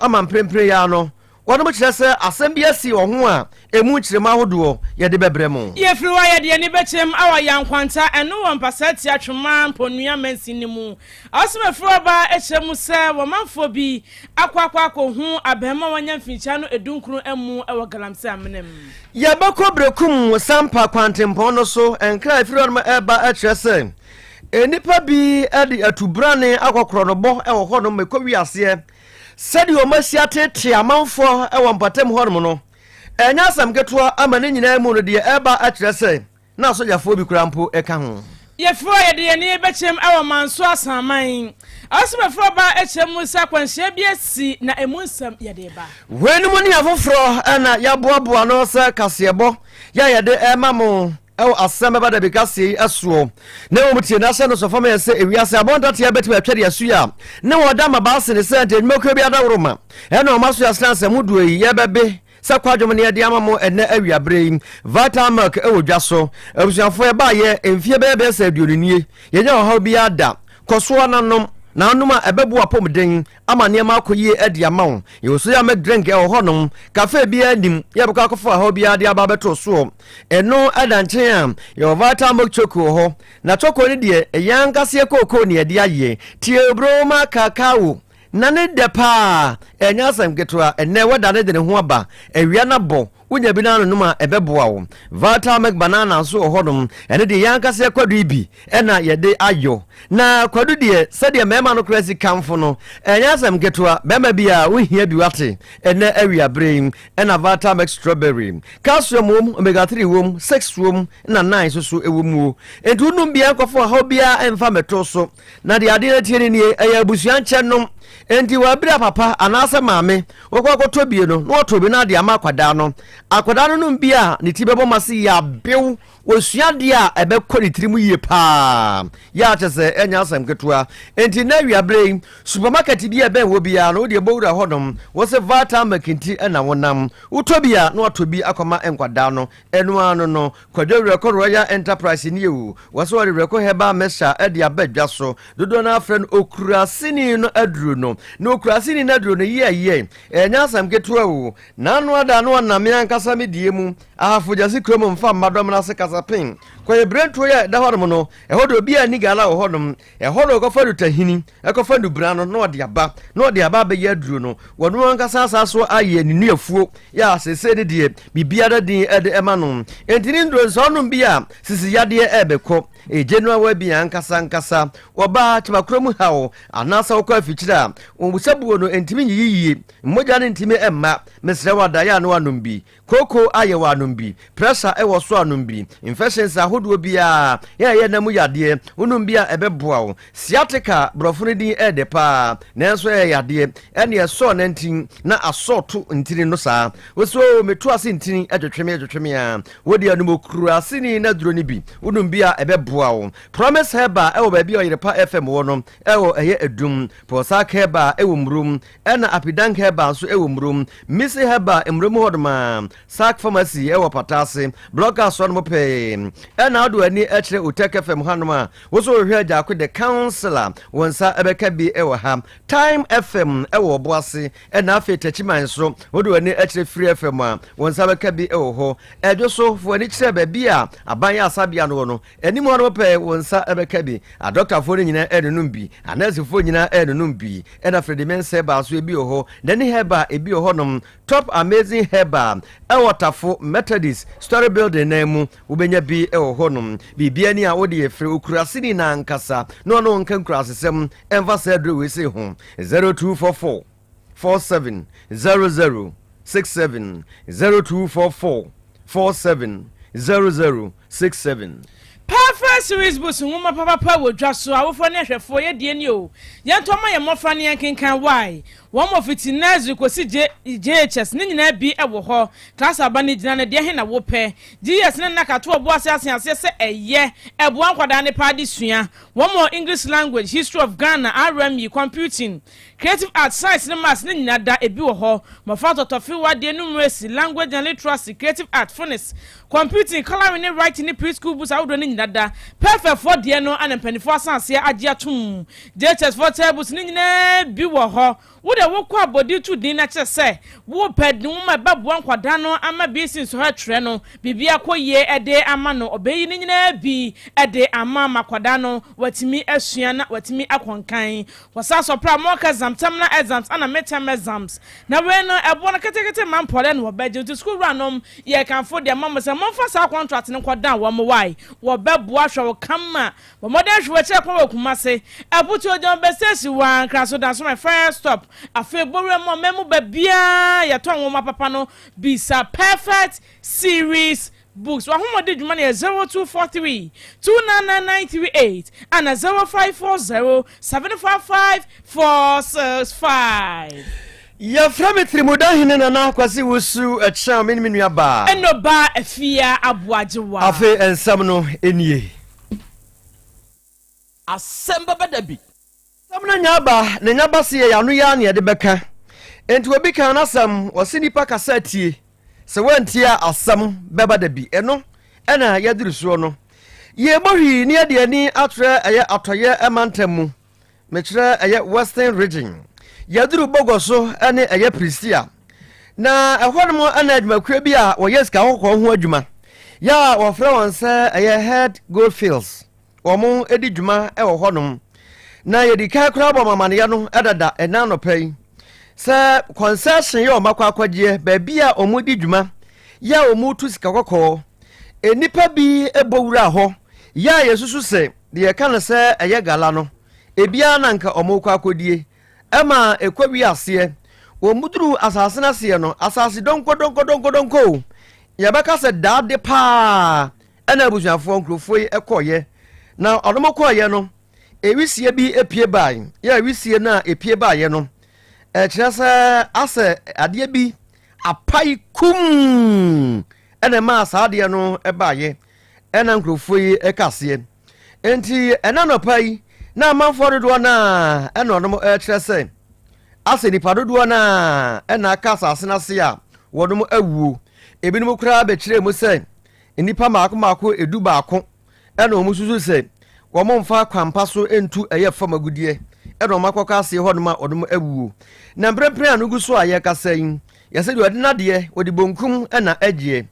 Ama mprempren yi ara no, wɔnom kyerɛ sɛ asɛm bi asi wɔ ho a emu nkyerɛmu ahodoɔ yɛde bɛbrɛ mo. Yɛfiri hɔ a, yɛde yɛn ani bɛkyerɛm awɔ Yankwanta, ɛno wɔ Mpasaa Tia Twoma Mponua mansin no mu. Ɔsomafiri ɔbaa kyerɛ mu sɛ wɔn manfoɔ bi akɔ akɔ akɔhu abarimaa a wanya mfinhyia no edunkron amu wɔ galamsey amena mu. Yɛbɛkɔ Berekum Sampa kwantempɔn no so, nkra a ɛfiri hɔnom reba kyerɛ sɛ nnipa bi de atubrane akɔ korɔnobɔ wɔ hɔnom ɛkɔwie aseɛ. Sɛdeɛ wɔasi ateetee amanfoɔ wɔ mpɔtam hɔnom no, ɛnyɛ asɛm ketewa ama ne nyinaa mu no deɛ ɛreba kyerɛ sɛ na asogyafoɔ bi koraa mpo ka ho. Yɛfiri hɔ a, yɛde yɛn ani bɛkyerɛm wɔ Manso Asaman. Ɔsomafo ɔbaa kyerɛ mu sɛ akwanhyia bi asi na emu nsɛm yɛde reba. Weinom ne afoforɔ na yɛaboaboa ano sɛ kaseɛbɔ yɛ a yɛde rema mo. Ɛwɔ asɛm bɛba dabi kaseɛ yi soɔ. Na mmom tie na hyɛ no so fa ma yɛn sɛ ewiase abɔntateɛ bɛtumi atwa de asu a ne wɔ da mmabaa sene sɛ nti adwumakuo bi adaworoma ɛna ɔma so yɛasena nsɛm hodoɔ yi yɛbɛbe sɛ kwadwom ne yɛde ama mo ɛnɛ awiaberɛ yi. Vital Milk ɛwɔ dwa so. Abusuafoɔ yɛbaayɛ mfie bɛyɛ 20 nie yɛnya ɔhaw biara da. Kɔ so ara na nom na wonom a ɛbɛboa w'apɔmuden ama nneɛma akɔ yie de ama wo. Yɛwɔ soya milk drink wɔ hɔnom. Cafe biara nnim, yɛbɛkɔ akɔfa ɔhaw biara de aba abɛto soɔ. Ɛno da nkyɛn a, yɛwɔ Vital Milk Choco wɔ hɔ. Na choco no deɛ, ɛyɛ ankasa yɛ kookoo na yɛde ayɛ. Theobroma cacao, na ne dɛ paa, ɛnyɛ asɛm ketewa. Ɛnnɛ wɛda no de ne ho aba, awia no abɔ, Wonya bi na anonom a, ɛbɛboa wo. Vital Milk Banana nso wɔ hɔnom. Ɛno deɛ, yɛn ankasa yɛn kwadu yi bi na yɛde ayɔ. Na kwadu deɛ, sɛdeɛ mmarima no koraa si kamfo no, ɛnyɛ asɛm ketewa. Barima biara, wohia bi, woate? Ɛnnɛ awiaberɛ yi, ɛna Vital Milk Strawberry. Calcium wom, omega 3 wom, 6 wom, ɛna 9 nso so wɔ mu. Enti wonom bi a, ɛnkɔfa ɔhaw biara mfa mmɛto so. Na deɛ adeɛ no teɛ no nie, ɛyɛ abusua nkyɛ nom. Enti wɔ abere a papa anaasɛ maame wɔkɔ akɔtɔ bie no, na wɔtɔ bi no ade ama akwadaa no. Akwadaa no nom bi a, ne ti bɛbɔ ma se yɛ Wɔsua adeɛ a ɛbɛkɔ ne tirim yie paa. Yɛ a kyɛ sɛ ɛnyɛ asɛm ketewa. Enti nnɛ awiaberɛ yi, supermarket bi a ɛbɛn hɔ biara no, wodeɛ bɔ wura hɔnom. Wɔ se Vata Milk nti na wonam. Wotɔ bi a, na watɔ bi akɔma nkwadaa no. Ɛno ara no no, Kwadwo Werɛkɔ Royal Enterprise nie o, wɔse wɔde Werɛkɔ Herbal Mixture de aba dwa so. Dodoɔ no ara frɛ no Okuraseni no aduro no. Na Okuraseni no aduro no yɛɛyɛ, ɛnyɛ asɛm ketewa o. N'ano ada na ɔnam me ankasa me deɛ mu, Ahafo Gyasi kurom mfa mma dɔm no ase kasapen. Kɔyɛ Birentuo yi a ɛda hɔnom no, ɛhɔ deɛ obiara nni gala wɔ hɔnom. Ɛhɔ na ɔkɔfa dutahini, ɛkɔfa nnubena no na ɔde aba, na ɔde aba abɛyɛ aduro no. Wɔno ankasa asa so ayɛ ne nnuafuo, yɛ a seesei no deɛ biribiara din de ɛma no. Enti ne nnuro nsa ɔnom bi a sisi yadeɛ ɛrebɛkɔ. Ɛyɛ general well-being ankasa ankasa. Wɔba kyemakoro mu haw anaasɛ wokɔ afikyire a, wɔn busabuo no ntumi nyiyi yie, mogya no ntumi mma. Mesrɛ wo adaeɛ a na wanom bi. Kooko ayɛ wɔ anom bi, pressure wɔ so anom bi, infections ahodoɔ biara yɛ a ɛyɛ nna mu yadeɛ, wonom bi a ɛbɛboa wo. Sciatica, borɔfo no din ɛyɛ dɛ paa, nanso ɛyɛ yadeɛ, ɛne ɛsɔɔ nantin na asɔɔ to ntini no saa. Wose oo meto ase ntini ɛtwetwe me ɛtwetwe me a, wo deɛ nom okuraaseni no aduro no bi, wonom bi a ɛbɛboa wo. Promise Herbal ɛwɔ baabi a Ɔyerepa FM wɔ no, ɛwɔ ɛyɛ Adum. Pɔsaak Herbal ɛwɔ Murom. Ɛna Apidank Herbal nso wɔ Murom. Missy Herbal Murom hɔ nom ara. Sark Pharmacy wɔ Pata ase. Blockhouse hɔ nom pɛɛ. Ɛna wode w'ani kyerɛ Otec FM hanom a, wo nso wohwehwɛ Agyaako The Councillor, wo nsa bɛka bi wɔ ha. Time FM wɔ Ɔboase. Ɛna afei Techiman nso, wode w'ani kyerɛ Free FM a, wo nsa bɛka bi wɔ hɔ. Ɛdwo so, fa w'ani kyerɛ baabi a Aban Asabea no wɔ no. Anim hɔ nom pɛɛ, wo nsa bɛka bi. Adɔktafoɔ no nyinaa renonom bi. Anɛɛsefoɔ nyinaa renonom bi. Ɛna Fredimens Herbal nso ebi wɔ hɔ. Nani Herbal ebi wɔ hɔnom. Top Amazing Herbal ɛwɔ Tafo Methodist Story Building nan mu. Wobɛnya bi wɔ hɔnom. Biribiara ni a wode yɛ frɛ okuraseni no ankasa na ɔne wo nka nkurasesɛm ɛmfa saa aduro wei sei ho. 0244 47 00 67 0244 47 00 67. Perfect Series Books nwoma papapa wɔ dwa so, awofoɔ ne ahwɛfoɔ yɛ deɛ ni o, yɛntɔ mma yɛn mmɔfra ne yɛnkenkan why? Wɔn wɔ fiti nursery kɔsi J JHS ne nyinaa bi wɔ hɔ, class aba no gyina no deɛ he na wopɛ? GS ne NAC ato ɔbo ase asen aseɛ sɛ ɛyɛ, ɛboa nkwadaa no paa de sua, wɔn wɔ English language, history of Ghana, RME, computing, Creative Arts, Science ne Maths ne nyinaa da ebi wɔ hɔ. Mmɔfra ntɔtɔfewa deɛ, numeracy, language and literacy, creative art, phonics, computing, colouring ne writing ne pre-school books ahodoɔ ne nyinaa da. Perfect foɔ deɛ no na mpanimfoɔ asan aseɛ agye atom. JHS foɔ textbooks ne nyinaa bi wɔ hɔ. Wode. Wo deɛ wokɔ abɔde to din na kyerɛ sɛ wopɛ nwoma a ɛbɛboa nkwadaa no ama BECE nsɔhwɛ twerɛ no biribi akɔ yie de ama no. Ɔbɛyi ne nyinaa bi de ama ma akwadaa no watumi asua na watumi akɔ nkan. Wɔsan sɔpra mock exams, terminal exams ɛna midterm exams. Na wei no ɛboɔ no ketekete ma mpɔlɛ na wɔbɛgye. Nti sukuu wuranom yɛkamfo de ama mo sɛ momfa saa contract no nkɔdan wɔn wae. Wɔbɛboa ahwɛ wo kama. Bɔ mmɔden hwɛ w'akyiri kwan wɔ Kumasi, Aputuo John Bɛ Station wɔ Ankara so Dansoman First Stop. Afei bɔ wura mu ɔman mu baabiara yɛtɔn nwoma papa no bisa Perfect Series Books. W'ahomɔde dwuma no yɛ 0243 299938 ana 0540 755 465. Yɛfrɛ me Tirimuda Hene Nana Kwasi Wusu Ɛkyɛn me ne me nua baa. Ɛnɔ baa Afia Aboagyewa. Afei nsɛm no nie. Asɛm bɛba da bi. Asɛm no nya aba na nya ba se yɛ ano yi ara na yɛde bɛka. Enti obi kan n'asɛm, ɔse nipa kasa tie, sɛ woantie a asɛm bɛba da bi. Ɛno na yɛaduru soɔ no. Yɛrebɔ hwii na yɛde ani akyerɛ ɛyɛ atɔeɛ mantam mu. Mekyerɛ ɛyɛ Western Region. Yɛaduru Bogoso ne ɛyɛ Prisia. Na ɛhɔnom na adwumakuo bi a wɔyɛ sika kɔkɔɔ ho adwuma yɛ a wɔfrɛ wɔn sɛ ɛyɛ Head Goldfields wɔn di dwuma wɔ hɔnom. Na yɛdi kan koraa bɔ amaneɛ no dada ɛna anɔpa yi sɛ concession yɛ wɔn akɔ akɔgyeɛ baabi a wɔn di dwuma yɛ a wɔn tu sika kɔkɔɔ. Nnipa bi bɔ wura hɔ yɛ a yɛsusu sɛ Deɛ yɛka no sɛ ɛyɛ gala no, ebiara na anka wɔrekɔ akɔdie. Ɛma ɛkɔwie aseɛ. Wɔduruu asase no aseɛ no, asase donkodonkodonkodonko o, yɛbɛka sɛ daade paa ɛna abusuafoɔ nkurɔfoɔ yi kɔeɛ. Na wɔn kɔeɛ no, ewisie bi pue bae. Yɛ wisie no a epue baeɛ no, ɛkyerɛ sɛ asɛ adeɛ bi apae kum ɛna ɛmaa saa adeɛ no baeɛ. Ɛna nkurɔfoɔ yi ka aseɛ. Enti ɛna anɔpa yi na amanfoɔ dodoɔ no a ɛna ɔnom ɛrekyerɛ sɛ asɛ nipa dodoɔ no a ɛna aka asase no ase a wɔnom awuo. Ebinom koraa bɛkyerɛ mu sɛ nnipa mmaako mmaako 11 ɛna wɔn susu sɛ wɔn mfa kwampa so ntu ɛyɛ fam agudeɛ ɛna wɔn akɔka aseɛ hɔnom a wɔnom awuo. Na mprempren a no gu so a yɛrekasa yi, yɛsɛ deɛ ɔde n'adeɛ wɔde bonkum ɛna agyeɛ.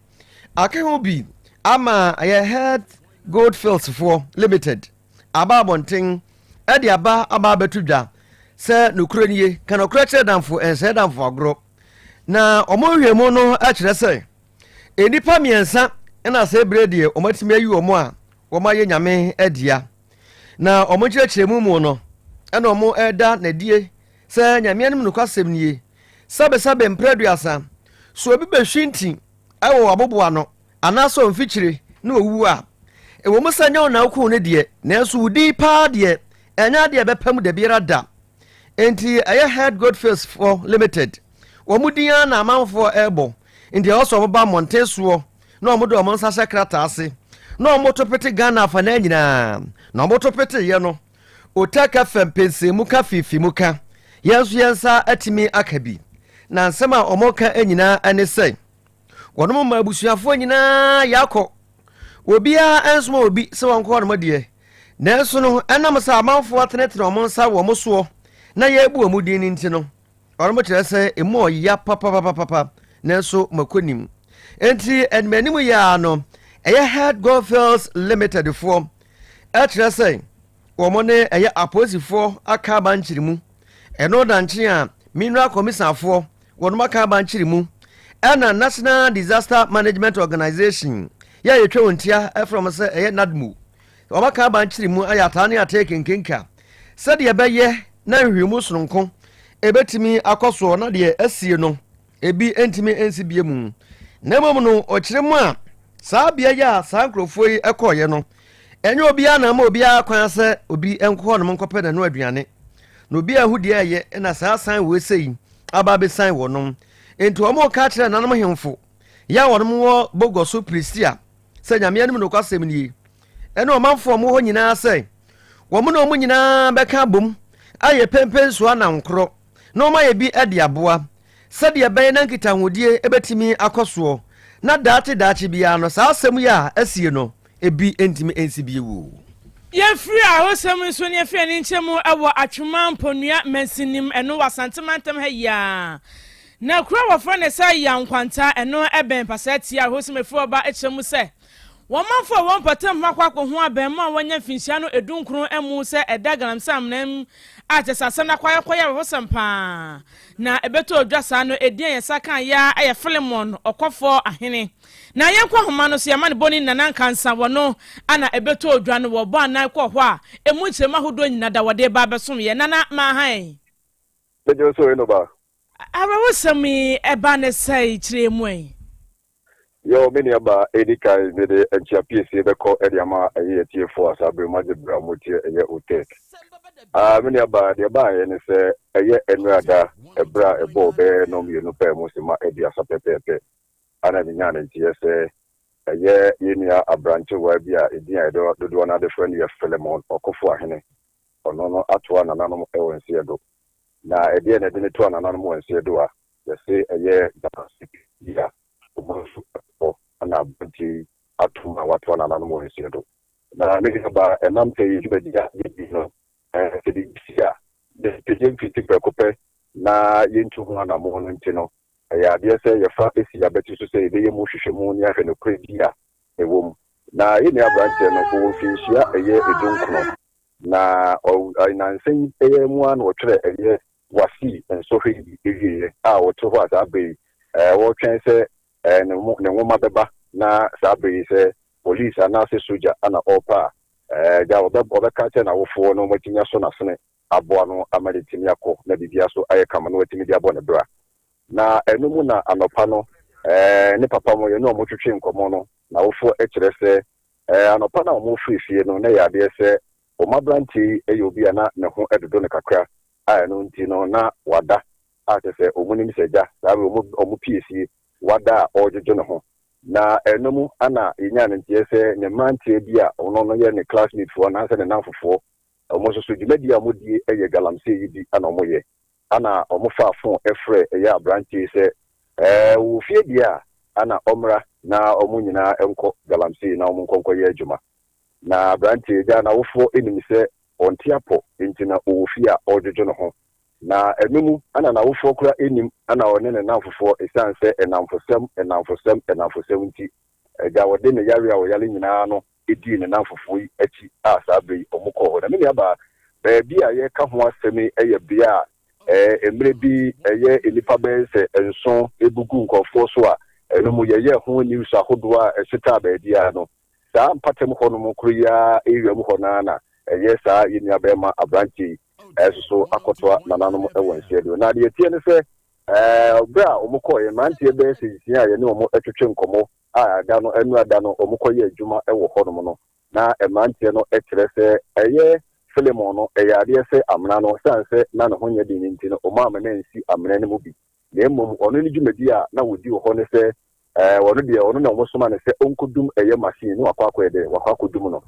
Aka ho bi ama ɛyɛ Head Goldfields foɔ Limited aba abɔnten de aba aba abɛto dwa sɛ nokorɛ nie, ka nokorɛ kyerɛ damfo ɛnsɛe damfo agorɔ. Na wɔn nhwehwɛmu no kyerɛ sɛ nnipa mmiɛnsa na sɛ ebire deɛ wɔatumi ayi wɔn a wɔayɛ nyame adua. Na wɔn nkyerɛkyerɛmu mu no ɛna wɔn ɛda n'adie sɛ nyame anim nokwasɛm nie Sɛbesɛbe mprɛ aduasa, sɛ obi behwinti wɔ w'aboboano anaasɛ ɔmfikyire na owu a, ɛwɔ mu sɛ ɛnyɛ wo na wokuu no deɛ, nanso wo din paa deɛ, ɛnyɛ adeɛ a ɛbɛpa mu dabiara da. Enti ɛyɛ Head Goldfields foɔ Limited, wɔn din ara na amanfoɔ rebɔ, nti ɛwɔ sɛ wɔba mmɔnten soɔ na wɔde wɔn nsa hyɛ krataa ase na wɔto pete Ghana afanaa nyinaa, na wɔto peteeɛ no, Otaka fam pɛnsɛnmuka fiifiimuka, yɛn nso yɛn nsa atumi aka bi. Na nsɛm a wɔka nyinaa ne sɛ, wɔnom ma abusuafoɔ nyinaa yɛakɔ. Obiara nsoma obi sɛ wɔnkɔ hɔnom deɛ. Nanso no, ɛnam sɛ amanfoɔ atenetene wɔn nsa wɔ wɔn soɔ na yɛrebu wɔn din no nti no, wɔnom kyerɛ sɛ emu ɔya papapapapa, nanso mako nim. Enti animanim yɛ ara no, ɛyɛ Head Goldfields Limited foɔ ɛkyerɛ sɛ wɔn ne ɛyɛ apolisifoɔ aka aba nkyere mu. Ɛno da nkyen a Mineral Commissionerfoɔ wɔnom aka aba nkyere mu. Ɛna National Disaster Management Organization yɛ a yɛtwa wɔn tia ɛfrɛ wɔn sɛ ɛyɛ NADMO. Wɔn aka aba nkyere mu ayɛ ataa ne atee kenkenka sɛdeɛ ɛbɛyɛ na nhwehwɛmu sononko ɛbɛtumi akɔ soɔ na deɛ asie no ebi ntumi nsi bie mu. Na mmom no, ɔkyerɛ mu a, saa bea yi a saa nkurɔfoɔ yi kɔɔeɛ no, ɛnyɛ obiara na ama obiara kwan sɛ obi nkɔ hɔnom nkɔpɛ n'ano aduane. Na obi ahu deɛ ɛyɛ na saa san wei sɛ yi aba abɛsan wɔnom. Enti wɔn ka kyerɛ nanom hemfo yɛ a wɔnom wɔ Bogɔ so Prisia sɛ Nyame anim nokwasɛm nie, ɛne ɔmanfoɔ a wɔwɔ hɔ nyinaa sɛ wɔn ne wɔn nyinaa bɛka abom ayɛ pɛmpɛnsuo anankorɔ na wɔayɛ bi de aboa sɛdeɛ ɛbɛyɛ na nkitahodie bɛtumi akɔ soɔ na daakye daakye biara no saa asɛm yi a asie no ebi ntumi nsi bio. Yɛfiri ahosɛm yi so na yɛfiri ani nkyɛ mu wɔ Atwoma Mponua mansinim, ɛno wɔ Asante mantam ha yi ara. Na kuro a wɔfrɛ no sɛ Yankwanta, ɛno bɛn Pasaa Tia ahosɛm ɛfiri ɔba kyerɛ mu sɛ wɔn manfoɔ a wɔn mpɔtam hɔ akɔ akɔhu abarimaa a wanya mfinhyia no edunkron mu sɛ ɛda galamsey amena mu a kyerɛ sɛ asɛm no akɔ akɔyɛ awerɛhosɛm paa. Na ɛbɛtɔɔ dwa saa no, edin a yɛn nsa kaa yɛ ara yɛ Philemon Ɔkɔfoɔ Ahene. Na yɛnkɔ ahoma no so, yɛn amanebɔni Nana Nkansah wɔ no ana ɛbɛtɔɔ dwa no wɔ bɔ anan kɔɔ hɔ a ɛmu nkyerɛmu ahodoɔ nyina da wɔde reba abɛsom yɛn. Nana Maahan. Megye wo so Enoba. Awerɛhosɛm yi ɛba ne sɛe kyerɛ yɛn mu ɛ? Yow me nua baa, edi kan mede nkyea piesie bɛkɔ de ama ɛyɛ atiefoɔ a saa bere mu agye bere a wɔtie ɛyɛ Otec. Ah, me nua baa, deɛ ɛbaeɛ ne sɛ ɛyɛ nnora da ɛberɛ a ɛbɔɔ bɛyɛ nnɔnmienu pɛɛ mu simma aduasa pɛpɛɛpɛ ana menyaa ne nteɛ sɛ ɛyɛ yɛn nua aberantewaa bi a edin a yɛde dodoɔ no ara de frɛ no yɛ Philemon Ɔkofo Ahene. Ɔno no atoa nananom wɔ nseɛ do. Na ɛdeɛn na ɛde no toa nananom wɔ nseɛ do a? Yɛse ɛyɛ galamsey bi a wɔn nso hɔ na aberanteɛ yi atom a watoa nananom wɔ nseɛ do. Na me nuabaa, ɛnam sɛ yɛn dwumadi a yɛdi no, sɛ biribi si a, yɛpagya mfiti prɛko pɛ na yɛntu ho anammɔn no nti no, ɛyɛ adeɛ sɛ yɛfa si yɛn abati so sɛ yɛbɛyɛ mu nhwehwɛmu ne ahwɛ nokorɛ bi a ɛwɔ mu. Na yɛn nua aberanteɛ no, ɔwɔ mfinhyia ɛyɛ edunkron, na ɔ, nnansa yi ɛyɛ mu ara na ɔtwerɛ ɛyɛ WASSCE nsɔhwɛ yi bi wieɛ a ɔte hɔ a saa berɛ yi ɔretwɛn sɛ ne ne nwoma bɛba na saa berɛ yi sɛ police anaasɛ sogya na ɔrepɛ a, agya ɔbɛ ɔbɛka akyerɛ n'awofoɔ na wɔatumi asɔ n'asene aboa no ama no atumi akɔ na biribiara so ayɛ kama na watumi de abɔ ne bra. Na ɛno mu na anɔpa no ne papa mo yɛne wɔn twetwe nkɔmmɔ no, n'awofoɔ kyerɛ sɛ anɔpa no a wɔrefiri fie no na ɛyɛ adeɛ sɛ wɔn aberanteɛ yi yɛ obi a na ne ho dodo no kakra a ɛno nti no na wada a kyerɛ sɛ wɔnim sɛ agya saa berɛ wɔn wɔn pie fie wada a ɔredwodwo ne ho. Na ɛno mu na yɛnyaa no nteɛ sɛ ne mmeranteɛ bi a ɔno no yɛ ne classmate foɔ anaasɛ ne nnamfofoɔ wɔn nso so dwumadie a wɔdie yɛ galamsey yi bi na wɔyɛ. Ɛna wɔfaa phone frɛɛ ɛyɛ aberanteɛ yi sɛ ɛɛ ɔwɔ fie deɛ a ɛna ɔmmra na wɔn nyinaa nkɔ galamsey na wɔn nkɔ nkɔyɛ adwuma. Na aberanteɛ yi agya n'awofoɔ nim sɛ ɔnte apɔ nti na ɔwɔ fie a ɔredwodwo ne ho. Na ɛno mu na n'awofoɔ koraa nnim na ɔne ne nnamfofoɔ ɛsiane sɛ nnamfosɛm, nnamfosɛm, nnamfosɛm nti, agya ɔde ne yareɛ a ɔyare nyinaa no dii ne nnamfofoɔ yi akyi a saa berɛ yi wɔkɔɔ hɔ. Na me nuabaa, baabi a yɛreka ho asɛm yi yɛ bea a mmerɛ bi ɛyɛ nnipa bɛyɛ sɛ nson bu gu nkurɔfoɔ so a ɛno mu yɛyɛɛ ho news ahodoɔ a ɛhyetaa baabiara no. Saa mpatam hɔnom koro yi ara area mu hɔ no ara na ɛyɛ saa yɛn nuabarima aberanteɛ yi nso so akɔtoa nananom wɔ nseɛ do. Na deɛ ɛteɛ ne sɛ, berɛ a wɔkɔeɛ, mmeranteɛ bɛyɛ sɛ nsia a yɛne wɔn twetwe nkɔmmɔ a da no, nnora da no wɔkɔyɛ adwuma wɔ hɔnom no, na mmeranteɛ no kyerɛ sɛ ɛyɛ Filemon no, ɛyɛ adeɛ sɛ amena no, ɛsiane sɛ na ne ho nyɛ den nti no, wɔamma no ansi amena no mu bi. Na mmom ɔno ne dwumadi a na wɔdi wɔ hɔ ne sɛ, ɛɛ, ɔno deɛ, ɔno na wɔsoma no sɛ ɔnkɔdum ɛyɛ machine na wakɔ akɔyɛ dɛ, wakɔ akɔdum no.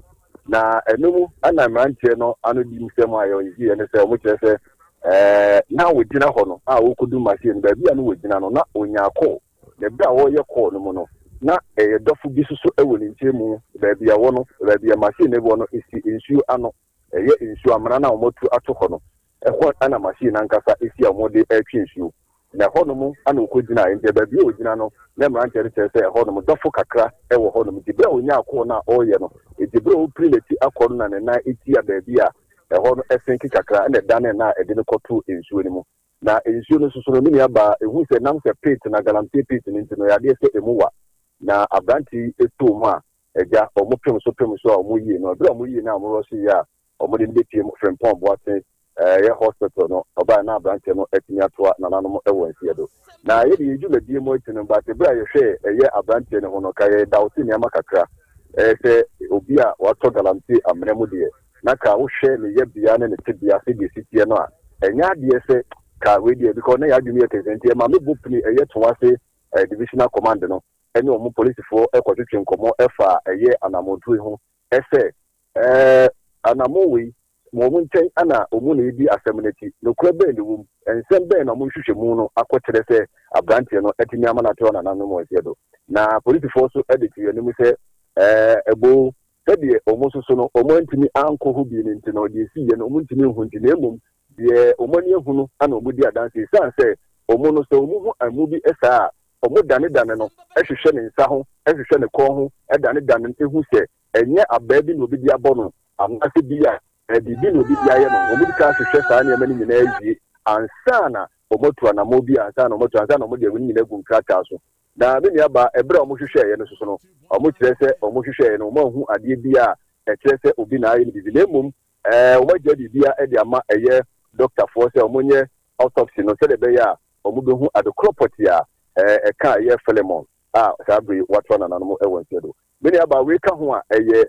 Na ɛno mu na mmeranteɛ no ano di nsɛm a wɔdiiɛ ne sɛ, wɔkyerɛ sɛ, ɛɛ, na wɔgyina hɔ no a wɔrekɔdum machine no, baabi a na wɔgyina no, na ɔnyaa call. Na berɛ a wɔreyɛ call no mu no, na ɛyɛ dɔfo bi nso so wɔ ne nkyɛn mu, baabi a ɛwɔ no, baabi a machine no wɔ no, ɛsi nsuo ano. Ɛyɛ nsuo amena no a wɔatu ato hɔ no, ɛhɔ na machine no ankasa si a wɔde retwe nsuo. Na ɛhɔnom na ɔkɔgyinaeɛ. Nti baabi a ɔgyina no, na mmeranteɛ no kyerɛ sɛ ɛhɔnom dɔfo kakra wɔ hɔnom. Nti berɛ a ɔnyaa kɔɔ no a ɔreyɛ no, nti berɛ a ɔrepiri n'akyi akɔ no na ne nan tia baabi a ɛhɔ no senke kakra na ɛdanee no a ɛde no kɔtoo nsuo no mu. Na nsuo no nso so no, me nuabaa, ɛhu sɛ nam sɛ pit na galamsey pit no nti no, ɛyɛ adeɛ sɛ ɛmu wa. Na aberanteɛ yi too mu a, agya, wɔpem so pem so a wɔyii no. Berɛ a wɔyii no a wɔrɔhye yɛ a wɔde no bɛpiem Frimpong Boateng ɛyɛ hospital no, ɔbaeɛ na aberanteɛ no atumi atoa nananom wɔ nseɛ do. Na yɛde yɛn dwumadie mu akyi no, but berɛ a yɛhwɛɛ ɛyɛ aberanteɛ no ho no, ka yɛ doubt nneɛma kakra. Ɛyɛ sɛ obi a watɔ galamsey amena mu deɛ, na ka wohwɛ ne yɛbea ne ne tebea sɛdeɛ ɛsi teɛ no a, ɛnyɛ adeɛ sɛ ka wei deɛ, because na yɛn adwene yɛ kɛse nti ɛma me bo pini ɛyɛ Toase Divisional Command no ne wɔn polisifoɔ kɔtwetwe nkɔmmɔ faa ɛyɛ anammɔntuo yi ho sɛ, Ɛɛ, anammɔn wei, wɔn nkyɛn na wɔn na ɛredi asɛm no akyi. Nokorɛ bɛn na ɛwɔ mu? Nsɛm bɛn na wɔn nhwehwɛmu no akɔkyerɛ sɛ aberanteɛ no atumi ama no atrɛw nananom wɔn nseɛ do? Na polisifoɔ nso de too yɛn anim sɛ, Ɛɛ, ɛboo. Sɛdeɛ wɔn nso so no, wɔantumi ankɔ hɔ bio no nti no, deɛ ɛsiiɛ no, wɔntumi nhu nti, na mmom deɛ wɔn ani ahu no na wɔdi adanseɛ. Ɛsiane sɛ wɔn no, sɛ wɔhu amu bi saa a, wɔdanedane no hwehwɛ ne nsa ho, hwehwɛ ne kɔn ho, danedane no hu sɛ ɛnyɛ abaa bi na obi de abɔ no anaasɛ bi a biribi na obi de ayɛ no. Wɔdi kan hwehwɛ saa nneɛma no nyinaa wie ansa na wɔatu anammɔn bi, ansa na wɔatu, ansa na wɔde ɛno nyinaa agu nkrataa so. Na me nuabaa, ɛberɛ a wɔhwehwɛeɛ no nso so no, wɔkyerɛ sɛ wɔhwehwɛeɛ no, wɔanhu adeɛ biara a ɛkyerɛ sɛ obi na ayɛ no biribi, na mmom wɔagyae biribiara de ama ɛyɛ dɔktafoɔ sɛ wɔnyɛ autopsy no sɛdeɛ ɛbɛyɛ a wɔbɛhu ade korɔ pɔtee a ɛka ɛyɛ Philemon a saa berɛ yi watoa nananom wɔ nseɛ do. Me nuabaa, wei ka ho a ɛyɛ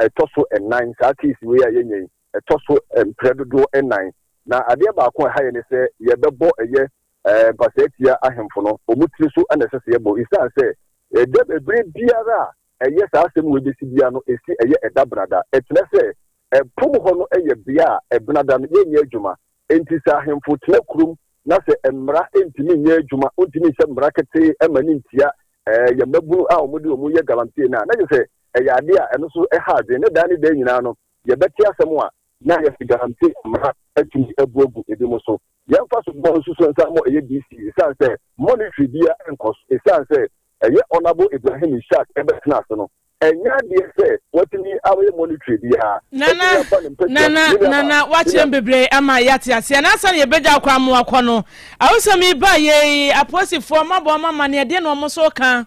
ɛtɔ so nnan, saa case wei a yɛanya yi, ɛtɔ so mprɛ dodoɔ nnan. Na adeɛ baako a ɛha yɛn ne sɛ yɛbɛbɔ ɛyɛ Mpasaa tia ahemfo no, wɔn tiri so na ɛsɛ sɛ yɛbɔ, esiane sɛ ɛda bere biara a ɛyɛ saa asɛm wei besi biara no, esi ɛyɛ ɛda benada. Ɛkyerɛ sɛ ɛpom hɔ no yɛ bea a ɛbenada no yɛnyɛ adwuma. Enti sɛ ahemfo tena kurom na sɛ mmara ntumi nyɛ adwuma, wontumi nhyɛ mmara ketee mma no ntia yɛn mmabunu a wɔde wɔn yɛ galamsey no a, na kyerɛ sɛ ɛyɛ ade a ɛno nso ɛha adwene. Ne daa ne daa nyinaa no, yɛbɛte asɛm a na yɛse galamsey mmara atumi abu agu ebinom so. Yɛmfa so bɔ nsusuo nsa mmɔ ɛyɛ DC ɛsiane sɛ monitory biara nkɔ so ɛsiane sɛ ɛyɛ Honourable Ibrahim Ishaq ɛbɛtena ase no ɛnyɛ adeɛ sɛ watumi ayɛ monitory biara Nana, atumi afa ne mpasua Nana, me nuabaa Nana, me woakyerɛ nua me bebree ama yɛate aseɛ. Na ansa na yɛbɛgya wo kwan ma woakɔ no, awosɛm yi baeɛ yi, apolisifoɔ, moabɔ wɔn amanneɛ, deɛn na wɔn nso reka?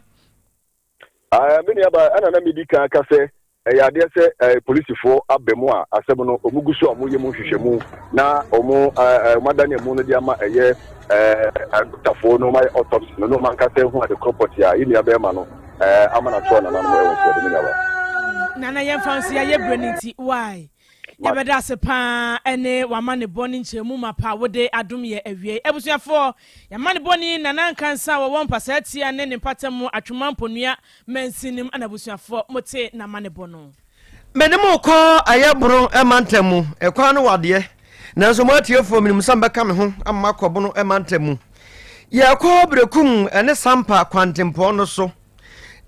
Ah, me nuabaa, ɛna na medi kan aka sɛ ɛyɛ adeɛ sɛ eh, polisifoɔ aba mu a asɛm no wɔn gu so a wɔyɛ mu nhwehwɛmu na wɔn eh, eh, wɔn adane amu no de ama ɛyɛ eh, adɔktafoɔ no wɔn ayɛ autopsy no na wɔn ankasa ehu ade korɔ pɔtee a yɛn nua bɛrima no eh, ama no atoa nananom ɛwɔ nsuo me nuabaa. Nana yɛmfa nso yɛayɛ berɛ no nti why? Yɛbɛda ase paa ne w'amanebɔ ne nkyerɛmu mapa a wode adom yɛ awiei. Abusuafoɔ, y'amanebɔ ni Nana Nkansah a wɔwɔ Mpasaa Tia ne ne mpatamu Atwoma Mponua mansin mu ɛna abusuafoɔ mote n'amanebɔ no. Me ne mo rekɔ Ayɛboro mantam mu. Ɛkwan no wɔ adeɛ, nanso mo atiefoɔ, menim sɛ mobɛka me ho ama makɔ Bono mantam mu. Yɛrekɔ Berekum ne Sampa kwantempɔn no so.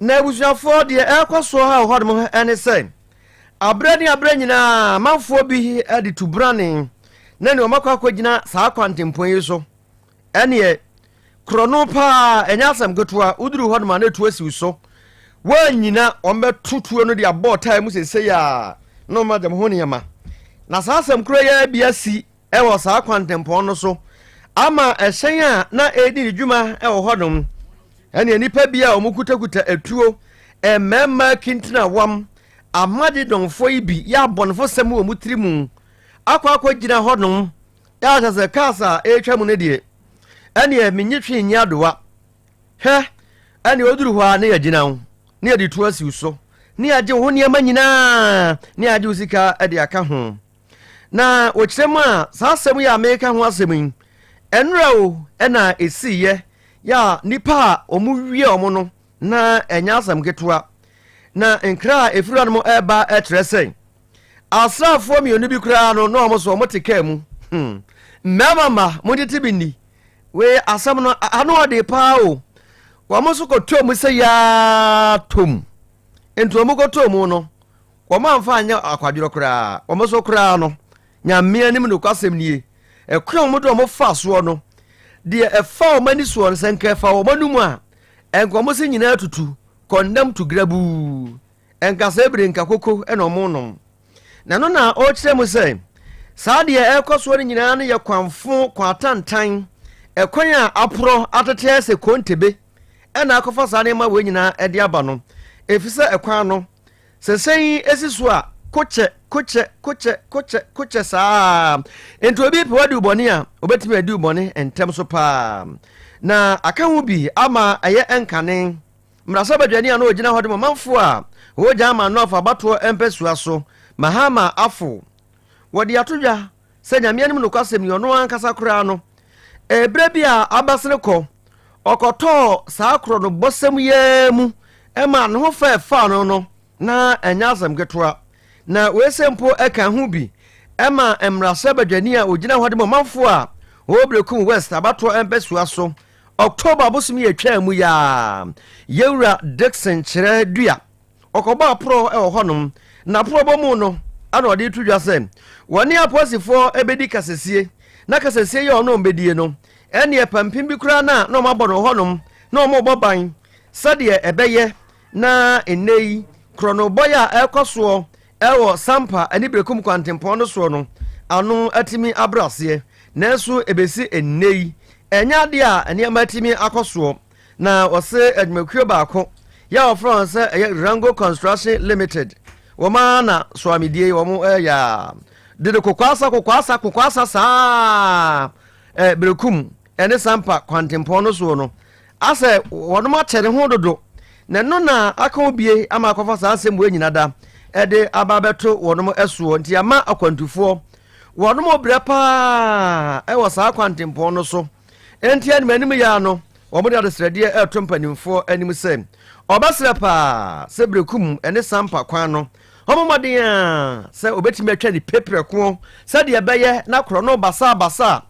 Na abusuafoɔ, deɛ ɛrekɔ soɔ ha wɔ hɔnom ne sɛ, Aberɛ ne aberɛ nyinaa amanfoɔ bi de tu brane na nea wɔakɔ akɔgyina saa kwantempɔn yi so. Ɛneɛ, korɔno paa, ɛnyɛ asɛm ketewa, woduru hɔ nom a na ɛtu asiw so. Woannyina, wɔbɛto tuo no de abɔ ɔtaa mu seesei a na wɔagye mo ho nneɛma. Na saa asɛm korɔ yi ara bi asi wɔ saa kwantempɔn no so ama ɛhyɛn a na ɛredi ne dwuma wɔ hɔnom ɛne nnipa bi a wɔkutakuta atuo, mmarima kintinawam, amadedɔnfoɔ yi bi yɛ abɔnefosɛm wɔ wɔn tiri mu akɔ akɔgyina hɔnom ahyɛ sɛ cars a ɛretwa mu no deɛ ɛneɛ menye twe nyi adowa hwɛ ɛne ɔduru hɔ a ne yɛgyina wo ne yɛde tuo asiw so ne yɛagye wo ho nneɛma nyinaa ne yɛagye wo sika de aka ho. Na wɔkyerɛ mu a, saa asɛm yi a mereka ho asɛm yi, ɛnora o ɛna ɛsiiɛ yɛ a nnipa a wɔwie wɔn no na ɛnyɛ asɛm ketewa. Na nkra a ɛfiri hɔnom ɛreba kyerɛ sɛ asraafoɔ mmienu bi koraa no na wɔn so wɔn te kaa mu. Hmm. Mmarima mma montete bi nni. Wei asɛm no ano ɔde paa o. Wɔn nso kɔtɔɔ mu sɛ yaa tom. Nti wɔn kɔtɔɔ mu no, Wɔamfa anyɛ akwadworɔ koraa. Wɔn so koraa no, Nyame anim nokwasɛm nie, ɛkwan a wɔde wɔn faa soɔ no, deɛ ɛfa wɔn ani soɔ no, sɛ nka ɛfa wɔn anum a, ɛnka wɔn se nyinaa tutu, kɔndam to grabuu. Ɛnka saa bere nka koko na wɔn nom. Na ɛno na ɔrekyerɛ mu sɛ, saa deɛ ɛrekɔ soɔ no nyinaa no yɛ kwanfo, kwan-atantan, ɛkwan a aporɔ atete ayɛ sɛ kontebe, ɛna akɔfa saa nneɛma wei nyinaa de aba no, ɛfiri sɛ ɛkwan no, Sɛ sɛn yi si so a, kokyɛ, kokyɛ, kokyɛ, kokyɛ, kokyɛ saa. Nti obi pɛ wadi wo bɔne a, obetumi adi wo bɔne ntɛm so paa. Na aka ho bi ama ɛyɛ nkane. Mmarahyɛbadwani a na ogyina hɔ de ma ɔmanfoɔ a wɔwɔ German North abatoɔ mpasua so, Mahama Afo. Wɔde ato dwa sɛ Nyame anim nokwasɛm ni, ɔno ankasa koraa no, ɛberɛ bi a abasene kɔ, ɔkɔtɔɔ saa korɔnobɔsɛm yi ara mu ma ne ho fɛ faa no no, na ɛnyɛ asɛm ketewa. Na wei sɛ mpo ɛka ho bi ma mmarahyɛbadwani a ɔgyina hɔ de ma ɔmanfoɔ a wɔwɔ Berekum West abatoɔ mpasua so, October bosome a ɛtwaa mu yi ara, Yɛwura Dickson Kyerɛ Dua. Ɔkɔbɔɔ aporɔw wɔ hɔnom, na aporɔwbɔ mu no na ɔde reto dwa sɛ wɔne apolisifoɔ bɛdi kasasie, na kasasie yi a ɔne wɔn bɛdie no, ɛnneɛ pampim bi koraa no a na wɔabɔ no wɔ hɔnom na wɔrebɔ ban sɛdeɛ ɛbɛyɛ na nnɛ yi korɔnobɔ yi a ɛrekɔ soɔ wɔ Sampa ne Berekum kwantempɔn no soɔ no ano atumi abrɛ aseɛ. Nanso ɛbɛsi nnɛ yi, ɛnyɛ adeɛ a nneɛma atumi akɔ soɔ. Na wɔse adwumakuo baako yɛ a wɔfrɛ wɔn sɛ ɛyɛ Rango Construction Limited, wɔn ara na soamedie yi wɔn ɛyɛ a dede kokwaasa kokwaasa kokwaasa saa ɛ Berekum ɛne Sampa kwantempɔn no soɔ no asɛ wɔnom akyɛ ne ho dodo na ɛno na aka obie ama akɔfa saa asɛm wei nyina da ɛde aba abɛto wɔnom ɛsoɔ nti ama akwantufoɔ wɔnom brɛ paa ɛwɔ saa kwantempɔn no so. Enti anim anim yi ara no, wɔde adesrɛdeɛ reto mpanimfoɔ anim sɛ, wɔbɛsrɛ paa sɛ Berekum ne Sampa kwan no, wɔmmɔ mmɔden ara sɛ wɔbɛtumi atwa ne pe prɛko sɛdeɛ ɛbɛyɛ na korɔno basabasa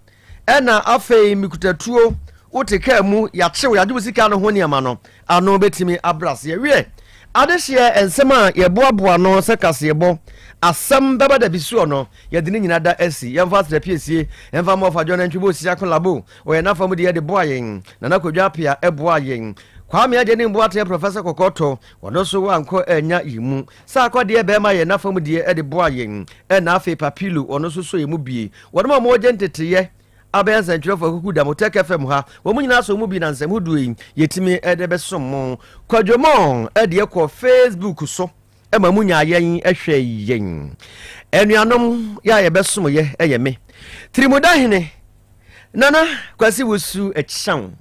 a ɛna afei mekuta tuo, wote kaa mu, yɛakye wo, yɛagye wo sika no ho nneɛma no ano bɛtumi abrɛ aseɛ. Wiɛ, adehyeɛ nsɛm a yɛboaboa ano sɛ kaseɛbɔ asɛm bɛba da bi soɔ no, Yɛde ne nyina da asi. Yɛmfa aseda piesie mfa mmɔ Ɔfa John Antwi Bosia Kolabo. Ɔyɛ n'afa mu deɛ de boa yɛn. Nana Kwadwo Apea boaa yɛn. Kwame Agyenim Boateng Professor Kɔkɔɔtɔ, ɔno nso wankɔ annya yɛn mu. Saakwa deɛ bɛɛma yɛ n'afa mu deɛ de boa yɛn. Ɛna afei Papilu, ɔno nso sɔ yɛn mu bie. Wɔnom a wɔgye nteteyɛ abɛyɛ nsɛntwerɛfoɔ akuku da mo Tech FM ha. Wɔn nyinaa sɔ mu bi na nsɛm hodoɔ yi yɛtumi de bɛsom mo. Kwadwo Mong deɛ kɔ Facebook so. ma mu nyaa yɛn hwɛ yɛn. Anuanom yɛ a yɛbɛsom yɛ yɛ me. Tirimuda hene Nana Kwasi Wusu Akyiaw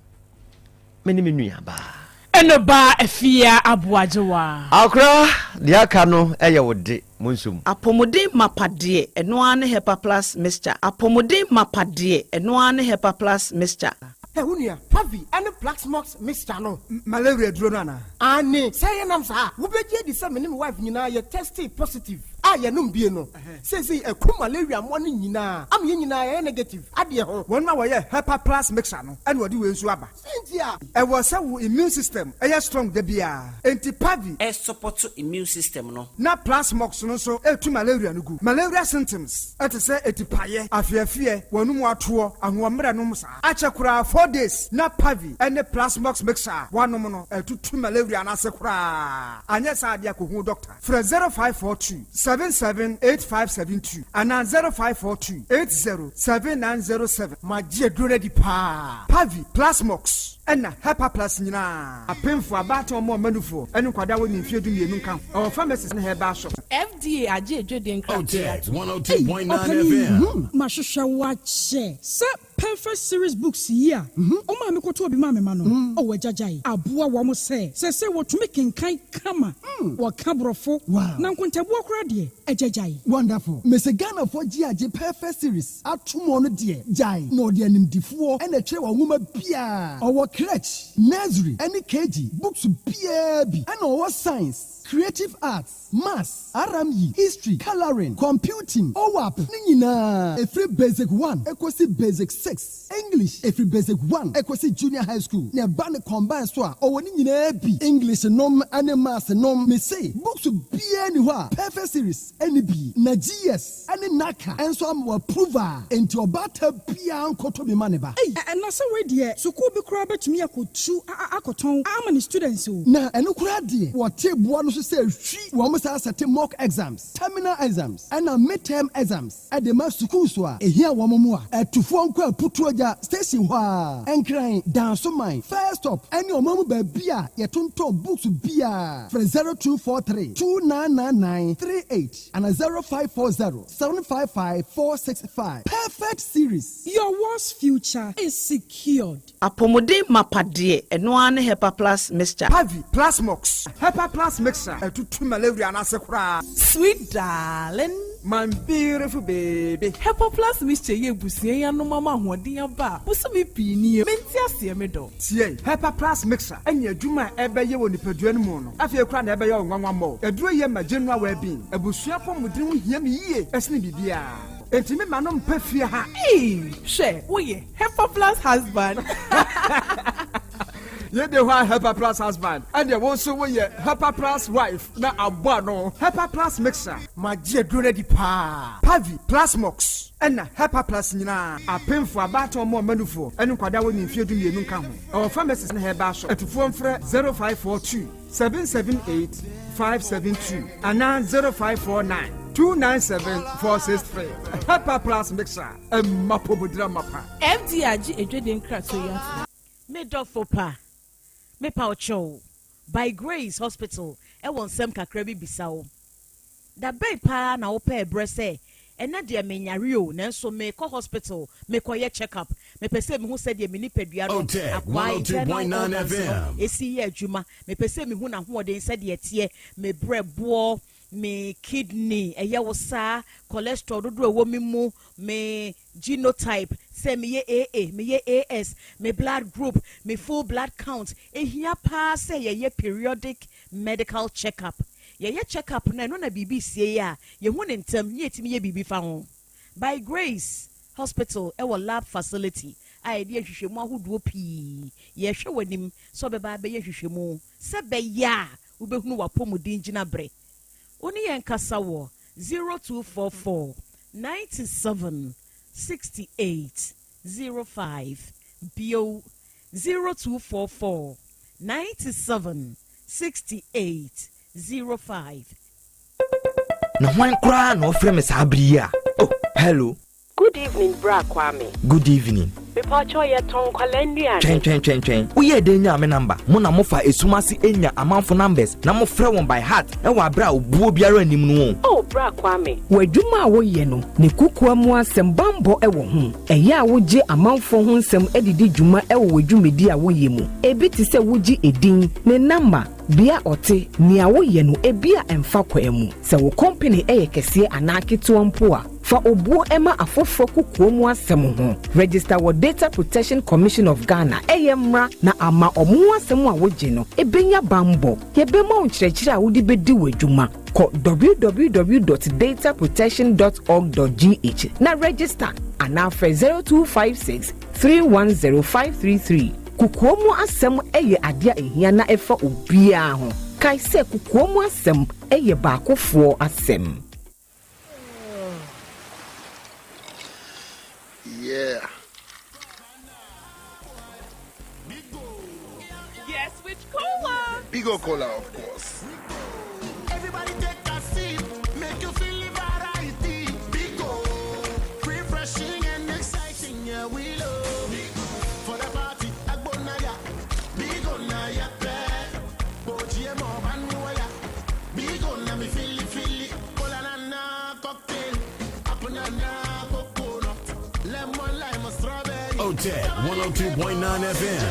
me ne me nua baa. Ɛno baa afia aboagyewa. Akora deɛ aka no yɛ wo de mo nso mu. Apɔmuden mapa deɛ, ɛno ara ne Hepa Plus Mixture. Apɔmuden mapa deɛ, ɛno ara ne Hepa Plus Mixture. Hɛ, wo nua, Pavi ne Plaxmox mixture no. Malaria aduro no anaa? Aane, sɛ yɛnam saa a, wobɛgye adi sɛ me ne me wife nyinaa yɛ testee positive a yɛnom bie no. Seesei aku malaria mmoa no nyinaa ama yɛn nyinaa yɛayɛ negative adeɛ ho. Wɔn a wɔyɛ Hepa Plus mixture no na wɔde wei nso aba. Sɛn nti a? Ɛwɔ sɛ wo immune system yɛ strong da biara, enti Pavi. Ɛsupɔto immune system no. Na Plasmox no nso tu malaria no gu. Malaria symptoms te sɛ atipaeɛ, afeafeɛ, w'anomu atoɔ, ahoɔmmerɛ nom saa. Akyɛ koraa 4 days na Pavi ne Plasmox mixture a woanom no atutu malaria no ase koraa. Anyɛ saa deɛ a kɔhu dɔkta. Frɛ 0542 778572 anaa 0542 80 7907. Magye aduro no adi paa. Pavi, Plasmox ɛna Hepa Plus nyinaa. Apemfoɔ, abaatan, wɔn a wɔma nufoɔ, ne nkwadaa a wɔnni mfeɛ 12 nka ho. Ɛwɔ pharmacies ne herbal shops. FDA agye adwadie nkrataa yi atom. Ei, 102.9 ɔpanin, FM. mahwehwɛ wo akyɛ. Sɛ Perfect Series Books yi a ɔmaa me kɔtɔɔ bi maa me mma no, oh agyagyae, aboa wɔn sɛ seesei wɔtumi kenkan kama, wɔka Borɔfo, na nkontabuo koraa deɛ, agyagyae. Wonderful. Mese Ghanafoɔ gye agye Perfect Series atom ɔno deɛ gyae na ɔde animdifoɔ na ɛtwerɛ wɔn nwoma biaa. Ɔwɔ crèche, nursery ɛne KG books biaa bi ɛna ɔwɔ science, creative arts, maths, RME, history, colouring, computing, OAP ne nyinaa ɛfiri basic one ɛkɔsi basic six, English ɛfiri basic one ɛkɔsi junior high school na ɛba ne combine so a ɔwɔ ne nyinaa bi, English nom ne maths nom, mese books biaa nni hɔ a Perfect Series ɛnni bi na GS ɛne NaCCA nso ama wɔ approve a enti ɔbaata biaa nkɔtɔ bi ma ne ba. Ei, na sɛ wei deɛ sukuu bi koraa bɛtumi akɔtu akɔtɔn ama ne students o. Na ɛno koraa deɛ wɔte boa no so sɛ hwi wɔn saa sɛte mock exams, terminal exams ɛna mid-term exams ɛde ma schools a ehia wɔn mmoa. Atufoɔ nkɔ Aputuogya station hɔ a, Nkran, Dansoman, First Stop ɛne ɔman mu baabi a yɛtontɔn books biara. Frɛ 0243 2999 38 ana 0540 755 465. Perfect Series. Your world's future is secured. Apɔmuden mapa deɛ, ɛno ara ne Hepa Plus Mixture. Pavi, Plasmox, Hepa Plus Mixture ɛtutu malaria no ase koraa. Sweet darling. My beautiful baby. Hepa Plus Mixture yɛ abusua yi anom ama ahoɔden aba a bosome pii nie. Mente aseɛ me dɔ. Tie, Hepa Plus Mixture ɛne adwuma a ɛbɛyɛ wɔ nipadua no mu no afei koraa na ɛbɛyɛ wo nwanwa mmɔ. Aduro yɛ ma general well-being. Abusua apɔmuden ho hia me yie ɛsene biribiara. Enti me ma no mpɛ fie ha. Ee, hwɛ, woyɛ Hepa Plus husband. Yei de hɔ a Hepa Plus husband, ɛnneɛ wo nso woyɛ Hepa Plus wife na abɔ ano. Hepa Plus mixture. Magye aduro no adi paa. Pavi, Plasmox, ɛna Hepa Plus nyinaa. Apemfoɔ, abaatan, ɔmo a ɔma nufoɔ, ɛne nkwadaa a wɔnni mfeɛ dumienu nka ho. Ɛwɔ pharmacies ne herbal shop. Atufoɔ mfrɛ 0542 778 572 anaa 0549 297 463. Hepa Plus mixture, ɛma apɔmuden amapa. FDA agye adwadie nkratoɔ yi atom. Me dɔfo pa, mepa wo kyɛw, By Grace Hospital wɔ nsɛm kakra bi bisa wo. Da bɛn paa na wopɛɛ berɛ sɛ, ɛnnɛ deɛ menyare o, nanso merekɔ hospital mekɔyɛ check up, mepɛ sɛ mehu sɛdeɛ me nipadua no Otec akwaa, internal 102.9 organs no, FM. si yɛ adwuma, mepɛ sɛ mehu n'ahoɔden sɛdeɛ ɛteɛ, me berɛboɔ, me kidney, ɛyɛ wo saa, cholesterol dodoɔ a ɛwɔ me mu, me genotype, sɛ meyɛ AA, meyɛ AS, me blood group, me full blood count. Ɛhia paa sɛ yɛyɛ periodic medical check up. Yɛyɛ check up no a, ɛno na biribi sie a, yɛhu no ntɛm na yɛtumi yɛ biribi fa ho. By Grace Hospital wɔ lab facility a yɛde yɛ nhwehwɛmu ahodoɔ pii. Yɛrehwɛ w'anim sɛ wobɛba abɛyɛ nhwehwɛmu sɛ ɛbɛyɛ a wobɛhunu w'apɔmuden gyinaberɛ. Wo ne yɛn nkasa wɔ 0244 97 68 05, bio, 0244 97 68 05. Na hwan koraa na ɔfrɛ me saa bere yi a? Oh, hello. Good evening bra Kwame. Good evening. Mepawkyɛw yɛ tɔn nkwadaa nnuane. Twɛn twɛn twɛn twɛn. Woyɛɛ dɛn nyaa me number? Mo na mofa esum ase nya amanfo numbers na mofrɛ wɔn by heart wɔ abere a obuo biara nnim no o. Oh bra Kwame. W'adwuma a woyɛ no, ne kokoa mu asɛm bammɔ wɔ ho. Ɛyɛ a wogye amanfoɔ ho nsɛm de di dwuma wɔ w'adwumadi a woyɛ mu. Ebi te sɛ wogye edin, ne namba, bea a ɔte, nea woyɛ no, ebia ɛmfa kwan mu. Sɛ wo kɔmpene yɛ kɛseɛ anaa ketewa mpo a, Fa obuo ma afoforɔ kokoa mu asɛm ho. Register wɔ Data Protection Commission of Ghana, ɛyɛ mmra na ama ɔmo ho asɛm a wogye no bɛnya banbɔ. Yɛbɛma wo nkyerɛkyerɛ a wode bɛdi w'adwuma. Kɔ www dot dataprotection dot org dot gh na register anaa frɛ 0256 310 533. Kokoa mu asɛm yɛ adeɛ a ɛhia na ɛfa obiara ho. Kae sɛ kokoa mu asɛm yɛ baakofoɔ asɛm. Yeah. Guess which cola? Bigo Cola, of course. Everybody take a sip, make you feel the variety. Bigo, refreshing and exciting, yeah, we love. Bigo, for the party, Agbonaya. Bigo na ya pe, Bojiemo banuaya. Bigo na me feel it, feel it. Cola na na cocktail, apple na na coconut, lemon lime or strawberry. OTEC 102.9 FM.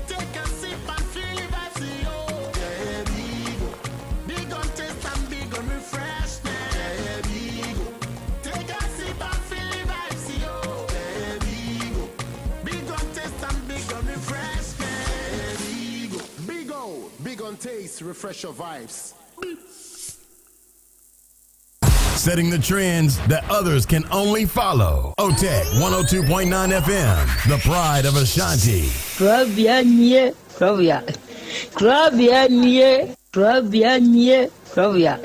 Take a sip and feel the vibes, yo. Yeah, Bigo. Big on taste and big on refreshment. Yeah, Bigo. Take a sip and feel the vibes, yo. Yeah, Bigo. Big on taste and big on refreshment. Yeah, Bigo. Big O, big on taste, refresh your vibes. Setting the trends that others can only follow. OTEC 102.9 FM, the pride of Ashanti. Korabea nie, korabea. Korabea nie, korabea nie, korabea.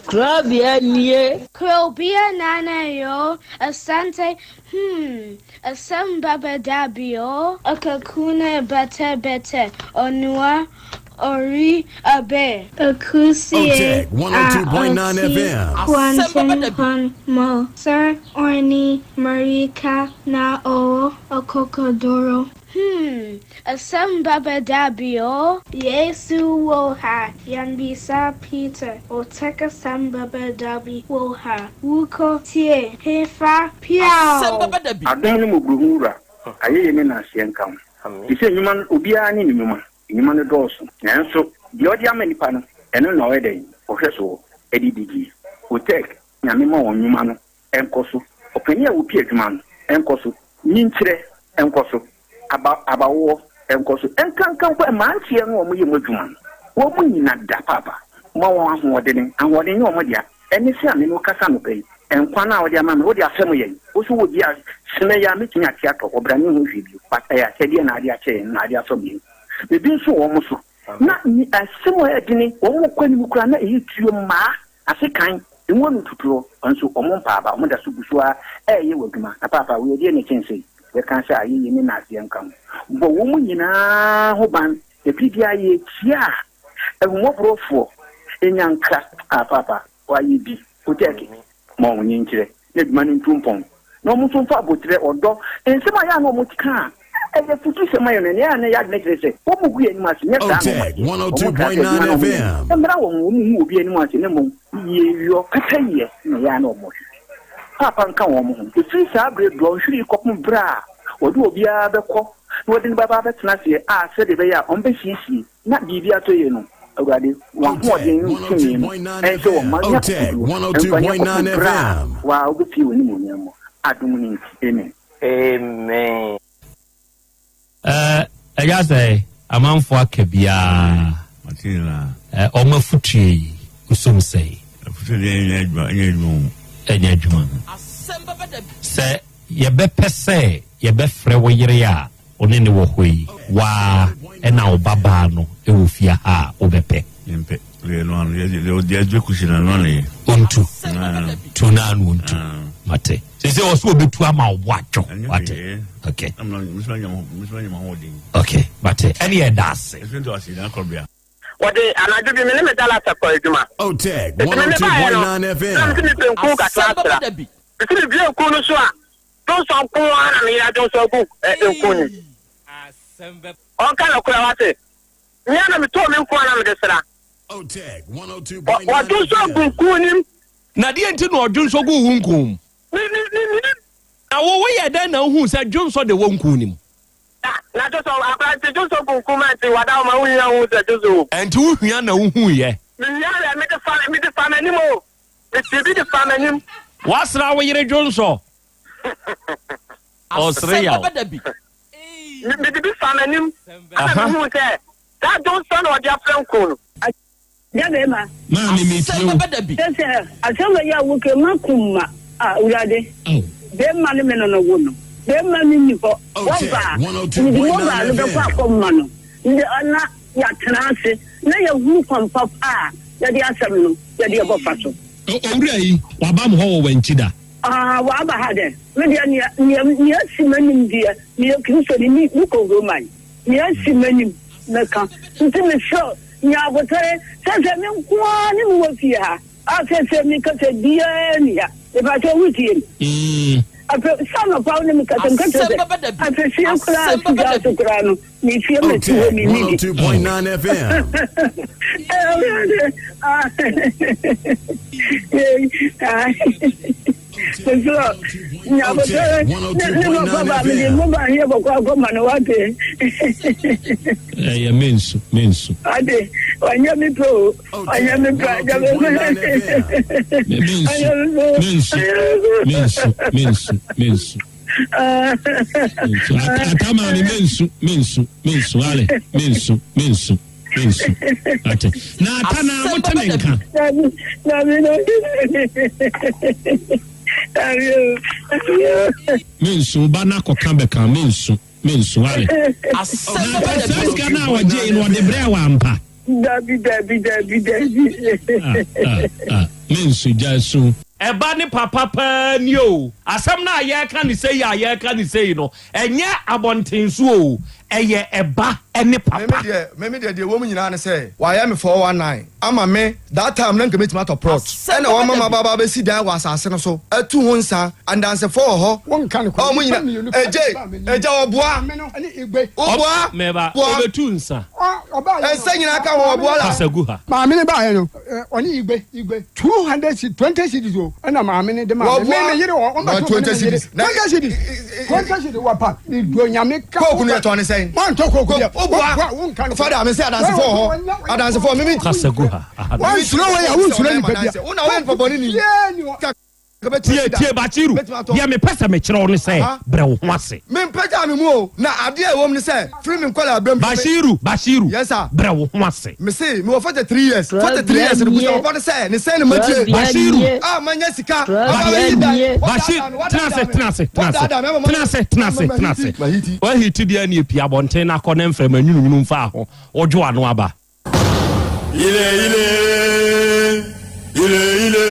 Korabea nie. Krobea nana yo, asante, hmm, asem baba dabio, akakuna bete bete, onua, ori abe. Akusie OTEC 102.9 FM. Kwanten hon mo, Sir Orni Marika na o okokodoro. Hmm, asem baba dabio, Yesu wo ha, Yanbisa Peter, Oteka sambaba dabi wo ha, Wuko tie, hefa piao. Adom ne mmɔborɔhunu Wura, ayɛyie ne nnaseɛ nka wo. Te sɛ nnwuma no, obiara ne ne nnwuma. Nnwuma no dɔɔso, nanso deɛ ɔde ama nnipa no, ɛno na ɔyɛ dɛn? Ɔhwɛ soɔ de di die. Otec, Nyame ma wɔn nnwuma no nkɔ so. Ɔpanin a ɔpi adwuma no nkɔ so. Nyinkyerɛ nkɔ so. Aba, abawoɔ nkɔ so. Nkanka mpo mmeranteɛ no a wɔyɛ mu adwuma no, wɔn nyina da paapa. Ma wɔn ahoɔdene. Ahoɔden nyɛ wɔn dea. Ɛne sɛ a me ne wo kasa anɔpa yi. Nkwa no a wode ama me, wode afɛm yɛn. Wo nso wɔ bi a, sene yi ara mɛtumi ate atɔ hɔ, bra menhu hwee bio. But ɛyɛ akyɛdeɛ na ade akyɛ yɛn, na ade afɛm yɛn. Ebi nso wɔ wɔn so. Na asɛm a ɛyɛ dene, wɔn kɔ anim koraa na ɛyɛ tuo mmaa, asekan, emu ano tutuo, nso wɔn mpa aba, wɔn da so gu so ara ɛreyɛ wɔ adwuma. Na paapa, wei ɛdeɛn na ɛkyɛn sei? Yɛka sɛ ayɛyie ne nnaseɛ nka ho. Bɔ wɔn nyinaa ho ban, na biribiara yɛretia a, ahummɔborɔfoɔ nya nkra. Ah, paapa, Wɔayɛ bi, Otɛɛke, ma wɔn nkyerɛ na adwuma no ntu mpɔn, na wɔn nso mfa aboterɛ, ɔdɔ, nsɛm a ɛyɛ a na wɔka a ɛyɛ afutusɛm ma yɛn no, nea ɛyɛ a na ɛyɛ adwene kyerɛ sɛ wɔgu yɛn anim ase, nyɛ saa na Otɛɛk wɔayɛ. Wɔn kaa sɛ adwuma 102.9 no a wɔyɛ FM. no mmra wɔn ho, wɔnhu obi anim ase, na mmom yieyɔ, pɛpɛyɛ na ɛyɛ a na wɔhwehwɛ. Paapa nka wɔn ho. Ɛfiri saa berɛ dɔnhwere yi kɔpem berɛ a wɔde obiara bɛkɔ na wɔde no bɛba abɛtena aseɛ a sɛdeɛ ɛbɛyɛ a wɔbɛsiesie na biribi atɔ yie no, Awurade, w'ahoɔden ne wo tumi no nhyɛ wɔn ma nya akokoɔduro mfa nyɛ kɔpem berɛ a wo ara wobɛpue w'animuonyam mu, adom no nti. Amen. Amen. Eh, ɛyɛ sɛ amanfoɔ aka biara eh, ɔmo afutuo yi wosom sɛe. Afutuo deɛ ɛnyɛ adwuma, ɛnyɛ adwuma o. Ɛnyɛ adwuma. Sɛ yɛbɛpɛ sɛ yɛbɛfrɛ wo yere a wo ne ne wɔ hɔ yi, waa ɛna wo ba baa no wɔ fie ha a, wobɛpɛ? Mempɛ. Deɛ ɛno ano, deɛ deɛ deɛ ɛdwe kusi no ɛno ano yɛ. Ontu. Tu no ano ontu. Mate. Sɛ sɛ ɔsɛ obetu ama wo bo adwo. Wate. Okay. Okay, mate. Ɛne yɛ da ase. Wɔde anadwo bi me ne me Dallas kɔɔ adwuma. Otec Enti me mebaeɛ no, 102.9 na FM. mese mepɛ nku kakra asra. Mese mebue nku no so a, dwonsɔ nko ara na me yere adwonsɔ agu ɛ, nku no mu. Ɔnka nokorɛ, wate. Me ara na metɔɔ me nku a na mede sra. Otec Wɔ, 102.9 wɔdwonsɔ agu FM. nku no mu. Na deɛ nti na ɔdwonsɔ guu wo nku mu? Me, me, me, menim. Na wo, woyɛɛ dɛn na wohuu sɛ dwonsɔ de wɔ nku no mu? Na, na dwonsɔ, akwadaa nti dwonsɔ gu nku mu a nti wada hɔ ma wohia hu sɛ dwonsɔ wɔ mu. Ɛnti wohia na wohuiɛ? Mehia yɛ, mede fa, mede fa m'anim o. Metee bi de faa m'anim. Woasra wo yere dwonsɔ? Ɔsere yaw. Mede bi faa m'anim, ɛna mehuu sɛ saa dwonsɔ na ɔde afra nku no. Agya bɛɛma. Maame metie wo. Kyerɛ sɛ asɛm wei a woka yi m'akoma a Awurade bɛɛma ne me no no wo no bɛɛma no nni hɔ wɔba a mede mobile no bɛkɔ akɔma no na yɛatena ase na yɛahunu kwan papa a yɛde asɛm no yɛde ɛbɔfa so. Owura yi waba mo hɔ wɔ wankyi da? Ah, waba ha dɛ. Me deɛ nea nea nea asi m'anim deɛ meyɛ Kristoni me mekɔ Roman. Nea asi m'anim mɛka. Nti mesrɛ wo nya abotare sɛ sɛ me nko ara ne mewɔ fie ha a seesei meka sɛ biara nni ha. Mepakyɛw wotie me? Afei sɛ anɔpa wo ne me kasa meka kyerɛ sɛ afesie koraa a si gya so koraa no mefie mɛsi hɔ Otec menni bi. 102.9 FM. Awurade ah mesrɛ nya abotare ne ne papa ba mede mo ba heɛ bɔkɔ akɔma no wate. Ɛyɛ mensu mensu. Ade ɔnyɛ me pɛ o ɔnyɛ me pɛ agya me Mensu mensu mensu mensu mensu. Mensu ata maame mensu mensu mensu ale mensu mensu mensu ate na ata na mo te ne nka. Dabi dabi dabi o. Mensu ba na kɔka bɛka mensu mensu ale. Na ata saa sika no a ɔgye yi no ɔde brɛ wɔ ampa. Dabi dabi dabi dabi. Ah ah ah mensu gya su. Ɛba ne papa paa ni oo. Asɛm no a yɛreka no sei a yɛreka no sei no, ɛnyɛ abɔnten so oo, ɛyɛ ɛba ne papa. Meme deɛ meme deɛ deɛ ɛwɔ mu nyinaa ne sɛ wayɛ me 419 ama me that time na nka mɛtumi atɔ plot ɛna wama maba aba abɛsi dan wɔ asase no so atu ho nsa andansefoɔ wɔ hɔ a wɔn nyina ɛgye ɛgya ɔboa woboa Mɛba, boa ɔbɛtu nsa. nsa nyinaa ka ho ɔboa la. Kasa gu ha. Maame no baeɛ no ɔne igbe igbe 200 cedis 20 cedis o ɛna maame no de maa me me me yere wɔ ɔmba to me ne me yere 20 cedis 20 cedis wɔ pa me do nyame ka kooku no yɛ tɔn ne sɛn mantɔ kooku deɛ woboa wo nka no fada me sɛ adansefoɔ wɔ hɔ adansefoɔ meme Kasa gu ha. Aha. wansuro wei a wonsuro nipa bia wo na woyɛ nipa bɔne ni Yee ni hɔ. Tie tie Bashiru, deɛ mepɛ sɛ mekyerɛ wo ne sɛ brɛ wo ho ase. Mempagyaa me mu o, na adeɛ a ɛwɔ mu ne sɛ, firi me nkwadaa berɛ mu. Bashiru, Bashiru, Yes sir. brɛ wo ho ase. Mese, mewɔ 43 years, 43 years no, busa papa no sɛ, ne sɛn na matie? Bashiru. A manya sika, aba abɛsi dan, Bashir, wadaadaa me, tena ase, wadaadaa me, tena ase, tena ase, wadaadaa me ama tena ase, tena ase, ama tena ase. mahiti, mahiti. Wahiti deɛ ɛne pia abɔnten na akɔ ne mframa nwununwunu mfaa ho, wodwo ano aba. Ile ile ile ile.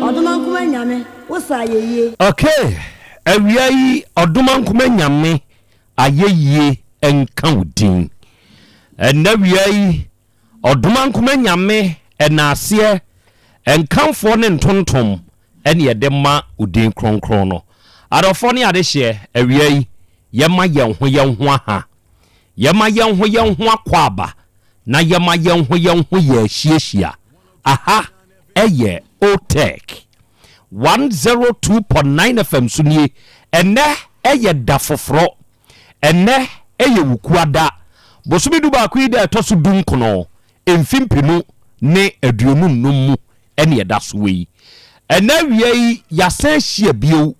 Ɔdomankoma Nyame, wo sa ayɛyie. Okay, awia yi Ɔdomankoma Nyame ayɛyie nka wo din. Ɛnɛ awia yi Ɔdomankoma Nyame ɛnaaseɛ, nkamfoɔ ne ntontom ɛne yɛde ma wo din kronkron no. Adɔfoɔ ne adehyeɛ, awia yi yɛma yɛn ho yɛn ho aha, yɛma yɛn ho yɛn ho akwaaba, na yɛma yɛn ho yɛn ho yɛ ahyiahyia. Aha ɛyɛ Otec 102.9 FM so nie. Ɛnnɛ ɛyɛ da foforɔ. Ɛnnɛ ɛyɛ Wukuada. Bosome dubaako yi da ɛtɔ so dunkono, mfe mpenu ne 25 mu ɛne ɛda so wɔ yi. Ɛnnɛ awia yi yɛasan ahyia bio.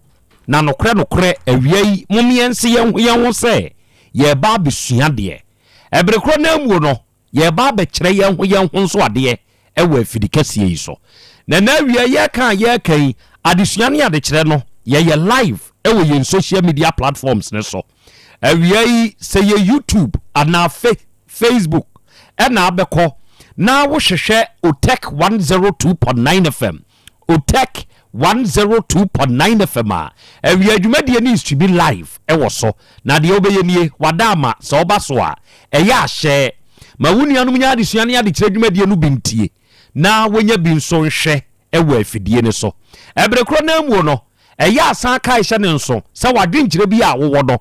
Na nokorɛ nokorɛ awia yi momeɛnse yɛn ho yɛn ho sɛ yɛreba abɛsua adeɛ. Ɛbere korɔ no ara muo no, yɛreba abɛkyerɛ yɛn ho yɛn ho nso adeɛ wɔ afidi kɛseɛ yi so. Na ɛnnɛ awia yɛreka a yɛreka yi, adesua ne adekyerɛ no, yɛyɛ live wɔ yɛn social media platforms no so. Awia yi, sɛ yɛ YouTube anaa Facebook ɛna abɛkɔ na wohwehwɛ Otec 102.9 FM Otec 102.9 FM a, awia dwumadie no streami live wɔ so. Na deɛ wobɛyɛ nie, wada ama sɛ woba so a, ɛyɛ a hyɛ ma wo nuanom nya adesua ne adekyerɛ dwumadie no bi ntie na wɔnya bi nso nhwɛ wɔ afidie no so. Ɛbere korɔ no ara muo no, ɛyɛ a san kae hyɛ no nso sɛ w'adwenkyerɛ bi a wowɔ no,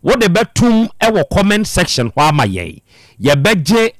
wode bɛtom wɔ comment section hɔ ama yɛn. Yɛbɛgye,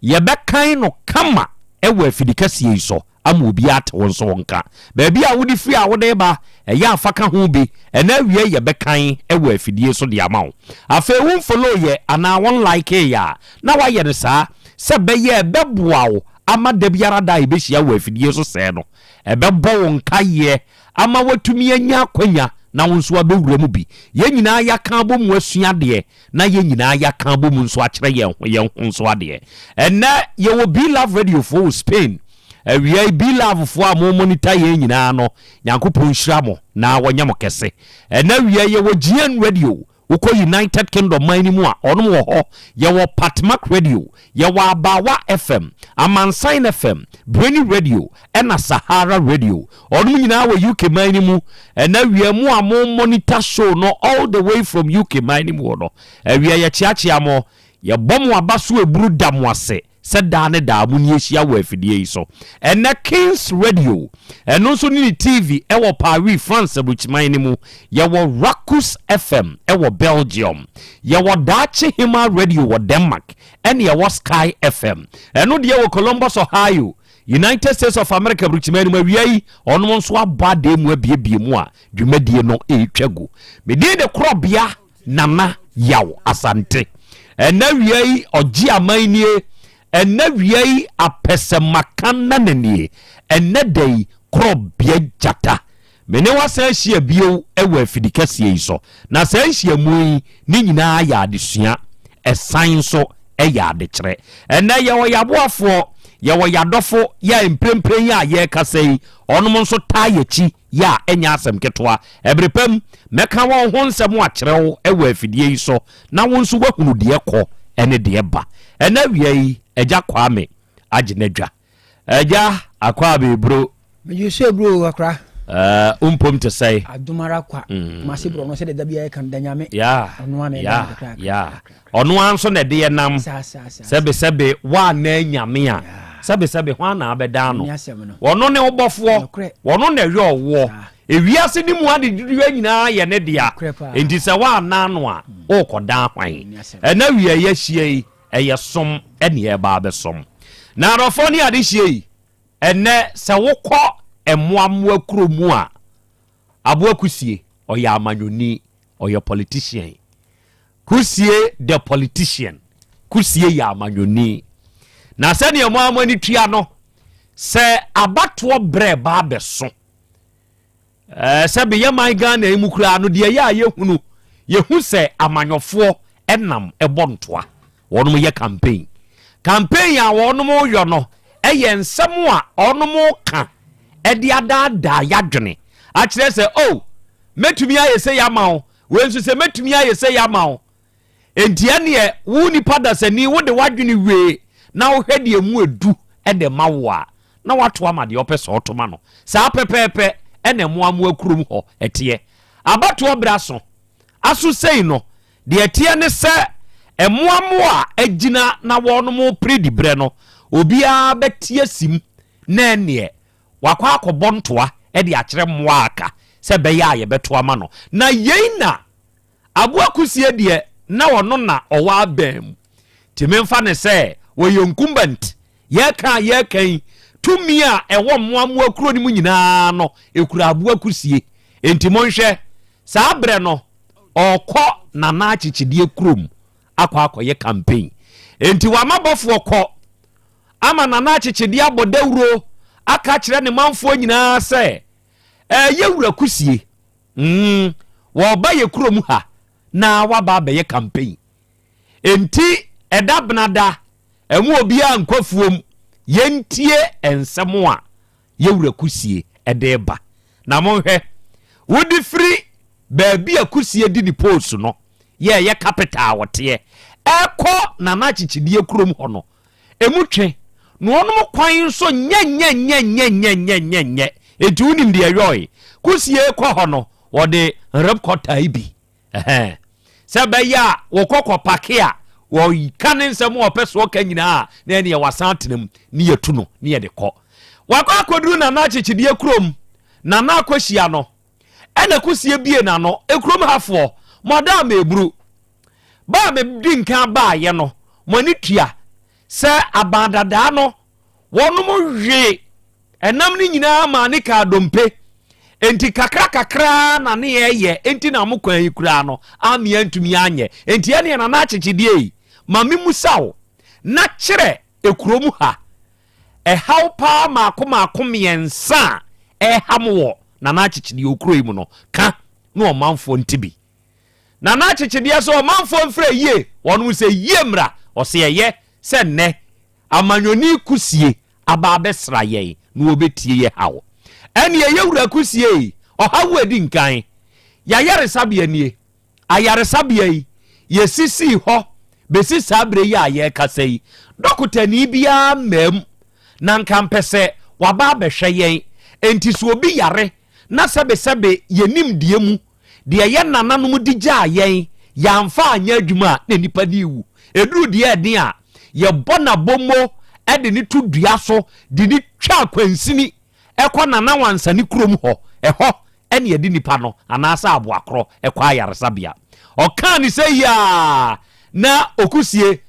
yɛbɛkan no kama. wɔ afidikɛseɛ yi so ama obiara ate wo nso wo nka. Baabi a wode firi a wode reba, ɛyɛ a fa ka ho bi. Ɛnnɛ awia yi yɛbɛkan wɔ afidie so de ama wo. Afei wo nfollow yɛ anaa wo nlikee yɛ a, na woayɛ no saa sɛ ɛbɛyɛ a ɛbɛboa wo ama da biara da a yɛbɛhyia wɔ afidie so sɛɛ no, ɛbɛbɔ wo nkaeɛ ama woatumi anya akwanya na wo nso abɛwura mu bi. Yɛn nyinaa yɛaka abɔ mu asua adeɛ na yɛn nyinaa yɛaka abɔ mu nso akyerɛ yɛn ho yɛn ho nso adeɛ. Ɛnnɛ yɛwɔ B-Love Radio foɔ wɔ Spain. Awia yi B-Love foɔ a mo monitor yɛn nyinaa no, Nyankopɔn nhyira mo na wɔnyɛ mo kɛse. Ɛnnɛ awia yi yɛwɔ GN Radio, wokɔ United Kingdom man no mu a, ɔnom wɔ hɔ. Yɛwɔ Patmak Radio, yɛwɔ Abaawa FM, Amansan FM, Brainy Radio, ɛna Sahara Radio. Ɔnom nyinaa wɔ UK man no mu. Ɛna awia mo a mo monitor show no all the way from UK man no mu hɔ no, awia yɛkyeakyea mo, yɛbɔ mo aba so eburu da mo ase sɛ daa ne daa mo ni ahyia wɔ afidie yi so. Ɛnɛ Kings Radio, ɛno nso ne ne TV ɛwɔ Paris, France aburukyiman no mu. Yɛwɔ Rakus FM ɛwɔ Belgium. Yɛwɔ Daakye Hema Radio wɔ Denmark. Ɛne yɛwɔ Sky FM. Ɛno deɛ wɔ Columbus, Ohio. United States of America aburukyiman no mu awia yi, ɔnom nso abɔ adeɛ mu abiebie mu a dwumadie no retwa gu. Me din de Korɔbea Nana Yaw Asante. Ɛnɛ awia yi ɔgye aman nie, ɛnɛ awia yi apɛsɛmaka nana nie, ɛnɛ da yi Korɔbea Gyata. Me ne wo asan ahyia bio wɔ afidi kɛseɛ yi so. Na saa nhyiamu yi ne nyinaa yɛ adesua, ɛsan nso yɛ adekyerɛ. Ɛnnɛ yɛwɔ yɛaboafoɔ, yɛwɔ yɛadɔfo yɛ a mprempren yi a yɛrekasa yi, wɔnom nso taa yɛakyi yɛ a ɛnyɛ asɛm ketewa. Ɛbere pa mu, mɛka wɔn ho nsɛm akyerɛ wo wɔ afidie yi so na wo nso woahunu deɛ ɛkɔ ne deɛ ɛba. Ɛnnɛ awia yi, Agya Kwame agye n'adwa. Agya Akwaaba Eburo. Megye so eburo o akora. Ɛɛ wo mpom te sɛe? Adom ara kwa. Kumasi borɔ no sɛdeɛ da biara yɛka no da Nyame. Yeah. Ɔno ara na ɛda Yeah. no kakra kakra. Yeah. Ɔno ara nso na ɛde yɛ nam. Saa saa saa. Sɛbe sɛbe woanna Nyame a. Sɛbe sɛbe hwan na abɛdan no? Ɛne asɛm no. Ɔno ne wo bɔfoɔ. Nokorɛ. Ɔno na ɛyɛ ɔwoɔ. Ewiase ne mu adedodoɔ nyinaa yɛ ne dea. Nokorɛ paa. Enti sɛ woanna no a, worekɔdan hwan? Ɛne asɛm. Ɛna wia yɛahyia yi, ɛyɛ som ɛne ɛreba abɛsom. Na adɔfoɔ ne adehyeɛ yi, ɛnɛ sɛ wokɔ mmoa mmoa kuro mu a, aboa kusie, ɔyɛ amanyɔni, ɔyɛ politician. Kusie the politician, kusie yɛ amanyɔni. Na sɛdeɛ mo ara mo ani tua no, sɛ abatoɔ berɛ ba abɛso, Ɛɛ sɛ beyɛ man Ghana yi mu koraa no deɛ ɛyɛ a yɛhunu, yɛhu sɛ amanyɔfoɔ nam bɔ ntoa, wɔnom yɛ campaign. Campaign a wɔnom yɔ no yɛ nsɛm a wɔnom ka de adaadaa yadwene akyerɛ sɛ oh mɛtumi ayɛ sei ama wo, wei nso sɛ mɛtumi ayɛ sei ama wo. Enti ɛneɛ wo nipa dasani wode w'adwene wie na wohwɛ deɛ emu edu de ma wo a, na wato ama deɛ ɔpɛ sɛ ɔto ma no. Saa pɛpɛɛpɛ na mmoa mmoa kurom hɔ teɛ. Abatoɔ berɛ aso. Aso sei no, deɛ ɛteɛ ne sɛ mmoa mmoa a agyina na wɔnom repere diberɛ no, obiara bɛte asim na ɛneɛ wakɔ akɔbɔ ntoa de akyerɛ mmoa a aka sɛ ɛbɛyɛ a yɛbɛto ama no. Na yei na Aboa kusie deɛ na ɔno na ɔwɔ abɛn mu nti memfa no sɛ ɔyɛ incumbent. Yɛreka a yɛreka yi, tumi a ɛwɔ mmoa mmoa kuro no mu nyinaa no, ɛkura aboa kusie. Enti monhwɛ, saa berɛ no ɔrekɔ Nana Akyekyedeɛ kurom akɔ akɔyɛ campaign. Enti wama bɔfoɔ kɔ ama Nana Akyekyedeɛ abɔ dawuro aka akyerɛ ne manfoɔ nyinaa sɛ, ɛyɛ wura kusie. Mm, wɔreba yɛ kurom ha na waba abɛyɛ campaign. Enti ɛda benada, ɛmu obiara nkɔ afuom, yɛntie nsɛm a yɛwura kusie ɛde ba. Na monhwɛ, wode firi baabi a kusie di ne post no, yɛ ɛyɛ capital a wɔteɛ, ɛkɔ Nana Akyekyedeɛ kurom hɔ no, Emu twe, na wɔnom kwan nso nyɛnyɛnyɛnyɛnyɛnyɛnyɛ. Enti wonim deɛ ɛyɔe? Kusie kɔ hɔ no, wɔde nrep kɔtae bi. Ɛhɛn. Sɛ ɛbɛyɛ a wɔkɔ kɔpake a, wɔka ne nsɛm a ɔpɛ so ɔka nyinaa a, na ɛneɛ wasan atena mu, ne yɛtu no, ne yɛde kɔ. Wakɔ akɔduru Nana Akyekyedeɛ kurom, Nana akɔhyia no. Ɛna Kusie bie n'ano, Ekurom hafoɔ, mo ada a meburu. Ba a medi nkan baeɛ no, mo ani tua sɛ aban dadaa no, Wɔnom wee ɛnam no nyinaa maa ne kaa dompe. Enti kakra kakra na ne yɛyɛ, enti na mo kwan yi koraa no ame antumi anyɛ. Enti ɛneɛ Nana Akyekyedeɛ yi, ma me musa wo na kyerɛ ekurom ha ɛhaw paa maako maako mmiɛnsa a ɛha mo wɔ Nana Akyekyedeɛ okuro yi mu no, ka na ɔmanfoɔ nte bi. Nana Akyekyedeɛ sɛ ɔmanfoɔ mfrɛ yie, wɔnom sɛ yie mmra, ɔse ɛyɛ sɛ nnɛ Amanyɔni Kusie aba abɛsra yɛn na ɔbɛtie yɛ haw. Ɛneɛ yɛ wura Kusie yi, ɔhaw a ɛdi nkan, y'ayaresabea nie. Ayaresabea yi, yɛsisii hɔ bɛsi saa berɛ yi a yɛrekasa yi, dɔkotani biara mmaa mu, na nka mpɛ sɛ waba abɛhwɛ yɛn. Enti sɛ obi yare na sɛbesɛbe yɛn nimdeɛ mu, Deɛ yɛn nananom de gyaa yɛn, yɛamfa anyɛ adwuma a, na nnipa no rewu. Ɛduru deɛ ɛden a, yɛbɔ no abommo de no to dua so de no twa akwansini kɔ Nana Wansane kurom hɔ. Ɛhɔ na yɛde nipa no anaasɛ aboakorɔ kɔ ayaresabea. Ɔkaa no sɛ yi ara na Okusie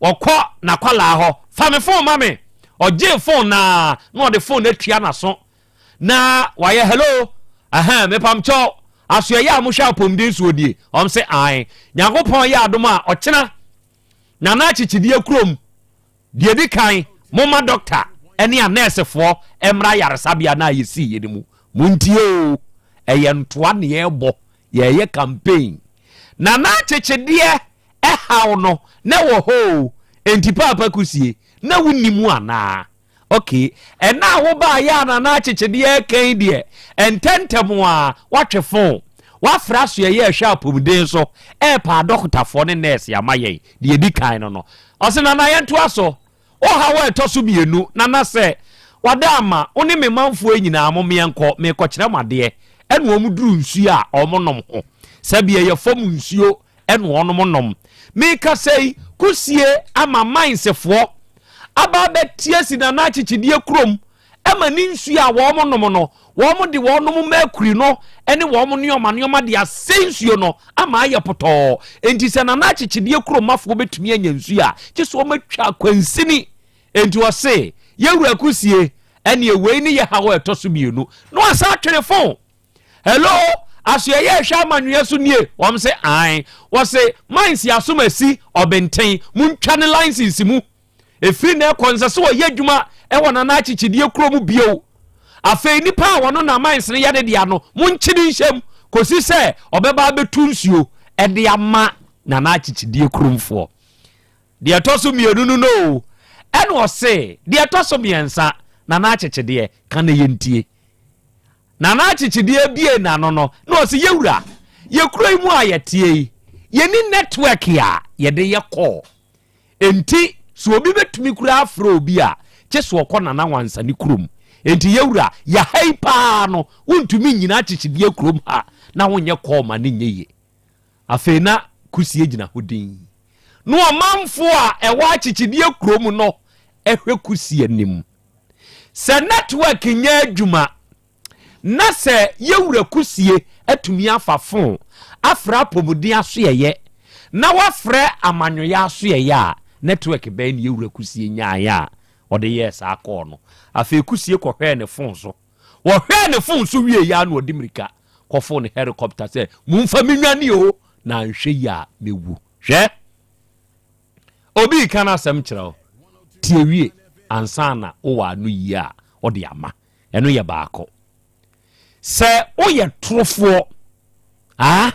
ɔkɔ n'akwadaa hɔ, fa me fon ma me. Ɔgyee fon no ara na ɔde fon no atua n'aso na wayɛ hello ɛhɛn mepamkyɛw asoɛyɛ a mohwɛ apɔmuden soɔ nie ɔm se ae nyankopɔn yɛ adom a ɔkyena nana akyekyedeɛ kurom deɛ di kan moma dɔkta ɛne anɛɛsefoɔ ɛmmra yaresabea no a yɛsii yɛ no mu montie o ɛyɛ ntoa ne yɛbɔ yɛyɛ campaign nana akyekyedeɛ ɛhaw no na ɛwɔ hɔ o enti paapa kusie na wonni mu anaa Ok, ɛna a wobaeɛ a Nana Akyekyedeɛ reka yi deɛ, ntɛntɛm ara woatwe fon, woafrɛ asoɛeɛ ɛhwɛ apɔmuden so ɛrepa adɔkotafoɔ ne nɛɛse ama yɛn, deɛ ɛdi kan no no. Ɔse Nana yɛntoa so, wo haw a ɛtɔ so mmienu, Nana sɛ wada ama wo ne me manfoɔ yi nyinaa mo meɛnkɔ, merekɔkyerɛ mo adeɛ, ɛna wɔn duru nsuo a wɔn nom ho, sɛbi ɛyɛ fam nsuo ɛna wɔn nom. Merekasa yi, kusie ama minesfoɔ aba abɛte asi Nana Akyekyedeɛ kurom ma ne nsuo a wɔn nom no, wɔn de wɔn mercury no ne wɔn nneɛma nneɛma de asɛe nsuo no ama ayɛ pɔtɔɔ. Enti sɛ Nana Akyekyedeɛ kurom mafoɔ bɛtumi anya nsuo a, gye sɛ wɔatwa akwansini. Enti ɔse, Yɛwura Kusie, ɛneɛ wei ne yɛ haw a ɛtɔ so mmienu. Na wasan atwene fon. Hello, asoɛyɛ ɛhwɛ amanweɛ so nie? Wɔn se ae. Wɔse mines asom asi ɔbenten, montwa ne license mu. Ɛfiri na ɛkɔ nsɛ sɛ ɔyɛ adwuma ɛwɔ Nana Akyekyedeɛ kuro mu bio. Afei nipa a wɔno na mines no yɛ ne dea no, monkye ne nhyɛm kɔsi sɛ ɔbɛba abɛtu nsuo ɛde ama Nana Akyekyedeɛ kuromfoɔ. Deɛ ɛtɔ so mmienu no no o, ɛna ɔse deɛ ɛtɔ so mmiɛnsa, Nana Akyekyedeɛ, ka na yɛntie. Nana Akyekyedeɛ bue n'ano no, na ɔse, Yɛwura, yɛ kuro yi mu a yɛteɛ yi, yɛnni network a yɛde yɛ call. Enti, sɛ obi bɛtumi koraa afrɛ obi a, kye sɛ ɔkɔ Nana Wansane kurom. Enti yɛwura, yɛ ha yi paa no, wontumi nnyina Akyekyedeɛ kurom ha na wonyɛ call ma no nyɛ yie. Afei na Kusie gyina hɔ dinn. Na ɔmanfoɔ a ɛwɔ Akyekyedeɛ kurom no hwɛ Kusie anim. Sɛ network nyɛ adwuma na sɛ yɛwura kusie atumi afa fon afrɛ apɔmuden asoɛyɛ na wafrɛ amanyoyɛ asoɛyɛ a, network bɛn na yɛwura kusie nyaeɛ a ɔde yɛɛ saa kɔɔ no? Afei kusie kɔhwɛɛ ne fon so. Wɔhwɛɛ ne fon so wieeɛ ara na ɔde mmirika kɔfoo ne helicopter sɛ, Momfa me nnwane o, na anhwɛ yie a mɛwu. Hwɛ! Obi reka n'asɛm kyerɛ wo, tie wie ansa na wowɔ ano yie a wode ama. Ɛno yɛ baako. Sɛ woyɛ torofoɔ ah,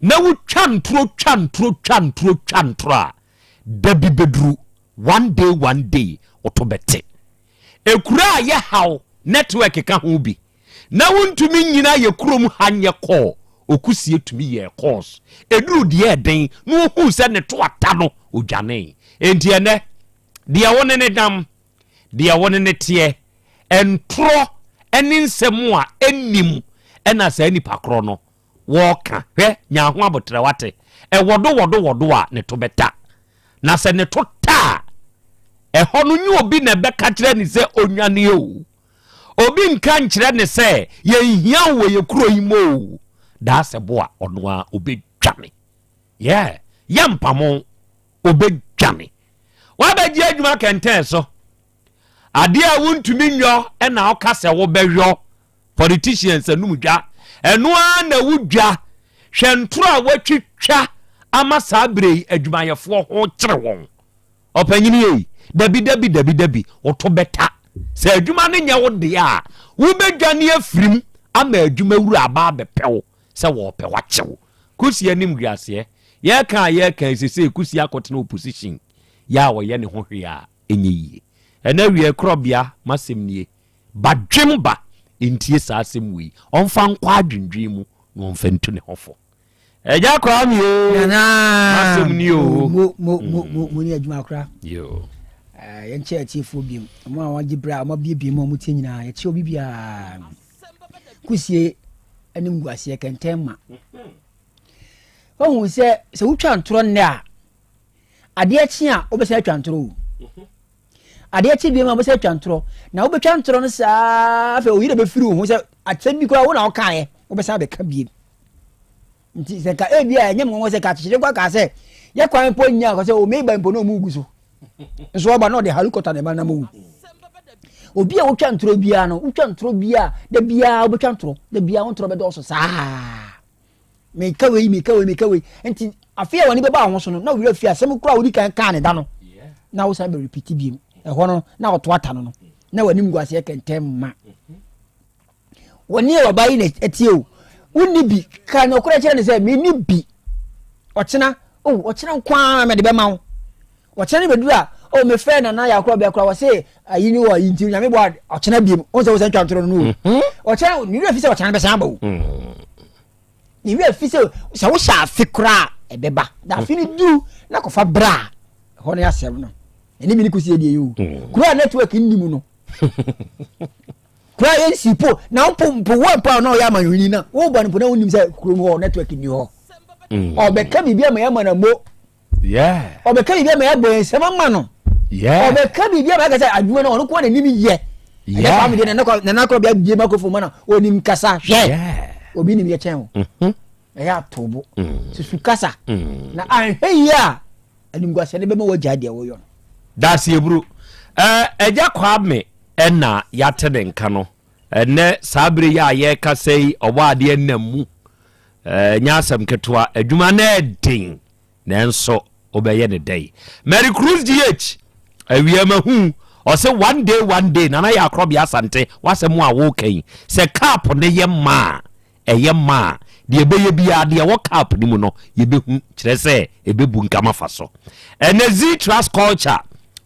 na wotwa ntoro twa ntoro twa ntoro twa ntoro a, da bi bɛduru, one day one day, woto bɛte. Ekura a yɛ haw network ka ho bi. Na wontumi nnyina yɛ kurom ha nyɛ call. Okusie tumi yɛɛ calls. Eduru deɛ ɛden na ohuu sɛ ne to ata no, odwanee. Enti ɛnɛ, deɛ wo ne no nam, deɛ wo ne no teɛ, ntorɔ ne nsɛm a ɛnnim na saa nipa korɔ no wɔɔka. Hwɛ, nya ho aboterɛ wate. Ɛwɔdo wɔdo wɔdo a, ne to bɛta. Na sɛ ne to ta a, ɛhɔ no nyɛ obi na ɛbɛka kyerɛ ne sɛ ɔnwane o. Obi nka nkyerɛ ne sɛ yɛnhia wo wɔ yɛ kuro yi mu o. Daa sɛ bo a, ɔno ara ɔbɛdwane. Yeah, yɛmpamo, ɔbɛdwane. Wabɛgye adwuma kɛntɛn so. Adeɛ a wontumi nyɔ ɛna woka sɛ wobɛyɔ. Politicians anum dwa. Ɛno ara na wodwa. Hwɛ ntoro a woatwitwa ama saa berɛ yi adwumayɛfoɔ ho kyere wɔn. Ɔpanyini ei, dabi dabi dabi dabi, woto bɛta. Sɛ adwuma no nyɛ wo deɛ a, wobɛdwane afirim ama adwumawura aba abɛpɛ wo sɛ wɔrepɛ wo akye wo. Kusi anim guaseɛ. Yɛreka a yɛreka yi, sesei Kusi akɔtena opposition yɛ a ɔyɛ ne ho hwee a ɛnyɛ yie. Ɛnɛ awiei korɔbea, m'asɛm nie, badwem ba ntie saa asɛm wei, ɔmfa nkɔ adwendwen mu na ɔmfa ntu ne ho fo. Ɛgya Kwame o. Nana. Masɛm ni o. Mo mo mo mo mo ni adwuma kora. Yo. Eh, yɛn kyɛ atiefoɔ biom. Mo a wɔagye berɛ a wɔabiebie mu a wɔtie nyinaa yɛkyɛ obi biara. Kusie anim gu aseɛ kɛntɛn ma. Wahu sɛ sɛ wotwa ntorɔ nnɛ a adeɛ kye a wobɛsan atwa ntorɔ o. Adeɛ kye biom a wobɛsan atwa ntorɔ na wobɛtwa ntorɔ no saa afei oyere bɛfiri wo ho sɛ asɛm bi koraa wo na wokaeɛ wobɛsan abɛka biem. Nti sɛ nka ebi a ɛnyɛ me nwanwa sɛ nka akyekyere nkwa kaa sɛ yɛ kwan mpo nya kɔ sɛ o meba mpo na ɔmu gu so nso ɔba na ɔde helicopter na ɛba na mu obi a wotwa ntorɔ biara no wotwa ntorɔ biara da biara wobɛtwa ntorɔ da biara wo ntorɔ bɛdɔɔso saa meka wei meka wei meka wei nti afei a w'ani bɛba ho so no na wura fi asɛm kora a wodi kan kaa ne da no na wosan bɛ repeat biem ɛhɔ no na ɔto ata no no na w'anim gu aseɛ kɛntɛn ma Wɔne ɔbaa yi na ɛteɛ o. Wonni bi. Ka nokorɛ kyerɛ no sɛ, menni bi. Ɔkyena, oh, ɔkyena nko ara mede bɛma wo. Ɔkyena no bɛduru a, oh, mefrɛ Nana Yakorɔbea koraa, wɔse ayi ne wɔ ayi nti, Nyame boa ɔkyena biem. Wo sɛ wo sɛ ntwa ntorɔ no no o. Mhm. Ɔkyena, ne werɛ fi sɛ ɔkyena no bɛsan aba o. Mm. Ne werɛ fi sɛ sɛ wohyɛ afe koraa ɛbɛba. Na afe no duru na kɔfa bra a, ɛhɔ ne asɛm no. Ɛne bi ne kɔsi adie yi o. Mm. Kuro a network nni mu no. Kura yɛ nsi po na mpo mpo wo mpo a na ɔyɛ amanyɔni na wo ba no mpo na wonim sɛ kurom hɔ network nni hɔ. Mm. Ɔbɛka biribi ama yɛama no mo. Ɔbɛka biribi ama yɛabɔ yɛn nsɛm ama no. Ɔbɛka biribi ama yɛaka sɛ adwuma no ɔno ko na nim yɛ. Ɛnyɛ saa medeɛ nana korɔ bi abie microphone ma na ɔnim kasa hwɛ. Obi nim yɛ kyɛn o. Mm-hmm. Ɛyɛ atobo. Mm. Susu kasa. Mm. Na anhwɛ yie a Animguaseɛ no bɛma woagyae deɛ woyɔ no. Daseɛburu, Ɛɛ, Agya Kwame na yɛate ne nka no. Ɛnnɛ, saa bere yi a yɛrekasa yi, Ɔbɔadeɛ nam mu. Ɛnyɛ asɛm ketewa. Adwuma no yɛ den, nanso wobɛyɛ no dɛn? Mary Cruz GH, awia mahu. Ɔse one day, one day, Nana Yɛ Akorɔbea Asante, w'asɛm a woka yi, sɛ cup no yɛ ma a, Ɛyɛ ma a, deɛ ɛbɛyɛ biara, deɛ ɛwɔ cup no mu no, yɛbɛhu, kyerɛ sɛ, ɛbɛbu nkam afa so. Ɛnɛ Zee Trust Culture,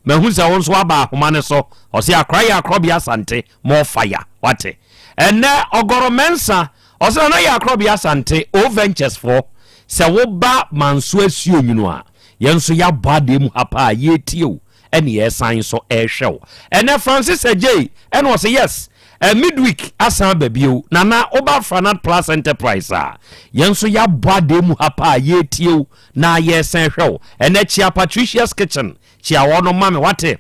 mahu sɛ wo nso woaba ahoma no so. Ɔse akora yɛ akorɔbea Asante, more fire, wate. Ɛnɛ Ɔgɔrɔ Mensah, ɔse Nana yɛ akorɔbea Asante, O Ventures foɔ, sɛ woba Manso Asuo Nwunu a, yɛn nso yɛabɔ adeɛ mu ha paa, yɛretie wo. ɛne yɛsan nso ɛrehwɛ wo ɛnɛ Francis Adjei ɛna ɔsɛ yes eh, midweek asan aba bio nana woba Franat Plus Enterprise a yɛn nso yɛabɔ adeɛ mu ha paa yɛretie wo na yɛresan hwɛ wo ɛnɛ kyia Patricia's Kitchen kyia wɔnom ma me wate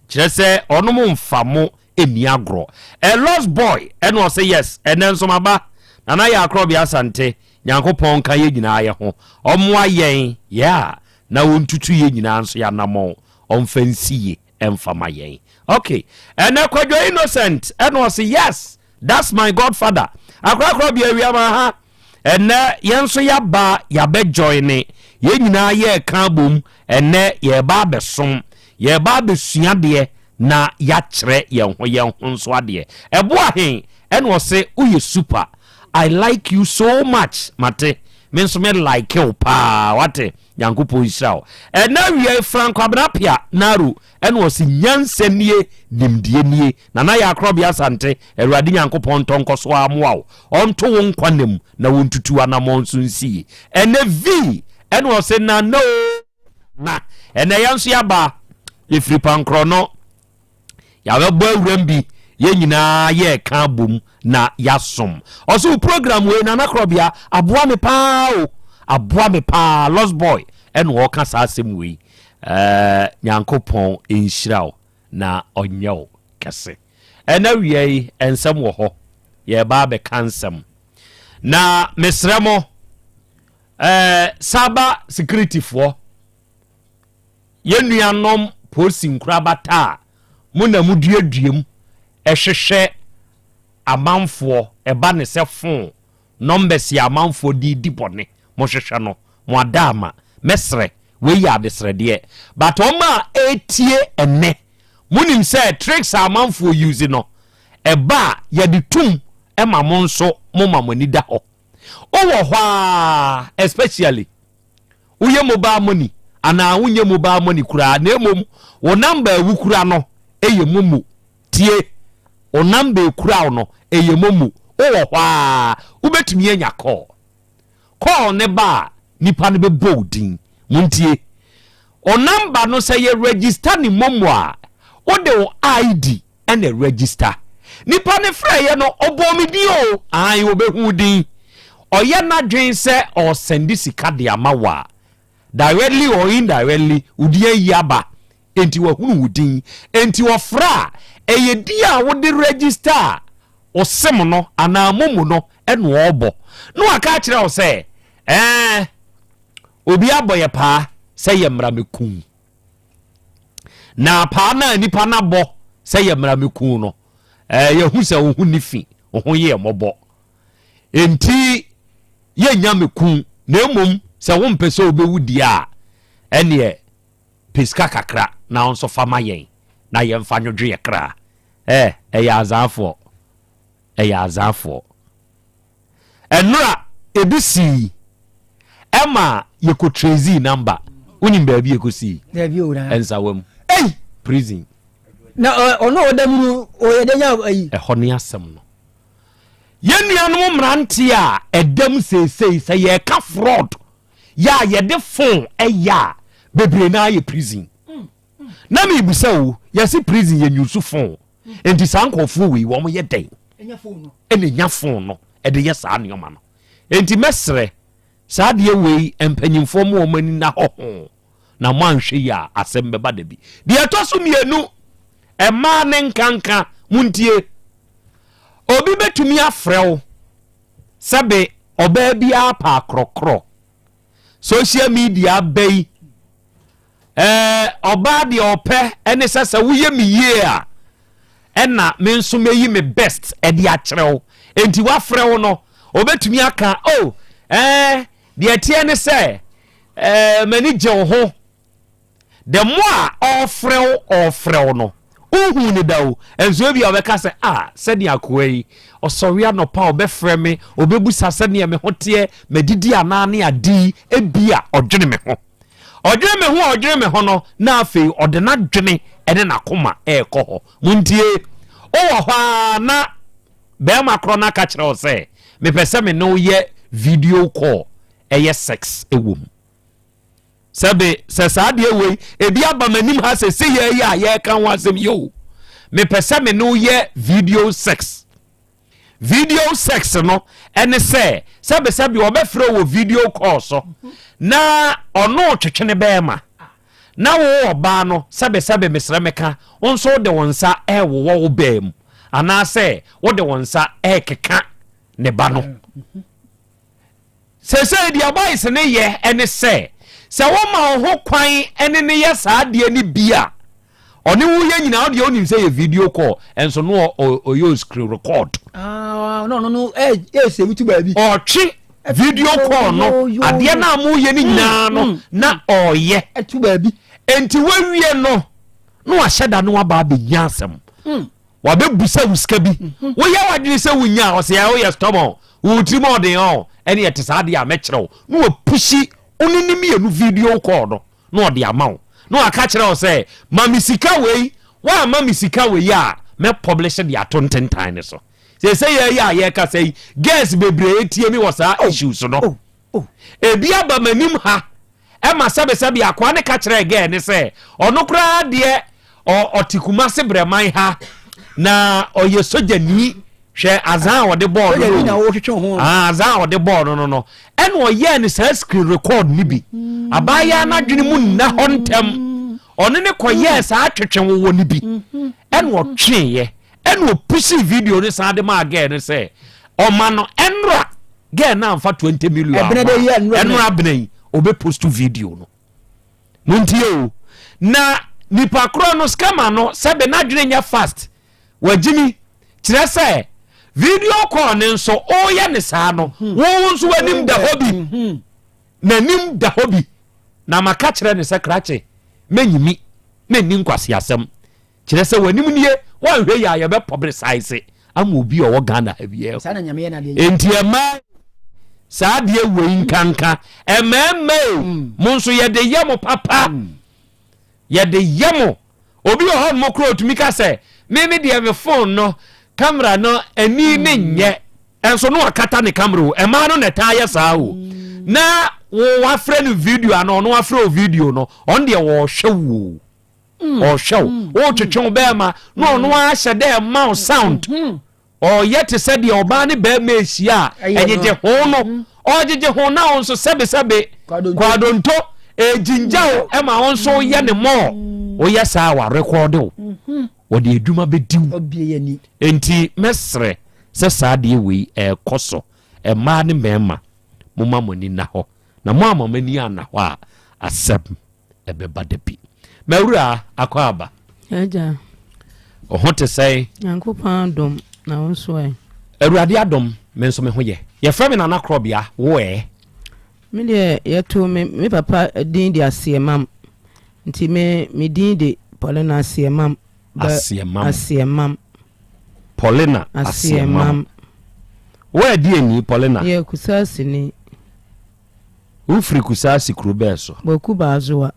kyerɛ sɛ ɔnom mfa mo ɛnni agorɔ eh, Lost Boy ɛna ɔsɛ yes ɛnɛ nso maba nana yɛ akorɔbea asante Nyankopɔn nka yɛn nyinaa yɛ ho ɔmmoa yɛn yeah na ɔntutu yɛn nyinaa nso yɛanamɔn ɔmfa nsi ye ɛmfa ma yɛn ok ɛnɛ Kwadwo Innocent ɛna ɔse yes that's my godfather akorakora bia awia ma ha ɛnɛ yɛn nso yɛaba yɛabɛ join yɛn nyinaa yɛreka abom ɛnɛ yɛreba abɛsom yɛreba abɛsua deɛ na yɛakyerɛ yɛn ho yɛn ho nso adeɛ ɛboa he ɛna ɔse woyɛ super I like you so much mate me nso me like wo paa wate nyankopɔn nhyira wo ɛna awia yi Frank Kwabena Pia Naro ɛna ɔse nyansa nie nimdeɛ nie Nana yɛ akorɔbea Asante Awurade nyankopɔn ntɔ nkɔ so amoa wo ɔnto wo nkwa nna mu na wɔntutu anamɔn nso nsi yi ɛnɛ V ɛna ɔse Nana o na ɛnɛ yɛn nso yɛaba yɛfiri pankorɔ no Yɛabɛbɔ awuram bi, yɛn nyinaa yɛreka abom na yɛasom. Ɔse wo program wei Nana Korɔbea aboa me paa o, aboa me paa. Lost boy ɛna ɔka saa asɛm wei. Ɛɛ Nyankopɔn nhyira wo na ɔnyɛ wo kɛse. Ɛna wia yi nsɛm wɔ hɔ, yɛreba abɛka nsɛm. Na mesrɛ mo, ɛɛ cyber security foɔ, Yɛn nuanom polisi nkorabata a Mo na moduadua mu hwehwɛ amanfoɔ, ɛba ne sɛ phone numbers a amanfoɔ de redi bɔne, mohwehwɛ no, mo adaama. Mɛsrɛ, wei yɛ adesrɛdeɛ, but wɔn a ɛretie ɛnnɛ, monim sɛ tricks a amanfoɔ use no, ɛba a yɛde tum ma mo nso moma mo ani da hɔ. Wowɔ hɔ ara, especially woyɛ mobile money anaa wonyɛ mobile money koraa na mmom wo number a wokura no yɛ momo. Tie, wo number ekura wo no ɛyɛ momo. Wowɔ hɔ a wobɛtumi anya call. Call ne ba a nipa no bɛbɔ wo din. Montie. Wo number no sɛ yɛ register ne momo a wode wo ID ɛna register. Nipa no frɛeɛ no ɔbɔɔ me din o, ae ɔbɛhu wo din. Ɔyɛ n'adwene sɛ ɔresɛnde sika de ama wo a, directly or indirectly wo din ayi aba, enti wahunu wo din. Enti ɔfrɛ a, ɛyɛ din a wode register wo sim no anaa momo no ɛna ɔrebɔ. Na waka akyerɛ wo sɛ, ɛɛ, obi abɔ yɛ paa sɛ yɛmmra mɛku wo. Na paa no a nipa no abɔ sɛ yɛ mmara meku no, eh, yɛhu sɛ wo ho ni fi, wo ho yɛ mmɔbɔ. Enti yɛnya meku, na mmom sɛ wompɛ sɛ wobɛwu deɛ a, ɛneɛ pɛ sika kakra na wo nso fa ma yɛn na yɛmfa nwodwo yɛ kra. Eh, ɛyɛ azaafoɔ, ɛyɛ azaafoɔ. Ɛnora ebi sii ɛma yɛkɔ tracee number. Wonim baabi yɛkɔ sii? Daabi o na. Nsawa mu. Ei! Prison. Na ɔno ɔda mu no ɔyɛ dɛ nya ayi. Ɛhɔ ne asɛm no. Yɛn nuanom mmeranteɛ a ɛda mu seesei sɛ yɛreka fraud yɛ a yɛde phone ɛyɛ a bebree naa yɛ prison. Na mebisa o, yɛse prison yɛ nyusu phone. Nti saa nkurɔfoɔ wei wɔn yɛ dɛn ɛna nya phone no ɛde yɛ saa nneɛma no? Nti mɛsrɛ saa adeɛ wei mpanyinfoɔ mo wɔn ani na hɔ ho na mo anhwɛ yi a asɛm bɛba da bi. Deɛ ɛtɔ so mmienu, mmaa ne nkanka montie. Obi bɛtumi afrɛ wo sɛbe ɔbaa biara pa akorɔkorɔ. Social media aba yi, ɛɛ ɔbaa deɛ ɔpɛ ɛne sɛ sɛ woyɛ me yie a ɛna me nso mɛyi me best ɛde akyerɛ wo. Enti wafrɛ wo no, ɔbɛtumi aka o oh, ɛɛ deɛ ɛteɛ ne sɛ ɛɛ m'ani gye wo ho. The more a ɔrefrɛ wo ɔrefrɛ wo no, wonhuu no da o, nso ebia ɔbɛka sɛ, ah, sɛdeɛ akoa yi, ɔsɔre anɔpa a ɔbɛfrɛ me, ɔbɛbusa sɛdeɛ me ho teɛ, madidi anaa ne ade yi, ebia ɔdwene me ho. Ɔdwene me ho a ɔdwene me ho no, na afei ɔde n'adwene ne n'akoma ɛrekɔ hɔ. Montie, wowɔ hɔ ara na bɛrima korɔ no aka kyerɛ wo sɛ, mepɛ sɛ me ne wo yɛ video call, ɛyɛ sex wɔ mu. Sɛbe sɛ saa adeɛ wei ebi aba m'anim ha sɛ seyɛ yi a yɛreka ho asɛm yi o, mepɛ sɛ me ne wo yɛ video sex. Video sex no ɛne sɛ sɛbesɛbe ɔbɛfrɛ wɔ video call so na ɔno twetwe ne bɛrima na wo ɔbaa no sɛbesɛbe mesrɛ meka wo nso wode wo nsa ɛrewowɔ wo bɛɛ mu anaasɛ wode wo nsa ɛrekeka ne ba no. Seesei deɛ boys no yɛ ne sɛ, sɛ woma wo ho kwan ne no yɛ saa adeɛ no bi a, ɔne wo yɛ nyinaa wodeɛ wonim sɛ yɛ video call, ɛnso no ɔyɛ screen record. Ah, no, no, no, eh, eh, sɛ wutu baabi. Ɔtwe video call no, adeɛ no a moyɛ no nyinaa no, na ɔyɛ. Ɛtu baabi. Enti wawie no, na wahyɛ da no aba abɛnya asɛm. Wabɛbusa wo sika bi. Mhm. Woyɛ w'adwene sɛ wonya a, ɔsɛ ɛ woyɛ stubborn, wo tirim ɔden ɔ, ɛne ɛte saa deɛ a mɛkyerɛ wo. Na wapushi wo ne ne mmienu video call no na ɔde ama wo. Na waka kyerɛ wo sɛ, ma me sika wei, woamma me sika wei a, mɛ publish de ato ntentan no so. Seesei yɛ yi a yɛrekasa yi, girls bebree tie me wɔ saa oh. issues no. Oh. Oh. Ebi aba m'anim ha Ɛma sɛbesɛbe akoa no ka kyerɛɛ gɛɛ no sɛ ɔno koraa deɛ ɔte Kumase Brɛman ha na ɔyɛ sogyani. Hwɛ azan a ɔde bɔɔ no no. Ah, azan a ɔde bɔɔ no no no. Ɛna ɔyɛɛ no saa screen record no bi. Mm. Abaayewa no adwene mu nna hɔ ntɛm. Ɔno ne kɔyɛɛ saa twetwe wowɔ no bi. Mm-hmm. Ɛna ɔtweeɛ. Ɛna ɔpusi video no san de maa gɛɛ no sɛ ɔma no ɛnora Girl no amfa 20 million amma. Ɛno abena yi, ɔbɛ post video no. Montie o. Na Nipa korɔ no scammer no sɛbe n'adwene nyɛ fast wagyimi kyerɛ sɛ video call no nso woyɛ ne saa no hmm. wo nso w'anim da hɔ bi hmm. n'anim da hɔ bi na maka kyerɛ ne sɛ krakye mɛnyimi mɛnni nkwaseasɛm kyerɛ sɛ w'anim nie woanhwɛ yɛ a yɛbɛ publicize ama obi a ɔwɔ Ghana ha biara enti ɛma saa adeɛ wei nkanka ɛmɛɛmɛ o hmm. mo nso yɛde yɛ mo papa hmm. yɛde yɛ mo obi wɔ hɔ nom koraa otumi ka sɛ me me deɛ me phone no camera no ani ne hmm. nyɛ ɛnso no akata ne camera o ɛmaa no na ɛtaa yɛ saa o na wo wafrɛ no video ano ɔno afrɛ o video no ɔno deɛ wɔhwɛ wo mm. ɔhwɛ wo mm. wotwetwe wo bɛrima na ɔno mm. ahyɛ dɛ ɛma wo sound ɔyɛ te sɛ deɛ ɔbaa ne bɛrima ahyia a ɛgyegye ho no mm-hmm. ɔgyegye ho na wo nso sɛbesɛbe kwadonto ɛgyingya wo ɛma wo nso yɛ ne mɔɔ woyɛ saa warekɔɔde wo mm-hmm. wɔde adwuma bɛdi wo enti mɛsrɛ sɛ saa deɛ wei ɛrekɔ so mmaa ne mmarima moma mo ani nna hɔ na mo ama mo ani anna hɔ a asɛm ɛbɛba da bi. M'awuraa, akɔ aba. Agya. Wo ho te sɛn? Nyankopɔn adom, na wo nso ɛ? Awurade adom, me nso me ho yɛ. Yɛfrɛ me Nana Korɔbea, wo ɛ? Me deɛ, yɛtoo me me papa din de Aseɛmam. Nti me me din de Paulina Aseɛmam. Aseɛmam. Aseɛmam. Paulina Aseɛmam. Wo ɛdeɛ ni, Paulina? Yɛ Kusasini. Wofiri Kusaasi kuro bɛɛ so? Bɔku Baazoa.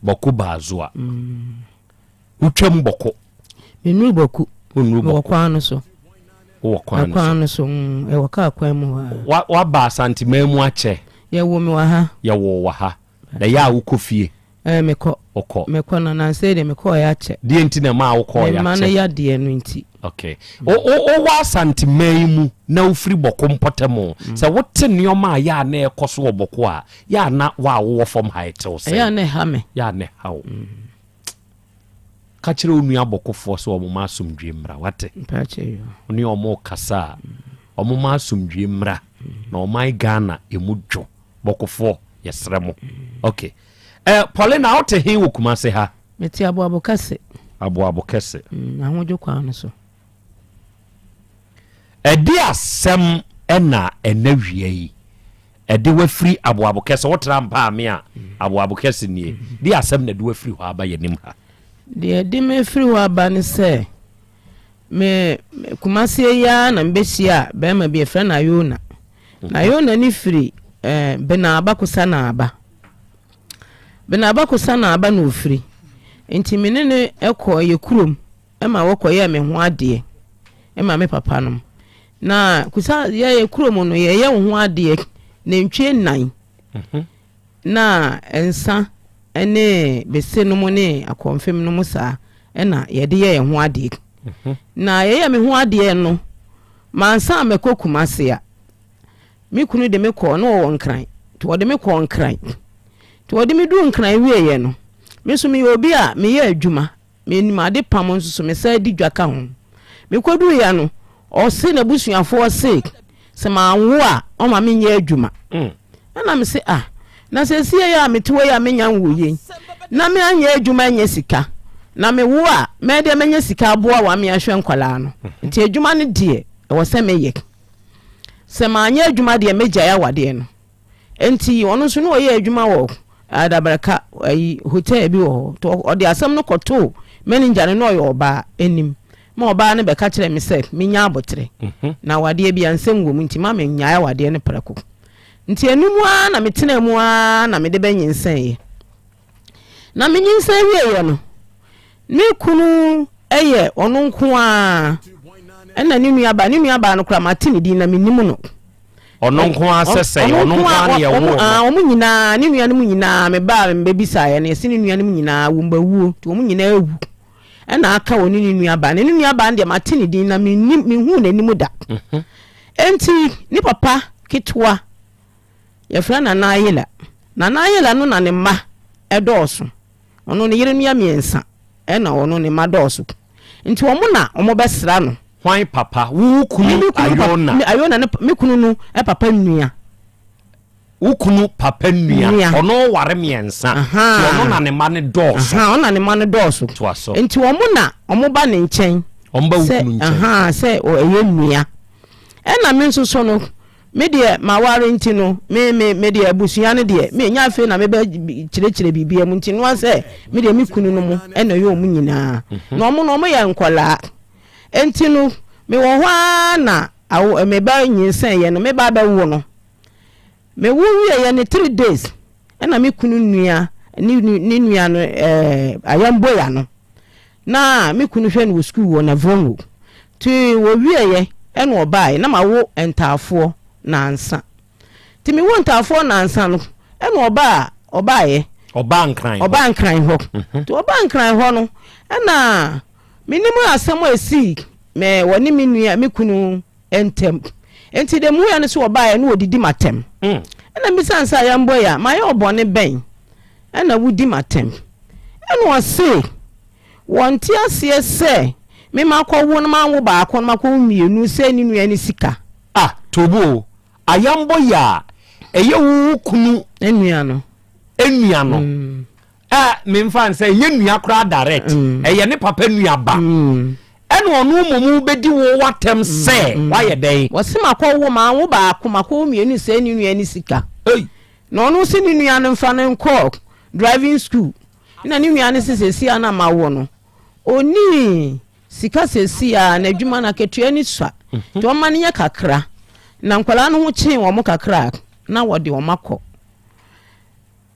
Bɔko Baazoa. Wotwam Bɔko? Mennuru Bɔku. Wonnuru Bɔko. Mewɔ kwan no so. Wowɔ kwan no so. Kwan no so, mm, ɛwɔ kaa kwan mu hɔ a. Wa waba Asanteman mu akyɛ? Yɛwoo me wɔ ha. Yɛwoo wo wɔ ha. Na ɛyɛ a wokɔ fie? Ɛɛ, mekɔ. Wokɔ. Mekɔ na nansa yi deɛ mekɔɔeɛ akyɛ. Deɛ nti na ɛmaa wokɔɔeɛ akyɛ? Me mma no yadeɛ no nti. Okay. Wo wo wowɔ Asanteman yi mu na wofiri Bɔko mpɔtam o, sɛ wote nneɛma a yɛ a na ɛrekɔ so wɔ Bɔko a, yɛ a na wo a wowɔ fam ha ɛte wo sɛn? Ɛyɛ a na ɛha me. Yɛ a na ɛha wo. Ka kyerɛ wo nua Bɔkofoɔ sɛ wɔmma asomdwoeɛ mmra, wate? Mpakyɛ yo. Wo ne wɔn rekasa a, wɔmma asomdwoeɛ mmra na ɔman Ghana ɛmu dwo. Bɔkofoɔ, yɛsrɛ mo. Okay. Eh, Paulina, wote he wɔ Kumase ha? Mete Aboabo Kɛse. Aboabo Kɛse. Mm, Ahodwo kwan no so. Ɛde asɛm ɛna ɛna wia yi ɛde wafiri Aboabo Kɛse wotra mpaame a Aboabo Kɛse nie de asɛm na ɛde wafiri hɔ aba yɛnim ha. Deɛ ɛde me firi hɔ aba ne sɛ me Kumase yi ara na mebɛhyia bɛrima bi yɛfrɛ no Ayona. Na Ayona ne firi eh, Benaaba Kosa Naaba. Benaba kosa na aba na ofiri. Nti me ne no kɔɔ yɛ kurom ma wɔkɔyɛɛ me ho adeɛ ma me papa nom. Na kusa yɛ yɛ kurom no yɛyɛ wo ho adeɛ nantwie nnan mhm. na nsa ne bese nom ne akɔmfem nom saa ɛna yɛde yɛ yɛn ho adeɛ. Mhm. Na yɛyɛ me ho adeɛ no mansa mɛkɔ Kumase a Me kunu de me kɔɔ, na ɔwɔ Nkran, nti ɔde me kɔɔ Nkran. Nti ɔde me duu Nkran wieeɛ no, me nso meyɛ obi a meyɛ adwuma, menim ade pam nso so, mesan di dwa ka ho. Mekɔduiɛ no, ɔse n'abusuafoɔ se sɛ manwo a ɔma menyɛ adwuma. Ɛna mese ah, na seesei yi a mete hɔ yi a mennya nwoo yi, na meanyɛ adwuma anya sika, na mewo a mɛyɛ dɛn manya sika aboa wɔn ama yɛahwɛ nkwadaa no. Nti adwuma no deɛ, ɛwɔ sɛ meyɛ. Sɛ manyɛ adwuma deɛ mɛgyae awadeɛ no. Enti ɔno nso na ɔyɛ adwuma wɔ Adabraka ayi hotel bi wɔ hɔ. Nti ɔde asɛm no kɔtoo manager no na ɔyɛ ɔbaa anim. Ma ɔbaa no bɛka kyerɛɛ me sɛ menya aboterɛ. Mhm. Na awadeɛ bi a nsɛm wɔ mu nti ma mennyae awadeɛ no prɛko. Nti ɛno mu ara na metenaa mu ara na mede bɛnyinsɛneeɛ. Na menyinsɛn wieeɛ no, me kunu yɛ ɔno nko ara ɛna ne nuabaa, ne nuabaa no koraa mate ne din na mennim no. Ɔno nko ara sɛ sɛn? Ɔno nko ara ne yɛwoo no? Wɔn nyinaa, ne nuanom nyinaa, mebaa mebɛbisaeɛ no, yɛse ne nuanom nyinaa wɔn bawuo, nti wɔn nyinaa awu. Ɛna aka ɔne ne nuabaa, na ne nuabaa no deɛ mate ne din na mennim, menhuu n'anim da. Mhm. Enti ne papa ketewa Yɛfrɛ no Nana Ayela. Nana Ayela no na ne mma dɔɔso. Ɔno ne yerenom yɛ mmiɛnsa ɛna ɔno ne mma dɔɔso. Nti wɔn na wɔbɛsra no. Hwan papa? Wo kunu Ayona? Ayona ne me kunu no papa nua. Wo kunu papa nua, ɔno ware mmiɛnsa, nti ɔno na ne mma no dɔɔso. Ɔno na ne mma no dɔɔso. Toa so. Nti wɔn na wɔn ba ne nkyɛn. Wɔn ba wo kunu nkyɛn. Sɛ ɛyɛ nua. Ɛna me nso so no, me deɛ maware nti no, me me me deɛ abusua no deɛ, me nya afei na mebɛ kyerɛkyerɛ biribiara mu nti noa sɛ me deɛ me kunu no mo ɛna ɛyɛ wɔn nyinaa. Mhm. Na wɔn no wɔn yɛ nkɔlaa. Nti no, mewɔ hɔ ara na awo me ba nyinsɛn yɛ no, me ba bɛwo no. Me wo wieɛ no 3 days ɛna me kunu nua ne ne nua no ɛɛ ayamboya no na me kunu hwɛ no wɔ sukuu wɔ Navrongo nti wɔ wieɛ ɛna ɔbaeɛ na ma wo ntaafoɔ nansa nti me wo ntaafoɔ nansa no ɛna ɔbaa ɔbaeɛ ɔbaa nkran hɔ ɔbaa nkran hɔ mhm. nti ɔbaa nkran hɔ no ɛna menim asɛm a ɛsii mɛ wɔne me nua me kunu ntɛm. Enti deɛ mehuiɛ ne sɛ wɔbaeɛ na wɔdidi m'atɛm. Ɛna mebisaa no sɛ, Ayɛnbɔ yi a, mayɛ wo bɔne bɛn na wodi m'atɛm? Ɛna ɔse, wɔnte aseɛ sɛ me makɔwo no manwo baako na makɔwo mmienu sɛ ne nua ne sika. Ah, Tobu o, ayambɔ yi a, ɛyɛ wo kunu nua no. Nua no. A memfa nsɛ ɛnyɛ nua koraa direct mm. ɛyɛ ne papa nua ba mm. ɛna ɔno mmom bɛdi wo watɛm mm, sɛ wayɛ dɛn. Wɔsi makɔ wo ma wo baako makɔ wo mmienu sɛ ne nua ne sika. Na ɔno si ne nua no nfa no nkɔ driving school na ne nua no sɛ sɛsi a na ma wo no oni sika sɛsi a na adwuma no akatua ni sua mhm. nti ɔma no nyɛ kakra na nkwadaa no ho kyee wɔn kakra na wɔde wɔn akɔ.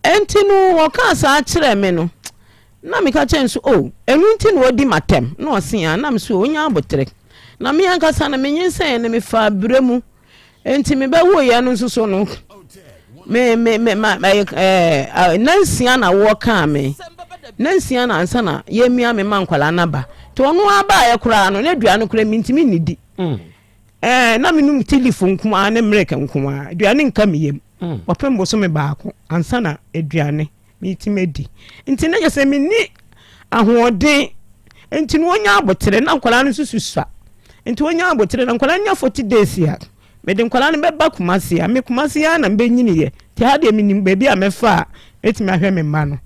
Enti no ɔkaa saa kyerɛɛ me no, na meka kyerɛɛ no sɛ, Oh, ɛno nti na wadi m'atɛm? Na ɔse, Aane. Na mese, Oh, ɔnya aboterɛ. Na me ankasa no, menyinsɛnee no, mefaa berɛ mu. Enti mebɛwoeɛ no nso so no, me, me, me, ma, ɛɛ, ɛɛ, nansia na woɔ kaa me. Nansia na ansa na yɛmia me ma nkwadaa no aba. Nti ɔno ara baeɛ koraa no, na aduane koraa mentumi nnidi. Mm. Ɛɛ, na menom tea leaf nko ara ne milk nko ara. Aduane nka me yam. Kɔpem bosome baako ansa na aduane metumi adi. Nti na kyerɛ sɛ menni ahoɔden. Nti no wɔnya aboterɛ na nkwadaa no nso susua. Nti wɔnya aboterɛ na nkwadaa no nya 40 days a, mede nkwadaa no bɛba Kumasi a, me Kumasi ara na mebɛnyiniiɛ. Nti ha deɛ menim baabi a mɛfa a mɛtumi ahwɛ me mma no.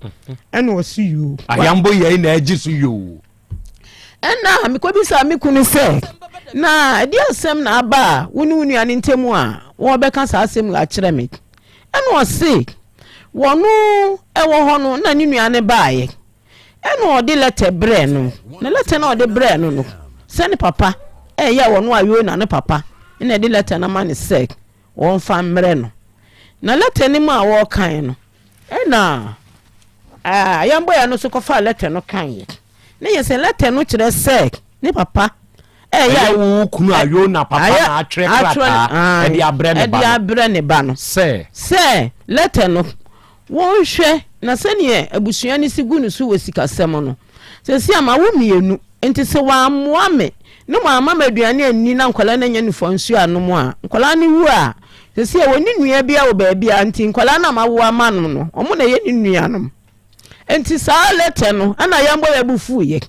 Ɛna ɔse yoo. Ayambo yɛi na agye so yoo. Ɛnna mekɔbisaa me kunu sɛ, Na ɛdeɛ asɛm na aba a wo ne wo nua no ntam a wɔrebɛka saa asɛm yi akyerɛ me? Ɛnna ɔse, Wɔno wɔ hɔ no na ne nua no baeɛ, ɛnna ɔde lɛtɛ brɛɛ no, na lɛtɛ no a ɔde brɛɛ no no, sɛ ne papa ɛyɛ a ɔno a Yona ne papa na ɛde lɛtɛ no ama no sɛ wɔmfa mmrɛ no. Na lɛtɛ no mu a wɔrekan no, ɛnna ayamboya no nso kɔfaa lɛtɛ no kaeɛ. Ne yɛ sɛ lɛtɛ no kyerɛ sɛ ne papa ɛyɛ a wo kunu a Yona papa na atwerɛ krataa ɛde abrɛ ne ba no. Ɛde abrɛ ne ba no. Sɛ. Sɛ lɛtɛ no wɔnhwɛ na sɛdeɛ abusua no si gu no so wɔ sikasɛm no. Sɛsi ama wo mmienu Enti sɛ wɔammoa me ne wɔamma me aduane anni na nkwadaa no annya nufosuo annom a, nkwadaa no wu a, seesei wɔnni nua biara wɔ baabi a, nti nkwadaa no a mawo ama no no, wɔn na ɛyɛ ne nuanom. Enti saa lɛtɛ no, ɛna Ayamboya bo fuiɛ.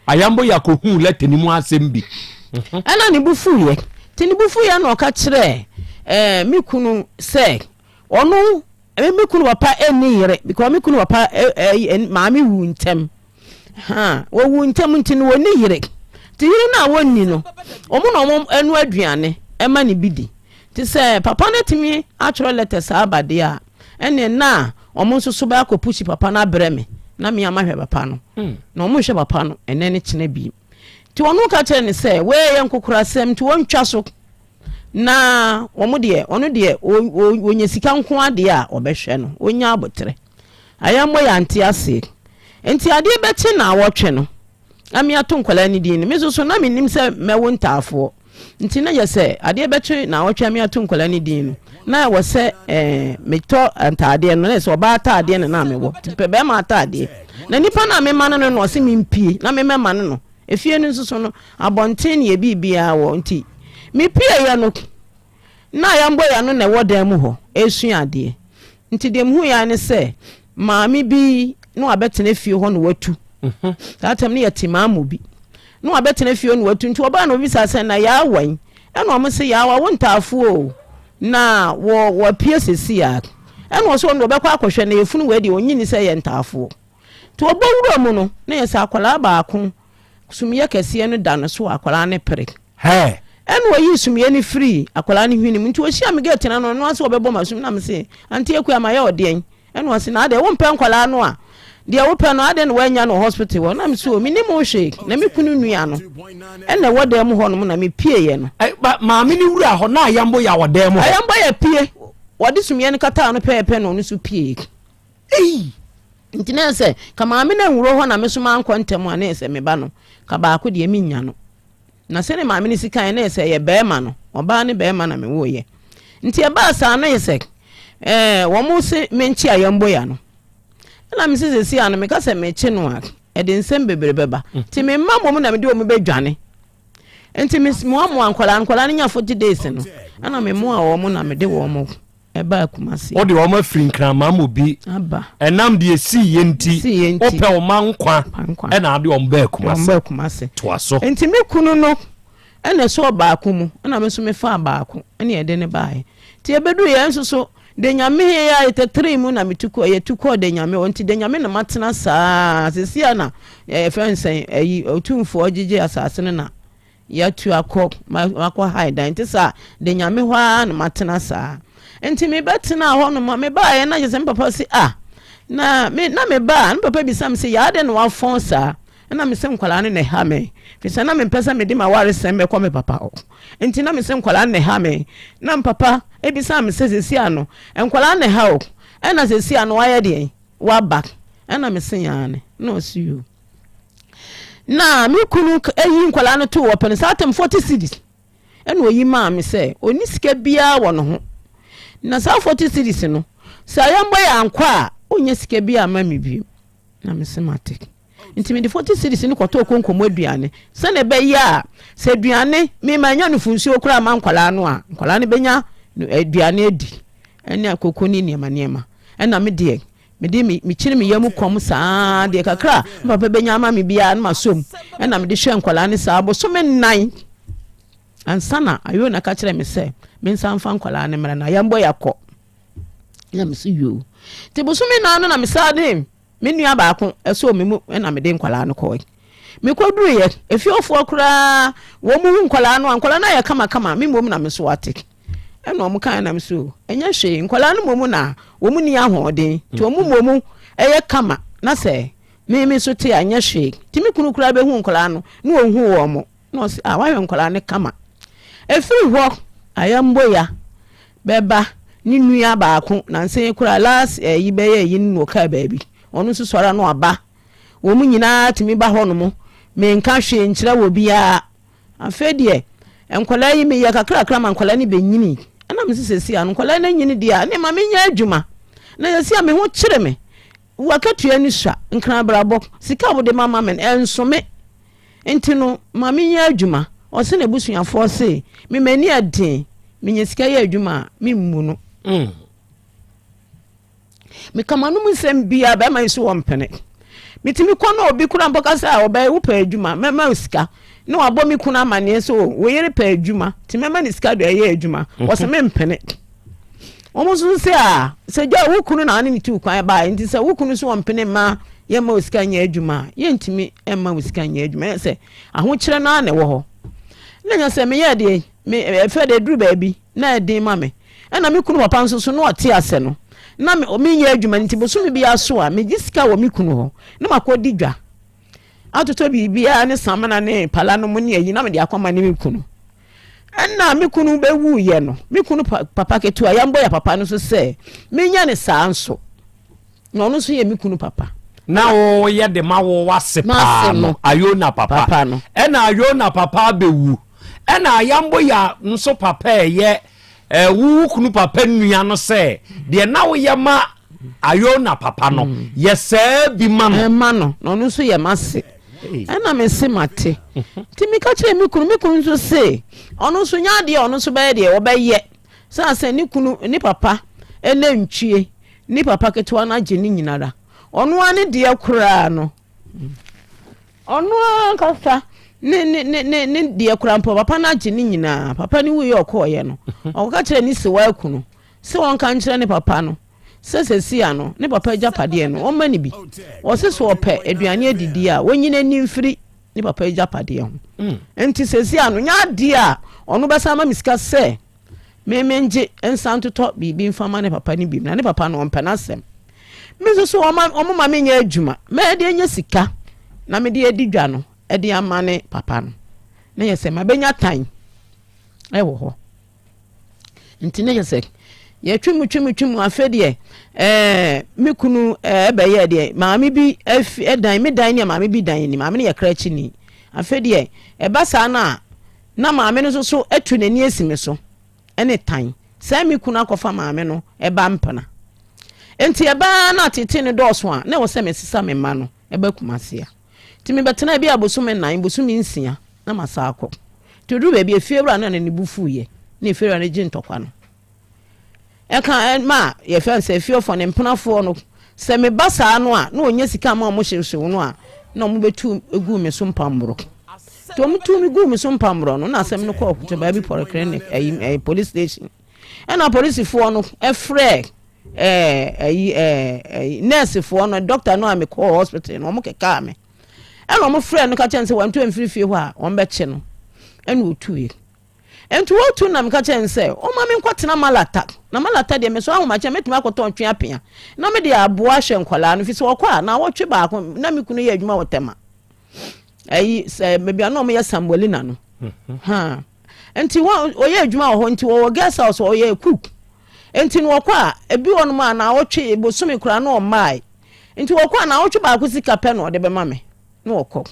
Ayamboya kɔhuu lɛtɛ no mu asɛm bi. Ɛna ne bo fuiɛ. Nti ne bo fuiɛ na ɔka kyerɛɛ eh, me kunu sɛ ɔno Me me kunu papa nni yere because me kunu papa eh, eh, eh, maame wu ntɛm. Ha, wɔwu ntɛm nti no wɔnni yere. Nti yere no a wɔnni no, wɔn na wɔn ɛno aduane ɛma ne bi di. Nti sɛ papa no atumi atwerɛ lɛtɛ saa aba deɛ a, ɛnneɛ na wɔn nso so bɛakɔ pusi papa no abrɛ me na me ama hwɛ papa no. Hmm. Na wɔn nhwɛ papa no ɛnɛ ne kyena bi. Nti wɔn ka kyerɛ ne sɛ, wei yɛ nkokorasɛm nti wɔntwa so. Na wɔn deɛ, ɔno deɛ, ɔnya sika nko ara deɛ a, ɔbɛhwɛ no. Ɔnya aboterɛ. Ayɛmmɔ yɛ ante aseɛ. Nti adeɛ bɛkye naawɔtwe no, na me ato nkwadaa no din no. Me nso so, na mennim sɛ mɛwo ntaafoɔ. Nti na yɛ sɛ adeɛ bɛkye naawɔtwe a me ato nkwadaa no din no, na ɛwɔ sɛ eh, metɔ ntaadeɛ no. Na yɛ sɛ ɔbaa ataadeɛ na na mewɔ. Nti mepɛ bɛrima ataadeɛ. Na nipa no a mema no no na ɔse mempie na memmɛma no no. Efie no nso so no, abɔnten na yɛ biribiara wɔ nti mepieeɛ no na ayamboya no na ɛwɔ dan mu hɔ resua adeɛ. Nti deɛ mehuiɛ ara ne sɛ maame bi na wabɛtena fie hɔ na watu. Mhm. Saa tam no yɛte maamu bi na wabɛtena fie hɔ na watu. Nti ɔbaa na ɔbisaa sɛ na yaawa yi? Ɛna wɔn se yaawa wo ntaafoɔ o na wɔ wɔapue sɛsi a. Ɛna ɔse ɔno deɛ ɔbɛkɔ akɔhwɛ na yɛfunu wei deɛ ɔnnye nni sɛ ɛyɛ ntaafoɔ. Nti ɔbɔ wura mu no na yɛ sɛ akwadaa baako sumiiɛ kɛseɛ no da no so a akwadaa no pere. Hɛɛ. Ɛna ɔyii sumiiɛ no firii akwadaa no hwene mu. Nti ɔhyia me gate no ano ɔno ara sɛ ɔbɛbɔ m'asom na mese Auntie Akua mayɛ wo deɛn? Ɛna ɔse na adɛn wompɛ nkwadaa no a deɛ wopɛ no adɛn na woannya no wɔ hospital hɔ? Na mese o mennim ho hwee na me kunu nua no ɛna ɛwɔ dan mu hɔnom na mepieeɛ no. Ɛ, ba, maame no wura hɔ na ayambo yɛ wɔ dan mu hɔ. Ayambo yɛ pie. Wɔde sumiiɛ no kataa no pɛɛpɛ na ɔno nso pieeɛ. Ei! Nti na ɛsɛ ka maame no anwuro hɔ na me nso mankɔ ntɛm a na ɛsɛ me ba no ka baako deɛ mennya no. Na sɛdeɛ maame no si kaeɛ na ɛsɛ ɛyɛ barima no, ɔbaa ne barima na mewoeɛ. Nti ɛbaa saa no yɛ sɛ ɛɛ wɔn se menkye ayamboya no. Ɛna me se sɛsi ano meka sɛ mekye no a ɛde nsɛm bebree bɛba. Nti me mma mmom na mede wɔn bɛdwane. Nti memoamoa nkwadaa nkwadaa no nya 40 days no ɛna memoa wɔn na mede wɔn ɛbaa Kumasi. Wode wɔn afiri Nkraman mu bi. Aba. Ɛnam deɛ ɛsiiɛ nti. Ɛsiiɛ nti. Wopɛ wɔn ma nkwa. Nkwa. Ɛna ade wɔn baa Kumasi. Wɔn baa Kumasi. Toa so. Nti me kunu no ɛna ɛsɔɔ baako mu ɛna me nso mefaa baako ɛna yɛde no baeɛ. Nti yɛbɛduru yɛn nso so Denyame yɛ a yɛtɛtree mu na metu kɔ yɛtu kɔɔ Denyame hɔ nti Denyame na matena saa seesei a na yɛfrɛ no sɛn ɛyi Otumfoɔ gyegye asase no na Yɛatu akɔ, makɔ hae dan. Nti saa de Nyame hɔ ara na matena saa. Nti mebɛtenaa hɔ nom a, mebaeɛ na kyerɛ sɛ me papa se ah, na me na meba a, me papa bisa me sɛ yaa dɛn na wafɔn saa? Ɛna me se nkwadaa no na ɛha me. Firi sɛ na mempɛ sɛ mede m'awaresɛm bɛkɔ me papa hɔ. Nti na me se nkwadaa no na ɛha me. Na me papa bisa me sɛ seesei ano, nkwadaa no na ɛha wo? Ɛna seesei ano wayɛ deɛn? Waba. Ɛna me se aane. Na ɔse yoo. Na me kunu yi nkwadaa no too hɔ pɛ no, saa tam 40 cedis ɛna oyi maa me sɛ ɔnni sika biara wɔ ne ho. Na saa 40 cedis no, sɛ ayɛmbɔ yɛ ankɔ a, ɔnnya sika biara mma me bio. Na me se mate. Nti mede 40 cedis no kɔtɔɔ konkomu aduane sɛnea ɛbɛyɛ a sɛ aduane me manya nufunsuo koraa ma nkwadaa no a, nkwadaa no bɛnya aduane adi ɛne akoko ne nneɛma nneɛma. Ɛna me deɛ Mede me mekyiri me yam kɔm saa ara, deɛ kakra a me papa bɛnya ama me biara no masɔ mu, ɛna mede hwɛ nkwadaa no saa bosome nnan ansa na Ayona ka kyerɛ me sɛ mensan mfa nkwadaa no mmra na yɛmbɔ yɛakɔ. Na me so yoo. Nti bosome nnan no na mesan de me nua baako ɛsɔɔ me mu ɛna mede nkwadaa no kɔe. Mekɔduruiɛ, efiefoɔ koraa wɔn mu hu nkwadaa no a nkwadaa no ayɛ kamakama, me mmom na me so ate. Ɛna wɔn kae nam so, ɛnyɛ hwee, nkwadaa no mmom na wɔn nni ahoɔden, nti wɔn mmom ɛyɛ kama, na sɛ me me nso te a, ɛnyɛ hwee. Nti me kunu koraa bɛhu nkwadaa no, na ɔhu wɔn, na ɔse, ah, wahwɛ nkwadaa no kama. Ɛfiri hɔ, ayamboya bɛba ne nua baako, nansa yi koraa last ɛyi bɛyɛ ɛyi no na ɔkaa baabi, ɔno nso sɔre a na waba. Wɔn nyinaa tumi ba hɔnom, menka hwee nkyerɛ wɔ biara. Afei deɛ, nkwadaa yi, meyɛ kakrakra ma nkwadaa no bɛnyini. Ɛna mese seesei a no nkwadaa no anyini deɛ a, ne ma menyɛ adwuma. Na seesei a me ho kyere me. W'akatua no sua, nkrabrabɔ, sika a wode ma ma me no, ɛnso me. Nti no, ma menyɛ adwuma. Ɔse n'abusuafoɔ se, me m'ani ɛden, menya sika yɛ adwuma a, memmu no. Mm. Meka m'anom nsɛm biara, bɛrima yi so wɔmpene. Metumi kɔ na obi kora mpo ka sɛ a ɔbɛyɛ wopɛ adwuma, mɛma wo sika. Na wabɔ me kunu amanneɛ sɛ o, wo yere pɛ adwuma, nti mɛma ne sika de ɛyɛ adwuma. Mhm. Wɔsɛ mempene. Wɔn nso sɛ a, sɛ gya wo kunu na ɔne ne tu kwan baeɛ, nti sɛ wo kunu so wɔmpene mma yɛmma wo sika nyɛ adwuma a, yɛntumi mma wo sika nyɛ adwuma. Ɛyɛ sɛ ahokyerɛ no ara na ɛwɔ hɔ. Na nyɛ sɛ meyɛɛ deɛ, me ɛfɛ deɛ duru baabi na ɛden ma me. Ɛna me kunu papa nso so na ɔte ase no, na me menyɛ adwuma no nti bosome biara so a megye sika wɔ me kunu hɔ na makɔdi dwa atotɔ biribiara ne samina ne pala no mu ne ayi na mede akɔma ne me kunu. Ɛna me kunu bɛwuiɛ no, me kunu papa ketewa yɛmbɔ yɛ papa no so sɛ menyɛ ne saa nso. Na ɔno nso yɛ me kunu papa. Na woyɛ de ma wo wase paa no, Ayona papa. Papa no. Ɛna Ayona papa abɛwu. Ɛna Ayamboya nso papa ɛyɛ eh, wo kunu papa nua no sɛ deɛ na woyɛ ma Ayona papa no mm. yɛ saa bi ma no. Ɛma no, na ɔno nso yɛ m'ase. Ɛna me se mate. Nti meka kyerɛ me kunu, me kunu nso se ɔno nso nyɛ adeɛ ɔno nso bɛyɛ deɛ ɔbɛyɛ. Sɛ asɛ ne kunu ne papa ɛna ntwie. Ne papa ketewa no agye ne nyinara. Ɔno ara ne deɛ koraa no, ɔno ara ankasa ne ne ne ne ne deɛ koraa mpo papa no agye ne nyinaa. Papa no wuiɛ ɔkɔɔeɛ no, ɔkɔka kyerɛ ne sewaa kunu sɛ ɔnka nkyerɛ ne papa no. sɛ seesei ano ne papa agyapadeɛ no ɔmma no bi. Ɔse sɛ ɔpɛ aduane adidi a ɔnyi n'ani mfiri ne papa agyapadeɛ ho. Mm. Nti seesei ano nyɛ adeɛ a ɔno bɛsan ama me sika sɛ me mengye nsa ntotɔ biribi mfa ma ne papa no bi na ne papa no ɔmpɛ n'asɛm. Me nso so ɔma ɔmo ma menyɛ adwuma mɛyɛ de anya sika na mede adi dwa no de ama ne papa no. Na yɛ sɛ mabɛnya tan ɛwɔ hɔ. Nti na yɛ sɛ yɛtwe mu twe mu twe mu afei deɛ ɛɛ me kunu ɛɛ bɛyɛ deɛ maame bi afi ɛdan me dan ne maame bi dan ni maame no yɛ krakye ni afei deɛ ɛba saa no a na maame no nso so atu n'ani asi me so ɛne tan sɛ me kunu akɔfa maame no ɛba mpena nti ɛbaa na atete no dɔɔso a na ɛwɔ sɛ mesesa me mma no ɛba Kumasi a nti mebɛtena bi a bosome nnan bosome nsia na masa akɔ Nti oduru baabi a efiewura no na ne bo fuiɛ na efiewura no gye ntɔkwa no. Ɛka ma yɛfrɛ no sɛ efiefoɔ ne mpenafoɔ no sɛ meba saa no a na wɔnya sika ma wɔn hyewhyew no a na wɔn bɛtu gu me so mpamborɔ. Nti wɔn tu me gu me so mpamborɔ no na asɛm no kɔɔ to baabi polyclinic ɛyi ɛyi police station. Ɛna polisifoɔ no ɛfrɛ ɛɛ ɛyi ɛɛ ɛyi nɛɛsefoɔ no doctor no a mekɔɔ hospital no wɔn kɛkaa me. Ɛna wɔn frɛɛ no ka kyerɛ no sɛ wantu amfiri fie hɔ a wɔn bɛkye no. Ɛna otuiɛ. Nti wɔtu na meka kyerɛ no sɛ ɔma me nkɔtena Malata. Na Malata deɛ mesɔ ahomakye a mɛtumi akɔtɔ ntwe apea na mede aboa ahwɛ nkwadaa no fi sɛ wɔkɔ a na wɔtwe baako na me kunu yɛ adwuma wɔ Tema. Ɛyi sɛ baabi a na wɔyɛ Sambolina no. Mhm. Ha. Nti wɔn ɔyɛ adwuma wɔ hɔ nti wɔwɔ guest house ɔyɛ cook. Nti no wɔkɔ a ebi wɔ nom a na wɔtwe bosome koraa na ɔmmae. Nti wɔkɔ a naawɔtwe baako sika pɛ na ɔde bɛma me na wɔkɔ.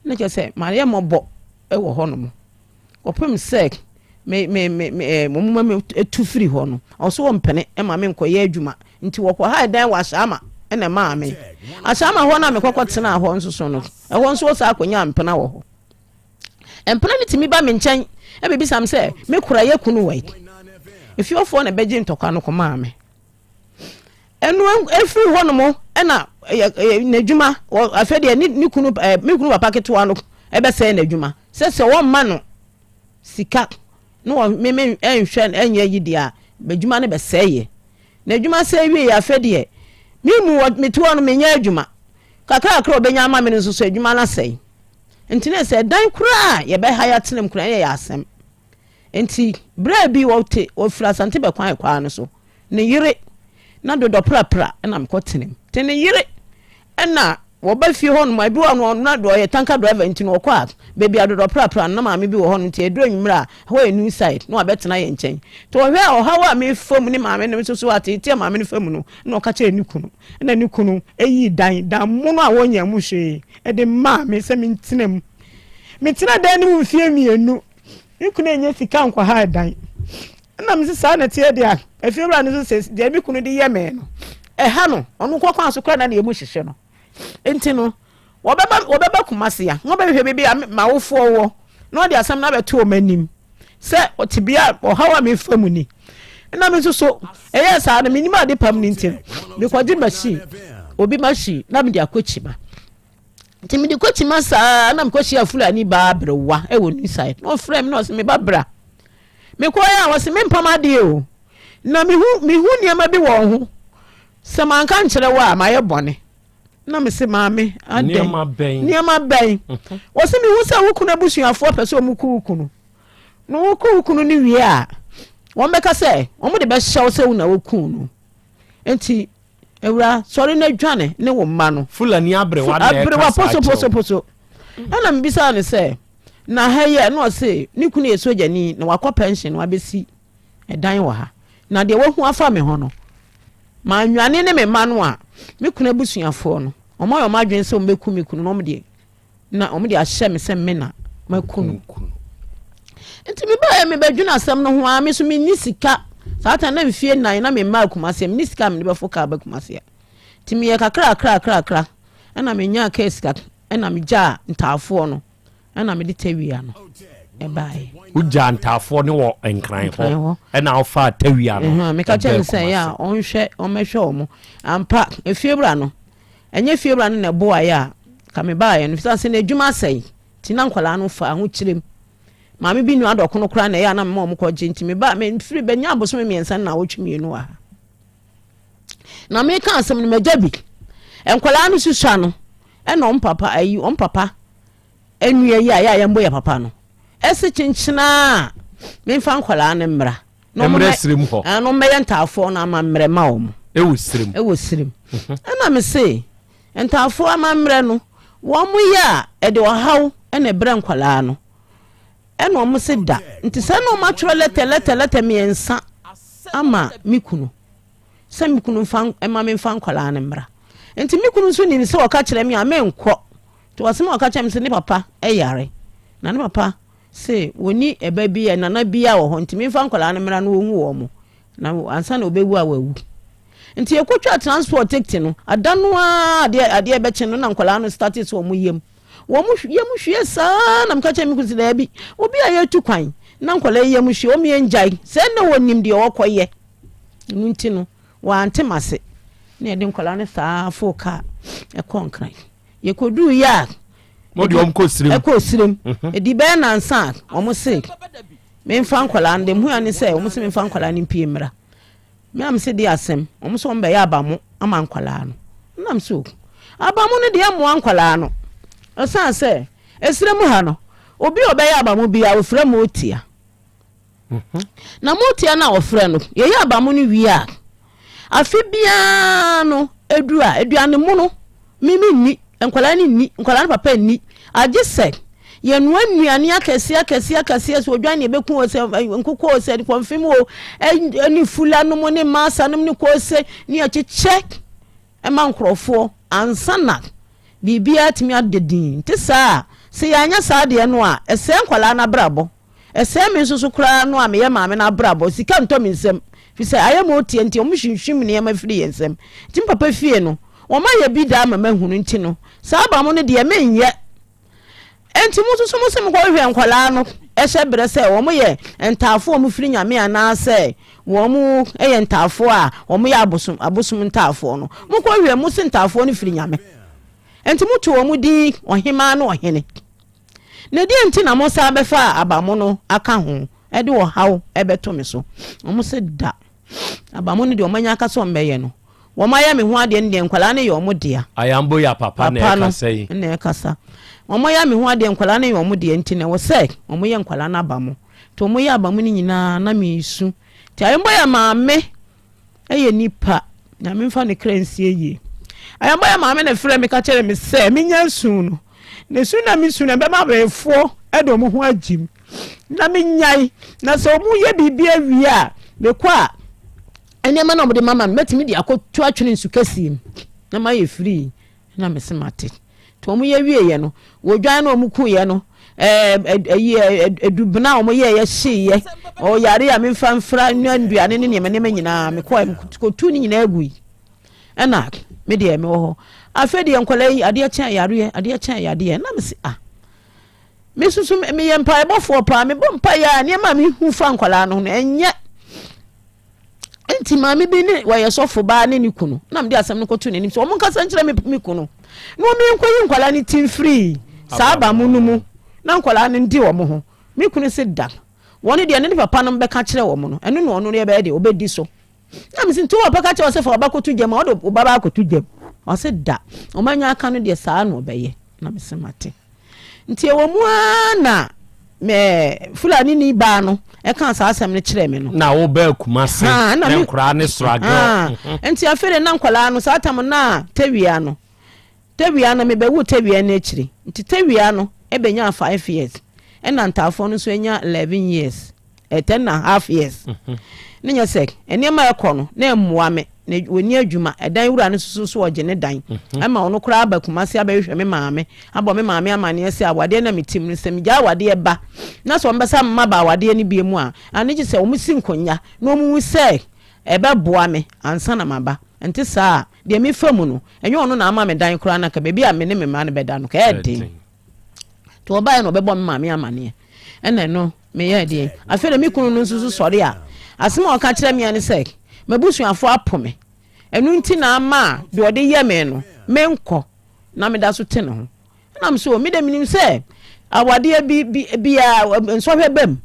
Na kyerɛ sɛ mayɛ mmɔbɔ wɔ hɔnom kɔpem sɛ me me me me ɛɛ wɔn ma me tu firi hɔ no. Ɔso wɔmpene ma me nkɔyɛ adwuma. Nti wɔkɔ ha dan wɔ Ahyɛama na ɛmaa me. Ahyɛama hɔ no a mekɔkɔ tenaa hɔ nso so no, ɛhɔ nso wɔsan akɔnya mpena wɔ hɔ. Mpena no tumi ba me nkyɛn bɛbisa me sɛ me kora yɛ kunu wɔ yi. Efiefoɔ na ɛbɛgye ntɔkwa no kɔmaa me. Ɛno efiri hɔ nom ɛna n'adwuma afei deɛ ne kunu me kunu papa ketewa no ɛbɛsɛe n'adwuma sɛ sɛ wɔmma no sika na wɔ me me ɛnhwɛ ɛnyɛ yi deɛ a adwuma no bɛsɛe yɛ n'adwuma sɛ wie yɛ afei deɛ me mu wɔ me toɔ no menyɛ adwuma kakra kakra ɔbɛnya ama me no nso so adwuma no asɛe nti ne sɛ dan koraa yɛbɛha yɛatenam koraa yɛ yɛ asɛm nti berɛ bi wɔte wɔfiri Asante bɛkwan kwaa no so ne yere na dodɔ prapra na mekɔ tena mu nti ne yere na wɔba fie hɔ nom ebi wɔ no na ɔyɛ tanker driver nti no ɔkɔ a baabi a dodɔ prapra no na maame bi wɔ hɔ no nti ɛduru anwummerɛ a ɛhɔ yɛ new side na wabɛtena yɛn nkyɛn nti ɔhwɛ a ɔhaw a mefa mu ne maame no nso so ateetee a maame no fa mu no na ɔka kyerɛ ne kunu na ne kunu ɛyi dan dan mono a wɔnyɛ mu hwee ɛde maa me sɛ mentena mu metena dan no mu mfie mmienu Me kunu annya sika ankɔha dan. Ɛna mese saa na ɛteɛ deɛ a, afiewura no nso sɛ deɛ me kunu de yɛ me no, ɛha no, ɔno nkɔ kwan so koraa na ne emu hyehye no. Nti no, wɔbɛba wɔbɛba Kumasi a, wɔbɛhwehwɛ baabi a m'awofoɔ wɔ na wɔde asɛm no abɛto wɔn anim sɛ tebea ɔhaw a mefa mu ni. Ɛna me nso so ɛyɛɛ saa no menim ade pam no nti no, mekɔgye machine, obi machine na mede akɔ kyima. Nti mede kɔ kyima saa na mekɔhyia Fulani baa aberewa wɔ new side na ɔfrɛ me na ɔse me ba bra. Mekɔɛ a ɔse mempam adeɛ o na mehu mehu nneɛma bi wɔ ho sɛ manka nkyerɛ wo a mayɛ bɔne. Na mese maame adɛn nneɛma bɛn nneɛma bɛn mhm. ɔse mehu sɛ wo kunu abusuafoɔ pɛ sɛ ɔmo ku wo kunu na wɔku wo kunu no wie a wɔn bɛka sɛ wɔn de bɛhyɛ wo sɛ wo na woku no nti Awura, sɔre na dwane ne wo mma no. Fulani aberewa na ɛka saa kyerɛ wo. Aberewa posoposoposo. Ɛna mebisaa no sɛ, na ha yi ɛ? Na ɔse ne kunu yɛ sogyani na wakɔ pɛnhyen na wabɛsi ɛdan wɔ ha. Na deɛ wahu afa me ho no, mannwane ne me mma no a, me kunu abusuafoɔ no, wɔayɛ wɔn adwene sɛ wɔbɛku me kunu na wɔde na wɔde ahyɛ me sɛ me na maku no. Nti mebaeɛ mebɛdwene asɛm no ho ara, me nso menni sika. Saa ta na mfie nnan na memmaa Kumasi, menni sika a mede bɛfo kaa ba Kumasi. Nti meyɛ kakra kakra kakra ɛna menyaa kaa sika ɛna megyaa ntaafoɔ no ɛna mede tawia no ɛbaeɛ. Wogyaa ntaafoɔ no wɔ Nkran hɔ ɛna wofaa tawia no. Meka kyerɛ no sɛ ɛyɛ a ɔnhwɛ ɔmmɛhwɛ wɔn. Ampa efiewura no Ɛnyɛ fiewura no na ɛboaeɛ a, ka mebaeɛ no, ɛfiri sɛ n'adwuma asɛe, nti na nkwadaa no fa ahokyerɛ mu. Maame bi nua dɔkono koraa na ɛyɛ a na mema wɔn kɔgye, nti meba mefiri bɛnya abosome mmiɛnsa ne nnawɔtwe mmienu wɔ ha. Na meka asɛm no magya bi. Nkwadaa no susua no ɛna wɔn papa ayi wɔn papa nua yi a yɛ a yɛn bo yɛ papa no ɛsi kyenkyenaa memfa nkwadaa no mmra. Na wɔn mmerɛ sirim hɔ. Na wɔn bɛyɛ ntaafoɔ no amammerɛ ma wɔn. Ɛwɔ sirim. Ɛwɔ sirim. Mhm. Ɛna me se ntaafoɔ amammerɛ no wɔn yɛ a ɛde ɔhaw ɛna ɛbrɛ nkwadaa no. Ɛna wɔn se da nti sɛ na wɔn atwerɛ lɛtɛ lɛtɛ lɛtɛ mmiɛnsa ama me kunu sɛ me kunu nfa ɛma me nfa nkwadaa no mmra. Nti me kunu nso nim sɛ ɔka kyerɛ me a menkɔ. Nti wɔsɛ ma ɔka kyerɛ me sɛ ne papa ɛyare na ne papa se wɔnni ɛba bi a nana biara wɔ hɔ nti memfa nkwadaa no mmra na wɔnhu wɔn na ansa na wɔbɛwu a wɔawu. Nti yɛkɔtwa transport ticket no ada no ara adeɛ adeɛ bɛkye no na nkwadaa no starte sɛ wɔn yam wɔn yam hwie saa na meka kyerɛ me kunu sɛ daabi obi a yɛtu kwan na nkwadaa yi yam hwie wɔn yɛn gyae sɛ na wɔnim deɛ wɔkɔyɛ ɛno nti no wɔante m'ase na yɛde nkwadaa no saa foo kaa ɛkɔ Nkran. Yɛkɔduu yɛ a. Mo deɛ wɔn kɔ sirem. Ɛkɔ sirem. Mhm. Ɛdi bɛyɛ nansa a wɔn se memfa nkwadaa no deɛ muhua ne sɛ wɔn se memfa nkwadaa no mpie mmra. Me a mese de asɛm wɔn sɛ wɔn bɛyɛ abamo ama nkwadaa no. Nam so abamo no deɛ mmoa nkwadaa no. Ɛsan sɛ esire mu ha no obi a ɔbɛyɛ abamo biara ofura mu otia. Na motia no a wɔfrɛ no, yɛyɛ abamo no wie a, afe biara no ɛduru a, aduane mono, me menni, nkwadaa no nni, nkwadaa no papa nni, agye sɛ yɛnoa nnuane akɛseɛ akɛseɛ akɛseɛ sɛ odwan ne ɛbɛku o sɛ nkokɔ o sɛ kɔmfem o ɛne fula nom ne masa nom ne kose ne ɛkyekyɛ ɛma nkurɔfoɔ ansa na biribiara atumi ada din. Nte saa a, sɛ yɛanyɛ saa deɛ no a, ɛsɛe nkwadaa no abrabɔ. Ɛsɛe me nso so koraa no a meyɛ maame no abrabɔ. Sika ntɔ me nsam, firi sɛ ayɛ ma ɔtia nti, wɔhwinhwim nneɛma firi yɛn nsam. Nti me papa fie no, wɔayɛ bi da ama mahunu nti no, saa aba mo no deɛ menyɛ. Enti mo nso so mo se mokɔhwehwɛ nkwadaa no hyɛ berɛ sɛ wɔn yɛ ntaafoɔ a wɔfiri Nyame anaasɛ wɔn yɛ ntaafoɔ a wɔn yɛ abosom abosom ntaafoɔ no. Mokɔhwehwɛ mo se ntaafoɔ no firi Nyame. Enti moto wɔn din ɔhemaa ne ɔhene. Na deɛ nti na mosan bɛfa abamo no aka ho de ɔhaw bɛto me so? Wɔn se da. Abamo no deɛ wɔn anya aka sɛ wɔn bɛyɛ no. Wɔn ayɛ me ho adeɛ no deɛ nkwadaa no yɛ wɔn dea. Ayambo ya papa na ɛkasa yi. Papa no na ɛkasa. Wɔn ayɛ me ho adeɛ nkwadaa no yɛ wɔn dea nti na ɛwɔ sɛ wɔn yɛ nkwadaa no abamo. Nti wɔn yɛ abamo no nyinaa na mesu. Nti Ayambo ya maame yɛ nipa. Nyame mfa ne kra nsie yie. Ayambo ya maame na ɛfrɛ me ka kyerɛ me sɛ menya nsu no. Na su na mesu no ɛbɛma abayifoɔ de wɔn ho agyim. Na menyae. Na sɛ wɔn yɛ biribi awie a mekɔ a nneɛma na wɔde mama no mɛtumi de akɔto atwene nsu kɛseɛ mu na mayɛ firii na mese mate nti wɔn yɛ wieɛ no wɔdwan na wɔn kuiɛ no ɛyi adubena a wɔn yɛɛyɛ hyeeɛ ɔyare a memfa mfra nnuane ne nneɛma nneɛma nyinaa mekɔɛ kɔtu ne nyinaa gui ɛna me deɛ mewɔ hɔ afei deɛ nkwadaa yi adeɛ kyɛn yareɛ adeɛ kyɛn yadeɛ na mese ah me nso meyɛ mpaebɔfoɔ paa mebɔ mpaeɛ a nneɛma a mehu fa nkwadaa no ho no ɛnyɛ nti maame bi ne wɔyɛ sɔfo baa ne ne kunu na mede asɛm no kɔto n'anim sɛ wɔn nkasa nkyerɛ me me kunu na wɔn nkɔyi nkwadaa no ti mfiri saa abamu no mu na nkwadaa no ndi wɔn ho me kunu se da wɔn deɛ ne ne papa no bɛka kyerɛ wɔn no ɛno na ɔno no yɛbɛyɛ deɛ ɔbɛdi so na mesi nti wɔpɛ ka kyerɛ wɔ sɛ fa ɔba kɔto gyam a ɔde ɔba ba akɔto gyam ɔse da wɔn anya aka no deɛ saa na ɔbɛyɛ na mese mate Nti ɛwɔ mu ara na me Fulani ni baa no ɛka saa asɛm no kyerɛɛ me no. Na wo bɛɛ Kumase na nkwadaa ne srago. Mhm. Nti afei de na nkwadaa no saa tam na tawia no tawia no mebɛwo tawia no akyiri nti tawia no ɛbɛnya 5 years ɛna ntaafoɔ no nso anya 11 years. eh, 10 and a half years mhm. ne nyɛ sɛ nneɛma a ɛkɔ no na ɛmmoa me na wɔnni adwuma ɛdan wura no soso so ɔgye ne dan mhm. ɛma ɔno koraa aba Kumase abɛhwehwɛ me maame abɔ me maame amaneɛ sɛ awadeɛ na metim no sɛ megya awadeɛ ba na sɛ ɔmbɛsa mma ba awadeɛ no bie mu a ane gye sɛ wɔn si nkonnwa na wɔn hu sɛ ɛbɛboa me ansa na maba nte saa deɛ mefa mu no ɛnyɛ ɔno na ama me dan koraa na ka baabi a me ne me mma no bɛda no ka ɛden nti ɔbaeɛ na ɔbɛbɔ me maame amaneɛ ɛna ɛno meyɛɛ deɛ afei na me kunu no nso so sɔre a asɛm a ɔka kyerɛ me ne sɛ m'abusuafoɔ apo me ɛno nti na ama deɛ ɔde yɛ me no menkɔ na meda so te ne ho ɛna me so me de menim sɛ awadeɛ bi bi biara nsɔhwɛ bam.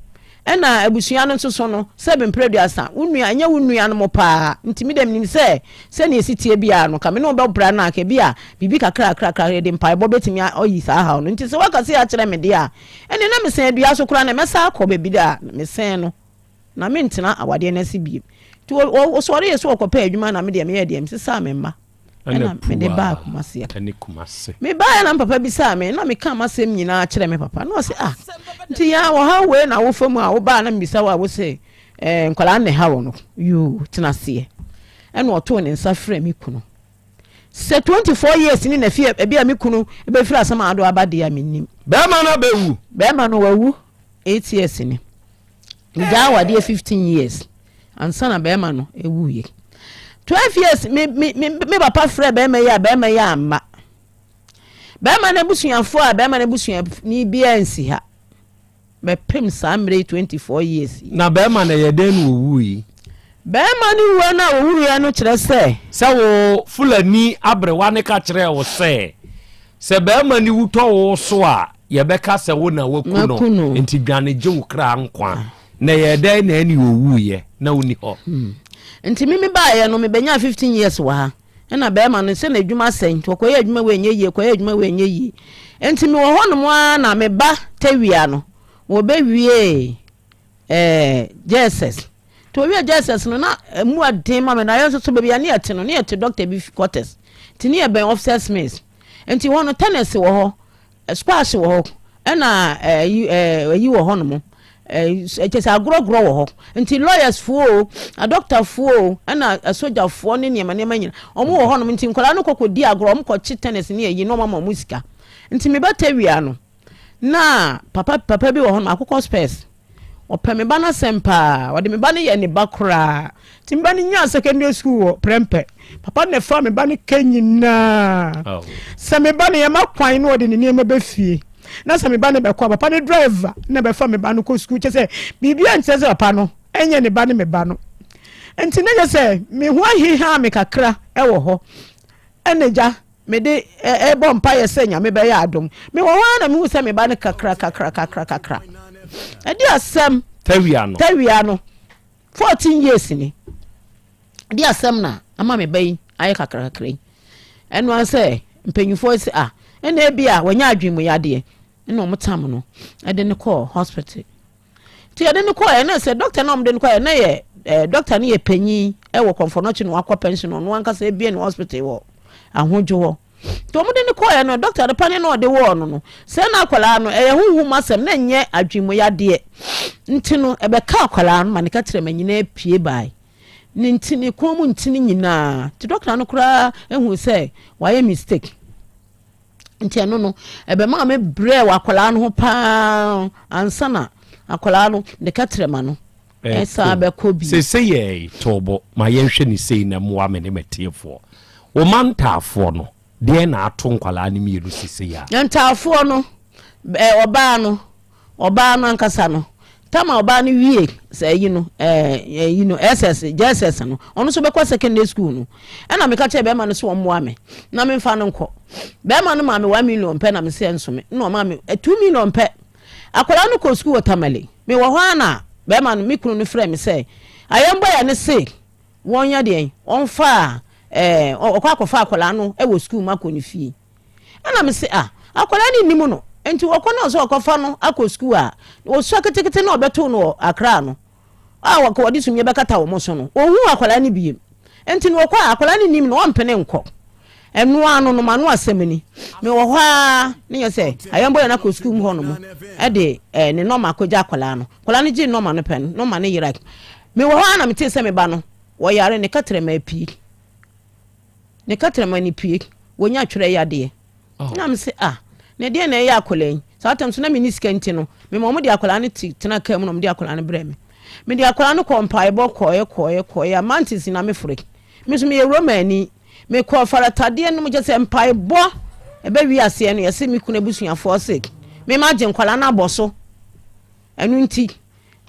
Ɛna abusua no nso so no, sɛbe mprɛ aduasa, wo nua, ɛnyɛ wo nuanom paa, nti me deɛ menim sɛ, sɛnea ɛsi teɛ biara no, nka me ne wo bɛbra no a, nka ebia biribi kakrakrakra, yɛde mpaebɔ bɛtumi ayi saa haw no. Nti sɛ woaka sei akyerɛ me deɛ a, ɛnneɛ na mesɛn dua so koraa na mɛsan akɔ baabi a mesɛn no, na mentena awadeɛ no ase bio. Nti ɔsɔreeɛ sɛ ɔkɔpɛ adwuma na me deɛ meyɛɛ deɛ, mesesaa me mma. Ɛna mede baa Kumasi a. Mebaeɛ na me papa bisaa me na mekaa m'asɛm nyinaa kyerɛ me papa na ɔse ah nti yɛn ɔhaw wei na wofa mu a wobaa na mebisa wo a wose eh, nkwadaa na ɛha wɔ no yoo tena aseɛ ɛna ɔtoo ne nsa frɛ me kunu sɛ 24 years ni na fie ebi a me kunu bɛfiri asɛm a ado aba deɛ a mennim. Bɛrima no abɛwu. Bɛrima no wawu 8 years ni. Megyaa awadeɛ 15 years ansa na bɛrima no wuiɛ. 12 years me me me me papa frɛ bɛrima yi a bɛrima yi amma. Bɛrima no abusuafoɔ a bɛrima no abusuani biara nsi ha. Bɛpem saa mmerɛ yi 24 years yi. Na bɛrima no ɛyɛ dɛn na ɔwui? Bɛrima no wuo no a ɔwuiɛ no kyerɛ sɛ. Sɛ wo Fulani aberewa no ka kyerɛɛ wo sɛ, sɛ bɛrima no wu tɔ wo so a, Yɛbɛka sɛ wo na woaku no, enti dwane gye wo kra nkwa. Na ɛyɛɛ dɛn na ɛne owuiɛ na wonni hɔ? Hmm. Nti me mebaeɛ no mebɛnyaa 15 years wɔ ha. Ɛna bɛrima no sɛ n'adwuma asɛe nti ɔkɔyɛ adwuma wei ɛnyɛ yie, kɔyɛ adwuma wei ɛnyɛ yie. Nti mewɔ hɔnom ara na me ba tawia no wɔbɛwiee eh, JSS. Nti wɔwiee JSS no na ɛmu aden ma me na yɛn nso so baabi a ne yɛte no ne yɛte doctor bi quarters. Nti ne yɛbɛn officers mess. Nti hɔ no tennis wɔ hɔ. Squash wɔ hɔ, ɛna ɛyi ɛyi wɔ hɔnom. Ɛkyɛ sɛ agorɔgorɔ wɔ hɔ. Nti lawyers foɔ o, adɔktafoɔ o, ɛna asogyafoɔ ne nneɛma nneɛma nyina. Wɔn wɔ hɔnom nti nkwadaa no kɔ kɔdi agorɔ, wɔn kɔkye tennis ne ayi na wɔn ama wɔn sika. Nti me ba tawia no, na papa papa bi wɔ hɔnom, akokɔ spurs. Ɔpɛ me ba no asɛm paa. Ɔde me ba no yɛ ne ba koraa. Nti me ba no nyaa secondary school wɔ Prempeh. Papa no na ɛfaa me ba no ka nyinaa. Sɛ me ba no yɛma kwan na ɔde ne nneɛma bɛ fie. Na sɛ me ba no bɛkɔ a, papa no driver na bɛfa me ba no kɔ sukuu. Kyerɛ sɛ biribiara nkyerɛ sɛ papa no ɛnyɛ ne ba ne me ba no. Nti na kyerɛ sɛ me ho ahehaa me kakra wɔ hɔ. Ɛna gya Mede rebɔ mpaeɛ sɛ Nyame bɛyɛ adom. Mewɔ hɔ ara na mehu sɛ me ba no kakra kakra kakra kakra. Ɛde asɛm. Tawia no. Tawia no. 14 years ni. Ɛde asɛm na ama me ba yi ayɛ kakra kakra yi. Ɛno ara sɛ mpanyinfoɔ sɛ ah ɛna ebi a wɔnyɛ adwene mu yadeɛ ɛna wɔn tam no ɛde no kɔɔ hospital. Nti yɛde no kɔɛ na sɛ dɔkta na wɔde no kɔɛ na yɛ ɛɛ dɔkta no yɛ panyin ɛwɔ kɔnfɔnɔkye na wakɔ pension ɔno ankasa ebie ne hospital wɔ ahodwo hɔ nti wɔde no kɔɛ no dɔkta no pane na ɔde wɔɔ no no sɛ na akwadaa no ɛyɛ huhum asɛm na ɛnyɛ adwene nti no ɛbɛka akwadaa no ma ne kakyerɛ ma nyinaa pie bae ne ntini kɔn mu ntini nyinaa nti dɔkta no koraa ehu sɛ wayɛ mistake. Nti ɛno no, ɛbɛmaa me brɛɛ wɔ akwadaa no ho paa ansa na akwadaa no ne kɛtrɛma no ɛsan bɛkɔ bi. Sese yɛ toobo ma yɛnhwɛ ne sei na mmoa me ne m'atiefoɔ. Wo ma ntaafoɔ no, deɛn na ato nkwadaa no mmienu sesei a? Ntaafoɔ no, ɔbaa no, Ɔbaa no ankasa no, tam a ɔbaa no wie sɛ ayi no, ɛɛ ayi no, SS, JSS no, ɔno nso bɛkɔ secondary school no. Ɛna meka kyerɛ bɛrima no sɛ ɔmmoa me na memfa no nkɔ. Bɛrima no maa me one million pɛ na me sɛ nso me, na ɔmaa me eh, 2 million pɛ. Akwadaa no kɔ school wɔ Tamale. Mewɔ hɔ ara na bɛrima no, me kunu no frɛ me sɛ, ayɛmbɔya no se wɔnyɛ deɛn, ɔmfa ɛɛ ɔkɔ akɔfa akwadaa no wɔ school mu akɔ ne fie. Ɛna me se ah, akwadaa no nnim no, nti ɔkɔ na ɔsɛ ɔkɔfa no akɔ sukuu a, ɔsua ketekete na ɔbɛto no wɔ Accra no, a wɔka wɔde sumiiɛ bɛkata wɔn so no, ɔnhu akwadaa no biem. Nti no ɔkɔ a, akwadaa no nnim no, ɔmpene nkɔ. Ɛno ara no no, m'ano asɛm ni. Mewɔ hɔ ara ne yɛ sɛ ayɛnbɔ yɛn akɔ sukuu mu hɔ nom de eh, ne nɔma akɔgya akwadaa no. Akwadaa no gyee nɔma no pɛ no, nɔma no yerae. Mewɔ hɔ ara na metee sɛ me ba no, wɔyare, ne kɛtrɛma apue. Ne kɛtrɛma no pue, wɔnya twerɛ yadeɛ. Oh. Na me se ah, na ɛdeɛn na ɛyɛ akwadaa yi? Saa tam so na menni sika nti no, mema wɔn de akwadaa no te tena kaa mu na wɔn de akwadaa no brɛ me. Mede akwadaa no kɔɔ mpaebɔ kɔɔɛ kɔɔɛ kɔɔɛ a mantis na mefore. Me nso meyɛ Romani. Mekɔɔ faratadeɛ no mu kyɛ sɛ mpaebɔ ɛbɛwie aseɛ no yɛse me kunu abusuafoɔ se mema gye nkwadaa no abɔ so. Ɛno nti,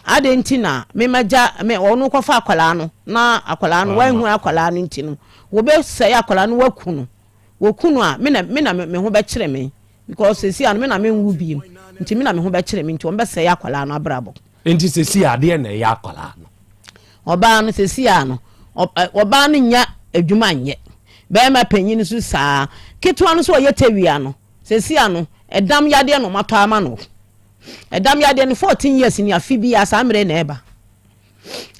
adɛn nti na me magya me ɔno kɔfa akwadaa no na akwadaa no wanhu akwadaa no nti no wɔbɛsɛe akwadaa no waku no wɔku no a me na me na me ho bɛkyerɛ me because sɛsi ano me na menwu biem nti me na me ho bɛkyerɛ me nti wɔn bɛsɛe akwadaa no abrabɔ. Nti sɛsi adeɛ na ɛyɛ akwadaa no. Ɔbaa no sɛsi a no, ɔbaa no nnya adwuma nyɛ. Bɛrima panyin nso saa. Ketewa no nso ɔyɛ tawia no, sɛsi a no, ɛdam yadeɛ na wɔatɔ ama no. Ɛdam yadeɛ no 14 years ni afe biara saa mmerɛ na ɛba.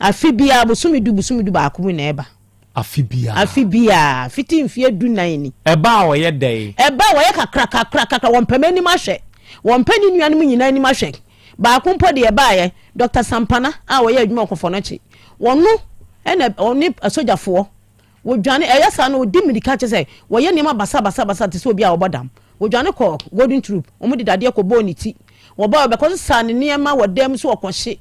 Afe biara bosome du bosome du baako mu na ɛba. Afe biara. Afe biara fiti mfeɛ du nan ni. Ɛba a ɔyɛ dɛn? Ɛba a wɔyɛ kakra kakra kakra wɔmpɛ m'anim ahwɛ. Wɔmpɛ ne nuanom nyinaa anim ahwɛ. Baako mpo deɛ ɛbaeɛ, Dɔkta Sampana a ɔyɛ adwuma wɔ Kɔfɔnɔkye, ɔno na ɔne asogyafoɔ wɔdwane, ɛyɛ saa no ɔdi mmirika kyɛ sɛ wɔyɛ nneɛma basabasabasa te sɛ obi a ɔbɔ dam. Wɔdwane kɔ Golden Troop, wɔde dadeɛ kɔbɔɔ ne ti. Wɔbaeɛ wɔbɛkɔsesaa ne nneɛma wɔ dan mu sɛ ɔkɔhye.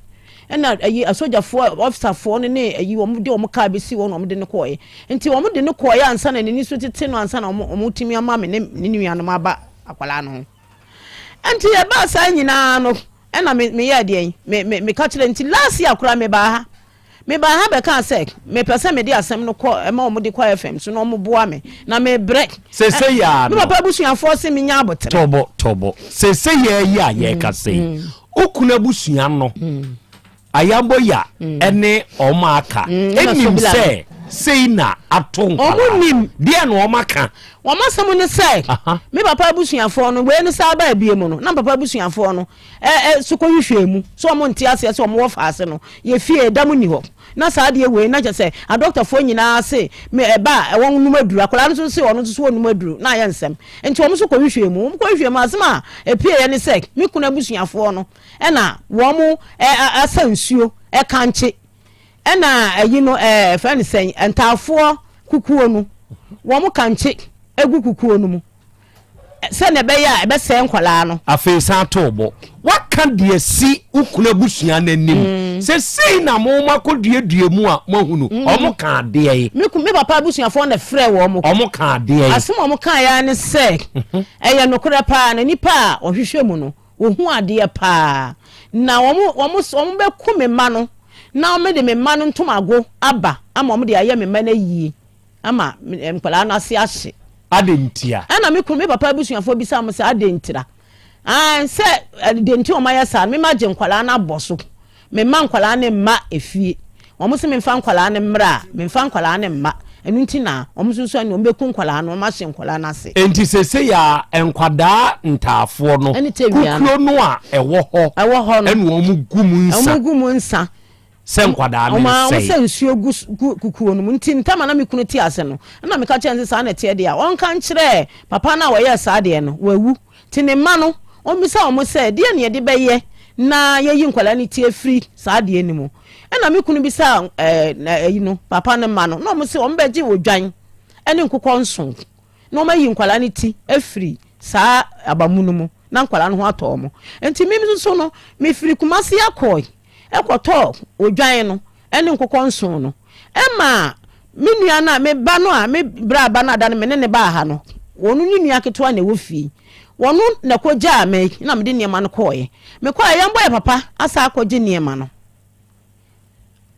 Ɛna ayi asogyafoɔ, ɔfisafoɔ no ne ayi wɔn de wɔn kaa bɛsi hɔ na wɔde no kɔeɛ. Nti wɔde no kɔeɛ ansa na n'ani so tete no ansa na wɔtumi ama me ne ne nuanom aba akwadaa no ho. Nti ɛbaa saa nyinaa no ɛna me meyɛɛ deɛn me me meka kyerɛ nti last year koraa mebaa ha mebaa ha bɛkaa sɛ mepɛ sɛ mede asɛm no kɔ ɛma wɔn de kɔ FM so na wɔn boa me na mebrɛ. Sese yaa no me papa abusuafoɔ se menya abotere. Tɔbɔ tɔbɔ sese yaa yi a yɛka sɛ yi okunu abusua no. Ayamboya ne wɔn a aka nim sɛ sei na ato nkwadaa no. Deɛ na wɔn aka? Wɔn asɛm ne sɛ, me papa abusuafoɔ no, wei no saa baa bie mu no, na me papa abusuafoɔ no ɛ ɛ so kɔhwehwɛɛ mu sɛ wɔn nte aseɛ sɛ wɔn wɔ faase no, yɛ fie ɛda mu nni hɔ. Na saa adeɛ wei na kyerɛ sɛ adɔktafoɔ nyinaa se me ɛba a wɔn nom aduru, akwadaa no nso se ɔno nso so ɔnum aduru, na ayɛ nsɛm. Nti wɔn nso kɔhwehwɛɛ mu. Wɔn kɔhwehwɛɛ mu asɛm a ɛpieeɛ ne sɛ, me kunu abusuafoɔ no, ɛna wɔn asa nsuo ɛkankye ɛna ayi no ɛɛ fɛn no sɛn ntaafoɔ kukuo no wɔn kankye egu kukuo no mu sɛnea ɛbɛyɛ a ɛbɛsɛe nkwadaa no. Afei san to bo. Waka deɛ si wo kunu abusua no anim mm. sɛ sei na mo mo akɔduadua mu a moahunu. Mm. Ɔmo ka adeɛ yi. Me me papa abusuafoɔ na frɛ wɔn mo. Ɔmo ka adeɛ yi. Asɛm a ɔmo ka ya ne sɛ mhm. ɛyɛ nokorɛ paa na nipa a ɔhwehwɛ mu no Wɔhu adeɛ paa. Na wɔn, wɔn, wɔbɛku me mma no, na wɔde me mma no ntomago aba ama wɔde ayɛ me mma no ayie ama nkwadaa no ase ahye. Adɛn ntia? Ɛna me kunu, me papa abusuafoɔ bisaa mo sɛ adɛn ntira? Aane, sɛ deɛ nti wɔn ayɛ saa no, me magye nkwadaa no abɔ so. Memma nkwadaa no mma efie. Wɔn se memfa nkwadaa no mmra a, memfa nkwadaa no mma. Ɛno nti na wɔn nso nso ɛne wɔn bɛku nkwadaa no, wɔn ahye nkwadaa no ase. Enti seesei a nkwadaa ntaafoɔ no, Ɛne tewia no. kukuo no a ɛwɔ hɔ, Ɛwɔ hɔ no. ɛna wɔn gu mu nsa. Wɔn gu mu nsa. Sɛ nkwadaa no Wɔn a nsɛe. wɔsɛ nsuo gu s- gu kukuo no mu. Nti ntam a na me kunu te ase no, ɛna meka kyerɛɛ no sɛ saa na ɛteɛ deɛ a, ɔnka nkyerɛ papa no a ɔyɛɛ saa deɛ no, wawu. Nti ne mma no, ɔmmisa wɔn sɛ, Deɛn na yɛde bɛyɛ na yɛayi nkwadaa no ti afiri saa adeɛ no mu? Ɛna me kunu bisaa ɛɛ ayi no, papa no mma no, na wɔn se wɔbɛgye odwan ne nkokɔ nson na wɔayi nkwadaa no ti afiri saa abamu no mu na nkwadaa no ho atɔ wɔn. Nti me nso no, mefiri Kumasi akɔe kɔtɔɔ odwan no ne nkokɔ nson no maa me nua no a me ba no a me bra ba no a da no me ne no baa ha no, ɔno ne nua ketewa na ɛwɔ fie. Ɔno na ɛkɔgyaa me na mede nneɛma no kɔeɛ. Mekɔeɛ yɛn bɔ yɛ papa asa akɔgye nneɛma no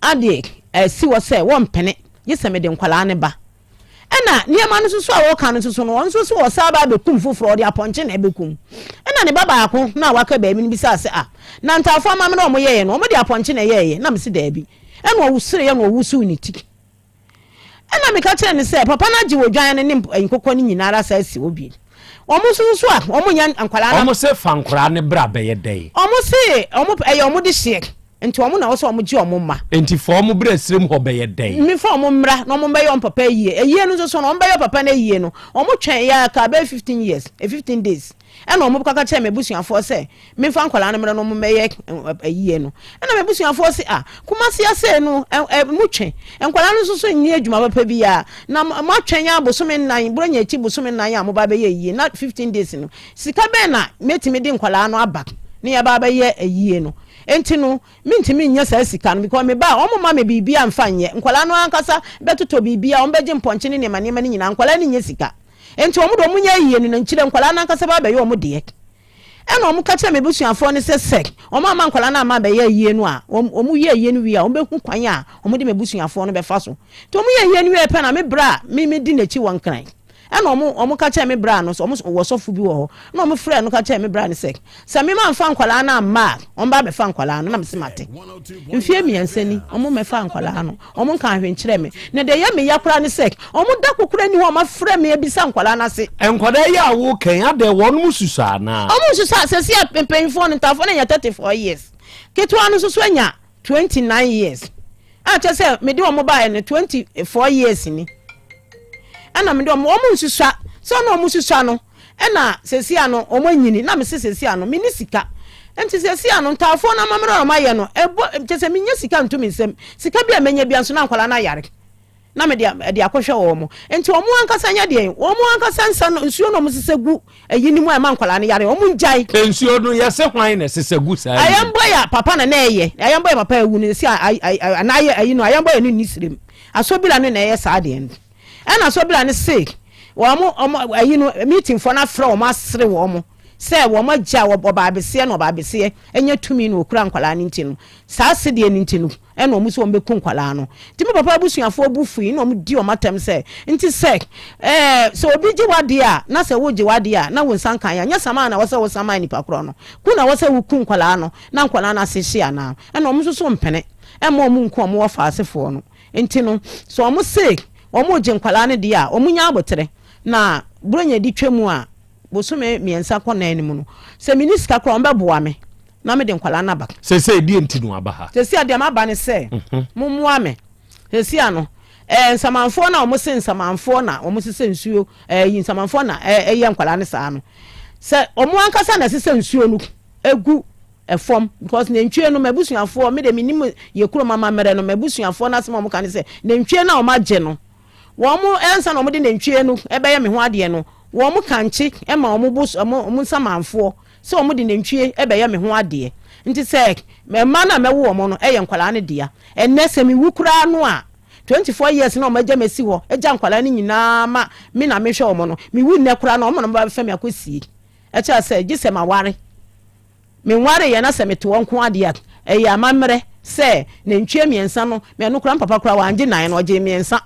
adeɛ asi hɔ sɛ wɔmpene gye sɛ mede nkwadaa no ba. Ɛna nneɛma no nso so a wɔka no nso so no, ɔno nso so ɔsan ba abɛkum foforɔ, ɔde apɔnkye na ɛbɛkum. Ɛna ne ba baako no a waka baabi no bisaa sɛ, ah, na ntaafoɔ amammerɛ a wɔyɛeɛ no, wɔde apɔnkye na ɛyɛeɛ? Na mese daabi. Ɛna ɔsereeɛ na ɔwosoo ne ti. Ɛna meka kyerɛɛ no sɛ, papa no agye odwan no ne nkokɔ no nyinaa ara san asi hɔ bio. Wɔn nso so a, wɔnyɛ nkwadaa no. Wɔn se fa nkwadaa no bra bɛyɛ dɛn? Wɔn se wɔn ɛyɛ wɔn dehyeɛ nti wɔn na ɛwɔ sɛ wɔn gye wɔn mma. Nti fa wɔn bra serem hɔ bɛyɛ dɛn? Me fa wɔn mmra na wɔn bɛyɛ wɔn papa ayie. Ayie no nso so no wɔn bɛyɛ papa no ayie no wɔn twɛn yɛ kaa bɛyɛ 15 years, 15 days. Ɛna wɔn kɔka kyerɛɛ m'abusuafoɔ sɛ memfa nkwadaa no mmra na wɔmmɛyɛ ayie no. Ɛna m'abusuafoɔ se, ah, Kumasi asɛe no, motwe. Nkwadaa no nso so nni adwuma papa biara. Na moatwɛn ara bosome nnan, Buronya akyi bosome nnan a moba abɛyɛ ayie, na 15 days no, sika bɛn na mɛtumi de nkwadaa no aba na yɛaba abɛyɛ ayie no? Enti no, mentumi nnya saa sika no because meba a, wɔmma me biribiara mfa nyɛ. Nkwadaa no ankasa bɛtotɔ biribiara, wɔbɛgye mpɔnkye ne nneɛma nneɛma no nyinaa. Nkwadaa no nnya sika. Enti wɔn de wɔn nyɛ ayie no, na nkyire nkwadaa no ankasa ba abɛyɛ wɔn deɛ. Ɛna wɔn ka kyerɛɛ m'abusuafoɔ no sɛ, sɛ wɔn amma nkwadaa no amma abɛyɛ ayie no a, wɔn, wɔn yɛ ayie no wie a, wɔn bɛhu kwan a wɔn de m'abusuafoɔ no bɛfa so. Nti wɔn yɛ ayie no wieɛ pɛ na me bra a me, medi n'akyi wɔ Nkran. Ɛna wɔn wɔn ka kyerɛɛ me bra no sɛ wɔn wɔ sɔfo bi wɔ hɔ. Ɛna wɔn frɛɛ no ka kyerɛɛ me bra no sɛ, sɛ me mamfa nkwadaa no amma a, wɔn ba abɛfa nkwadaa no. Na mese mate. Mfeɛ mmiɛnsa ni, wɔn mmɛfaa nkwadaa no. Wɔn nkaa hwee nkyerɛɛ me. Na deɛ ɛyɛ me ya koraa ne sɛ, wɔn da kokora nni hɔ a wɔafrɛ me abisa nkwadaa no ase. Nkwadaa yi a woreka yi, adɛn wɔnom susua anaa? Wɔn nsusua. Seesei a mpanyinfoɔ no, ntaafoɔ no anya 34 years. Ketewa no nso so anya 29 years. A kyerɛ sɛ mede wɔn baeɛ no 24 years ni. Ɛna mede wɔn, wɔn nsusua. Sɛ ɔne wɔn susua no, ɛna seesei ano wɔn anyini. Na mese seesei ano, menni sika. Nti seesei ano, ntaafoɔ no amammerɛ a wɔn ayɛ no, ɛbɔ, kyerɛ sɛ mennya sika nto me nsam. Sika bi a mɛnya biara nso na nkwadaa no ayare. Na mede de akɔhwɛ wɔn. Nti wɔn ankasa nyɛ deɛn? Wɔn ankasa nsa no, nsuo no a wɔsesa gu ayi no mu a ɛma nkwadaa no yare, wɔn ngyae. Nsuo no, yɛse hwan na ɛsesa gu saa yi mu? Ayɛmbɔ yɛ papa na na ɛyɛ. Ayɛmbɔ yɛ papa awu no, yɛse anaa ayɛ ayi no, ayɛmbɔ yɛ no nni serem. Asɔbila no na ɛyɛ saa deɛ no. Ɛna asɔbila no se wɔn, wɔn, ayi no, meetingfoɔ no afrɛ wɔn asere wɔn sɛ wɔn agya ɔbaabeseɛ na ɔbaabeseɛ anya tumi na ɔkura nkwadaa no nti no, saa sedeɛ no nti no, Ɛna wɔn nso wɔbɛku nkwadaa no. Nti me papa abusuafoɔ bo fui na wɔdi wɔn atɛm sɛ, Nti sɛ ɛɛ sɛ obi gye w'adeɛ a, na sɛ wogye w'adeɛ a, na wo nsa nkaeɛ a, nyɛ saman na ɛwɔ sɛ wosaman nipa korɔ no. Ku na ɛwɔ sɛ woku nkwadaa no na nkwadaa no ase hye anaa? Ɛna wɔn nso so mpene mma wɔn nku wɔn wɔfa asefoɔ no. Nti no, sɛ wɔn se wɔregye nkwadaa no deɛ a, wɔnya aboterɛ. Na Buronya di twa mu a, bosome mmiɛnsa kɔ nan no mu no, sɛ menni sika koraa a, wɔbɛboa me. na mede nkwadaa no aba. Seesei deɛ nti na waba ha? Seesei deɛ maba ne sɛ, mommoa me. Seesei ano, ɛɛ nsamanfoɔ no a wɔse nsamanfoɔ na wɔsesɛ nsuo, ɛɛ nsamanfoɔ na ɛyɛ nkwadaa no saa no, sɛ wɔn ankasa na ɛsesɛ nsuo no gu fam because nantwie no m'abusuafoɔ, me deɛ menim yɛ kurom amammerɛ no, m'abusuafoɔ no asɛm a wɔka ne sɛ nantwie no a wɔagye no, wɔn ansa na wɔde nantwie no bɛyɛ me ho adeɛ no, wɔn kankye ma wɔn bos wɔn nsamanfoɔ sɛ wɔde nantwie bɛyɛ me ho adeɛ. Nti sɛ mma no a mɛwo wɔn no yɛ nkwadaa no dea. Ɛnnɛ sɛ mewu koraa no a, 24 years na wɔagya me asi hɔ gya nkwadaa no nyinaa ma me na mehwɛ wɔn no, mewu nnɛ koraa no a, wɔn na wɔbɛba abɛfa me akɔsie. Ɛkyerɛ sɛ gye sɛ maware. Menwareeɛ na sɛ mete hɔ nko ara deɛ a, ɛyɛ amammerɛ sɛ nantwie mmiɛnsa no, ɛno koraa me papa koraa wangye nnan no, ɔgyee mmiɛnsa.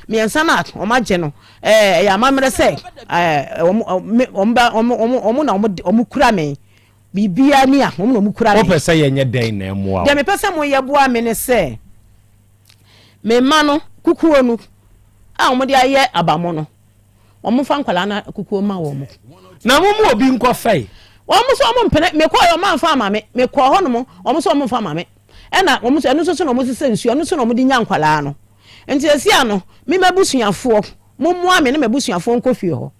Mmiɛnsa no a wɔagye no, ɛyɛ amammerɛ sɛ wɔn ba wɔn wɔn na wɔn wɔn kura me. Biribiara ni a wɔn na wɔn kura me. Wopɛ sɛ yɛnyɛ dɛn na ɛmmoa wo? Deɛ mepɛ sɛ moyɛ boa me ne sɛ, me mma no kukuo no a wɔde ayɛ abamo no, Wɔmfa nkwadaa no akukuo mma wɔn. Na mo mu obi nkɔ fɛe. Wɔn nso wɔn mpene. Mekɔɔ yɛ wɔn amfa ama me. Mekɔɔ hɔ nom wɔn nso wɔn mfa ama me. Ɛna wɔn nso ɛno nso so na wɔn sisɛ nsuo ɛno nso na wɔn de nya nkwadaa no. Nti esi ano me m'abusuafoɔ mo mmoa me ne m'abusuafoɔ nkɔ fie hɔ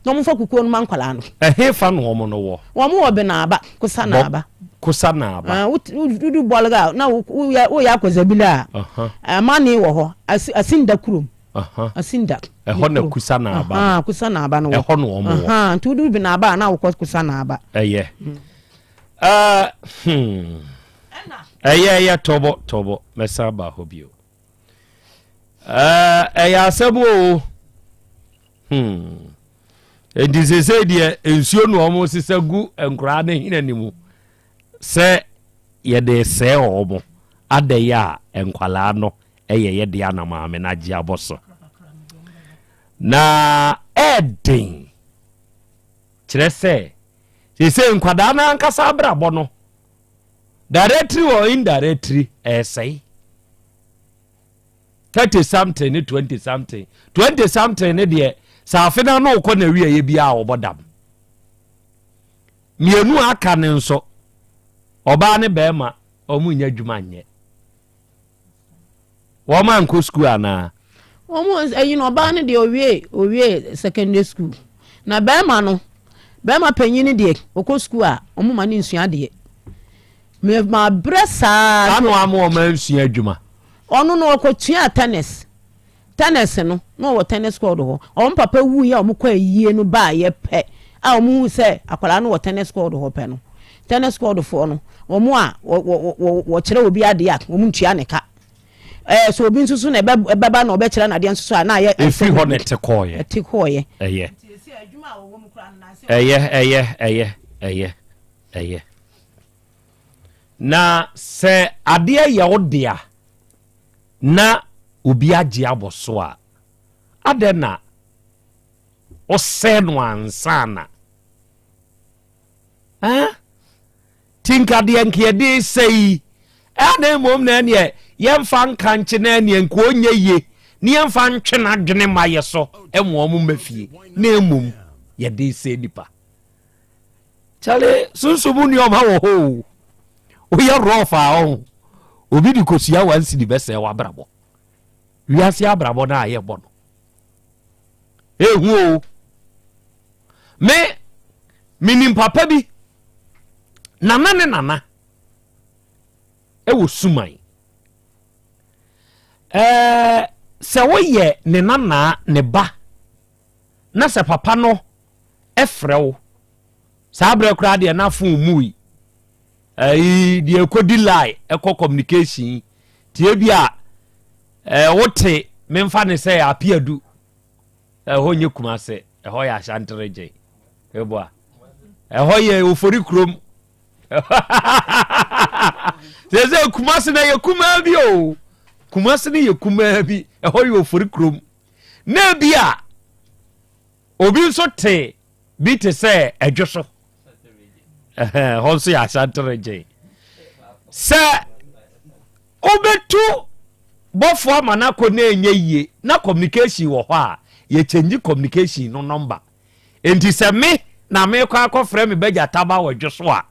na wɔn mfa kukuo no ma nkwadaa no. Ɛhe fa na wɔn no wɔ? Wɔn wɔ Benaaba, Kosa Naaba. Kosa Naaba. Ah, wodu Bɔlga a na woyɛ woyɛ akɔ Zabila a. Amane wɔ hɔ. Asinda kurom. Asinda. Ɛhɔ na Kusa na aba no. Kusa na aba no wɔ. Ɛhɔ na wɔn wɔ. Nti wode bi na aba a na wokɔ Kusa na aba. Ɛyɛ. Hmm. Ɛyɛ ɛyɛ tɔbɔ tɔbɔ mɛsan aba hɔ bio. Ɛyɛ asɛm o. Hmm. Nti sese deɛ nsuo na wɔn sesa gu nkoraa ne hene ne mu sɛ yɛde sɛɛ wɔn adɛyɛ a nkwalaa no ɛyɛ yɛ dea na maame no agye abɔ so. Na ɛɛden kyerɛ sɛ seesei nkwadaa no ankasa abrabɔ no directly or indirectly ɛresɛe. 30 something ne 20 something 20 something ne deɛ sɛ afe no ano kɔ na awieɛ biara wɔbɔ dam. Mmienu a aka no nso ɔbaa ne bɛrima wɔn nyɛ adwuma nyɛ. Wɔn ankɔ sukuu anaa? Wɔn ɛyi no ɔbaa no deɛ owie owie secondary school na bɛrima no bɛrima panyin no deɛ ɔkɔ sukuu a wɔn ma no nsua adeɛ mɛ ma brɛ saa. Ano ama wɔn ansua adwuma. Ɔno no ɔkɔ tua tennis. Tennis no, na ɔwɔ tennis court hɔ. Wɔn papa wuiɛ a wɔkɔ ayie no baeɛ pɛ a wɔhuu sɛ akwadaa no wɔ tennis court hɔ pɛ no, tennis court foɔ no, wɔn a wɔkyerɛ obi adeɛ a, wɔntua ne ka. Ɛɛ sɛ obi nso so na ɛbɛba na ɔbɛkyerɛ no adeɛ nso so a, na ayɛ Ɛfiri hɔ na ɛte kɔɔeɛ. Ɛte kɔɔeɛ. Ɛyɛ. Ɛyɛ, ɛyɛ, ɛyɛ, ɛyɛ, ɛyɛ. Na sɛ adeɛ yɛ wo dea na obi agye abɔ so a, adɛn na Wosɛe no ansa na. Eh? Ti nka deɛ nka yɛde sɛ yi, ɛna mmom na ɛneɛ yɛmfa nka nkye na ɛneɛ nka ɔnyɛ yie ne yɛmfa ntwe n'adwene ma yɛ so ɛmo ɔmo mma fie na mmom yɛde sɛ nipa. Kyale sunsum nneɛma wɔ hɔ o. Woyɛ rough a ɔho. Obi de kosua wansi de bɛsɛe w'abrabɔ. Wiase abrabɔ no a yɛbɔ no. Ehu o. Me menim papa bi nana ne nana ɛwɔ suman. Ɛɛ sɛ woyɛ ne nanaa ne ba na sɛ papa no frɛ wo saa berɛ koraa deɛ na phone mui ɛyi deɛ ɛkɔdi line ɛkɔ communication tie bi a ɛɛ wote memfa ne sɛ apeadu ɛhɔ nyɛ Kumase ɛhɔ yɛ Ashanti region ɛboa ɛhɔ yɛ ofori kurom sɛ sɛ Kumase na yɛ kumaa bi o Kumase no yɛ kumaa bi ɛhɔ yɛ ofori kurom na ebi a Obi nso te bi te sɛ ɛdwo so. Hɔ nso yɛ Ashanti region. Sɛ wobɛtu bɔfoɔ ama no akɔ na ɛnyɛ yie na communication wɔ hɔ a, yɛkyɛngyi communication no nɔmba. Enti sɛ me na mekɔ akɔfrɛ me bɛgya taba wɔ dwo so a,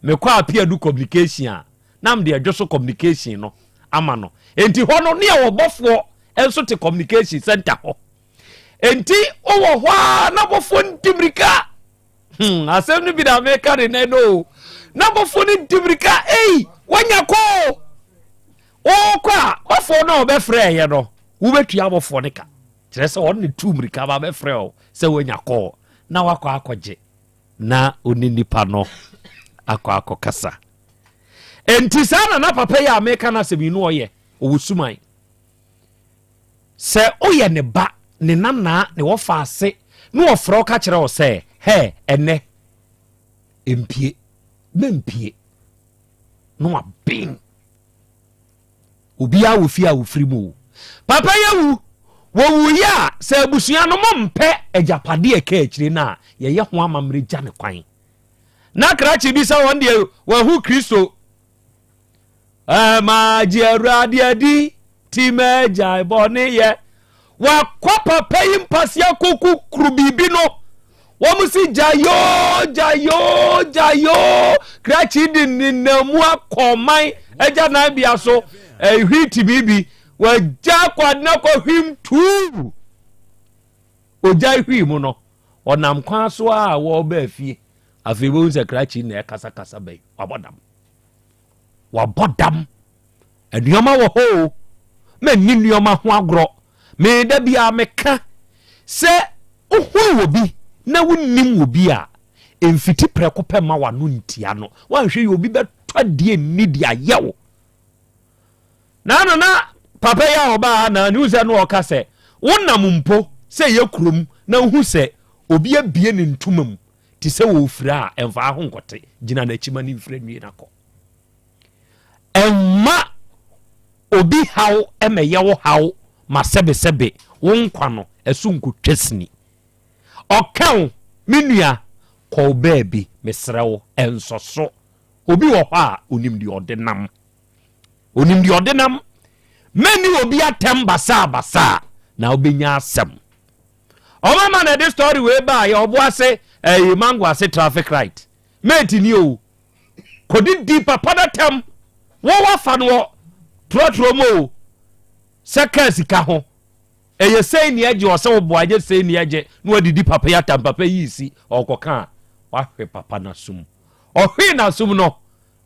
mekɔ apiadu communication a, na mede ɛdwo so communication no ama no. Enti hɔ no ne yɛwɔ bɔfoɔ nso te communication center hɔ. Enti wowɔ hɔ a na bɔfoɔ no di mmirika. Hmm, asɛm no bi na meka ne nɛ no o. Na bɔfoɔ no di mmirika, ei, wanya kɔ o. Wokɔ a, bɔfoɔ no a ɔbɛfrɛ yɛ no, wobɛtua bɔfoɔ no ka. Kyerɛ sɛ ɔno ne tu mmirika ba bɛfrɛ o sɛ wanya kɔ na wakɔ akɔgye na ɔne nipa no akɔ akɔkasa. Enti saa na na papa yi a meka no asɛm yi no ɔyɛ, ɔwɔ suman. Sɛ woyɛ ne ba, ne nanaa, ne wɔfa ase, na wɔfrɛ wo ka kyerɛ wo sɛ, Hɛ, ɛnnɛ, mpue, mempue, na waben. Obiara wɔ fie a ofiri mu o. Papa yi awu, wɔwuiɛ a, sɛ abusua no mompɛ agyapadeɛ a ɛka akyire no a, yɛyɛ ho amammerɛ gya ne kwan. Na krakye bi sɛ wɔn deɛ wɔahu Kristo Magye Awurade adi ti magyae bɔne yɛ. Wakɔ papa yi mpaseɛ kɔkukuru biribi no. Wɔn si gyayoo gyayoo gyayoo. Krakye de nenam mu akɔ ɔman agyananbea so ɛhwi ti biribi. Wagya akɔ adena kɔ hwim tuu. Ogya hwii mu no, ɔnam kwan so a wɔreba afie. Afei wɔhu sɛ krakye na ɛkasakasa bɛyi. Wabɔ dam. Wabɔ dam. Nneɛma wɔ hɔ o. Menni nneɛma ho agorɔ. Me da biara meka sɛ wohunu obi na wonnim obi a, mfiti prɛko pɛ ma w'ano ntia no. Woanhwɛ yie obi bɛtɔ adeɛ nni de ayɛ wo. Na ano na papa yi a ɔbaa ha na ne sɛ no ɔka sɛ wonam mpo sɛ ɛyɛ kurom na wohu sɛ obi abie ne ntoma mu te sɛ wɔrefira a, ɛmfa ho nkɔte, gyina n'akyi ma no mfira nwie na kɔ. Ɛmma obi haw ɛmɛyɛ wo haw ma sɛbesɛbe wo nkwa no ɛso nkotwa sini. Ɔka wo, me nua, kɔ wo baabi, mesrɛ wo, ɛnsɔ so. Obi wɔ hɔ a, onim deɛ ɔde nam. Onim deɛ ɔde nam. Mɛnni obi atɛm basaa basaa na wobɛnya asɛm. Ɔma ma na ɛde story wei baa yɛ ɔbo ase ɛyi mango ase traffic light mate ni o kɔdi di papa na tɛm wọ́n wafa no wɔ trɔtrɔ mu o sɛ kaa sika ho ɛyɛ sɛn ni ɛgye ɔsɛ ɔbo anyɛ sɛn ni ɛgye na wadidi papa yi atam papa yi si ɔkɔ kaa wahwe papa n'asom ɔhwe n'asom no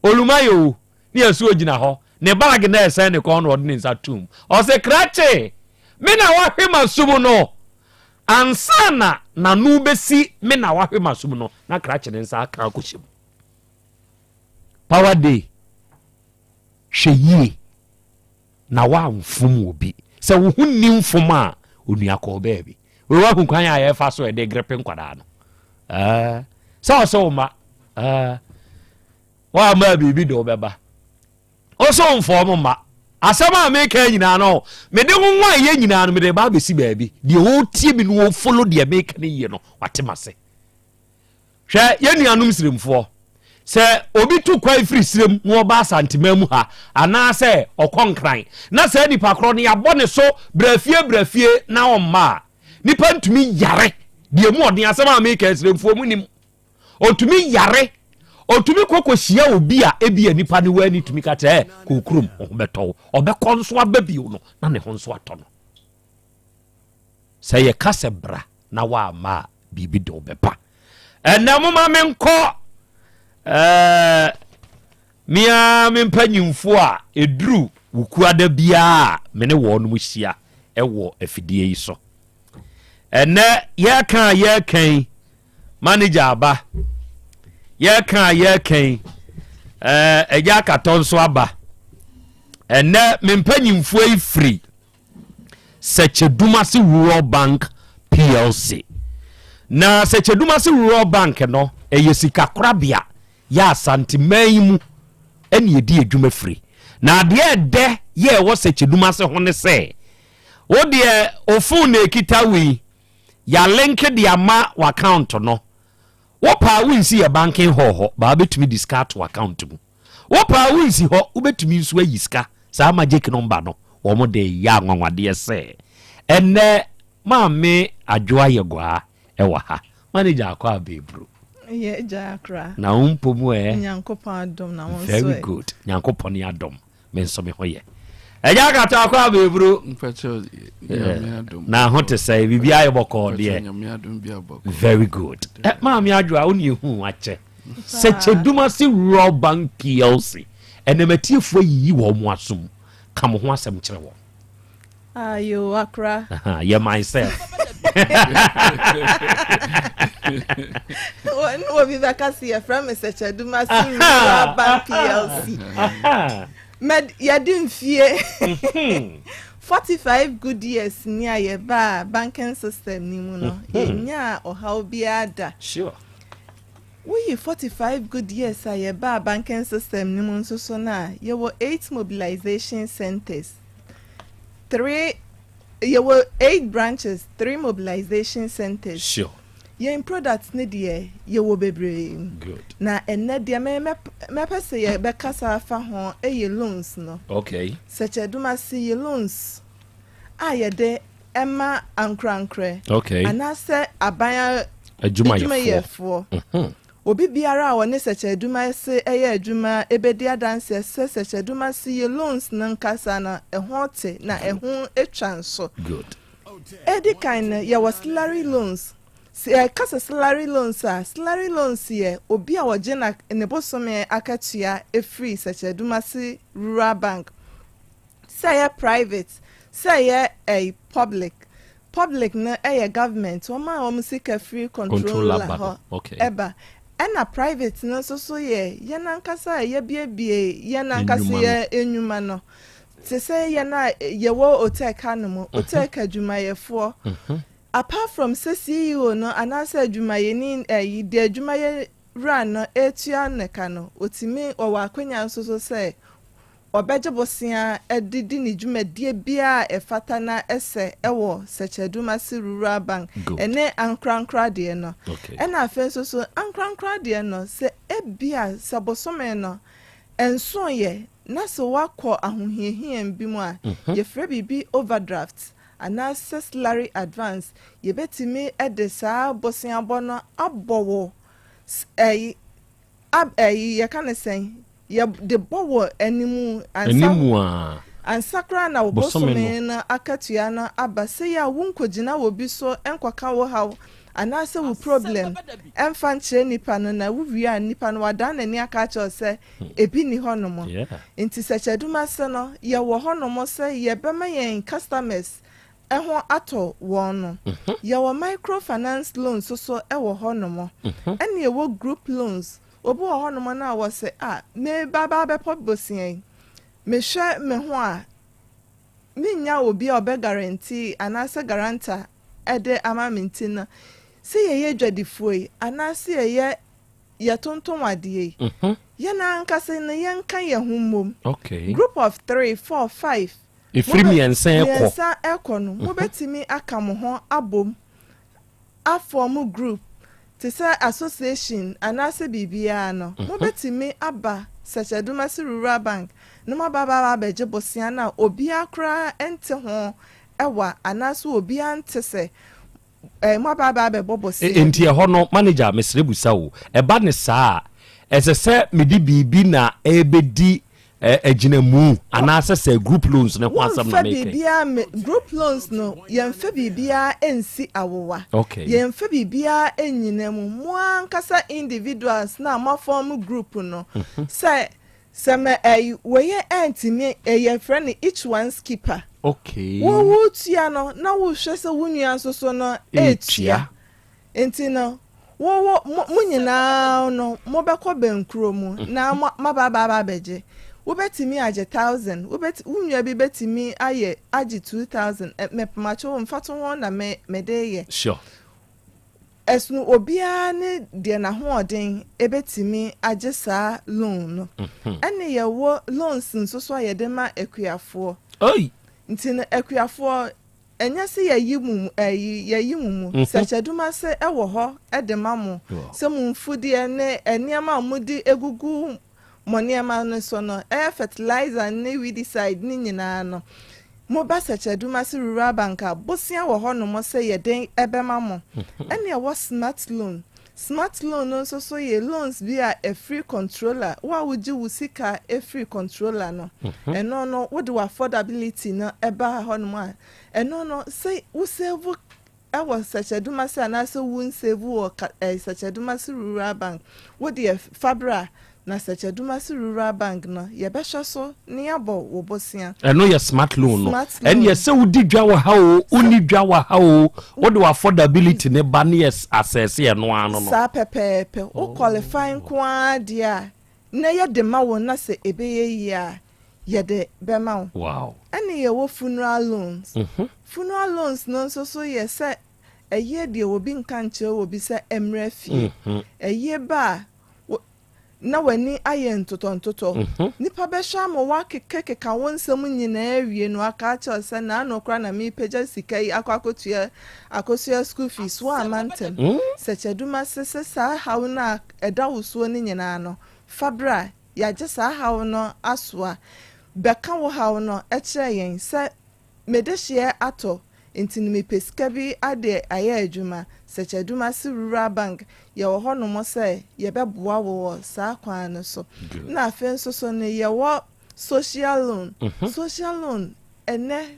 olumayɛ o Ne yɛn ogyina hɔ, ne baage na ɛsɛn ne kɔn na ɔde ne nsa tom. Ɔse, Krakye, me na wahwe m'asom no. Ansa na n'ano bɛsi me na wahwe m'asom no, na krakye ne nsa aka akɔhyɛ mu. Power day, hwɛ yie na woamfom obi. Sɛ wo ho nni mfom a, onua kɔɔ baabi. Wei wahu kwan a yɛfa so ɛde grepe nkwadaa no. Sɛ ɔsɛ wo ma, woamma biribi de wobɛba. Wo so mfɔɔ mo mma. Asɛm a meka nyinaa no, mede nwanwa yɛ nyinaa no, mede ba abɛsi baabi. Deɛ ɔretie mi no ɔfolo deɛ meka no yie no, wate m'ase. Hwɛ, yɛn nuanom Siremfoɔ, sɛ obi tu kwan firi Sirem na ɔba Asanteman mu ha, anaasɛ ɔkɔ Nkran, na saa nipa korɔ no yɛabɔ ne so bra fie bra fie na ɔmma a, nipa ntumi yare deɛ mu ɔden. Asɛm a meka yi, Siremfoɔ mu nim. Ɔtumi yare, ɔtumi kɔ kɔhyia obi a ebia nipa no wɔ ani tumi ka kyerɛ kɔ kurom, ho bɛtɔ wo. Ɔbɛkɔ nso aba bio no, na ne ho nso atɔ no. Sɛ yɛka sɛ bra na woamma a, biribi de wo bɛba. Ɛnɛ moma menkɔ ɛɛ mea me mpanyimfoɔ a ɛduru wukuada biara a me ne wɔn mu hyia ɛwɔ afidie yi so. Ɛnɛ yɛka a yɛka yi manager aba yɛka a yɛka yi ɛɛ ɛgya akatɔ nso aba. Ɛnɛ me mpanyimfoɔ yi firi Sɛkyɛdumase Rural Bank PLC. Na Sɛkyɛdumase Rural Bank no, ɛyɛ sikakorabea yɛ Asanteman yi mu ɛne ɛdi adwuma firi. Na adeɛ ɛdɛ yɛ ɛwɔ Sɛkyɛdumase ho ne sɛ, wo deɛ wo phone na ɛkita wo yi, yɛalenke de ama w'account no. Wo paa wonsi yɛ banking hall hɔ, baa wobɛtumi de sika ato account mu. Wo paa wonsi hɔ, wobɛtumi nso ayi sika. Saa magic number no, wɔn de yɛ anwanwadeɛ sɛ. Ɛnnɛ Maame Adwoa Yɛguaa wɔ ha. Manager akɔ abɛɛburu. Yɛ agya akora. Na wo mpo mu ɛ? Nyankopɔn adom na wo nso ɛ? Very good. Nyankopɔn adom. Me nso me ho yɛ. Agya akata akɔ abɛɛburu. Mpakyɛ Nyame adom. Na ho te sɛ biribi ayɛ bɔkɔɔ deɛ. Nyame adom bi abɔkɔɔ. Very good. Eh, Maame Adwoa wo ne ehu akyɛ. Sɛkyɛdumase Rural Bank PLC ɛnam atiefoɔ ayiyi wɔn mo asom ka mo ho asɛm kyerɛ wɔn. Ayo akora. Yɛ myself. Wɔn obi bɛka se yɛfrɛ me Sɛkyɛdumase Rural Bank PLC. Mɛ yɛde mfie 45 good years ni a yɛbaa banking system ni mu no yɛnyaa ɔhaw biara da. Sure. Woyi 45 good years a yɛbaa banking system no mu nso so no a, yɛwɔ eight mobilization centres, three, yɛwɔ eight branches, three mobilization centres. Sure. Yɛn products no deɛ, yɛwɔ bebree. Good. Na ɛnnɛ deɛ me mɛp mɛpɛ sɛ yɛbɛkasa afa ho yɛ loans no. Okay. Sɛkyɛdomase yɛ loans a yɛde ma ankorankorɛ okay. anaasɛ aban adwumayɛfoɔ. Mhm. Obi biara a ɔne Sɛkyɛ-Adumase yɛ adwuma bɛdi adanseɛ sɛ Sɛkyɛ-Adumase yɛ loans no nkasa no ɛho te na ɛho twa nso. Good. Ɛdi kan no, yɛwɔ salary loans. Sɛ yɛka sɛ salary loans a, salary loans yɛ obi a ɔgye na ne bosome akatua firi Sɛkyɛ-Adumase Rural Bank. Sɛ ɛyɛ private, sɛ ɛyɛ ɛyi public. Public no ɛyɛ government, wɔn a wɔn sika firi controller hɔ ɛba. Ɛna private no nso so yɛ yɛn ankasa a yɛabiebie yɛn ankasa yɛn nnwuma no. Te sɛ yɛn a yɛwɔ OTEC hanom, OTEC adwumayɛfoɔ. Apart from sɛ CEO no anaasɛ adwumayɛni ɛyi deɛ adwumayɛ wura no ɛretua ne ka no, ɔtumi ɔwɔ akwanya nso so sɛ Ɔbɛgye bosea de di ne dwumadie biara a ɛfata na ɛsɛ wɔ Sɛkyɛdumase Rural Bank ne ankorankoro adeɛ no. Ɛna afei nso so ankorankoro adeɛ no sɛ ebia sɛ bosome no ɛnsoeɛ na sɛ woakɔ ahohiahia bi mu a, yɛfrɛ biribi overdraft anaasɛ salary advance, yɛbɛtumi de saa boseabɔ no abɔ wo ɛyi ab ɛyi yɛka no sɛn? Yɛde bɔ wɔ anim ansa. Anim a. Ansa koraa na wo bosome no akatua no aba. Sei a wonkɔgyina wɔ bi so nkɔka wo haw anaasɛ wo problem mfa nkyerɛ nipa no na wowie a nipa no wadan n'ani aka akyerɛ wo sɛ ebi nni hɔnom. Nti Sɛkyɛdumase no yɛwɔ hɔnom sɛ yɛbɛma yɛn customers ho atɔ wɔn no. Yɛwɔ micro finance loans nso wɔ hɔnom. Ɛna yɛwɔ group loans. Obi wɔ hɔnom no a wɔse, ah, mereba aba abɛpɔ bosea yi, mehwɛ me ho a, mennya obi a ɔbɛ guarantee anaasɛ guarantor de ama me nti no, sɛ yɛyɛ adwadifoɔ yi anaasɛ yɛyɛ yɛtontɔn adeɛ yi, mhm. Yɛn ankasa no yɛnka yɛn ho mmom. Okay. Group of three, four, five. Ɛfiri mmiɛnsa ɛkɔ. Mmiɛnsa ɛkɔ no, mobɛtumi aka mo ho abom afɔɔmo group te sɛ association anaasɛ biribiara no, mobɛtumi aba Sɛkyɛdomasi Rural Bank na moaba aba abɛgye bosea no a obiara koraa nte ho ɛwa anaasɛ obiara nte sɛ eh, moaba aba abɛbɔ bosea bi. Enti ɛhɔ no, manager, mesrɛ busa o, ɛba no saa a, ɛsɛ sɛ mede biribi na ɛrebɛdi agyinamu anaasɛ sɛ group loans no ho asɛm na Womfa meka yi? biribiara me group loans no yɛmfa biribiara nsi awowa. Okay. Yɛmfa biribiara nnyina mu. Mo ankasa individuals no a moafɔm group no sɛ sɛ mɛ ɛyi wei ɛntumi yɛfrɛ no each one's keeper. Okay. Wo wotua no na wohwɛ sɛ wo nua nso so no ɛretua. Nti no, wo wo mo mo nyinaa no mobɛkɔ bɛnkuro mu na mo moaba aba aba abɛgye. Wobɛtumi agye thousand, wobɛti wo nua bi bɛtumi ayɛ agye 2000. Ɛ mepamakyɛw o, mfatoho na me mede reyɛ. Sure. Ɛsono obiara ne deɛ n'ahoɔden bɛtumi agye saa loan no. Ɛne yɛwɔ loans nso so a yɛde ma akuafoɔ. Oi! Nti no akuafoɔ Ɛnyɛ sɛ yɛayi mo mu, ɛyi, yɛayi mo mu. Sɛkyɛdumase wɔ hɔ de ma mo, sɛ mo mfudeɛ ne nneɛma a mode gugu mo nneɛma no so no, ɛyɛ fertilizer ne weedicide ne nyinaa no, moba Sɛkyɛdumase Rural Bank a, bosea wɔ hɔnom sɛ yɛde bɛma mo. Ɛne ɛwɔ Smart Loan. Smart Loan no nso so yɛ loans bi a ɛfiri controller, wo a wogye wo sika firi controller no, ɛno no wode w'affordability no ba hɔnom a, ɛno no sɛ wo save wɔ Sɛkyɛdumase anaasɛ wo nsave wɔ Sɛkyɛdumase Rural Bank, wo deɛ fa bra na Sɛkyɛdumase Rural Bank no yɛbɛhwɛ so na yɛabɔ wo bosea. Ɛno yɛ smart loan no. Smart loan. Ɛnneɛ sɛ wodi dwa wɔ ha o, wonni dwa wɔ ha o, wode w'affordability no ba ne yɛ assess ɛno ara no no. Saa pɛpɛɛpɛ. Wo qualify nko ara deɛ a, na yɛde ma wo na sɛ ɛbɛyɛ yie a, yɛde bɛma wo. Wow. Ɛne yɛwɔ funeral loans. Funeral loans no nso so yɛ sɛ ɛyɛ deɛ obi nka nkyerɛ obi sɛ ɛmmra fie. Ɛyɛ ba a, wo, na w'ani ayɛ ntotɔntotɔ. Nnipa bɛhwɛ ama woakekakeka wo nsɛm nyinaa awie na wɔaka akyerɛ wo sɛ, Naano koraa na merepagya sika yi akɔ akɔtua akɔsua school fees, woamma ntɛm. Sɛ Kyadumase sɛ saa haw no a ɛda wo soɔ no nyinaa no, fa bra, yɛagye saa haw no asoa. Bɛka wo haw no kyerɛ yɛn sɛ Me dehyeɛ atɔ nti no mepɛ sika bi ade ayɛ adwuma, Sɛkyɛdumase Rural Bank yɛwɔ hɔ nom sɛ yɛbɛboa wo wɔ saa kwan no so. Na afei nso so no yɛwɔ social loan, social loan ɛnɛ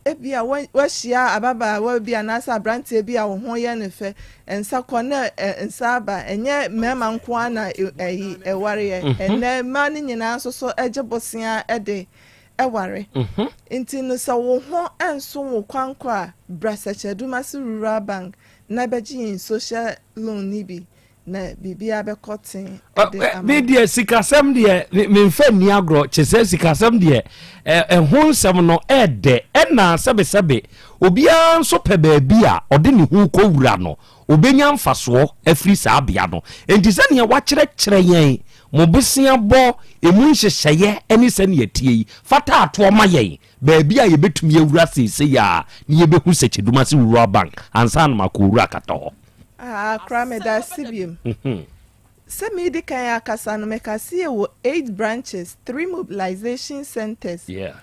ebia woahyia ababaawa bi anaasɛ abranteɛ bi a wo ho yɛ no fɛ, nsa kɔ na nsa aba, ɛnyɛ mmarima nko ara na ɛyi ɛwareɛ, ɛnɛ mmaa no nyinaa nso so gye bosea de ware. Nti no sɛ wo ho nso wo kwankɔ a, bra Sɛkyɛdumase Rural Bank na bɛgye yɛn social loan no bi na biribiara bɛkɔ tee de ama Me wo. deɛ sikasɛm deɛ memfa nni agorɔ kyɛ sɛ sikasɛm deɛ ɛho nsɛm no ɛɛdɛ ɛna sɛbesɛbe obiara nso pɛ baabi a ɔde ne ho kɔwura no ɔbɛnya mfasoɔ afiri saa bea no enti sɛnea wakyerɛkyerɛ yɛn Mo boseabɔ, emu nhyehyɛeɛ ne sɛnea ɛteɛ yi fata atoɔ ma yɛn baabi a yɛbɛtumi awura seesei ara na yɛbɛhu Sɛkyɛdumase Rural Bank ansa na makɔ Owura Akata hɔ. Ah, koraa medase biom. Sɛ meredi kan akasa no, meka se yɛwɔ eight branches, three mobilization centres. Yeah.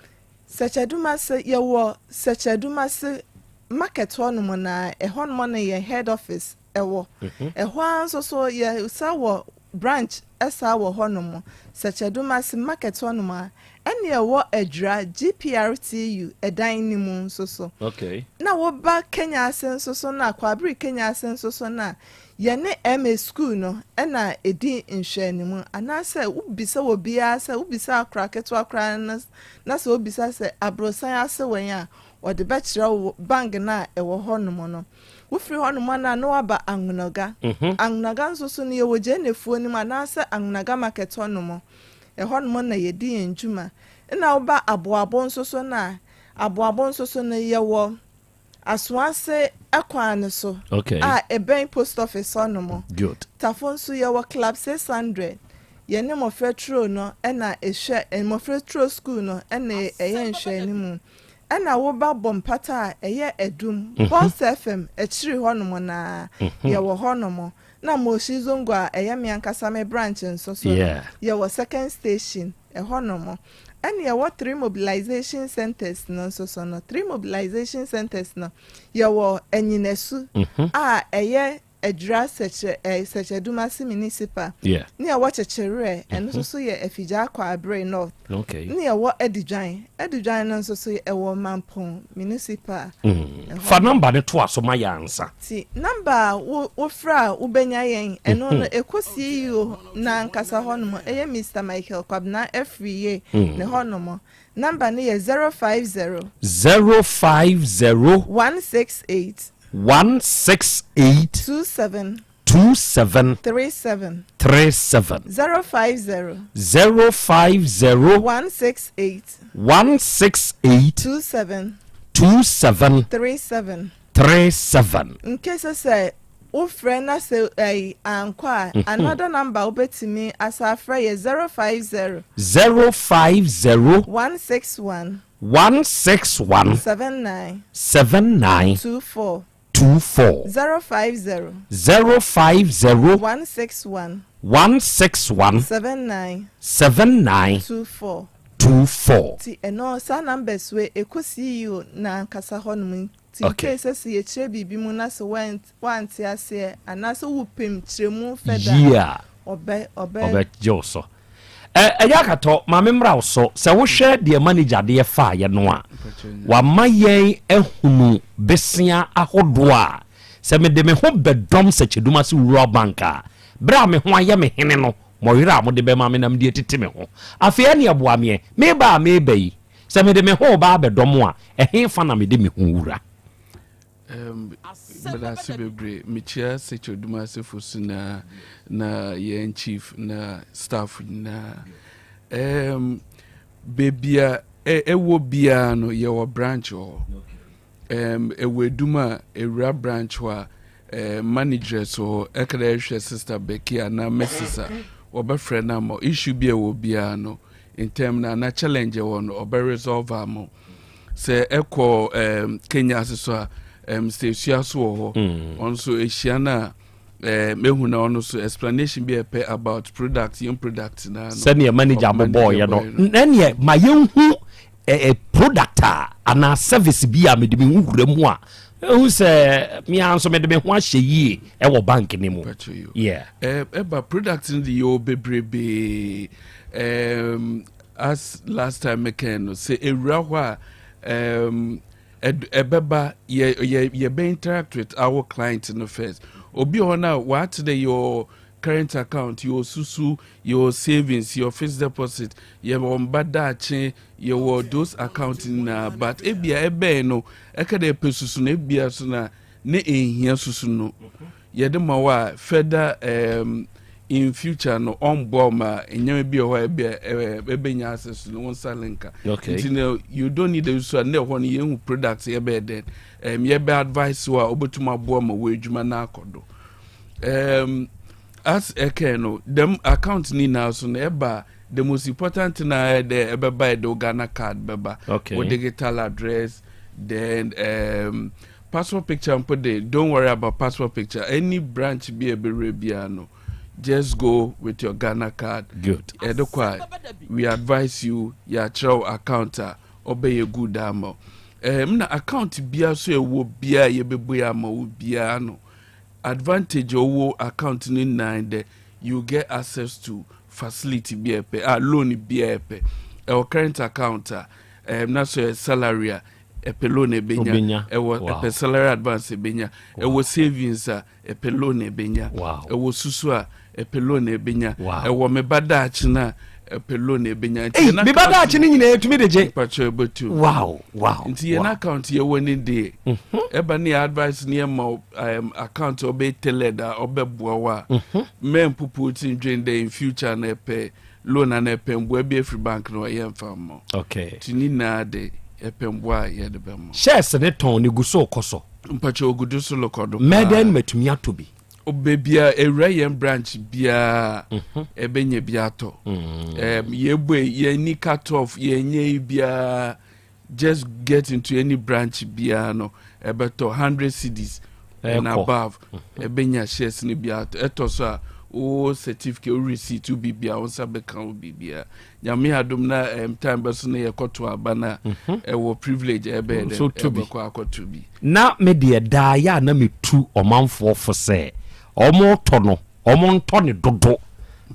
Sɛkyɛdumase, yɛwɔ Sɛkyɛdumase market hɔnom na ɛhɔnom na yɛn head office wɔ. Ɛhɔ ara nso so yɛsan wɔ branch saa wɔ hɔnom, Sɛkyɛdomase market hɔnom a, ɛne ɛwɔ Adwira GPRTU ɛdan no mu nso so. Okay. Na woba Kenya ase nso so no a, Kwabere Kenya ase nso so no a, yɛne MA school no na ɛdi nhwɛanimu. Anaasɛ wobisa wɔ biara sɛ, wobisa akora ketewa koraa no na sɛ wobisa sɛ aborosan ase wɛn a, wɔde bɛkyerɛ wo bank no a ɛwɔ hɔnom no. Wofiri hɔnom a na woaba Angonaga. Angonaga nso so no yɛwɔ Gyenefoɔ no mu anaasɛ Angonaga market hɔnom. Ɛhɔnom na yɛdi yɛn dwuma. Ɛna woba Aboabo nso so no a, Aboabo nso so no yɛwɔ Asoase kwan no so Okay. a ɛbɛn post office hɔnom. Good. Tafo nso yɛwɔ Club 600. Yɛne Mmɔfra Turo no na ɛhwɛ, Mmɔfra Turo Sukuu no na ɛyɛ nhwɛanimu. Ɛna woba bɔ mpata a ɛyɛ Adum, Boss FM akyiri hɔnom no ara, yɛwɔ hɔnom. Na Moshi Zongo a ɛyɛ me ankasa me branch nso so no, yɛwɔ Second Station ɛhɔnom. Ɛna yɛwɔ three mobilization centers no nso so no, three mobilization centers no, yɛwɔ Anyinasu a ɛyɛ Adwira Sɛkyerɛ ɛɛ Sɛkyɛdumase Municipal, Yeah. ne ɛwɔ Kyekyereɛ, ɛno nso so yɛ Afigya Kwaabere North, Okay. ne ɛwɔ Adidwan, Adidwan no nso so ɛwɔ Mampong Municipal. Mm. Fa number no toa so ma yɛn ansa. Nti number a wo wofrɛ a wobɛnya yɛn, ɛno no Mhm. ɛkɔ CEO no ankasa hɔnom, ɛyɛ Mister Michael Kwabena Afriyie Mm. ne hɔnom. Number no yɛ 050. 050. 168. 168. 27. 27. 37. 37. 050. 050. 168. 168. 27. 27. 37. 37. Nkese sɛ wofrɛ na sɛ ɛyi ankɔ a, another number wobɛtumi asa afrɛ yɛ 050. 050. 161. 161. 79. 79. 24. 24. 050. 050. 161. 161. 79. 79. 24. 24. Nti ɛno saa numbers wei ɛkɔ CEO n'ankasa hɔnom nti Okay. in case sɛ sɛ yɛkyerɛ biribi mu na sɛ woante aseɛ anaasɛ wopem kyerɛmu fɛda Yie a. ɔbɛ ɔbɛ Ɔbɛgye wo so. Ɛ ɛyɛ akatɔ maame mmra wo so sɛ wohwɛ deɛ manager deɛ faeɛ no a wama yɛn ahunu besea ahodoɔ a sɛ mede me ho bɛdɔm Sɛkyɛdumase Rural Bank a berɛ a me ho ayɛ me hene no Mɔwerɛ a mode bɛma me na mede atiti me ho. Afei ɛnneɛ boa meɛ, mereba a mereba yi, sɛ mede me ho reba abɛdɔ mo a, ɛhefa na mede me ho wura? Um, medase bebree. Mekyia Sekyere Dumasefo so nyinaa na yɛn chief na staff nyinaa. Um, baabi a ɛwɔ biara no yɛwɔ branch wɔ hɔ. Um, ɛwɔ edum a ewura branch hɔ a eh, manageress wɔ hɔ ɛka dɛ ɛhwɛ sister Becky anaa Mrs a wɔbɛfrɛ no ama issue bi a ɛwɔ biara no ntɛm no anaa challenge ɛwɔ no ɔbɛ resolve ama wo. Sɛ ɛkɔ um, Kenya ase so a um, sɛ esua so wɔ hɔ ɔno nso ehyia no a eh, mehu na ɔno so explanation bi a ɛpɛ about product yɛn product na no Sɛdeɛ manager manager bobɔɔyɛ no, bɔɔyɛ no. ɛneɛ ma yɛnhu eh, eh, product a anaa service bi a mede me ho wura mu a ɛhu sɛ mea nso mede me ho ahyɛ yie ɛwɔ bank no mu. Yeah. Eh, ɛba product no de yɛwɔ bebrebee um, as last time mekɛn no sɛ ɛwura hɔ a um, ɛbɛba yɛ yɛ yɛbɛ interact with our client no first. Obi wɔ hɔ no a wate dɛ yɛwɔ current account, yɛwɔ susu, yɛwɔ savings, yɛwɔ fixed deposit, yɛwɔ mba daakye, yɛwɔ those account nyinaa but ebia ɛbɛn no ɛka dɛ ɛpɛ susu no ebia so na ne nhia susu no yɛde ma wo a further um, in future no ɔmboa wo ma nneɛma bi wɔ hɔ a ebia ɛbɛnya access no wo nsa lenka. Okay. Nti no you don't need a susu a na ɛhɔ no yɛhu product yɛbɛyɛ dɛn um, yɛbɛ advice wo a wobɛtumi aboa ma wo adwuma no akɔ do. Um, as ɛkɛn no dɛm account ni nyinaa so no ɛba the most important thing na ɛyɛ dɛ ɛbɛba yɛ de wo Ghana card bɛba. Okay. Wo digital address then um, passport picture mpo de don't worry about passport picture any branch bi a ɛbɛwura biara no just go with your Ghana card. Good. Ɛde kɔ a we advise you yɛakyerɛ wo account a ɔbɛyɛ good ama wo. Um, na account biara so ɛwɔ biara yɛbɛbue ama wo biara no advantage a ɔwɔ account no nyinaa dɛ you get access to facility bi a ɛpɛ a loan bi a ɛpɛ ɛwɔ current account a um, na so yɛ salary a ɛpɛ loan ɛbɛnya ɛwɔ ɛpɛ salary advance ɛbɛnya ɛwɔ savings a ɛpɛ loan ɛbɛnya ɛwɔ susu a ɛpɛ loan ɛbɛnya ɛwɔ meba daakye no a ɛpɛ loan ɛbɛnya. Nti yɛn meba daakye no nyinaa ɛtumi de gye. Mpakyɛ ɛbɛtu. Wow wow. Nti yɛn account yɛwɔ ne deɛ ɛba ne yɛ advice ne yɛ ma um, account ɔbɛ tailored a ɔbɛboa wo a mɛ mpupu ti ndwen dɛ in future na ɛpɛ loan ana ɛpɛ mboa bi afiri bank no ɔyɛ mfa mmɔ. Okay. Nti ne nyinaa de ɛpɛ mboa a yɛde bɛma. Shares ne tɔn ne gu so kɔ so. Mpakyɛ ogudu so lokɔ do paa. Mɛdɛn matumi atɔ bi. Baabi a ewura yɛn branch biara ɛbɛnya bi atɔ. Yɛbue yɛn ni cut off, yɛn nyɛ yi biara, just get into any branch biara no, ɛbɛtɔ 100 cedis and Ɛkɔ. above, ɛbɛnya shares no bi atɔ. Ɛtɔ so a, wo certificate, wo receipt, wo biribiara, wo nsa bɛka wo biribiara. Nyame adom na time bɛso no, yɛkɔto aba no a, ɛwɔ privilege ɛbɛyɛ dɛ So to bi. ɛbɛkɔ akɔto bi. Na me deɛ daa yɛ a na metu ɔmanfoɔ fo sɛ ɔmo tɔ no, ɔmo ntɔ ne dodo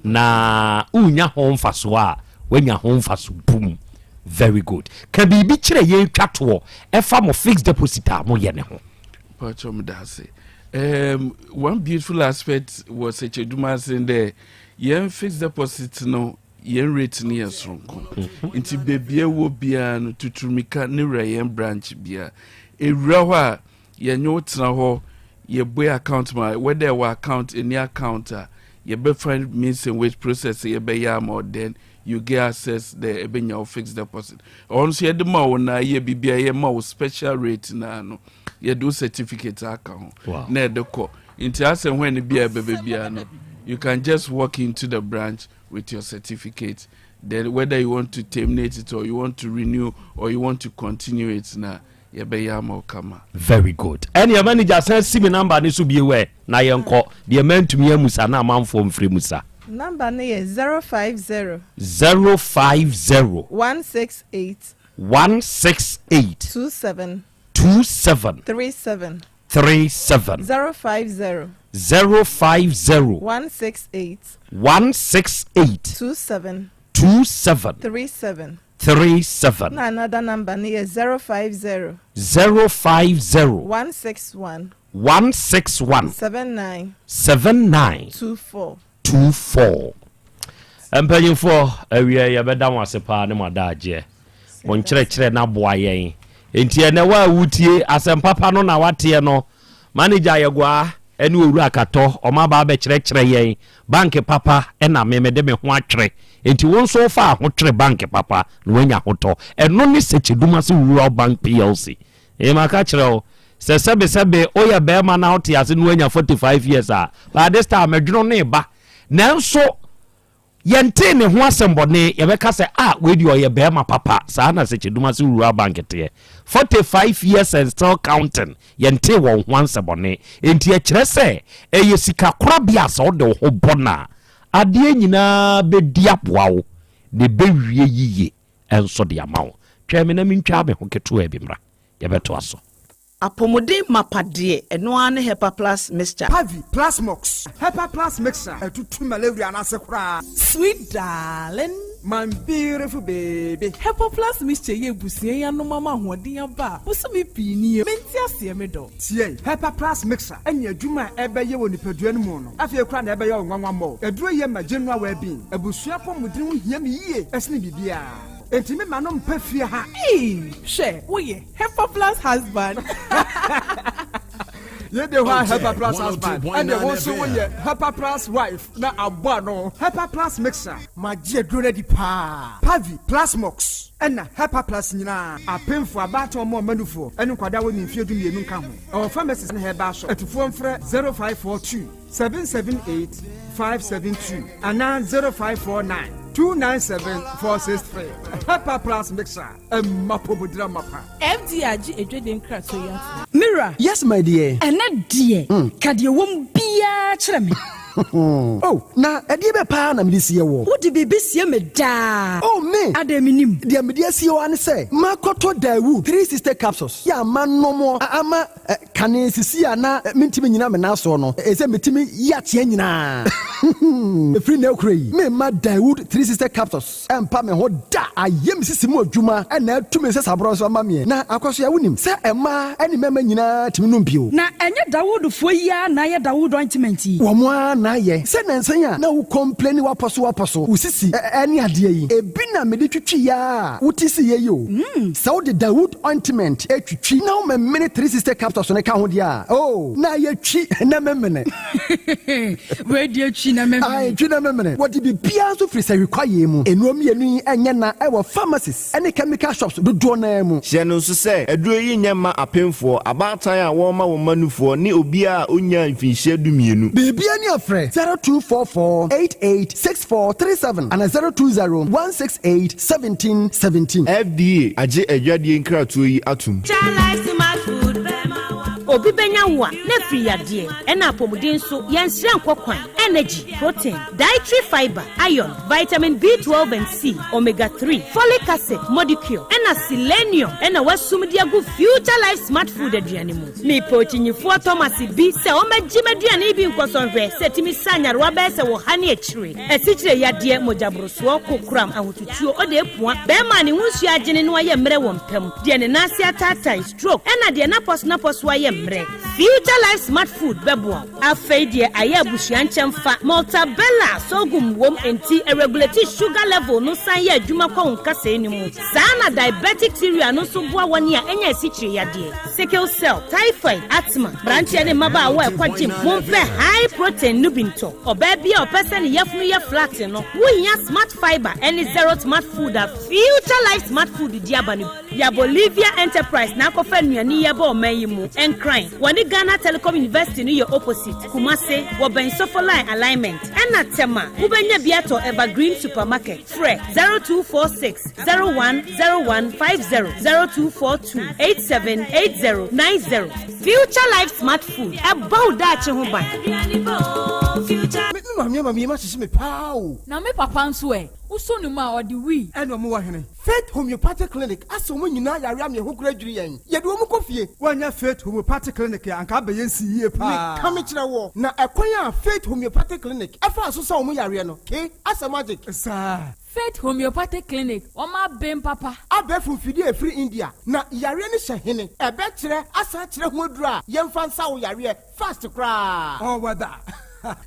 na wonya ho mfasoɔ a woanya ho mfaso bum. Very good. Ka biribi kyerɛ yɛn twa toɔ ɛfa mo fixed deposit a moyɛ ne ho. Pacho, medase. One beautiful aspect wɔ Sɛkyɛduma ase dɛ yɛn fixed deposit no, yɛn rate no yɛ soronko. Nti beebi ɛwɔ biara no, tuturumika ne wura yɛn branch biara ewura hɔ a, yɛnyɛ wo tena hɔ, yɛbue account ma whether ɛwɔ account, any account a, yɛbɛfa means and ways process yɛbɛyɛ ama wo, then you get access the ɛbɛnya wo fixed deposit. Ɔno nso yɛde ma wo na yɛ biribiara, yɛ ma wo special rate na no yɛde wo certificate aka ho na yɛde kɔ. Nti asɛ hɔn no bi a ɛbɛbɛ biara no, you can just walk into the branch with your certificate, then whether you want to terminate it or you want to renew or you want to continue it, na yɛbɛyɛ ama wo kama. Very good. Ɛne manager san si me number ne so bie wɛ na yɛnkɔ deɛ mantumi amusa na amanfoɔ mfiri mu sa. Number no yɛ 050 050 168 168 27 27 37. 37. 050 050 168 168 27 27 37. 37. Na another number no yɛ 050 050 161 161 79 79 24. 24. Mpanyimfoɔ, awie yɛbɛda mo ase paa ne mo adagyeɛ, mo nkyerɛkyerɛ no aboa yɛn. Enti ɛnɛ wo a wotie asɛm papa no na wateɛ no, manager Yɛgoa ɛne Owura Katɔ ɔma aba abɛkyerɛkyerɛ yɛn bank papa, ɛna me mede me ho atwerɛ. Enti wo nso wofa ahotwere bank papa na woanya ahotɔ. Ɛno ne Sɛkyɛdumase Rural Bank PLC. Maka kyerɛ wo sɛ sɛbesɛbe woyɛ bɛrima na wote ase na woanya 45 years a, by this time adwono ne ba, nanso yɛntee ne ho asɛmbɔne, yɛbɛka sɛ a wei deɛ ɔyɛ bɛrima papa. Saa na Sɛkyɛdumase Rural Bank teɛ, 45 years and still counting, yɛntee wɔn ho ansɛbɔne. Enti ɛkyerɛ sɛ ɛyɛ sika korabea a sɛ wode wo ho bɔ no a, adeɛ nyinaa bɛdi aboa wo na ɛbɛwie yiye ɛnso de ama wo. Twɛn me na mentwaa me ho ketewa bi mmra, yɛbɛtoa so. Apɔmuden mapa deɛ, ɛno ara ne Hepa Plus Mixture. Pavi, Plasmox, Hepa Plus Mixture ɛtutu malaria n'ase koraa. Sweet darling. My beautiful baby. Hepa Plus Mixture yɛ ebusua yi anom ama ahoɔden aba a bosome pii nie. Mente aseɛ, me dɔ. Tie, Hepa Plus Mixture ɛne adwuma a ɛbɛyɛ wɔ nipadua no mu no, afei koraa na ɛbɛyɛ wo nwanwa mmɔ. Aduro yɛ ma general well-being. Abusua apɔmuden ho hia me yie ɛsene biribiara. Enti me ma no mpɛ fie ha. Ee, hwɛ, woyɛ Hepa Plus husband. Yɛde hɔ a, Hepa Plus husband, ɛne wo nso woyɛ Hepa Plus wife na abɔ ano. Hepa Plus Mixture. Magye aduro no adi paa. Pavi, Plasmox ɛna Hepa Plus nyinaa. Apemfo, abaatan, ɔmo ɔmanufoɔ ɛne nkwadaa wɔ ne mfeɛ 12 nka ho. Ɛwɔ pharmacies ne herbal shop. Atufoɔ mfrɛ 0542 778 572 anaa 0549 297 463. Hepa Plus Mixture, ɛma pomodira mapa. FDA agye edwede nkratoɔ yi ato. Mira. Yes, my dear. Ɛnɛ deɛ, ka deɛ wɔm biara kyerɛ me. Oh, na ɛdeɛ bɛ paa na mede sie wɔ? Wode biribi sie me daa. Oh, me. Adɛn, menim? Deɛ mede asie wɔ ne sɛ makɔtɔ Daewoo 360 capsules yɛ ama nnɔmɔ ama kane sisi a na mentumi nyina me nan soɔ no, ɛsɛ metumi yi ateɛ nyinaa. Ɛfiri na akura yi, memma Daewoo 360 capsules ɛmpa me ho da. Ayɛ me sisi mu adwuma ɛna atu me sɛ saborɔ nso ama meɛ. Na akɔso a, wonim sɛ mmaa ne mmarima nyinaa tumi nom bio. Na ɛnyɛ Dawoodfoɔ yi ara na ayɛ Dawood ointment yi? Wɔn ara na ayɛ. Sɛ nansa a na wo complaini wapɔ so wapɔ so, wo sisi ɛne adeɛ yi, ebi na mede twitwi a wote si yɛ yi o. Sɛ wode Dawood ointment twitwi na womemene 360 capsules no ka ho deɛ a, oh, na ayɛ twi na memene. Wei deɛ twi. Twi na memene. Ae, twi na memene. Wɔde biribiara nso firi sahwi kwaeɛ mu. Nnuro mmienu yi nyɛ na wɔ pharmacies ne chemical shops dodoɔ no ara mu. Hyɛ no nso sɛ, aduro yi nyɛ mma apemfoɔ, abaatan a wɔrema wɔn mma nufoɔ, ne obiara a ɔnnyaa mfinhyia dumienu. Biribiara ni a frɛ 0244 88 6437 anaa 020 168 17 17. FDA agye adwadie nkratoɔ yi atom. Obi bɛnya wo a, na afiri yadeɛ, ɛna apɔmuden nso, yɛnsrɛ nkɔ kwan, energy, protein, dietary fibre, iron, vitamin B12 and C, omega 3, folic acid, modicure, ɛna selenium ɛna wasum de agu Future Life Smart Food aduane mu. Mepɛ okyinyifoɔ Thomas bi sɛ ɔmmɛgye m'aduane yi bi nkɔsɔ nhwɛ sɛ ɛtumi sa nyarewa bɛyɛ sɛ wɔ ha ne akyire, asikyire yadeɛ, mogyaborosoɔ, kokoram, ahotutuo, ɔde apua, bɛrima a ne ho nsuo agyene na wayɛ mmerɛ wɔ mpa mu, deɛ ne nan ase ataatae, stroke, ɛna deɛ n'apɔso-n'apɔso ayɛ mmerɛ. Future Life Smart Food bɛboa wo. Afei deɛ ayɛ abusua nkyɛmfa, Maltabella sorghum wom enti ɛregulate sugar level no san yɛ adwuma kɔ wo nkasɛɛ no mu. Saa na diabetic cereal no nso boa wɔn a anya asikyire yadeɛ, sickle cell, typhoid, asthma. Mmeranteɛ ne mmabaawa a ɛkɔ gym, mompɛ high protein no bi ntɔ. Ɔbaa bi a ɔpɛ sɛ ne yafunu yɛ flat no, wohia Smart Fibre ne Zero Smart Food a Future Life Smart Food de aba no bi. Ya Bolivia Enterprise na akɔfa nnuane yi aba ɔman yi mu. Nkran, wɔne Ghana Telecom University no yɛ opposite. Kumase, wɔbɛn Sofo Line Alignment. Ɛna Tema, wobɛnya bi atɔ Evergreen Supermarket. Frɛ 0246 01 01 50, 0242 87 80 90. Future Life Smart Food, ɛbɔ wo daakye ho ban. Me maame ama me yam ahyehye me paa o. Na me papa nso ɛ? Wosɔ ne mu a, ɔde wii. Ɛna ɔmo wɔ hene? Faith Homeopathic Clinic asɛ wɔn nyinaa yare ama yɛn ho kora dwiri yɛn. Yɛde wɔn kɔ fie. Woannya Faith Homeopathic Clinic a, anka abɛyɛ nsi yie paa. Meka mekyerɛ woɔ, na ɛkwan a Faith Homeopathic Clinic faa so sa wɔn yareɛ no, ke, asɛ magic. Saa. Faith Homeopathic Clinic, wɔn aben papa. Abɛɛfo mfidie a ɛfiri India, na yareɛ no hyɛ hene? Ɛbɛkyerɛ asan akyerɛ ho aduro a yɛmfa nsa wo yareɛ fast koraa. All weather.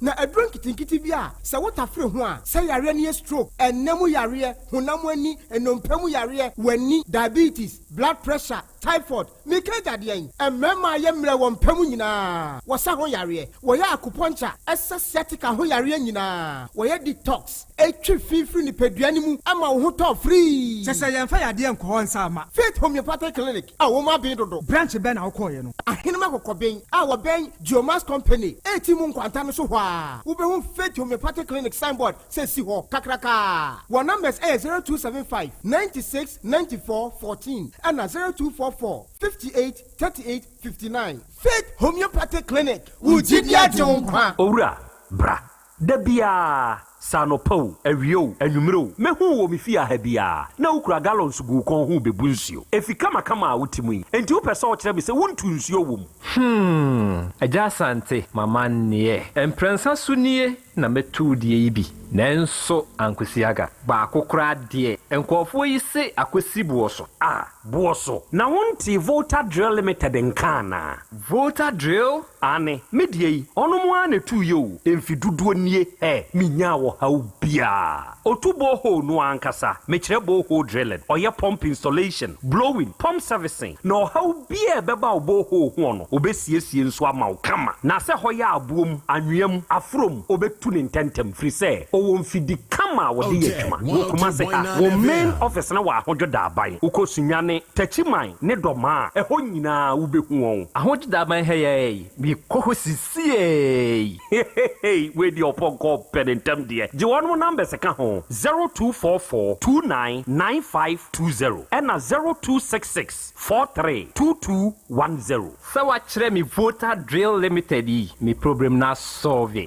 Na aduro nketenkete bi a sɛ wotafere ho a, sɛ yareɛ no yɛ stroke, ɛnna mu yareɛ, honam ani, nnompe mu yareɛ, w'ani, diabetes, blood pressure, typhoid, meka agya deɛn? Mmarima a yɛ mmerɛ wɔ mpa mu nyinaa, wɔsa ho yareɛ, wɔyɛ acupuncture, ɛsa sciatica ho yareɛ nyinaa, wɔyɛ detox, ɛtwe fi firi nipadua no mu ma wo ho tɔ firii. Kyɛ sɛ yɛmfa yadeɛ nkɔ hɔ nsa mma. Faith Homeopathic Clinic a wɔn aben dodo. Branch bɛn na wokɔeɛ no? Ahenem Akɔkɔben a wɔbɛn Geomax Company reti mu nkwanta no so hɔ ara, wobɛhu Faith Homeopathic Clinic signboard sɛ si hɔ kakrakaa. Wɔn numbers yɛ 0275 96 94 14 ɛna 0244 58 38 59. Faith Homeopathic Clinic, wo gyidi agye wo nkwa. Owura, bra. Da biara, sɛ anɔpa o, awia o, anwummere o, mehu wo wɔ me fie ha biara, na wokura gallons gu wo kɔn ho rebebu nsuo. Efi kamakama a wote mu yi, enti wopɛ sɛ wokyerɛ me sɛ wontu nsuo wɔ mu? Hmm, Agya Asante, m'amanneɛ. Mprɛnsa so nie na mɛtu wo deɛ yi bi, nanso ankosi aga. Baako koraa deɛ, nkurɔfoɔ yi se akɔsi boɔ so. Ah, boɔ so? Na wontee Volta Drill Limited nka anaa? Volta Drill? Aane, me deɛ yi, ɔnom ara na ɛtuiɛ o, mfe dodoɔ nie, hɛ, menyaa ɔhaw biara. Ɔtu borehole no ara ankasa, mekyerɛ borehole drilling, ɔyɛ pump installation, blowing, pump servicing, na ɔhaw biara a ɛbɛba wo borehole hoɔ no, ɔbɛsiesie nso ama wo kama. Na sɛ hɔ yɛ aboɔ mu, anwea mu, aforɔ mu, ɔbɛtu no ntɛntɛm, firi sɛ ɔwɔ mfidi kama a wɔde yɛ adwuma. Wɔ Kumasi ha, wɔn main office no wɔ Ahodwo Daaban. Wokɔ Sunyani, Techiman ne Dɔmaa a, ɛhɔ nyinaa wobɛhu wɔn. Ahodwo Daaban ha yi ara yi, mekɔ hɔ sisiei. Hehehe wei deɛ ɔpɔnkɔ pɛ ne ntɛm deɛ. Gye wɔnom numbers ka ho, 0244 29 9520 ɛna 0266 43 2210. Sɛ wakyerɛ me Volta Drill Limited yi, me problem no asɔlve.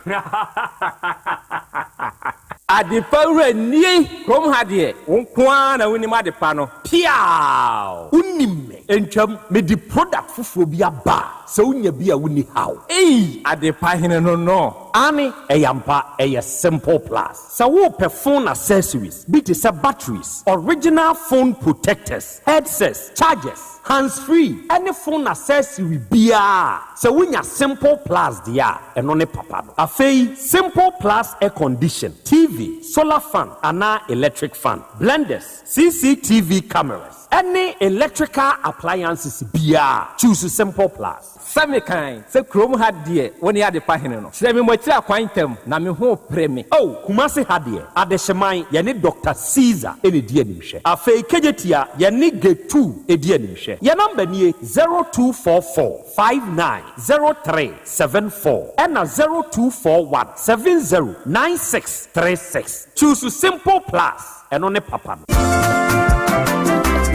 Adepa wura nie! Kurom ha deɛ, wo nko ara na wonim adepa no. Piaaw! Wonim me. Ntwam, mede product foforɔ bi aba a, sɛ wonya bi a wonni haw. Ei! Adepa hene no no. Aane, ɛyɛ ampa, ɛyɛ Simple Plus. Sɛ worepɛ phone accessories bi te sɛ batteries, original phone protectors, headsets, chargers, hands free ne phone accessory biara a, sɛ wonya Simple Plus deɛ a, ɛno ne papa no. Afei, Simple Plus air condition, TV, solar fan anaa electric fan, blenders, CCTV cameras. Ɛne electrical appliances biara, choose Simple Plus. Sɛ me kan sɛ kurom ha deɛ wo ne adepa hene no. Kyerɛ me moakyiri akwan ntɛm na me ho repere me. Oh, Kumasi ha deɛ, Adehyeman, yɛne Doctor Caesar na ɛdi animhwɛ. Afei Kejetia, yɛne Getu di animhwɛ. Yɛn number nie, 0244 59 03 74 ɛna 0241 70 96 36. Choose Simple Plus. Ɛno ne papa no.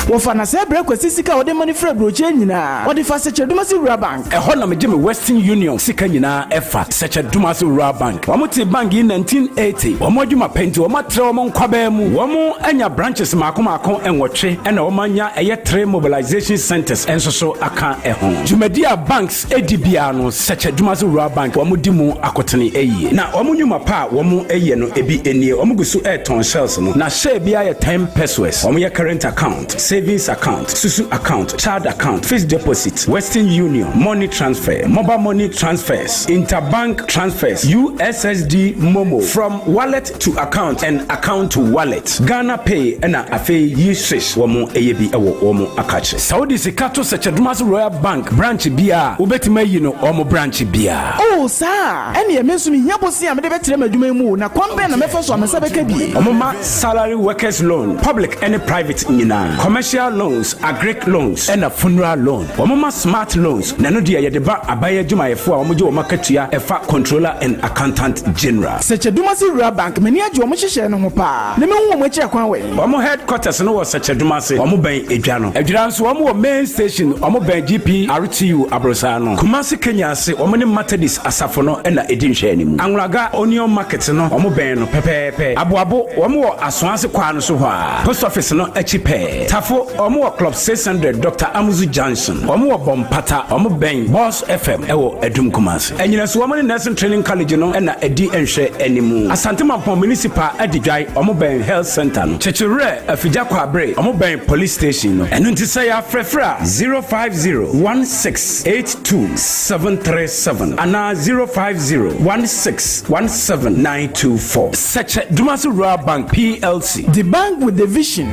Wɔfa na sɛɛ brɛ Kwasi sika a ɔde ma no firi aburokyire nyinaa. Ɔde fa Sɛkyɛ Dumasi Rural Bank. Ɛhɔ na megye me Western Union sika nyinaa ɛfa, Sɛkyɛ Dumasi Rural Bank. Wɔn tee bank yi 1980. Wɔn adwuma pɛ nti wɔn atrɛ wɔn nkwabaa mu. Wɔn anya branches maako maako nwɔtwe ɛna wɔn anya ɛyɛ tre mobilization centers nso so aka ɛho. Dwumadi a banks di biara no, Sɛkyɛ Dumasi Rural Bank wɔn di mu akotene yie. Na wɔn nnwuma pa a wɔn yɛ no ebi nie, wɔn gu so retɔn shells no, na share biara yɛ ten pesewas. Wɔn yɛ current account, savings account, susu account, child account, fixed deposit, Western Union, money transfer, mobile money transfers, interbank transfers, USSD momo, from wallet to account and account to wallet, Ghana Pay ɛna afei yi swish wɔn yɛ bi wɔ wɔn akakye. Sɛ wode sika to Sɛkyɛdomase Royal Bank branch biara a, wobɛtumi ayi no wɔn branch biara. Oh, saa a? Ɛnneɛ me nso mehia bosea a mede bɛtrɛ m'adwuma yi mu o, na kwan bɛn na mɛfa so a me nsa bɛka bi? Wɔma salary workers loan, public ne private nyinaa, commercial loans, agric loans ɛna funeral loan. Wɔma smart loans, na ɛno deɛ yɛde ba aban adwumayɛfoɔ a wɔgye wɔn akatua ɛfa Controller and Accountant General. Sɛkyɛdumase Rural Bank, m'ani agye wɔn nhyehyɛɛ no ho paa, na mɛhu wɔn akyiri akwan wɛn? Wɔn headquarters no wɔ Sɛkyɛdumase, wɔn bɛn Edwa no. Adwira nso wɔn wɔ main station, wɔn bɛn GPRTU aborosan no. Kumasi Kenya ase, wɔn ne Methodist asafo no na ɛdi nhwɛanimu. Anwulaga Onion Market no, wɔn bɛn no pɛpɛɛpɛ. Aboabo, wɔn wɔ Asoase kwaa no so hɔ ara, Post Office no akyi pɛɛ. Tafo, wɔn wɔ Club 600, Doctor Amuzu Junction. Wɔn wɔ Bompata, wɔn bɛn Boss FM wɔ Adum Kumasi. Anyinaso, wɔn ne Nursing Training College no na ɛdi nhwɛanimu. Asante Mampong Municipal Adidwae, wɔn bɛn Health Centre no. Kyekyewerɛ, Afigya Kwabre, wɔn bɛn Police Station no. Ɛno nti sɛ yɛafrɛfrɛ a, 050 1682 737 anaa 050 1617 924. Sɛkyɛ Dumasi Rural Bank PLC. The bank with the vision.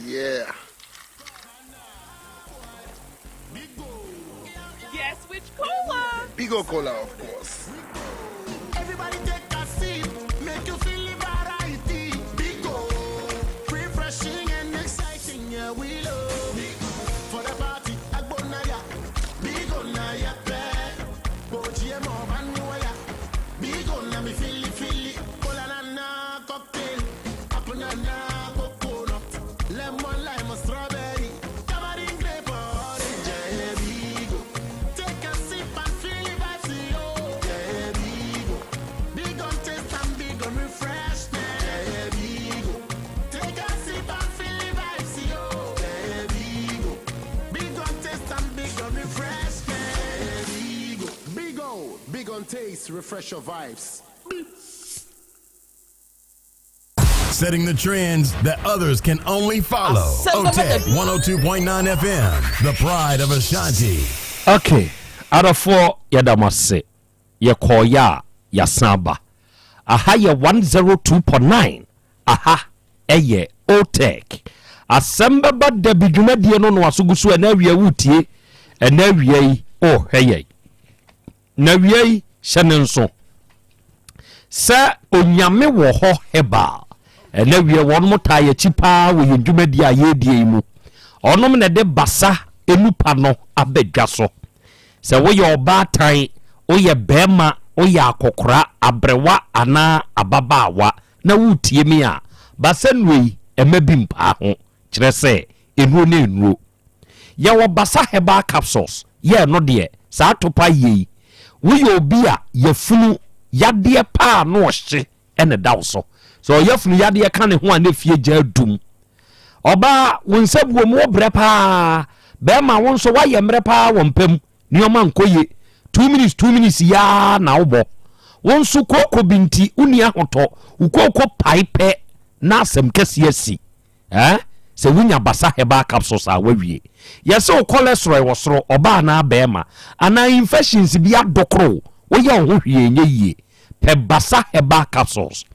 Yeah. Guess which cola? Bigo Cola, of course. Everybody take a sip, make you feel the variety. Bigo, refreshing and exciting, yeah, we love. Bigo, for the party, Agbonaya. Bigo na ya pe, Bojiemo banuaya. Bigo na mi fili fili, cola na na cocktail, apple na na coconut, lemon lime or strawberry, tamarind grape or orange, yeah, Bigo. Take a sip and feel the vibes, yo. Yeah, Bigo. Big on taste and big on refreshment. Yeah, Bigo. Take a sip and feel the vibes, yo. Yeah, Bigo. Big on taste and big on refreshment. Yeah, Bigo. Big O, big on taste, refresh your vibes. Setting the trends that others can only follow. OTEC 102.9 FM, the pride of Ashanti. Okay, adɔfoɔ yɛda mo ase. Yɛkɔɔeɛ a yɛasan aba. Aha yɛ 102.9, aha ɛyɛ OTEC. Asɛm bɛba da bi dwumadie no no aso gu so ɛna awia wotie, ɛna awia yi ɔrehwɛ yɛn. Na awia yi hyɛ ne nso sɛ Onyame wɔ hɔ herbal. Ɛna awia wɔn taa yɛkyi paa wɔ yɛn dwumadie a yɛredie yi mu. Ɔnom na ɛde basa enupa no aba dwa so. Sɛ woyɛ ɔbaatan, woyɛ bɛrima, woyɛ akɔkora, aberewa anaa ababaawa na woretie me a, basa nnuro yi ɛma bi mpaa ho, kyerɛ sɛ nnuro ne nnuro. Yɛwɔ Basa Herbal Capsules, yɛ ɛno deɛ, saa topa yei, woyɛ obi a yafunu yadeɛ paa na ɔhye na ɛda wo so. Sɛ ɔyafunu yadeɛ ka ne ho a na efie gya adum. Ɔbaa, wo nsa buom, wo brɛ paa. Bɛrima, wo nso woayɛ mmerɛ paa wɔ mpa mu, nneɛma nkɔ yie. Two minutes, 2 minutes yaa na wobɔ. Wo nso kooko bi nti, wonni ahotɔ. Wo kooko pae pɛ na asɛm kɛseɛ asi. Eh? Sɛ wonya Basa herbal capsules a wawie. Yɛse wo cholesterol wɔ soro, ɔbaa anaa bɛɛma, anaa infections bi adokoro wo, woyɛ wo ho hwee ɛnyɛ yie. Pɛ Basa Herbal Capsules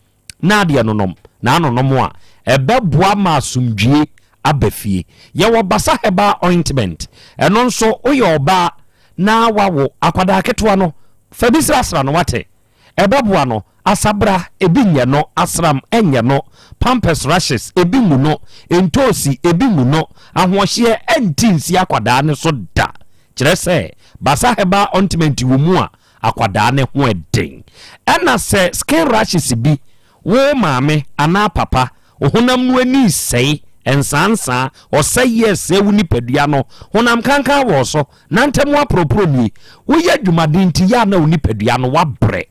na adeɛ no nom, na anonom a, ɛbɛboa ma asomdwie aba fie. Yɛwɔ Basa Herbal Ointment, ɛno nso woyɛ ɔbaa na wawo akwadaa ketewa no, fa bi srasra no wate. Ɛbɛboa no, asabra, ebi nyɛ no, asram, ɛnyɛ no, pampers rashes, ebi ngu no, ntoosi, ebi ngu no, ahoɔhyeɛ, ɛnte nsi akwadaa no so da. Kyerɛ sɛ, Basa Herbal Ointment wɔ mu a, akwadaa no ho ɛden. Ɛna sɛ skin rashes bi, wo maame anaa papa, wo honam no ani resɛe, nsaansaa, ɔsɛeɛ resɛe wo nipadua no, honam kankan wɔ wo so, na ntɛm aporoporo nie. Woyɛ adwumaden nti yɛ a na wo nipadua no wabrɛ.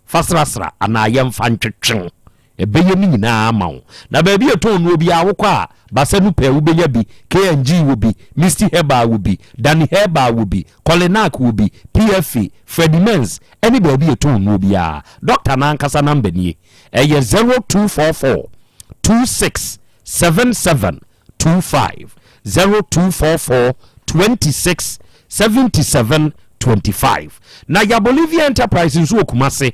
Fa srasra anaa yɛmfa ntwetwe wo. Ɛbɛyɛ ne nyinaa ama wo. Na baabi a ɛtɔn nnuro biara wokɔ a, Basa nu pɛɛ wobɛnya bi, KNG wɔ bi, Misty Herbal wɔ bi, Danny Herbal wɔ bi, Kolinak wɔ bi, PFA, Freddie Menz ɛne baabi a ɛtɔn nnuro biara. Dɔkta no ankasa namba nie. Ɛyɛ 0244 26 77 25, 0244 26 77 25. Na Yabolivia Enterprise nso wɔ Kumase,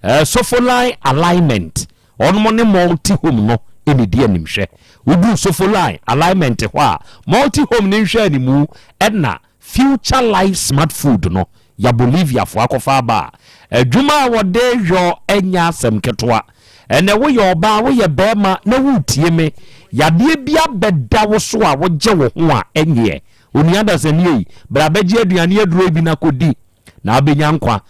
eh, Sofoline Alignment, ɔnom ne Multi Home no ɛna ɛdi animhwɛ. Wodu Sofoline Alignment hɔ a, Multi Home ne nhwɛ animu ɛna Future Life Smart Food no ya Boliviafo akɔfa aba a, adwuma a wɔde yɔ nyɛ asɛm ketewa. Ɛnnɛ woyɛ ɔbaa, woyɛ barima na woretie me, yadeɛ bi abɛda wo so a wogye wo ho a ɛnyeɛ. Onua dasani ei, bra bɛgye aduane aduro yi bi na kɔdi na abɛnya nkwa.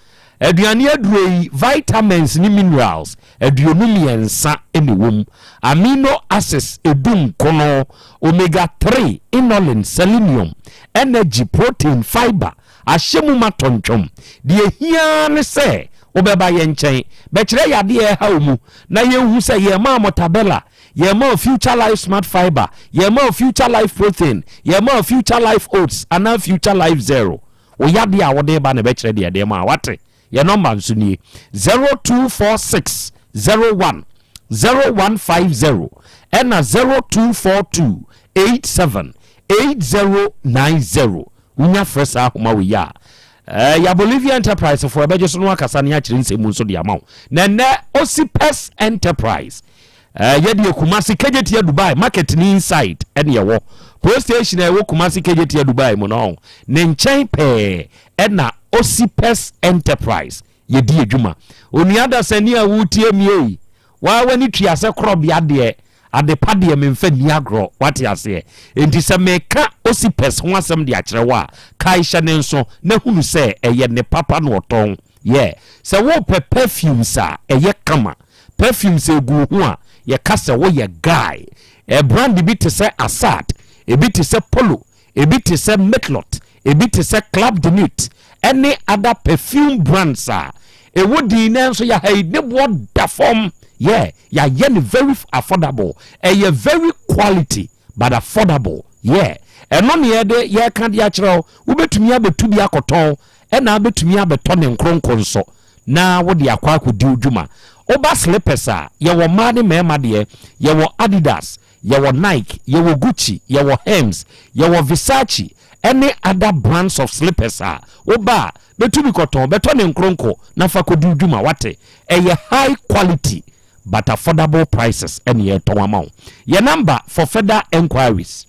Aduane aduro yi, vitamins ne minerals 23 na ɛwɔ mu, amino acids 19, omega 3, inulin, selenium, energy, protein, fiber, ahyɛ mu ma tɔntwom. Deɛ ɛhia ara ne sɛ wobɛba yɛn nkyɛn bɛkyerɛ yadeɛ a ɛha wo mu na yɛnhu sɛ yɛmaa mo Tabella, yɛmaa wo Future Life Smart Fiber, yɛmaa wo Future Life Protein, yɛmaa wo Future Life Oats anaa Future Life Zero. Wo yadeɛ a wode reba na ɛbɛkyerɛ deɛ ɛde ma wo. Wate? Yɛn nɔmba nso nie, 0246 01 0150 ɛna 0242 87 8090. Wonya frɛ saa ahoma wei a, eh, ya Bolivia Enterprise foɔ ɛbɛgye so no akasa ne akyerɛ nsɛm mu nso de ama wo. Na ɛnɛ Osipes Enterprise eh, yɛdeɛ Kumasi Kejetia Dubai market ne inside ɛne ɛwɔ police station a ɛwɔ Kumasi Kejetia Dubai mu no ne nkyɛn pɛɛ ɛna Osipes Enterprise yɛdi adwuma. Onua dasani a wotie mi ei, waa w'ani tua sɛ korɔbea deɛ adepa deɛ memfa nni agorɔ, wate aseɛ? Enti sɛ meka Osipes ho asɛm de akyerɛ wo a, kae hyɛ ne nso na hunu sɛ ɛyɛ ne papa na ɔtɔn. Yeah, sɛ wopɛ perfumes a ɛyɛ kama, perfumes a ɛgu wo ho a, yɛka sɛ woyɛ guy. Eh, brand bi te sɛ Assad, ebi te sɛ Polo, ebi te sɛ Mitlot, ebi te sɛ Club de Nuit, ɛne other perfume brands a ɛwɔ din nanso yɛha yi ne boɔ da fam. Yeah, yɛayɛ no very affordable. Ɛyɛ very quality but affordable. Yeah, ɛno ne yɛde yɛka de akyerɛ wo. Wobɛtumi abɛtu bi akɔtɔn, ɛna abɛtumi abɛtɔ ne nkronko nso na wode akɔ akɔdi wo dwuma. Woba slippers a, yɛwɔ mmaa ne mmarima deɛ, yɛwɔ Adidas, Yɛwɔ Nike, yɛwɔ Gucci, yɛwɔ Hermes, yɛwɔ Versace ɛne other brands of slippers a woba a bɛtu bi kɔtɔn, bɛtɔ ne nkronko na fa kɔdi wo dwuma, wate? Ɛyɛ high quality but affordable prices ɛne yɛtɔn ama wo. Yɛ number for further enquiries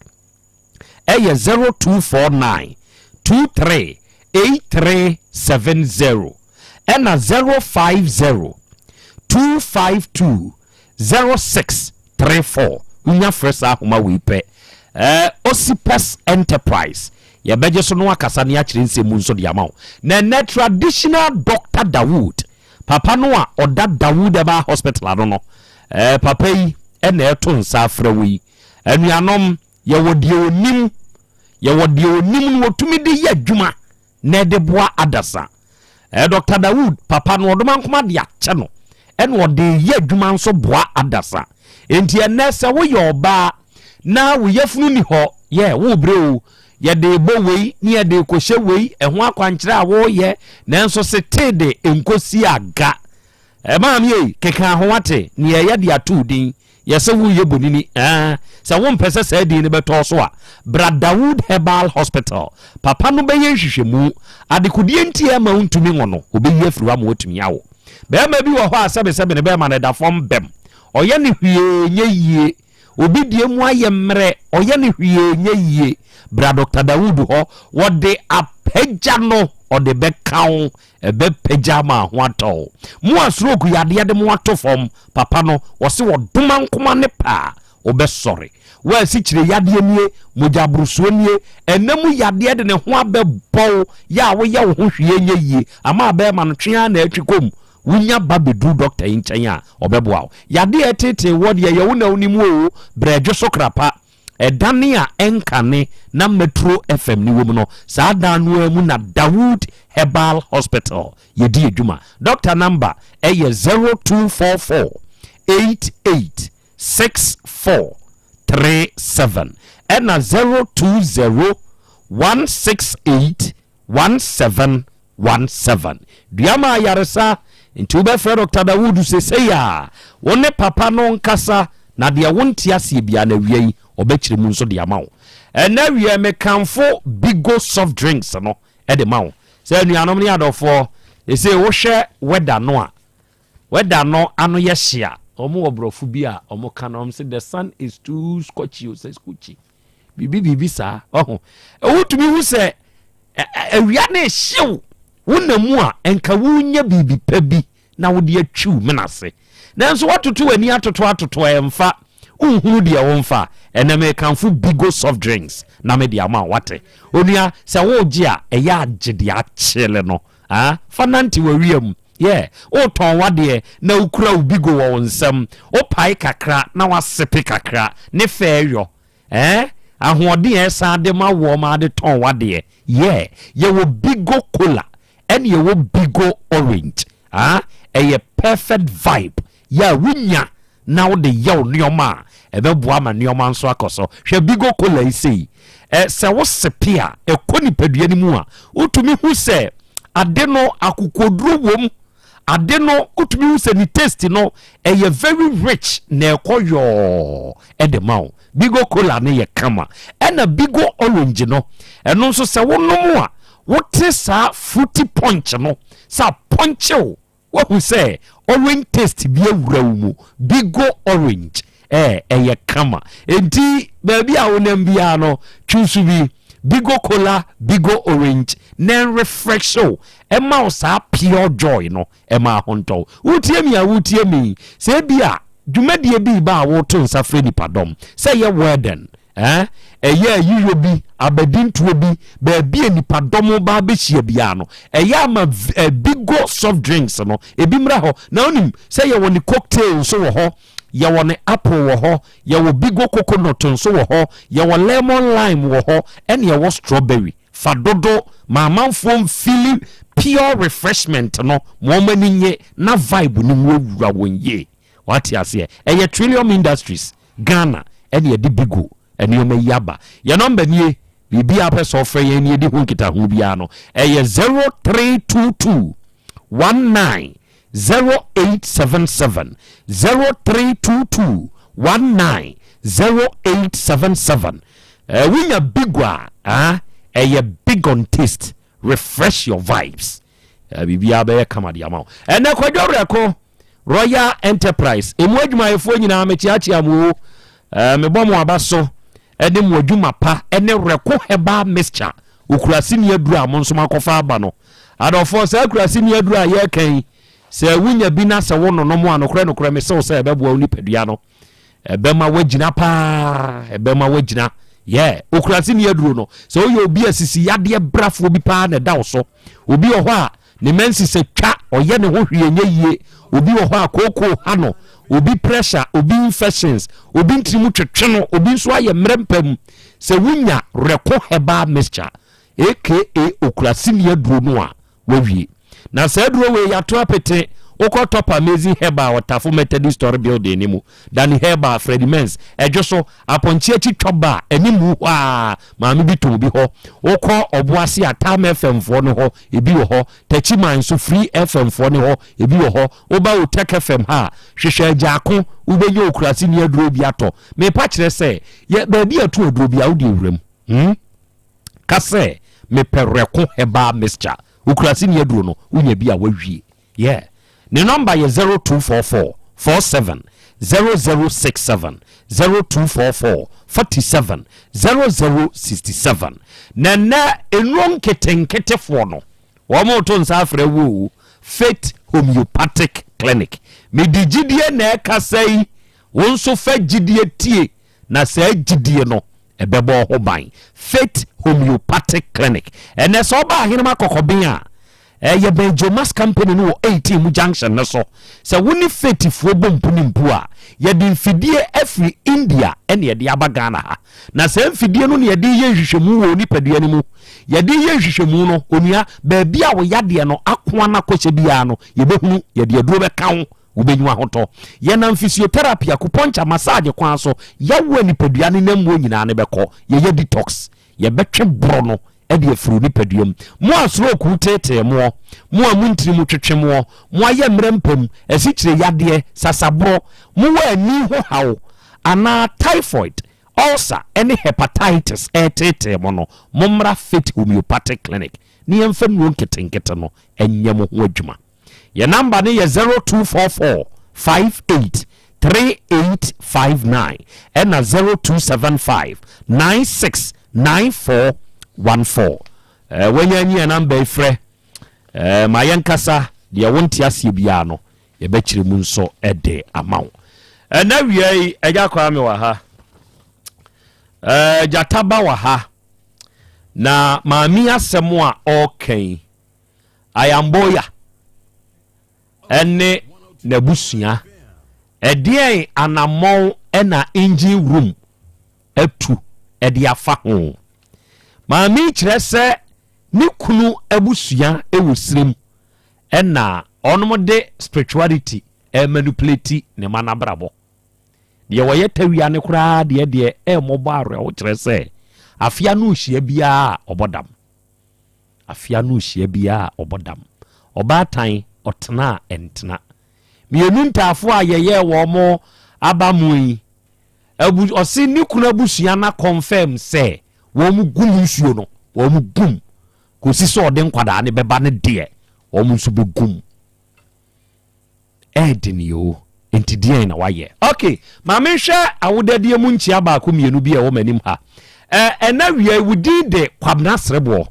ɛyɛ 0249 23 8370 ɛna 050 252 0634 Wonya frɛ saa ahoma wei pɛ eh, Osipes Enterprise yɛbɛgye so no akasa ne akyerɛ nsɛm mu nso de ama wo. Na ɛnɛ traditional Doctor Dawood, papa no a ɔda Dawood Herbal Hospital ano no, eh, papa yi ɛna ɛto nsa afrɛ wo yi. Anuanom, yɛwɔ deɛ onim, yɛwɔ deɛ onim no wɔtumi de yɛ adwuma na ɛde boa adasa. Eh, Dr. Dawood, papa no ɔdomankoma de akyɛ no, ɛna ɔde yɛ adwuma nso boa adasa. Enti ɛnɛ sɛ woyɛ ɔbaa na wo yafunu ni hɔ, yɛ wobrɛ o, yɛde bɔ wei ne yɛde kɔhyɛ wei, ɛho akwankyerɛ a woyɛ, nanso setee de nkosi aga. Ɛmaa me ei, keka ho wate, nea ɛyɛ de ato wo din, yɛ sɛ woreyɛ bonini, ɛɛ, sɛ wompɛ sɛ saa din no bɛtɔ so a, bra Dawood Herbal Hospital. Papa no bɛyɛ nhwehwɛmu. Adekodeɛ nti a ɛma wontumi nwo no, ɔbɛyi afiri hɔ ama woatumi awo. Barima bi wɔ hɔ a sɛbesɛbe ne bɛrima no da fam bɛm. Ɔyɛ no hwee nyɛ yie. Obi deɛ mu ayɛ mmerɛ, ɔyɛ no hwee nyɛ yie. Bra Dɔkta Dawood hɔ, wɔde apagya no, ɔde bɛka wo, ɛbɛpagya ama ho atɔ wo. Mo a stroke yadeɛ de mo ato fam, papa no, wɔse wɔdoma nkoma ne paa, wobɛsɔre. Wo a asikyire yadeɛ nie, mogyaborosoɔ nie, ɛna mu yadeɛ de ne ho abɛbɔ wo, yɛ a woyɛ wo ho hwee nyɛ yie, ama bɛrima no twe ara na atwi kɔ mu. Wonya ba bɛduru dɔkta yi nkyɛn a, ɔbɛboa wo. Yadeɛ a ɛtetee woɔ deɛ, ɛyɛ wo na wonim oo, brɛdwo so krapa. Ɛdane a ɛnkane na Metro FM no wɔ mu no, saa dan no ara mu na Dawood Herbal Hospital yɛdi adwuma. Dɔkta namba ɛyɛ 0244 88 6437 ɛna 020 168 1717. Dua ma ayaresa nti wobɛfrɛ Dr. Dawood sesei a wo ne papa no nkasa na deɛ wonte aseɛ biara no awia yi ɔbɛkyerɛ mu nso de ama wo. Ɛnɛ awia mekamfo Bigo soft drinks no de ma wo sɛ anuanom ne adɔfoɔ ɛsei wohwɛ weather no a weather no ano yɛ hye a wɔn wɔ borɔfo bi a wɔn ka no wɔn sɛ the sun is too scorchy o sɛ scorchy biribi biribi saa ɔho wotumi hu sɛ awia no ehyew wona mu a nka wonya biribi pa bi na wode atwiw mena ase nanso woatoto w'ani atoto atoto ɛmfa wonhunu deɛ womfa. Ɛnɛ mekamfo Bigo soft drinks na mede ama wo wate onua sɛ wogye a ɛyɛ agye deɛ akyele no ah fa nante wawia mu. Yeah, wotɔn w'adeɛ na wokura wo bigo wɔ wo nsam, wopae kakra na woasepe kakra, ne fɛɛ yɔ. Eh, ahoɔden a ɛsan de ma woɔ ma ade tɔn w'adeɛ. Yeah, yɛwɔ bigo cola ɛne yɛwɔ bigo orange. Ah, ɛyɛ perfect vibe yɛ a wonya na wode yɛ wo nneɛma a ɛbɛboa ma nneɛma nso akɔ so. Hwɛ bigo cola yi sei. Ɛ sɛ wosepe a ɛkɔ nipadua no mu a wotumi hu sɛ ade no akokoduro wom. Ade no wotumi hu sɛ ne taste no ɛyɛ very rich na ɛkɔ yɔɔ ɛde ma wo. Bigo cola no yɛ kama. Ɛna bigo orange no ɛno nso sɛ wonom a wote saa fruity punch no sɛ apɔnkyew. Woahu sɛ orange taste bi awura wo mu. Bigo orange eh, ɛyɛ kama. Enti baabi a wonam biara no, choose bi. Bigo cola, Bigo orange, na ɛnrefresh wo. Ɛma wo saa pure joy no, ɛma ahontɔ wo. Wotie me a wotie me yi, sɛ ebi a dwumadie bi reba a woto nsa frɛ nipadɔm, sɛ ɛyɛ wedding, Eh, ɛyɛ ayiyɔ bi, abadintoɔ bi, baabi a nipadɔm ba abɛhyia biara no, ɛyɛ ama eh, Bigo soft drinks no, ebi mmra hɔ. Na wonim sɛ yɛwɔ ne cocktail nso wɔ hɔ, yɛwɔ ne apple wɔ hɔ, yɛwɔ Bigo coconut nso wɔ hɔ, yɛwɔ lemon lime wɔ hɔ, ɛne yɛwɔ strawberry. Fa dodo ma amanfoɔ mfili pure refreshment no, ma wɔn ani nye na vibe no mu awura wɔn yie. Wate aseɛ? Ɛyɛ Trillium Industries, Ghana, ɛne ɛde Bigo nneɛma yi aba. Yɛn nɔmba nie, biribi a wopɛ sɛ ɔfrɛ yɛn ne yɛdi ho nkitaho biara no, ɛyɛ 0322 19 0877, 0322 19 0877. Eh, wonya Bigo a, ah, ɛyɛ big on taste, refresh your vibes. Eh, biribiara bɛyɛ kama de ama wo. Ɛnɛ Kwadwo Werɛko, Royal Enterprise emu adwumayɛfoɔ nyinaa mekyeakyea mo o. Eh, mebɔ mo aba so ɛne mo adwuma pa ɛne Reko Herbal Mixture okurase ni aduru a mo nso makɔfa aba no. Adɔfoɔ saa akurase ni aduru a yɛreka yi sɛ wonya bi na sɛ wononom a nokorɛ nokorɛ mese wo sɛ ɛbɛboa wo nipadua no. Ɛbɛma woagyina paa, ɛbɛma woagyina. Yeah, okurase ni aduro no sɛ woyɛ obi a sisi yadeɛ brafoɔ bi paa na ɛda wo so. Obi wɔ hɔ a Ne menses atwa, ɔyɛ ne ho hwee nyɛ yie. Obi wɔ hɔ a kookoo ha no, obi pressure, obi infections, obi ntiri mu twetwe no, obi nso ayɛ mmerɛ mpa mu. Sɛ wonya Reko Herbal Mixture aka Okuraseni aduro no a, wawie. Na saa aduro wei yɛato apete, wokɔ Top Amazing Herbal Ɔtafo Methodist Story Building no mu, Danny Herbal, Freddie Mens, Ɛdwo so, Apɔnkye akyi twɔ ba a, anim hɔ a, maame bi tɔn bi hɔ. Wokɔ Ɔboase a, Tam FM foɔ no hɔ, ebi wɔ hɔ. Takyiman nso, Free FM foɔ no hɔ, ebi wɔ hɔ. Woba Otec FM ha a, hwehwɛ Agyaako, wobɛnya Okuraseni aduro bi atɔ. Mepa kyerɛ sɛ, yɛ baabi a ɛto aduro biara, wode awura mu. Hmm? Ka sɛ, mepɛ Rɛko Herbal Mixture. Okuraseni aduro no, wonya bi a, woawie. Yeah. Ne nɔmba yɛ 0244 47 0067, 0244 47 0067. Na ɛnnɛ nnuro nketenketefoɔ no, wɔreto nsa afrɛ wo o, Faith Homeopathic Clinic. Mede gyidie na ɛkasa yi, wo nso fa gyidie tie na saa gyidie no ɛbɛbɔ wo ho ban. Faith Homeopathic Clinic. Ɛnɛ sɛ ɔba Ahenema Kɔkɔben a, ɛyɛ bɛn Jomas Company no wɔ 18 mu junction no so. Sɛ wo ne Faithfoɔ bɔ mpu ne mpu a, yɛde mfidie afiri India ɛne yɛde aba Ghana ha. Na saa mfidie no na yɛde yɛ nhwehwɛmu wɔ onipadua no mu. Yɛde yɛ nhwehwɛmu no, onua, baabi a wo yadeɛ no akoa no akɔhyɛ biara no, yɛbɛhunu, yɛde aduro bɛka ho. Wobenya ahotɔ. Yɛnam physiotherapy, acupuncture, massage kwan so, yaw a nipadua no nam mu nyinaa no bɛkɔ. Yɛyɛ detox. Yɛbɛtwe borɔ no de afiri wo nipadua mu. Mo a stroke teetee moɔ, mo a mo ntini mu twetwe moɔ, mo ayɛ mmerɛ mpam, asikyire yadeɛ, sasaborɔ, mowɔ ani ho haw, anaa typhoid, ulcer ne hepatitis reteetee mo no, mommra Faith Homeopathic Clinic na yɛmfa nnuro nketenkete no nyɛ mo ho adwuma. Yɛn namba no yɛ 0244 58 3859 ɛna 0275 96 9414. Eh, wanya anyi yɛn namba yi frɛ. Eh, ma yɛnkasa deɛ wonte aseɛ biara no yɛbɛkyerɛ mu nso de ama wo. Ɛna wia yi agya Kwame wɔ ha. Eh, gyata ba wɔ ha. Na maame asɛm a ɔreka yi Ayamboya ne n'abusua. Ɛdeɛn anammɔn na engine room atu de afa ho? Maame yi kyerɛ sɛ ne kunu abusua wɔ serem na wɔn de spirituality remanipulate ne mma no abrabɔ. Deɛ wɔyɛ tawia no koraa deɛ deɛ ɛmmɔbɔ awerɛho kyerɛ sɛ afe ano rehyia biara a ɔbɔ dam. Afe ano rehyia biara a ɔbɔ dam. Ɔbaatan, ɔtena a ɛntena. Mmienu ntaafoɔ a yɛyɛɛ wɔn aba mu yi, abu, ɔse ne kunu abusua no akɔnfɛm sɛ wɔn gum nsuo no, wɔn gum kɔsi sɛ ɔde nkwadaa no bɛba no deɛ, wɔn nso bɛgum. Ɛɛden yoo, enti deɛn na wayɛ? Ok, ma menhwɛ awodadie mu nkyea baako mmienu bi a ɛwɔ m'anim ha. Ɛ, ɛna wia yi, wo din de Kwabena Sereboɔ.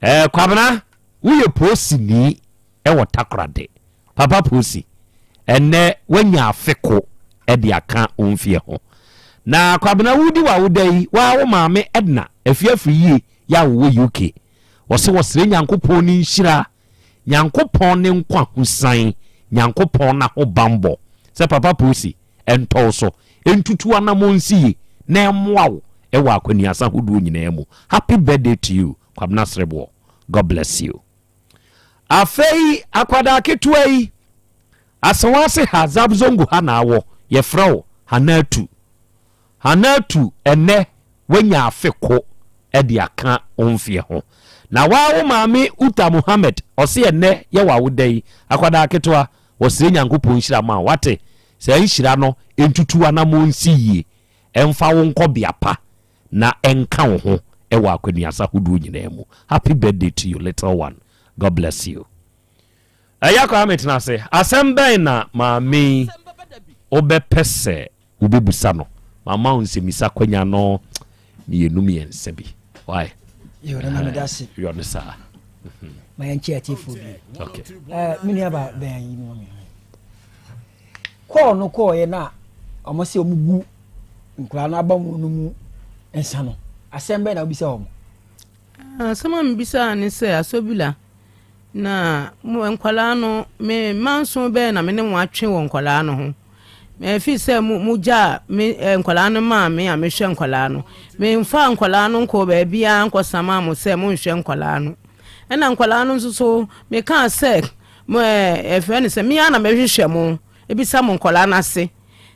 Ɛ, Kwabena, woyɛ poosini ɛwɔ Takoradi. Papa poosi, ɛnnɛ woanya afe ko de aka wo mfeɛ ho. Na Kwabena, wodi w'awoda yi, woa wo maame Edna Afiafiri yie yɛ a wɔwɔ UK. Wɔse wɔsrɛ Nyankopɔn ne nhyira Nyankopɔn ne nkwa ho sian, Nyankopɔn n'ahobanbɔ sɛ Papa Posi ntɔ wo so, ntutu anamɔn nsi ye na ɛmmoa wo wɔ akwaniasa hodoɔ nyinaa mu. Happy birthday to you Kwabena Sereboɔ. God bless you. Afei akwadaa ketewa yi, Asawase ha, Zabzongo ha na awɔ, yɛfrɛ wo Hanatu. Hanatu, ɛnnɛ woanya afe ko de aka wo mfeɛ ho. Na waa wo maame Uta Mohammed, ɔse ɛnnɛ yɛ w'awoda yi, akwadaa ketewa, wɔsrɛ Nyankopɔn nhyira ma wo, wate? Saa nhyira no ntutu w'anamɔn nsi yie, ɛmfa wo nkɔ bea pa, na ɛnka wo ho wɔ akwanuasa hodoɔ nyinaa mu. Happy birthday to you little one. God bless you. Ɛya Kwame tena ase. Asɛm bɛn na maame yi wobɛpɛ sɛ wobɛbusa no? Mama wo nsɛmmisa kwanya no mmienu mmiɛnsa bi. Why? Yo, nana meda ase. Yɔ no saa. Ma yɛnkyɛ atiefoɔ bi. Okay. Eh, me nua ba bɛn yi mu mi. Kɔɔ no kɔɔyɛ na wɔn sɛ wɔn gu nkwadaa no aba mu no mu nsa no. Asɛm bɛn na wobisa wɔn? Asɛm a mebisaa ne sɛ, Asobila, na mo nkwadaa no, me mma nson bɛn na me ne mo atwe wɔ nkwadaa no ho? Ɛfiri sɛ mo mogyaa me eh, nkwadaa no maa me a mehwɛ nkwadaa no. Memfaa nkwadaa no nkɔɔ baabiara nkɔsamaa mo sɛ monhwɛ nkwadaa no. Ɛna nkwadaa no nso so, mekaa sɛ, mo eh, ɛfrɛ no sɛ, me ara na mɛhwehwɛ mo, ebisa mo nkwadaa no ase,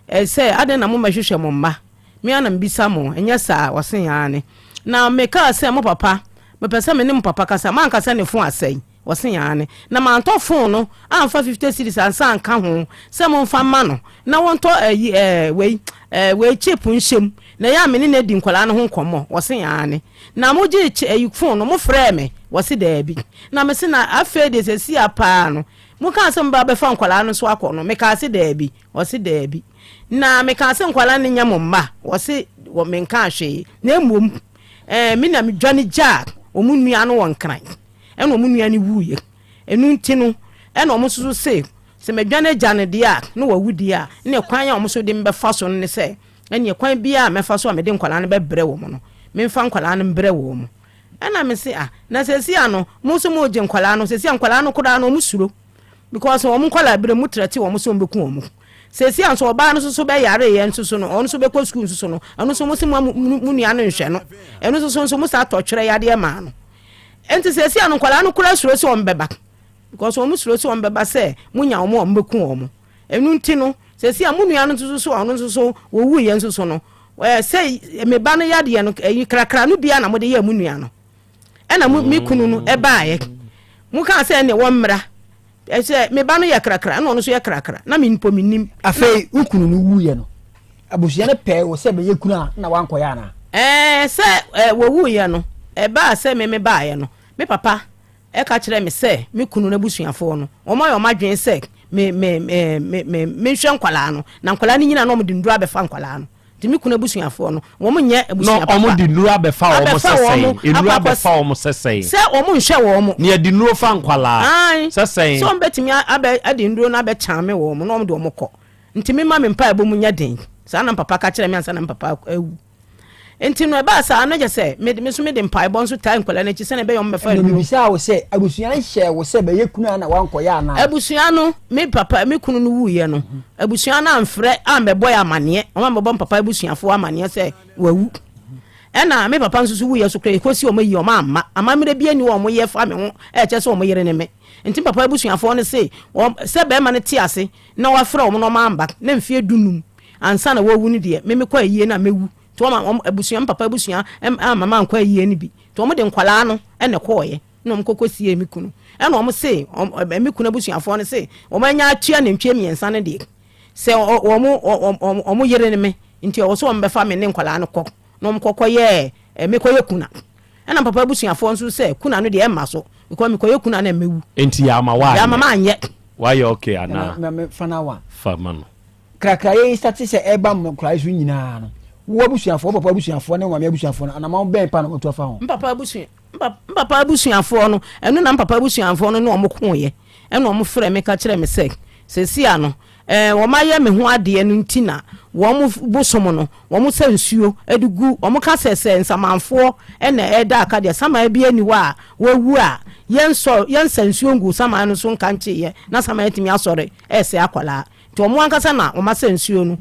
eh, sɛ adɛn na mommɛhwehwɛ mo mma? Me ara na mebisa mo, ɛnyɛ saa? Ɔse, Aane. Na mekaa sɛ, Mo papa, mepɛ sɛ me ne mo papa kasa. Moanka sɛ ne fon asɛe? Ɔse, Aane. Na mantɔ fon no amfa 50 cedis ansa anka ho sɛ momfa mma no na wɔntɔ ayi ɛɛ wei ɛɛ wei chip nhyɛ mu na ɛyɛ a me ne no adi nkwadaa no ho nkɔmmɔ. Ɔse, Aane. Na mogyee ayi fon no, mofrɛɛ me? Ɔse, Daabi. Na mese, Na afei deɛ seesei paa no, Mokaa sɛ mobɛba abɛfa nkwadaa no nso akɔ no, mekaa se daabi. Ɔse daabi. Na mekaa se nkwadaa no nyɛ mo mma? Ɔse wɔ menkaa hwee. Na mmom eh, me na medwane gyaa wɔn nua no wɔ Nkran, ɛna wɔn nua no wuiɛ. Ɛno nti no, ɛna wɔn nso so se, sɛ madwane agya no deɛ a, na wawu deɛ a, ɛnneɛ kwan a wɔn nso de me bɛfa so no ne sɛ, ɛnneɛ kwan biara a mɛfa so a mede nkwadaa no bɛbrɛ wɔn no, memfa nkwadaa no mbrɛ wɔn. Ɛna me se ah, na seesei ano, mo nso mo regye nkwadaa no, seesei a nkwadaa no koraa no wɔn suro, because wɔn nkwadaa berɛ mu trɛte wɔn sɛ wɔn bɛku wɔn. Seesei a nso ɔbaa no nso so bɛyareeɛ nso so no, ɔno nso bɛkɔ sukuu nso so no, ɛno nso mo se mo mo nua no nhwɛ no, ɛno nso so nso mo saa tɔ twerɛ yadeɛ maa no. Ɛnti seesei ano nkwadaa no koraa suro sɛ wɔn bɛba, because wɔn suro sɛ wɔn bɛba sɛ mo nya wɔn a wɔn bɛku wɔn. Ɛno nti no, seesei a mo nua no nso so a ɔno nso so wɔwuiɛ nso so no, ɛɛ sɛ me ba no yadeɛ no, ɛyi krakra no biara na mode yɛɛ mo nua no. Ɛna mo me kunu no ɛbaeɛ. Mo kaa sɛ ɛneɛ wɔmmra. Ɛsɛ me ba no yɛ krakra, ɛna ɔno nso yɛ krakra. Na me mpo mennim. Afei wo kunu no wuiɛ no, abusua no pɛɛ wo sɛ bɛyɛ kunu a na wankɔyɛ anaa? Ɛɛ sɛ ɛɛ wɔwuiɛ no, ɛbaa sɛ me mebaeɛ no, me papa Ɛka kyerɛɛ me sɛ me kunu n'abusuafoɔ no, wɔayɛ wɔn adwene sɛ me me me me me menhwɛ nkwadaa no, na nkwadaa no nyini a na wɔde nnuro abɛfa nkwadaa no. Nti me kunu abusuafoɔ no, wɔn nyɛ abusua Na papa. wɔde nnuro abɛfa wɔn Abɛfa sɛ wɔn, sɛn? Nnuro akɔ akɔ abɛfa wɔn sɛ sɛn? Sɛ wɔn nhwɛ wɔn. Na yɛde nnuro fa nkwadaa Ae, sɛ sɛn? sɛ wɔn bɛtumi abɛ de nnuro no abɛkyame wɔn na wɔn de wɔn kɔ. Nti memma me mpaebɔ mu nyɛ den. Saa na me papa ka kyerɛɛ me ansa na me papa awu. Nti no ɛbaa saa no kyɛ sɛ me me nso mede mpaebɔ nso taa nkwadaa no akyi sɛnea ɛbɛyɛ wɔn bɛfa Ɛnna nnuro. mebisaa wo sɛ, abusua no hyɛɛ wo sɛ bɛyɛ kunu a na woankɔyɛ anaa? Abusua no, me papa, me kunu no wuiɛ no, abusua no amfrɛ ammɛbɔ yɛ amaneɛ, wɔn ammɛbɔ me papa abusuafoɔ amaneɛ sɛ wawu. Ɛna me papa nso so wuiɛ so koraa, ɛkɔsi wɔn ayi wɔn amma. Amammerɛ bi ani wɔn yɛ fa me ho, ɛkyɛ sɛ wɔn yere ne me. Nti me papa abusuafoɔ no se, wɔn, sɛ bɛrima no te ase na wafrɛ wɔn na wɔn amba, na mfeɛ dunum ansa na wɔrewu no deɛ, me mekɔ ayie no a mɛwu. Nti wɔn wɔn abusua, me papa abusua amma mankɔ ayie no bi. Nti wɔn de nkwadaa no na ɛkɔɔeɛ na wɔn kɔkɔ siee me kunu. Ɛna wɔn se, wɔn, me kunu abusuafoɔ no se, wɔn anya atua nantwie mmiɛnsa no deɛ, sɛ wɔn, wɔn, wɔn yere ne me, nti ɛwɔ sɛ wɔn bɛfa me ne nkwadaa no kɔ na wɔn kɔkɔ yɛ, mekɔyɛ kuna. Ɛna me papa abusuafoɔ nso sɛ, kuna no deɛ ɛmma so, because mekɔyɛ kuna na mɛwu. Nti yɛama woanyɛ? Yɛama manyɛ. Wayɛ okay anaa? Na me fa no awa. Fa ma no. Krakraeɛ yi starte sɛ ɛreba nkoraeɛ so nyinaa no, wo abusuafoɔ, wo papa abusuafoɔ ne wo maame abusuafoɔ no, anamɔn bɛn paa na wɔatu afa ho? Me papa abusua, me papa abusuafoɔ no, ɛno na me papa abusuafoɔ no ne wɔn koeɛ, ɛna wɔn frɛɛ me ka kyerɛɛ me sɛ, seesei ano, ɛɛ, wɔn ayɛ me ho adeɛ no nti na wɔn bosom no, wɔn sa nsuo de gu, wɔn ka sɛ sɛ nsamanfoɔ na ɛreda aka deɛ, saman biara nni hɔ a wawu a yɛnsɔ, yɛnsa nsuo ngu saman no so nka nkyeeɛ na saman atumi asɔre ɛresɛe akwadaa. Nti wɔn ankasa na wɔn asa nsuo no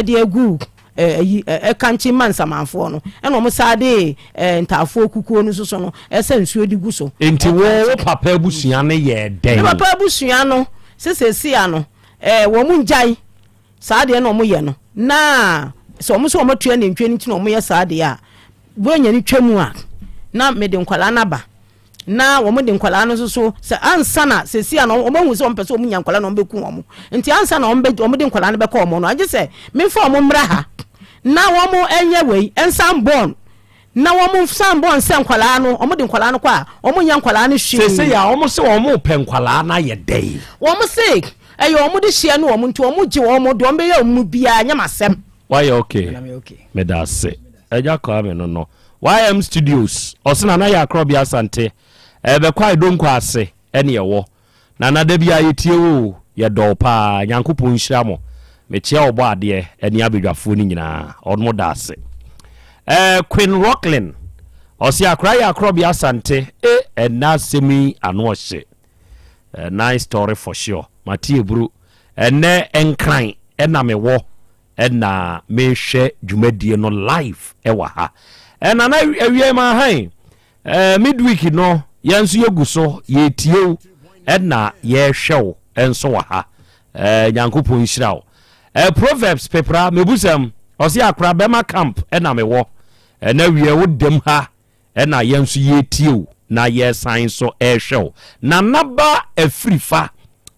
de agu ayi ɛkankye ma nsamanfoɔ no, ɛna wɔn saa de ntaafoɔ kukuo no nso so no ɛsa nsuo de gu so. Nti wo wo papa abusua no yɛɛ dɛn? Me papa abusua no sɛ seesei ano ɛɛ wɔn ngyae saa adeɛ na wɔn yɛ no, na sɛ wɔn nso wɔn atua nantwie no nti na wɔn yɛ saa adeɛ a, buronya no twa mu a na mede nkwadaa no aba. Na wɔn de nkwadaa no nso so sɛ ansa na sɛsi a na wɔn ahu sɛ wɔn pɛ sɛ wɔn nya nkwadaa na wɔn bɛku wɔn nti ansa na wɔn bɛ wɔn de nkwadaa no bɛkɔ wɔn no agye sɛ mefa wɔn mmra ha na wɔn nyɛ wei nsan bɔn na wɔn nsan bɔn sɛ nkwadaa no wɔn de nkwadaa no kɔ a wɔn nyɛ nkwadaa no hwee. Sɛsɛ yɛ a wɔn se wɔn pɛ nkwadaa no ayɛ dɛn? Wɔn se ɛyɛ wɔn de hyeɛ ne wɔn nti wɔn gye wɔn deɛ wɔn bɛyɛ wɔn mu biara nyɛ m'asɛm. Wayɛ okay meda ase agya Kwame no no. YM Studios, ɔse Nana yɛ Akorɔbea Asante, ɛbɛkɔ Aidonko ase ɛne ɛwɔ. Nana da biara yɛtie wo o, yɛdɔ wo paa, Nyankopɔn nhyira mo. Mekyea ɔbɔ adeɛ ɛne abadwafoɔ no nyinaa, ɔmo da ase. Eh, Queen Rocklin, ɔse Akora yɛ Akorɔbea Asante, e ɛnɛ asɛm yi ano ɔhye. Eh, nice story for sure. Mate aburu. Ɛnɛ Nkran ɛna mewɔ. Ɛna mehwɛ dwumadie no live ɛwɔ ha. Ɛna na awia ma han. Ɛɛ midweek no yɛn nso yɛgu so yɛtie wo ɛna yɛhwɛ wo nso wɔ ha. Ɛɛ Nyankopɔn nhyira wo. Ɛɛ Proverbs pepra mebusɛm ɔse akora bɛma camp ɛna mewɔ. Ɛna awia wo dɛm ha Ɛna yɛn nso yɛretie wo na yɛresan nso rehwɛ wo. Nana ba Afirifa,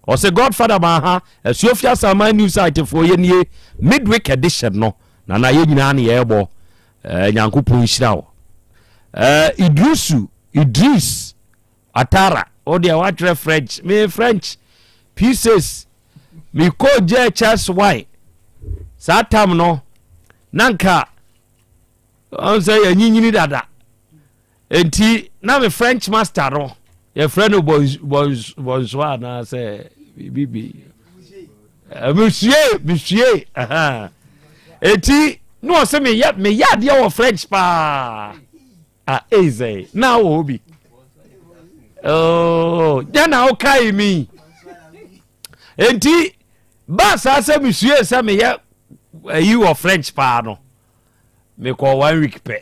ɔse Godfather maa ha, Asuofie Asaman New Site foɔ yɛ nie, Midweek edition no, Nana yɛn nyinaa ne yɛrebɔ, eh, Nyankopɔn nhyira wo. Eh, Idrisu, Idris, Atara, wo deɛ woatwerɛ French, me French. P6 mekɔɔ JHS 1 saa tam no na nka ɔn sɛ yɛnyinyini dada nti na me French master no yɛfrɛ no bɔnsoa anaasɛ biribi mesue mesue eti na ɔsɛ meyɛ meyɛ adeɛ wɔ French paa Ah, ei sɛ na wɔ hɔ bi. Oh, nyɛ na wokae mi. Enti ba saa sɛ mesue sɛ meyɛ ayi wɔ French paa no. Mekɔ one week pɛ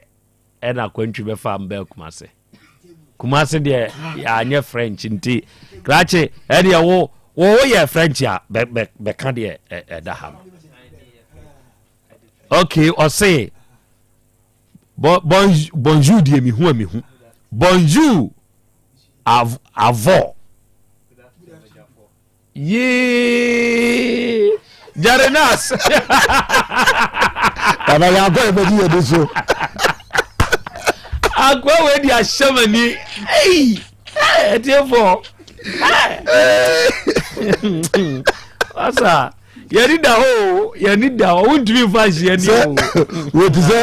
ɛna kwantwi bɛfa mbɛ Kumase. Kumase deɛ yɛanyɛ French nti krakye ɛdeɛ wo wo woyɛ French a bɛka deɛ ɛda ha no. Okay, ɔse Bon, bon, bonjour deɛ mehu a mehu. Bonjour av, avɔ. Yee. Jerenas. Baba yɛ akɔ yɛ bɛdi yɛ de so. Akɔ wei di ahyɛ m'ani. Ei, ɛtiefo. Asa. yɛni da hɔ o yɛni da hɔ wontumi nfa nhyia ni o. wò ti sɛ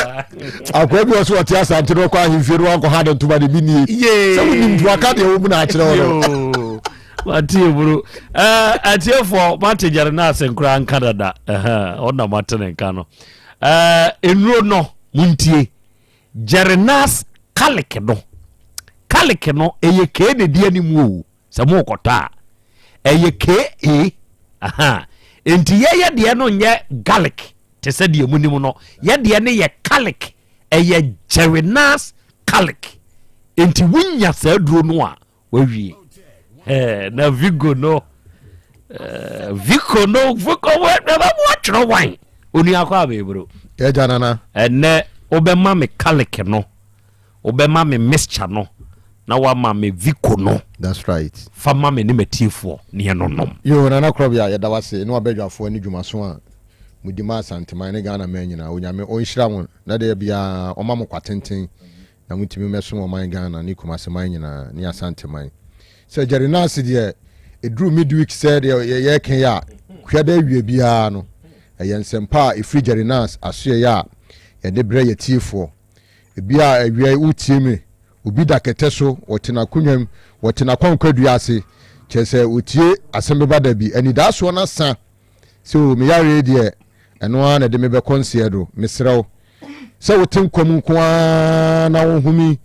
akɔa bi ɔsɛ ɔte asante na ɔkɔ ahemfie no wankɔ ha de ntoma de bi nie sɛ wonim nti waka deɛ wɔ mu na akyerɛ wɔ no. mate eburu ɛɛ atiefoɔ mate gyare no ase nkoraa nka dada ɔna mate ne nka no ɛɛ nnuro no muntie Jerenas kalik no kalik no ɛyɛ kee na ɛdi anim o. Sɛ morekɔtɔ a, ɛyɛ KA. Aha. Enti yɛyɛ deɛ no nyɛ garlic te sɛ deɛ munim no. Yɛ deɛ no yɛ calic. Ɛyɛ Jerenas calic. Enti wonya saa duro no a, wawie. Eh, na Vigo no, eh, Vico no, Vico, wɔatwerɛ wan. Onua kɔ abɛɛburo. Yɛgya nana. Ɛnɛ wobɛma me calic no. Wobɛma me mixture no na woama me Vico no. That's right. Fa ma me ne m'atiefoɔ ne yɛnnonom. Yoo Nana Korɔbea yɛda wo ase ne w'abadwafoɔ ne dwumaso a modi ma Asanteman ne Ghana man nyinaa Onyame ɔnhyira mo na da biara ɔma mo kwa tenten na motumi mmɛsom ɔman Ghana ne Kumase man nyinaa ne Asanteman Sɛ Jerry Nurse deɛ ɛduru midweek sɛ deɛ yɛreka yi a kuada awia biara no ɛyɛ nsɛmpa a ɛfiri Jerry Nurse asoɛeɛ a yɛde brɛ yɛtiefoɔ Ebia awia yi woretie me. Obi da kɛtɛ so, ɔte n'akonnwa mu, ɔte n'akwankwadua ase. Kyerɛ sɛ, otie asɛm bɛba da bi. Anidasoɔ no asa sɛ, O, me yareɛ yi deɛ, ɛno ara na ɛde me bɛkɔ nseɛ do. Mesrɛ wo, sɛ wote nkwa mu nko ara na wohome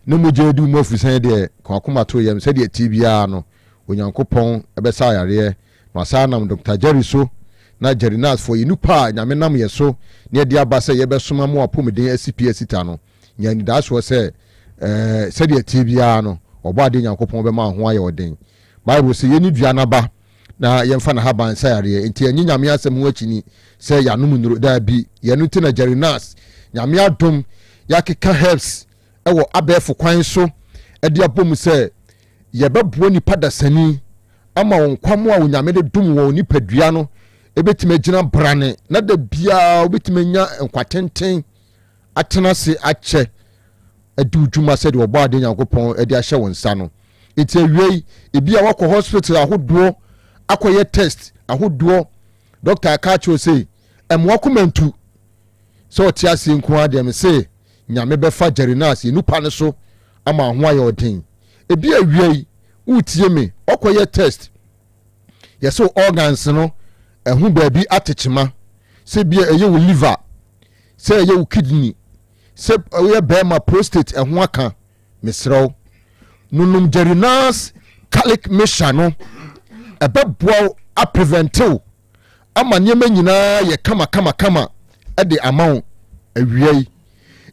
na mogya redi wo mu afusɛn deɛ, ka w'akoma to yam. Sɛdeɛ ɛteɛ biara no, Onyankopɔn bɛsa wo yareɛ Na wasan nam Dɔkta Jerry so, na Jerry Nurse foɔ yɛ nipa a Nyame nam yɛ so na yɛde aba sɛ yɛbɛsoma mo apɔmuden asi pi asita no, nya anidaasoɔ sɛ ɛɛ sɛdeɛ ɛteɛ biara no Ɔbɔadeɛ Nyankopɔn bɛma wo ho ayɛ ɔden. Bible se yɛnni dua no aba na yɛmfa n'ahaban nsa yareɛ, enti ɛnye Nyame asɛm ho akyini sɛ yɛanom nnuro, daabi, yɛno nti na Jerry Nurse, Nyame adom yɛakeka herbs wɔ abɛɛfo kwan so de abɔ mu sɛ yɛbɛboa nipa dasani ama wɔn nkwammoa a Onyame de dom wɔn nipadua no ebetumi agyina brane na da biara wobetumi anya nkwa tenten atena ase akyɛ adi wo dwuma sɛdeɛ ɔbɔ ade Nyankopɔn de ahyɛ wo nsa no. Nti awiei ebi a wakɔ hospital ahodoɔ akɔyɛ test ahodoɔ, doctor aka akyerɛ wo sɛ ɛmoa koma ntu sɛ ɔte aseɛ nko ara deɛ mese Nyame bɛfa Jerinas yɛ nupa no so ama ho ayɛ ɔden. Ebi awiei woretie me, ɔkɔyɛ test, yɛsɛ wo organs no ɛho baabi atekyema, sɛ bia ɛyɛ wo liver, sɛ ɛyɛ wo kidney, sɛ woyɛ bɛrima prostate ɛho aka, mesrɛ wo, nonom Jerinas calic mixture no, ɛbɛboa wo aprevente wo ama nneɛma nyinaa yɛ kama kama kama de ama wo awia yi.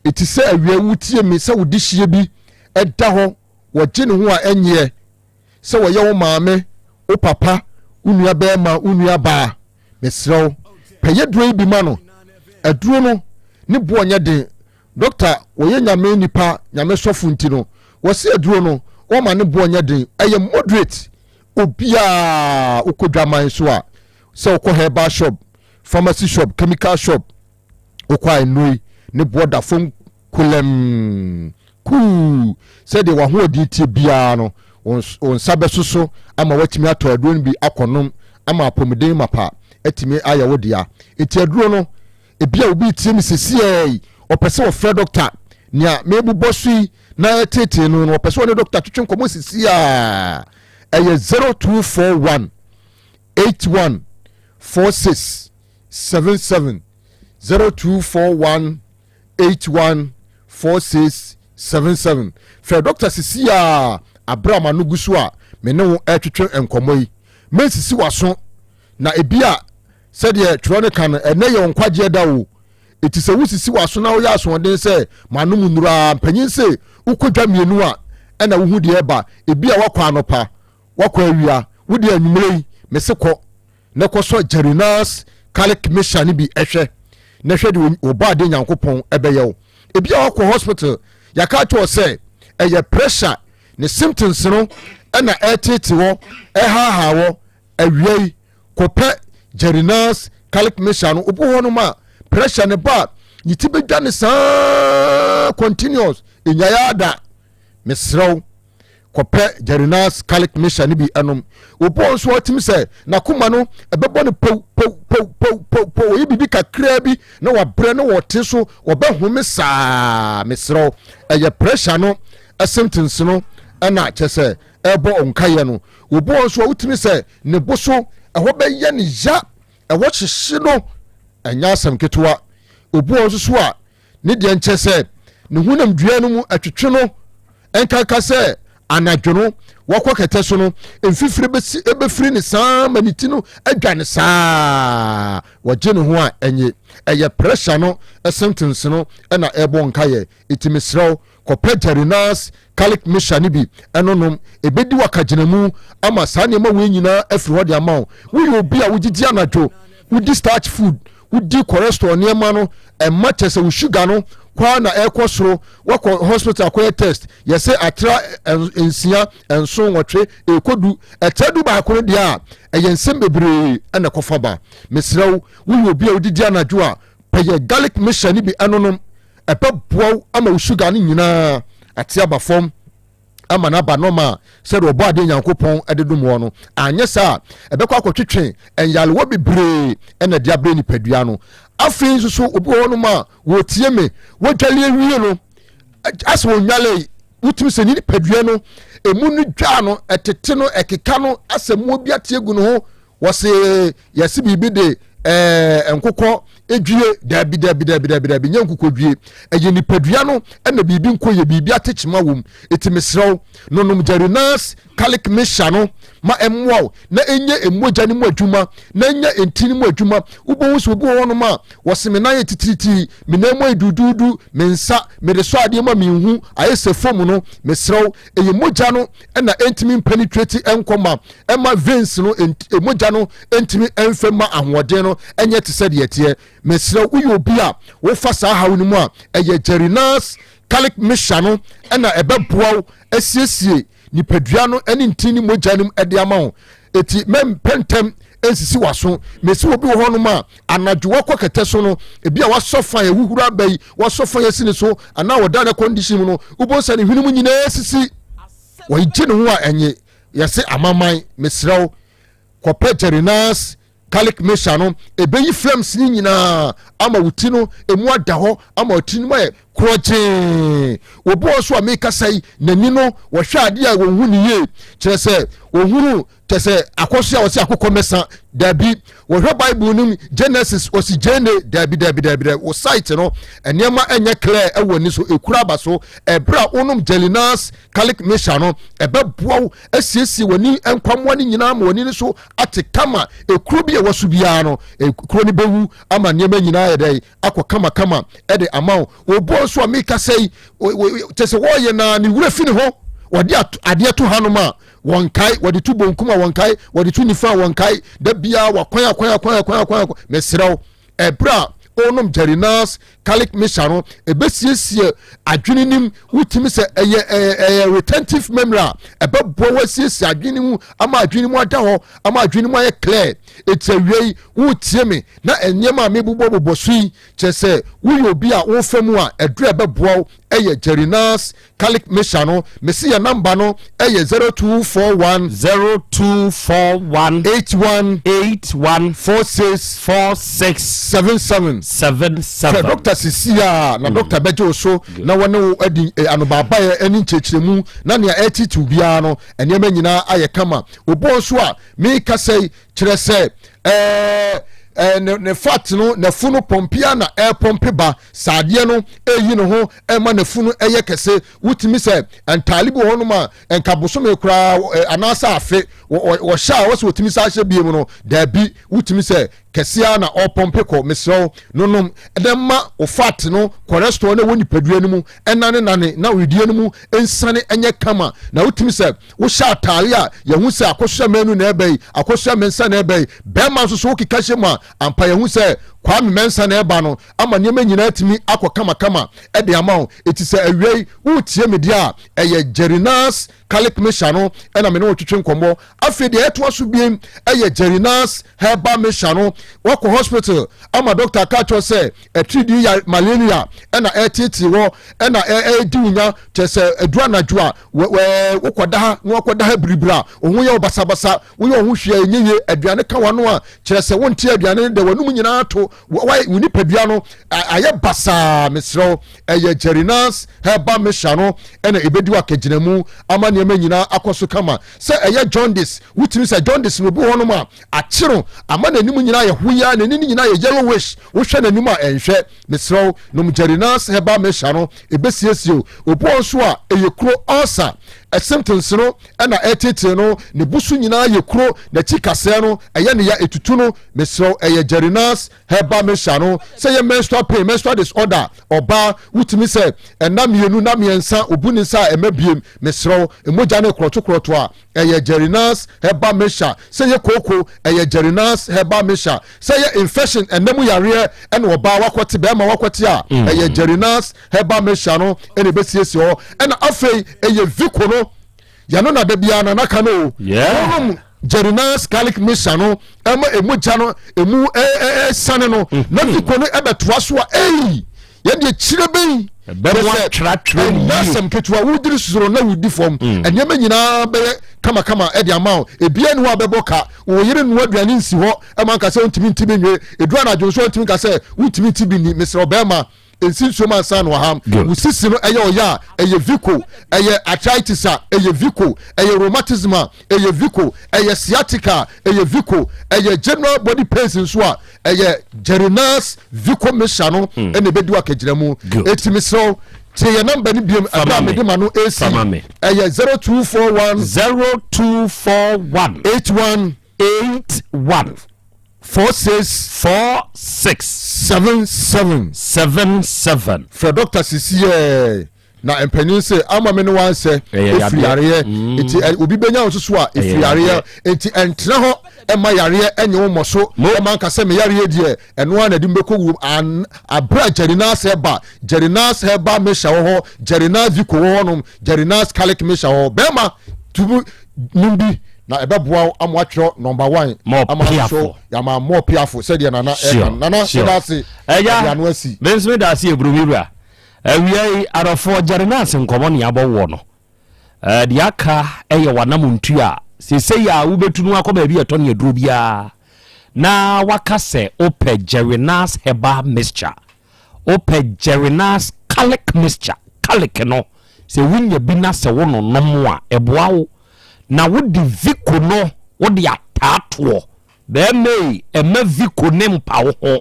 Ɛti sɛ awia yi wotie me sɛ wo dehyeɛ bi ɛda hɔ wɔgye ne ho a ɛnyeɛ sɛ wɔyɛ wo maame, wo papa, wo nua bɛrima, wo nua baa, mesrɛ wo, pɛ yɛduro yi bi ma no. Aduro no ne boɔ nyɛ den. Dɔkta, wɔyɛ nyame nipa, nyame sɔfo nti no, wɔse aduro no wɔma ne boɔ nyɛ den. Ɛyɛ moderate. Obiara wokɔ dwaman so a, sɛ wokɔ herbal shop, pharmacy shop, chemical shop, wokɔ a nnuro yi ne boɔ da fam kolɛmm, kuu, sɛdeɛ w'ahoɔden teɛ biara no, wo nsa bɛso so ama woatumi atɔ aduro no bi akɔnom ama apɔmuden mapa atumi ayɛ wo dea. Enti aduro no, ebi a obi retie me sesiaa yi, ɔpɛ sɛ ɔfrɛ dɔkta nea mebobɔ so yi na ɛtetee no no, ɔpɛ sɛ ɔne dɔkta twetwe nkɔmmɔ sesiaa. Ɛyɛ 0241 81 46 77 0241 81 46 77. Frɛ dɔkta sesiaa aberɛ a m'ano gu so a me ne wo ɛretwetwe nkɔmmɔ yi. Mensisi w'aso na ebi a sɛdeɛ twerɛ no ka no, ɛnɛ yɛ wo nkwagyeɛ da o. Eti sɛ wosisi w'aso na woyɛ asoɔden sɛ m'anom nnuru a, mpanyin se wokɔ dwa mmienu a ɛna wohu deɛ ɛba. Ebi a woakɔ anɔpa, woakɔ awia, wo deɛ anwummerɛ yi mese kɔ na kɔsɔ Jerinas Kalik Misha no bi hwɛ na hwɛ deɛ Ɔbɔadeɛ Nyankopɔn bɛyɛ wo. Ebi a wakɔ hospital, yɛaka akyerɛ wo sɛ ɛyɛ pressure ne symptoms no ɛna ɛretete wɔ, ɛhaahaa wɔ. Awia yi kɔpɛ Jerinas Kalik Misha no. Obi hɔ nom a pressure ne ba a ne ti bɛdwa ne saa continuous, ɛnyaeɛ ada. Mesrɛ wo kɔpɛ Jerinas Kalik Misha no bi ɛnom. Obi wɔ nso ɔtumi sɛ n'akoma no ɛbɛbɔ no pow pow pow pow pow pow, ɔyɛ biribi kakraa bi na wabrɛ na wɔte so wɔbɛhome saa. Mesrɛ wo, ɛyɛ pressure no symptoms no ɛna kyɛ sɛ ɛbɔ nkaeɛ no. Obi wɔ nso a wotumi sɛ ne bo so ɛhɔ bɛyɛ ne ya, ɛhɔ hyehye no, ɛnyɛ asɛm ketewa. Obi wɔ nso so a ne deɛ nkyɛ sɛ ne honam dua no mu ɛtwetwe no, ɛnkanka sɛ anadwo no wakɔ kɛtɛ so no, mfifire bɛsi ɛbɛfiri ne saa ma ne ti no adwa ne saa, wɔgye ne ho a ɛnye. Ɛyɛ pressure no symptoms no ɛna ɛbɔ nkayɛ. Ɛti mesrɛ wo kɔpɛ Jarinas Kalik Misha no bi ɛno nom, ɛbɛdi wakagyinamu ama saa nneɛma wei nyinaa afiri hɔ de ama wo. Woyɛ obi a wogyegye anadwo, wodi starch food, wodi cholesterol nneɛma no, ɛma kyɛ sɛ wo sugar no kwaa na ɛkɔ soro. Wakɔ hospital akɔyɛ test, yɛsɛ atra nsia, nson, nwɔtwe, ɛkɔ du, ɛtra du baako no deɛ a, ɛyɛ nsɛm bebree ɛna ɛkɔfa ba. Mesrɛ wo, woyɛ obi a wodidi anadwo a, pɛyɛ garlic mixture no bi ɛnonom, ɛbɛboa wo ama wo sugar no nyinaa ate aba fam ama no aba nɔma a sɛdeɛ ɔbɔ adeɛ Nyankopɔn de dom wɔ no. Anyɛ saa a, ɛbɛkɔ akɔtwetwe nyarewa bebree ɛna de abrɛ nipadua no. Afei nso so obi wɔ hɔnom a wɔtie me, wɔdwale awie no, asɛ wɔnwale, wotumi sɛ ne nipadua no emu no dwaa no, ɛtete no, ɛkeka no, asɛ mmoa bi ate agu ne ho. Wɔse yɛse biribi de ɛɛ nkokɔ edwie, daabi daabi daabi daabi daabi, nyɛ nkokɔ dwie, ɛyɛ nipadua no ɛna biribi nkɔ yɛ, biribi atekyema wɔm. Eti mesrɛw nonom Jerinas Kalik Misha no ma ɛmmoa wo na ɛnyɛ mogya no mu adwuma na ɛnyɛ ntini mu adwuma. Wobɛhu sɛ obi wɔ hɔnom a wɔse me nan yɛ titiritii, me nan mu ayɛ duduudu, me nsa mede sɔ adeɛ mu a menhu, ayɛ sɛ fam no. Mesrɛ wo, ɛyɛ mogya no ɛna ɛntumi mpenetrate ɛnkɔ ma ɛma veins no, mogya no ɛntumi ɛmfɛ ma ahoɔden no ɛnyɛ te sɛ deɛ ɛteɛ. Mesrɛ woyɛ obi a wofa saa haw no mu a, ɛyɛ Jerinas Kalik Misha no ɛna ɛbɛboa wo asiesie nipadua no ɛne ntini ne mogya no mu ɛde ama wo. Eti mɛmpɛ ntɛm nsisi w'aso. Mesi obi wɔ hɔnom a anadwo wakɔ kɛtɛ so no, ebi a wasɔ fan ahuhuro aba yi, wasɔ fan asi ne so, anaa wɔda ne condition mu no, wobɛhu sɛ ne hwene mu nyinaa sisi. Wɔgye ne ho a ɛnye. Yɛse amaman, mesrɛ wo, kɔpɛ Jerinas Kalik Misha no, ɛbɛyi flames no nyinaa ama wo ti no emu ada hɔ, ama wo ti no mu ayɛ korɔgyee. Obi wɔ so a mekasa yi, n'ani no wɔhwɛ adeɛ a wɔnhu ne yie, kyerɛ sɛ wɔhunu kyɛ sɛ akɔso a wɔsi akokɔ mɛsa, dabi. Wɔhwɛ Bible no mu Genesis wɔsi gyene, dabi dabi dabi dabi. Wɔ site no nneɛma ɛnyɛ clear ɛwɔ ani so, ekura aba so. Ɛberɛ a wonom Jelinas Kalik Misha no, ɛbɛboa wo asiesie w'ani nkwamoa no nyinaa ma w'ani no so ate kama. Ekuro bi a ɛwɔ so biara no, ekuro no bɛwu ama nneɛma nyinaa yɛ dɛ akɔ kamakama ɛde ama wo. Wɔboa nso a mekasa yi, kyɛ sɛ wɔyɛ na ne wura fi ne ho, wɔde adeɛ to hanom a wɔnkae, wɔde to bonkum a wɔnkae, wɔde to nifa a wɔnkae, da biara wakwan akwan akwan akwan akwan akwan. Mesrɛ wo, ɛberɛ a wonom Jerinas Kalik Misha no, ɛbɛsiesie adwene nim. Wotumi sɛ ɛyɛ ɛyɛ ɛyɛ retentive memory a ɛbɛboa wasiesie adwene mu ama adwene mu ada hɔ, ama adwene mu ayɛ clear. Eti awie yi, wotie me na nneɛma a mebobɔ bobɔ so yi kyerɛ sɛ woyɛ obi a wofa mu a, ɛdurɛ ɛbɛboa wo. ɛyɛ Jerinas Calic Mixture no. Mese yɛ number no ɛyɛ 0241. 0241. 81. 81. 46. 46. 77. 77. Frɛ dɔkta sisi a na dɔkta bɛgye wo so na wɔne wo adi eh, anobaabaeɛ ne nkyerɛkyerɛmu na nea ɛretitiw biara no nneɛma nyinaa ayɛ kama. Obuo nso a mekasa yi kyerɛ sɛ ɛɛ eh, ne ne fat no n'afu no pɔmpe a na ɛrepɔmpe ba saa adeɛ no ɛreyi ne ho ɛma n'afu no ɛyɛ kɛse. Wotumi sɛ ntaale bi wɔ hɔnom a nka bosome koraa anaasɛ afe wɔhyɛ a wɔsɛ wɔtumi sa ahyɛ bie mu no daabi. Wotumi sɛ kɛse ara na ɔrepɔmpe kɔ. Mesrɛ wo nonom na ma wo fat no cholesterol no ɛwɔ nipadua no mu ɛnanenane na wedeɛ no mu nsane ɛnyɛ kama. Na wotumi sɛ wohyɛ ataare a yɛhu sɛ akosua manu na ɛbɛ yi, akosua mensa na ɛbɛ yi. Bɛrima nso so wokeka hyɛ mu a ampa yɛhu sɛ Kwame Mensah na ɛba no ama nneɛma nyinaa atumi akɔ kamakama ɛde ama wo. Eti sɛ awia yi woretie me deɛ a ɛyɛ Jerinas Calic Mixture no ɛna me ne wo twetwe nkɔmmɔ. Afei deɛ ɛtoa so biem ɛyɛ Jerinas Herbal Mixture no. Wakɔ hospital ama doctor aka akyerɛ sɛ atiridii yare malaria ɛna ɛreteetee wɔ ɛna ɛredi wo nya, kyerɛ sɛ ɛduru anadwo a wokɔda ha na wakɔda ha biribiri a wo ho yɛ wo basabasa, woyɛ wo ho hwee a ɛnyɛ yie, aduane ka w'ano a kyerɛ sɛ wonte aduane no dɛ, w'anum nyinaa to, wo nipadua no ayɛ basaa. Mesrɛ wo, ɛyɛ Jerinas Herbal Mixture no ɛna ɛbɛdi w'akagyinamu ama nneɛma nyinaa akɔ so kama. Sɛ ɛyɛ jaundice, wotumi sɛ jaundice no obi wɔ hɔnom a akye no ama n'anim nyinaa yɛ hoyaa, n'ani no nyinaa yɛ yellowish, wohwɛ n'anim a ɛnhwɛ. Mesrɛ wo, nom Jerinas Herbal Mixture no, ɛbɛsiesie wo. Obi wɔ nso a ɛyɛ kuro ulcer, symptoms no ɛna ɛtetee no, ne bo so nyinaa yɛ kuro, n'akyi kasɛɛ no ɛyɛ ne ya, ɛtutu no. Mesrɛ wo, ɛyɛ Jerinas Herbal Mixture no. Sɛ ɛyɛ menstrual pain, menstrual disorder, ɔbaa wotumi sɛ ɛna mmienu na mmiɛnsa obu ne nsa a ɛma biem, mesrɛ wo, mogya no korɔtokorɔto a, ɛyɛ Jerinas Herbal Mixture. Sɛ ɛyɛ kooko, ɛyɛ Jerinas Herbal Mixture. Sɛ ɛyɛ infection, ɛnna mu yareɛ ɛna ɔbaa wakɔte, bɛrima wakɔte a, ɛyɛ Jerinas Herbal Mixture no ɛna ɛbɛsiesie hɔ. Ɛna afei ɛyɛ Vico no, yɛno na da biara na naka no o. Wonom Jerinas Garlic Mixture no ɛma emu gya no emu ɛsane no na Vico no ɛbɛtoa so a, ei yɛn deɛ kyerɛ bɛyi ɛbɛmo atwerɛtwerɛ no yie. Asɛm ketewa wodiri soro na wodi fam, nneɛma nyinaa bɛyɛ kamakama ɛde ama wo. Ebia ne hɔ a bɛbɔ ka wo yere nnoa aduane nsi hɔ ɛma nka sɛ wontumi nti bi nwe, edu anadwo nso wontumi nka sɛ wontumi nti bi ni. Mesrɛ ɔbɛrima nsi nsuo ma nsa no aham. Wo sisi no ɛyɛ ɔyɛ a, ɛyɛ Vico. Ɛyɛ arthritis a, ɛyɛ Vico. Ɛyɛ rheumatism a, ɛyɛ Vico. Ɛyɛ sciatica a, ɛyɛ Vico. Ɛyɛ general body pains nso a, ɛyɛ Jerinas Vico Mixture no ɛna ɛbɛdi wakagyina mu. Eti mesrɛ tie yɛ namba no biom ɛberɛ a mede ma no ɛsi, ɛyɛ 0241 0241 81 81 46 46 77 77. Frɛ dɔkta sisi yɛ na mpanyin sɛ ama me ne wansɛ ɛfiri yareɛ nti obi bɛnya wo soso a ɛfiri yareɛ nti ɛntena hɔ ɛma yareɛ ɛnyɛ wo mmɔ so ɛma nka sɛ me yareɛ deɛ ɛno ara na ɛde mbɛkɔ wuom. Aberɛ a Jerinas Herbal, Jerinas Herbal Mixture wɔ hɔ, Jerinas Vico wɔ hɔnom, Jerinas Calic Mixture wɔ hɔ, bɛrima tumu nom bi na ɛbɛboa wo ama watwerɛ number one ama nso yɛama mmɔɔ piafo sɛdeɛ nana ɛka. Nana ɛda ase ɛde ano asi. Me nso meda ase eburu me wura. Awia yi adɔfoɔ Jerinas nkɔmmɔ ne abɔ woɔ no, deɛ aka ɛyɛ w'anam ntua a seesei a wobɛtu no akɔ baabi a ɛtɔ ne aduro biara na waka sɛ wopɛ Jerinas Herbal Mixture, wopɛ Jerinas Calic Mixture. Calic no sɛ wonya bi na sɛ wononom a ɛboa wo, na wode Vico no wode ataatoɔ bɛrima yi ɛma Vico ne mpa wo ho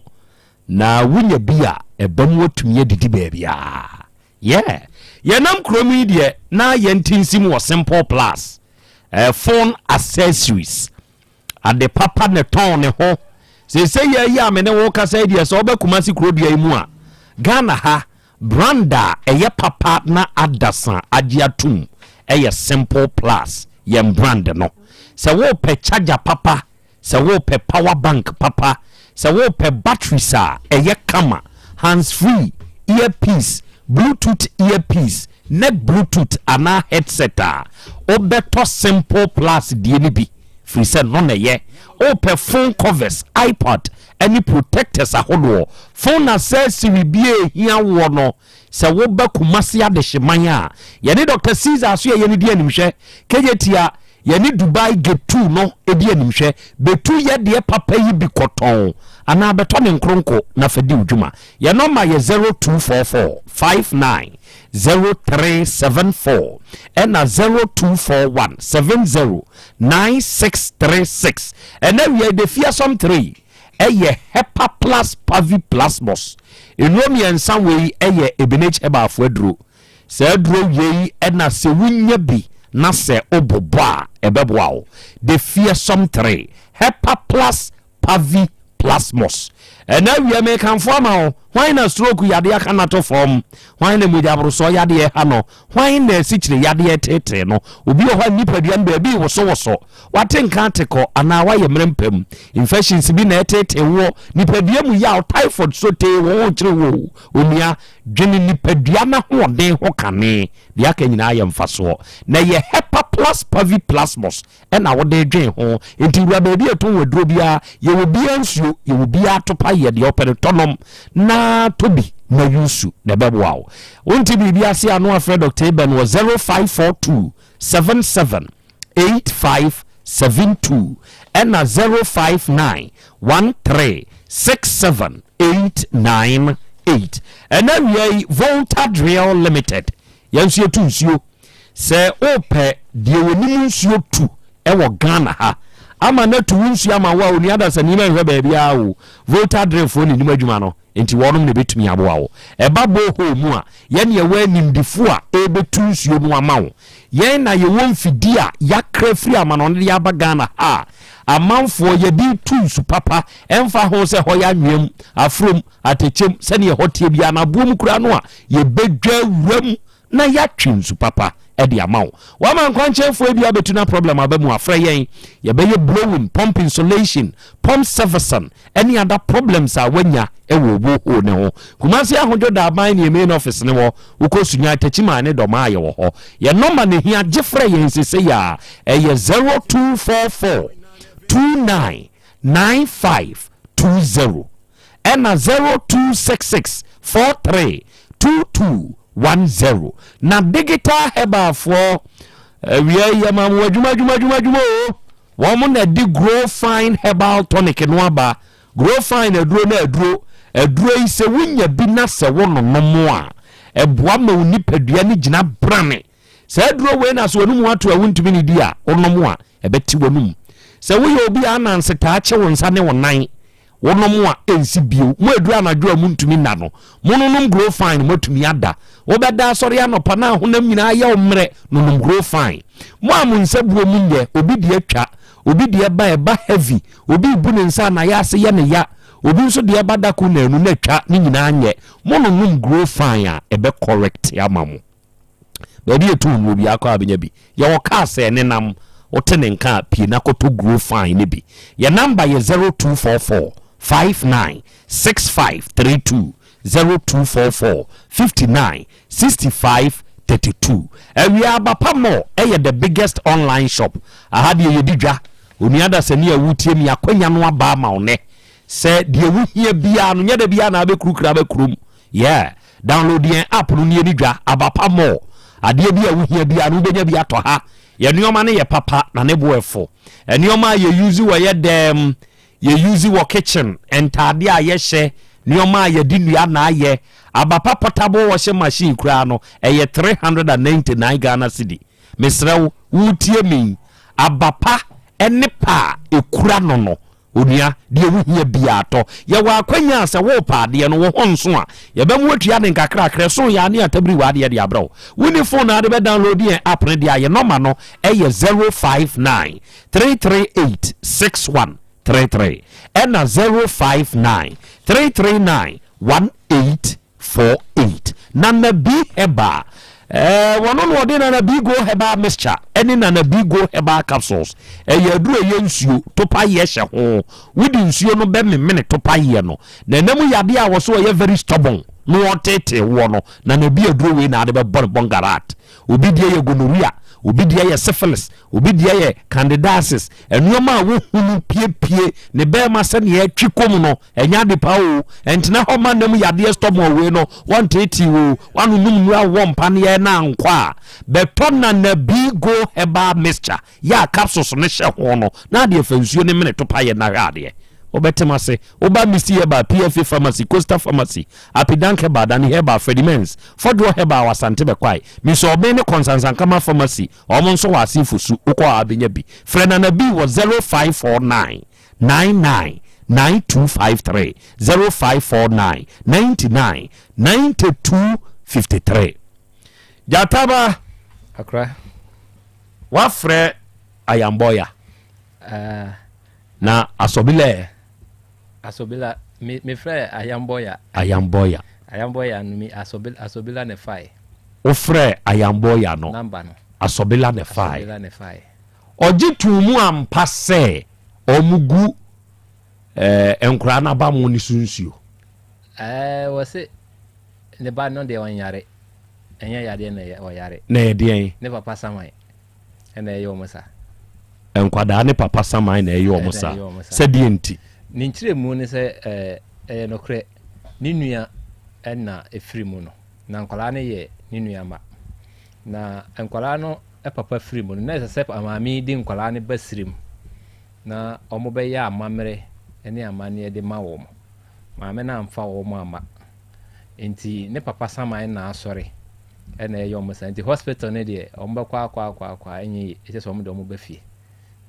na wonya bi a ɛba mu atumi adidi baabiara. Yeah, yɛnam kurom yi deɛ na yɛnte nsim wɔ Simple Plus phone accessories. Ade papa na ɛtɔn ne ho. Seesei yɛ yi a me ne wo kasa yi deɛ, sɛ wobɛ Kumasi kurodua yi mu a, Ghana ha brand a ɛyɛ papa na adasa agye atum ɛyɛ Simple Plus yɛn brand no. Sɛ wopɛ charger papa, sɛ wopɛ power bank papa, sɛ wopɛ batteries a ɛyɛ kama, hands free, earpiece, bluetooth earpiece, neck bluetooth anaa headset a, wobɛtɔ Simple Plus deɛ no bi firi sɛ no na ɛyɛ. Wopɛ phone covers, iPad ɛne protectors ahodoɔ, phone accessory bi a ɛhia woɔ no. Sɛ woba Kumasi Adehyeman a, yɛne Dɔkta Caesar so yɛyɛ no di animhwɛ. Kejetia, yɛne Dubai Gate 2 no di animhwɛ. Bɛtu yɛ deɛ papa yi bi kɔtɔn anaa bɛtɔ ne nkronko na fa di wo dwuma. Yɛn nɔma yɛ 0244 59 0374 ɛna 0241 70 9636. Ɛnɛ awia yi, The Fearsome 3 ɛyɛ Hepa Plus Pavi Plasmos. Nnuro mmiɛnsa wei yɛ Ebenage Herbalfoɔ aduro. Saa aduro wei na sɛ wonya bi na sɛ wobobɔ a, ɛbɛboa wo. The Fearsome 3, Hepa Plus Pavi Plasmos. Ɛnɛ awia mekamfo ama wo, hwan na stroke yadeɛ aka no ato fam? Hwan na mogyaborosoɔ yadeɛ ha no? Hwan na asikyire yadeɛ reteetee no? Obi wɔ hɔ a nipadua no baabi rewosowoso. Wate nka ate kɔ anaa woayɛ mmerɛ mpam. Infections bi na ɛreteetee woɔ. Nipadua mu yaw, typhoid, sotee, wo ho rekyere wo o. Onua, dwene nipadua no ahoɔden ho kane. Deɛ aka nyinaa yɛ mfasoɔ. Na ɛyɛ Hepa Plus Pavi Plasmos na wode dwen ho. Enti wura baabi a ɛtɔn aduro biara, yɛwɔ biara nsuo, yɛwɔ biara atopa, yɛ deɛ wopɛ no tɔ nom na tɔ bi na yusu na ɛbɛboa wo. Wonte biribi ase a no afrɛ Dr. Eben wɔ 0542 77 8572 ɛna 059 13 67 898. Ɛna awia yi Volta Drill Limited yɛn nso yɛtu nsuo. Sɛ wopɛ deɛ wɔnim nsuo tu wɔ Ghana ha ama no atu wo nsuo ama wo a, onua dasani mɛnhwɛ baabiara o. Volta Drillfoɔ na ɛnim adwuma no, nti wɔnom na ɛbɛtumi aboa wo. Ɛba borehole mu a, yɛn na yɛwɔ animdefoɔ a ɛrebɛtu nsuo no ama wo. Yɛn na yɛwɔ mfidie a yɛakra firi amanɔne de aba Ghana ha a amanfoɔ yɛde retu nsu papa, ɛmfa ho sɛ hɔ yɛ anweam, afurom, atɛkyɛm, sɛdeɛ ɛhɔ teɛ biara, na aboɔ mu koraa no a, yɛbɛdwa awura mu na yɛatwe nsu papa de ama wo. Wama nkwankyɛnfoɔ bi abɛtu na problem aba mu a, frɛ yɛn. Yɛbɛyɛ blowing, pump insulation, pump servicing ne other problems a woanya wɔ borehole no ho. Kumasi Ahodwo Daaban ne yɛn main office no wɔ. Wokɔ Sunyani, Techiman ne Dɔmaa yɛwɔ hɔ. Yɛn nɔma na ɛhia, gye frɛ yɛn sesei ara. Ɛyɛ 0244 29 95 20. ɛna 0266 43 22 10 na digital herbal foɔ awia yi yɛma mo adwuma adwuma adwuma adwuma o wɔn na di grow fine herbal tonic no aba grow fine aduro na aduro aduro yi sɛ wonya bi na sɛ wononom a ɛboa ma wo nipadua no gyina brane saa aduro wei na sɛ wɔnom ato a wontumi ne di a wonom a ɛbɛte w'anum sɛ woyɛ obi a ananse taa kye wo nsa ne wo nan Wonom a, ɛnsi bio. Mo aduru anadwo a montumi nna no, mononom Grow Fine, moatumi ada. Wobɛda asɔre anɔpa na ahonam nyinaa ayɛ wo mmerɛ, nonom Grow Fine. Mo a mo nsa buo mu nyɛ, obi deɛ twa, obi deɛ ba ɛba heavy, obi rebu ne nsa a n'ayaase yɛ no ya, obi nso deɛ ba dako naanu na atwa, ne nyinaa nyɛ. Mononom Grow Fine a, ɛbɛ correct ama mo. Baabi a ɛtu nnuro biara kɔ a bɛnya bi. Yɛwɔ cars a ɛnenam, wote ne nka a pie na kɔtɔ Grow Fine no bi. Yɛn number yɛ 0244 59 65 32, 0244 59 65 32. Awia Abapa Mall yɛ the biggest online shop. Aha deɛ yɛdi dwa. Onua dasani a wotie me akwanya no aba ama wo nnɛ sɛ deɛ wohia biara no nyɛ da biara na abɛkurukura aba kurom. Yeah. Download yɛn app no nie ne dwa, aba pa more. Adeɛ bi a wohia biara no wobɛnya bi atɔ ha. Yɛn nneɛma no yɛ papa na ne bo ɛfo. Nneɛma a yɛ use wɔ yɛ dɛm, yɛ use wɔ kitchen, ntaadeɛ a yɛhyɛ, nneɛma a yɛde nnua na ayɛ. Aba pa portable washing machine koraa no ɛyɛ 399 Ghana cedi. Mesrɛ wo, woretie me yi, aba pa ne pa a ɛkura no no, Onua, deɛ wohia biara tɔ. Yɛwɔ akwanya a sɛ worepɛ adeɛ no, wo ho nso a, yɛbɛma woatua no nkakrakra. Ɛso yɛ a ne yɛatabiri w'adeɛ de abrɛ wo. Wonni phone a wode bɛ download yɛn app no deɛ a, yɛn nɔma no yɛ 059 338 6133 ɛna 059 339 18 48 Nana B Herbal eh, wɔno na ɔde Nana B Go Herbal Mixture ɛne Nana B Go Herbal Capsules ɛyɛ aduru ɛyɛ nsuo topayeɛ hyɛ ho wode nsuo no bɛmemene topayeɛ no na ɛnam yadeɛ a wɔso ɔyɛ very stubborn na ɔtetee woɔ no Nana B aduro wei na ade bɛbɔ ne bɔngarat obi deɛ yɛ gonorrhea. Obi deɛ yɛ syphilis, obi deɛ yɛ candidiasis. Nneɛma a wohunu piepie ne bɛrima sɛnea ɛtwe kɔ mu no, ɛnyɛ ade pa o. Ɛntena hɔ ma nam yadeɛ stubborn wei no, wɔnteetee o, wɔanonom nnuro a wɔwɔ mpaneɛ na ankɔ a, bɛtɔ Nana Bigo Herbal Mixture yɛ a capsules no hyɛ ho no, na adeɛ fa nsuo ne mene to pa yɛ na hwɛ adeɛ. Wobɛtem ase. Woba Misty Herbal, PFA Pharmacy, Coastal Pharmacy, Apidank Herbal, Danny Herbal, Freddie Mens, Fɔdwoɔ Herbal wɔ Asante Bɛkwae, Miss Ɔben ne Kɔnsansankama Pharmacy, wɔn nso wɔ Ase Fosu, wokɔ hɔ a wobɛnya bi. Frɛ Nana B wɔ 0549 99 9253, 0549 99 92 53. Gyataba! Akora. Woafrɛ Ayambɔya? Uh, Na Asɔbila ɛ? Asobila, me me frɛ Ayamboya. Ayamboya. Ayamboya no mi Asobila Asobila na ɛfae. Wo frɛ Ayamboya no. Number no. Asobila na ɛfae. Asobila na ɛfae. Ɔgye too mu ampa sɛ wɔn gu ɛɛ eh, nkoraa no abamo ne so nsuo. Ɛɛ eh, wɔse ne ba no deɛ ɔnyare. Ɛnyɛ yadeɛ na ɔyare. Na ɛyɛ deɛn? Ne papa saman. na ɛyɛ wɔn saa. Nkwadaa ne papa saman na ɛyɛ wɔn saa. Sɛdeɛ nti? Ne nkyerɛmu ne sɛ ɛyɛ nokorɛ, ne nua na ɛfiri mu no, na nkwadaa no yɛ ne nua mma. Na nkwadaa no papa firi mu no, na ɛsɛ sɛ maame yi de nkwadaa no ba sirim na wɔbɛyɛ amammerɛ ne amanneɛ de ma wɔn. Maame no amfa wɔn amma. Nti ne papa saman na asɔre na ɛyɛ wɔn saa. Nti hospital no deɛ wɔn bɛkɔ akɔ akɔ akɔ a ɛnyɛ yie. Ɛkyɛ sɛ wɔn de wɔn ba fie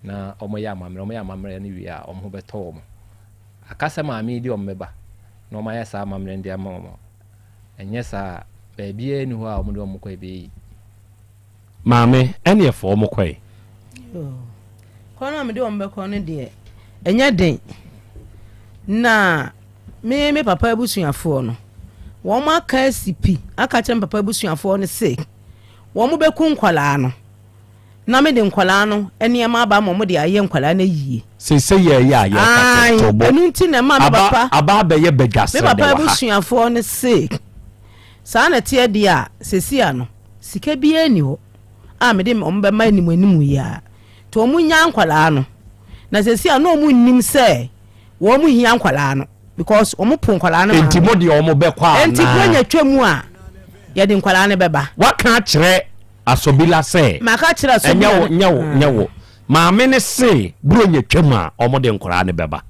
na wɔn yɛ amammerɛ. Wɔn yɛ amammerɛ no wie a wɔn ho bɛtɔ wɔn. Aka sɛ maame yi de wɔn bɛba na wɔn ayɛ saa amammerɛ no de ama wɔn. Ɛnyɛ saa a baabiara nni hɔ a wɔn de wɔn kɔ ɛbɛyɛ yie. Maame, ɛneɛ fa wɔn kɔe. Kɔ no a mede wɔn bɛkɔ no deɛ, ɛnyɛ den. Na me me papa abusuafoɔ no, wɔn aka asi pi aka kyerɛ me papa abusuafoɔ no se wɔn bɛku nkwadaa no na mede nkwadaa no nneɛma aba ma wɔn de ayɛ nkwadaa no ayie. Sese yɛ yɛ a yɛka sɛ tobo. Ɛno nti na ɛma me papa aba abɛyɛ badwasrɛ me papa abusuafoɔ no se saa na ɛteɛ deɛ a sesi ano sika biara nni hɔ a mede wɔn bɛma anim anim yi ara nti wɔn nyaa nkwadaa no na sɛsi a na wɔn nnim sɛ wɔn hia nkwadaa no because wɔn po nkwadaa no Nti mo deɛ wɔn bɛkɔ anaa? Nti buronya twa mu a yɛde nkwadaa no bɛba. Waka akyerɛ Asobila sɛ. Maka akyerɛ Asobila. Ɛnyɛ wo nyɛ wo nyɛ wo maame no se buronya twa mu a wɔn de nkwadaa no bɛba.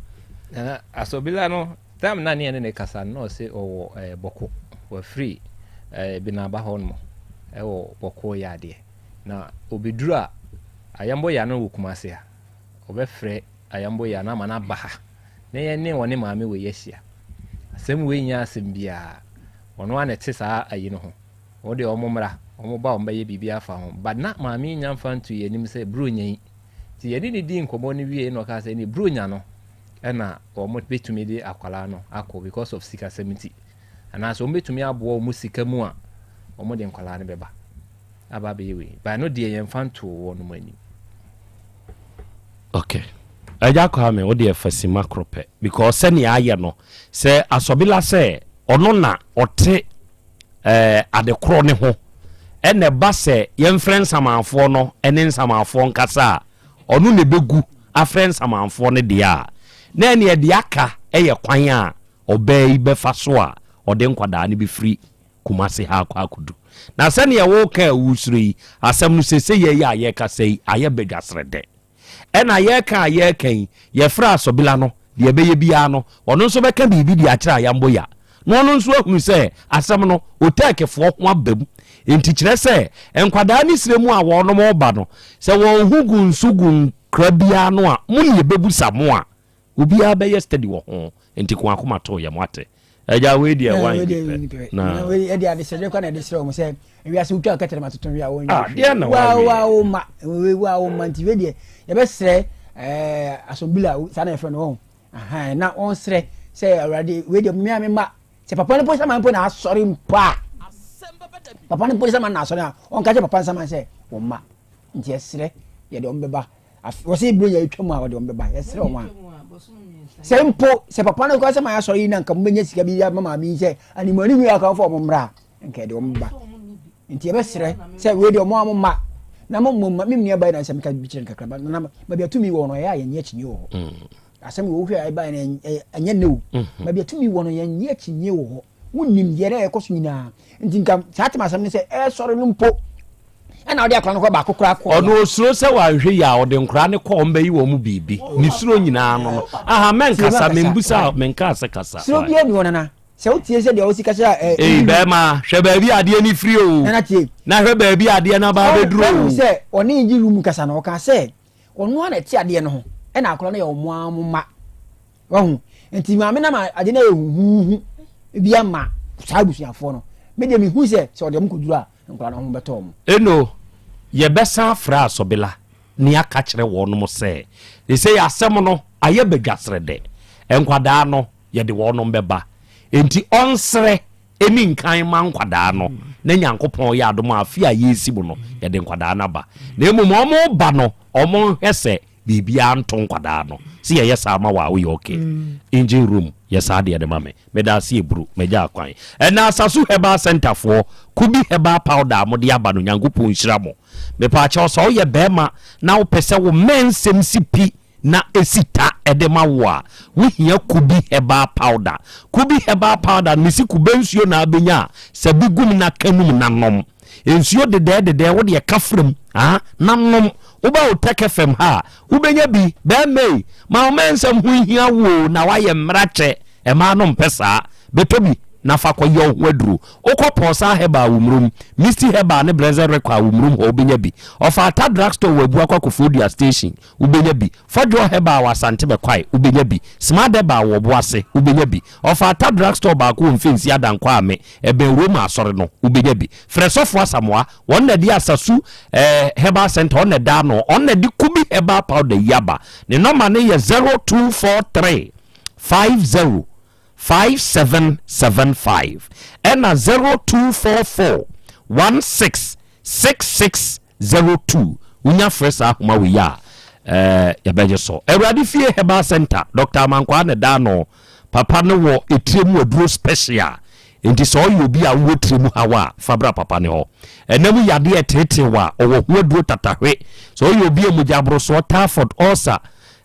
Nana Asobila no Time na ne yɛne no kasa no na ɔse ɔwɔ eh, Bɔko. Wafiri eh, Benaba hɔ nom ɛwɔ Bɔko yɛ adeɛ. Na ɔbɛduru a, Ayambo ya no wɔ Kumase ha. Ɔbɛfrɛ Ayambo ya no ama no aba ha na yɛne ɔne maame wei ahyia. Asɛm wei nyɛ asɛm biara. Ɔno ara na ɛte saa ayi no ho. Wɔn deɛ wɔn mmra, wɔn ba wɔn bɛyɛ biribi afa ho. But na maame yi nya mfa nto yɛn anim sɛ Buronya yi. Nti yɛne no dii nkɔmmɔ no wiei na ɔkaa sɛ ɛneɛ Buronya no ɛna wɔn bɛtumi de akwadaa no akɔ because of sikasɛm nti anaasɛ wɔn bɛtumi aboa wɔn sika mu a wɔn de nkwadaa no bɛba aba abɛyɛ wei by no deɛ yɛn fa ntoo wɔn mo anim. Okay. Agya Kwame wo deɛ fa sima koro pɛ because sɛnea ayɛ no sɛ asɔbila sɛ ɔno na ɔte eh, ade korɔ ne ho ɛna ɛba sɛ yɛmfrɛ nsamanfoɔ no ɛne nsamanfoɔ nkasa a ɔno na ɛbɛgu afrɛ nsamanfoɔ no deɛ a, na ɛneɛ deɛ aka yɛ kwan a ɔbaa yi bɛfa so a ɔde nkwadaa no bɛfiri Kumasi ha akɔ akɔdu. Na sɛdeɛ woreka a wosuro yi, asɛm no seesei yi a yɛrekasa yi ayɛ badwasrɛdɛ. Ɛna yɛreka a yɛreka yi, yɛfrɛ Asɔbila no, deɛ ɛbɛyɛ biara no, ɔno nso bɛka biribi de akyerɛ Ayamboya. Na ɔno nso ahunu sɛ asɛm no, Otɛɛkefoɔ ho aba mu. Enti kyerɛ sɛ, nkwadaa ne serɛ mu a wɔnom reba no, sɛ wɔn ho gu nso gu nkra biara no a, mo ne yɛbɛbusa mo a, obiara bɛyɛ steady wɔ ho. Enti ko akoma too yɛ mo ate. Agya wei deɛ wine bi pɛ. Na wei deɛ adesrɛdeɛ kora na ɛde srɛ wɔn sɛ ewiase wotwa kɛtɛrɛ ma toto wia wɔn ah, deɛ na wa wa wo ma wa wo ma nti wei deɛ yɛbɛsrɛ ɛɛ asobila saa na yɛfrɛ no wɔn. Ahan, na ɔnsrɛ sɛ Awurade, wei deɛ mmea me mma, sɛ papa no mpo saman mpo na asɔre mpo a, papa no mpo saman na asɔre a, ɔnka kyerɛ papa nsaman sɛ wɔn mma. Nti yɛsrɛ, yɛde wɔn bɛba. Wɔsɛ eburo yɛ atwa mu a wɔde wɔn bɛba. Yɛsrɛ wɔn a. Sɛ mpo, sɛ papa no kɔ saman asɔre yi na nka mobɛnya sika bi ama maame yi sɛ animuanim yi a ɔka wɔn mmra a, nka yɛde wɔn bɛba. Nti yɛbɛsrɛ sɛ wei deɛ wɔn a wɔn mma. Na mo mmom, me nua baa na sɛ meka bi kyerɛ no kakra, ba na baabi a tumi wɔ no, ɛyɛ a yɛnyɛ akyinnye wɔ hɔ. Mm. Asɛm wɔ wohwɛ a ɛbaeɛ no ɛnyɛ nnɛ o. Mm-hmm. Baabi a tumi wɔ no yɛnyɛ akyinnye wɔ hɔ. Wonim deɛ na ɛkɔ so nyinaa. Nti nka saa tem asɛm no sɛ ɛresɔre no mpo ɛna ɔde akora no kɔ baako koraa kɔ. Ɔno osuro sɛ wanhwɛ yi a ɔde nkora no kɔ ɔmo bɛyi wɔn mu biribi. Ne suro nyinaa no no. Aha mɛnkasa membusa menka sɛ kasa. Suro biara ni hɔ nana. Sɛ wo tie sɛ deɛ ɔsi kasa ɛ. Ee bɛɛma hwɛ baabi adeɛ no firi o. Nana tie. Na hwɛ baabi adeɛ no aba abɛduru o. Wɔn sɛ ɔne engine room kasa no ɔka sɛ ɔno ara na ɛte adeɛ no ho ɛna akwadaa no yɛ ɔmo ara mo mma wahu nti maame nam adeɛ no yɛ huhuhu bi ama saa abusuafoɔ no me deɛ mehu sɛ sɛ ɔde ɔmo kɔduru a nkwadaa no ho bɛtɔ ɔmo. Eno yɛbɛsan afrɛ Asɔbela ne aka kyerɛ wɔnom sɛ sesei asɛm no ayɛ badwasrɛdɛ nkwadaa no yɛde wɔnom bɛba. Enti ɔnsrɛ ɛni nkan ma nkwadaa no, na Nyankopɔn yɛ adom a afe a yɛresi mu no, yɛde nkwadaa no aba. Na mmom wɔn ba no, wɔn nhwɛ sɛ biribiara nto nkwadaa no. Sɛ yɛyɛ saa ma wo a, woyɛ okay. Engine room, yɛ saa deɛ no ma me. Meda ase Eburu, magya akwan. Ɛna Asasu Herbal Centre foɔ, Kubi Herbal Powder a mode aba no, Nyankopɔn nhyira mo. Mepaakyɛw, sɛ woyɛ barima na wopɛ sɛ wo mmɛnsɛm si pi na esi ta de ma wo a, wohia Kubi herbal powder. Kubi herbal powder no, mesi kube nsuo na abɛnya a, sɛ bi gum na ka num na nom. Nsuo dedɛɛ dedɛɛ wo deɛ ka fra mu ah, na nom. Woba Otec FM ha a, wobɛnya bi. Bɛɛma ei, ma wo mɛnsɛm ho nhia wo o, na woayɛ mmrakyɛ. Mmaa no mpɛ saa. Bɛtɔ bi na fa kɔyɛ wo ho aduro. Wokɔ Pɔɔsaa Herbal wɔ Murom, Misty Herbal ne Blessed Require wɔ Murom hɔ wobɛnya bi. Ɔfata Drugstore wɔ Abuakwa Kofoɔdua Station. wobɛnya bi. Fɔdwoɔ Herbal wɔ Asante Bɛkwae, wobɛnya bi. Smart Herbal wɔ Ɔboase, wobɛnya bi. Ɔfata Drug Store baako wɔ Mfensi Adankwa Ame, ɛbɛn Roma Asɔre no, wobɛnya bi. Frɛ Sɔfo Asamoah, wɔn na ɛde Asasu eh, Herbal Center, ɔno na ɛda ano, ɔno na ɛde Kubi Herbal Powder yi aba. Ne nɔma no yɛ 0243 50 5775 ɛna 0244 16 66 02 Wonya frɛ saa ahoma wei a, eh, yɛbɛgye so. Awurade Fie Herbal Center, Dr. Amankwaa na ɛda ano. Papa no wɔ etire mu aduro special. Enti sɛ ɔyɛ obi a wowɔ tire mu haw a, fa bra papa no hɔ. Ɛna mu yadeɛ ɛteetee wo a, ɔwɔ ho aduro tatahwe. Sɛ ɔyɛ obi a mogya aborosoɔ, typhoid, ulcer,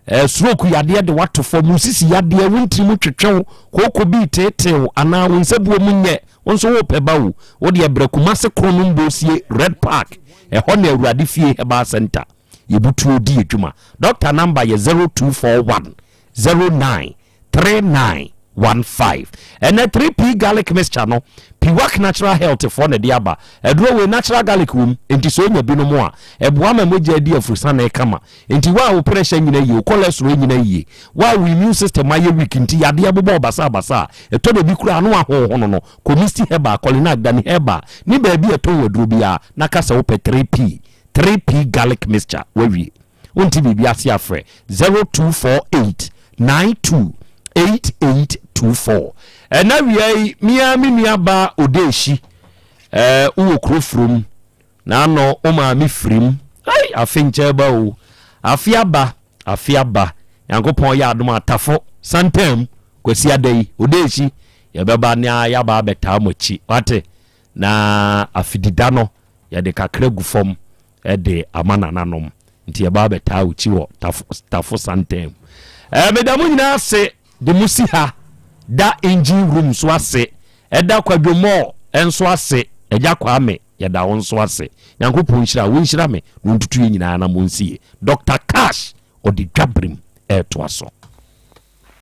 eh, stroke yadeɛ de wato fam, wo sisi yadeɛ, wo ntiri mu twetwe wo, kooko bi teetee wo, anaa wo nsabuo mu nyɛ, Wo nso wopɛ ba o, wo deɛ brɛ Kumasi Kronom Bosie Red Park, ɛhɔ na Awurade Fie Herbal Center yɛbutuo di adwuma. Doctor number yɛ 0241 09 3915. Ɛnɛ 3P garlic mixture no, Piwak Natural Health foɔ na ɛde aba. Aduro wei natural garlic wom, enti sɛ onya binom a, ɛboa ma mogya di afurusane kama. Enti wo a wo pressure nyina yie, wo cholesterol nyina yie, wo a wo immune system ayɛ weak nti yadeɛ bobɔ wo basabasa a, ɛtɔ da bi koraa a na wahonhono no, kɔ Misty Herbal, Kɔlinag, Dani Herbal ne baabi a ɛtɔn aduro biara na ka sɛ wopɛ 3P, 3P garlic mixture, woawie. Wonte biribi ase a frɛ 0248 92 8824. Ɛna awia yi, me ara me nua baa Odeehyi, ɛɛ wowɔ kuro furom. N'ano wo maame firim. Ei afe nkyɛ ba o. Afe aba, afe aba. Nyankopɔn yɛ adom a Tafo, Santam, Kwasiada yi, Odeehyi, yɛbɛba na yɛaba abɛtaa mo akyi. Wate? Na afidida no, yɛde kakra gu fam de ama nananom. Nti yɛba abɛtaa wo kyi wɔ Tafo, Tafo Santam. Eh, meda mo nyinaa ase de mo si ha da engine room nso ase, ɛda Kwadwo Mall nso ase, Agya Kwame. Yɛda wo nso ase. Nyankopɔn nhyira wo, nhyira me na ɔntutu yɛn nyinaa na monsi yie. Doctor Cash ɔde dwaberem ɛretoa so.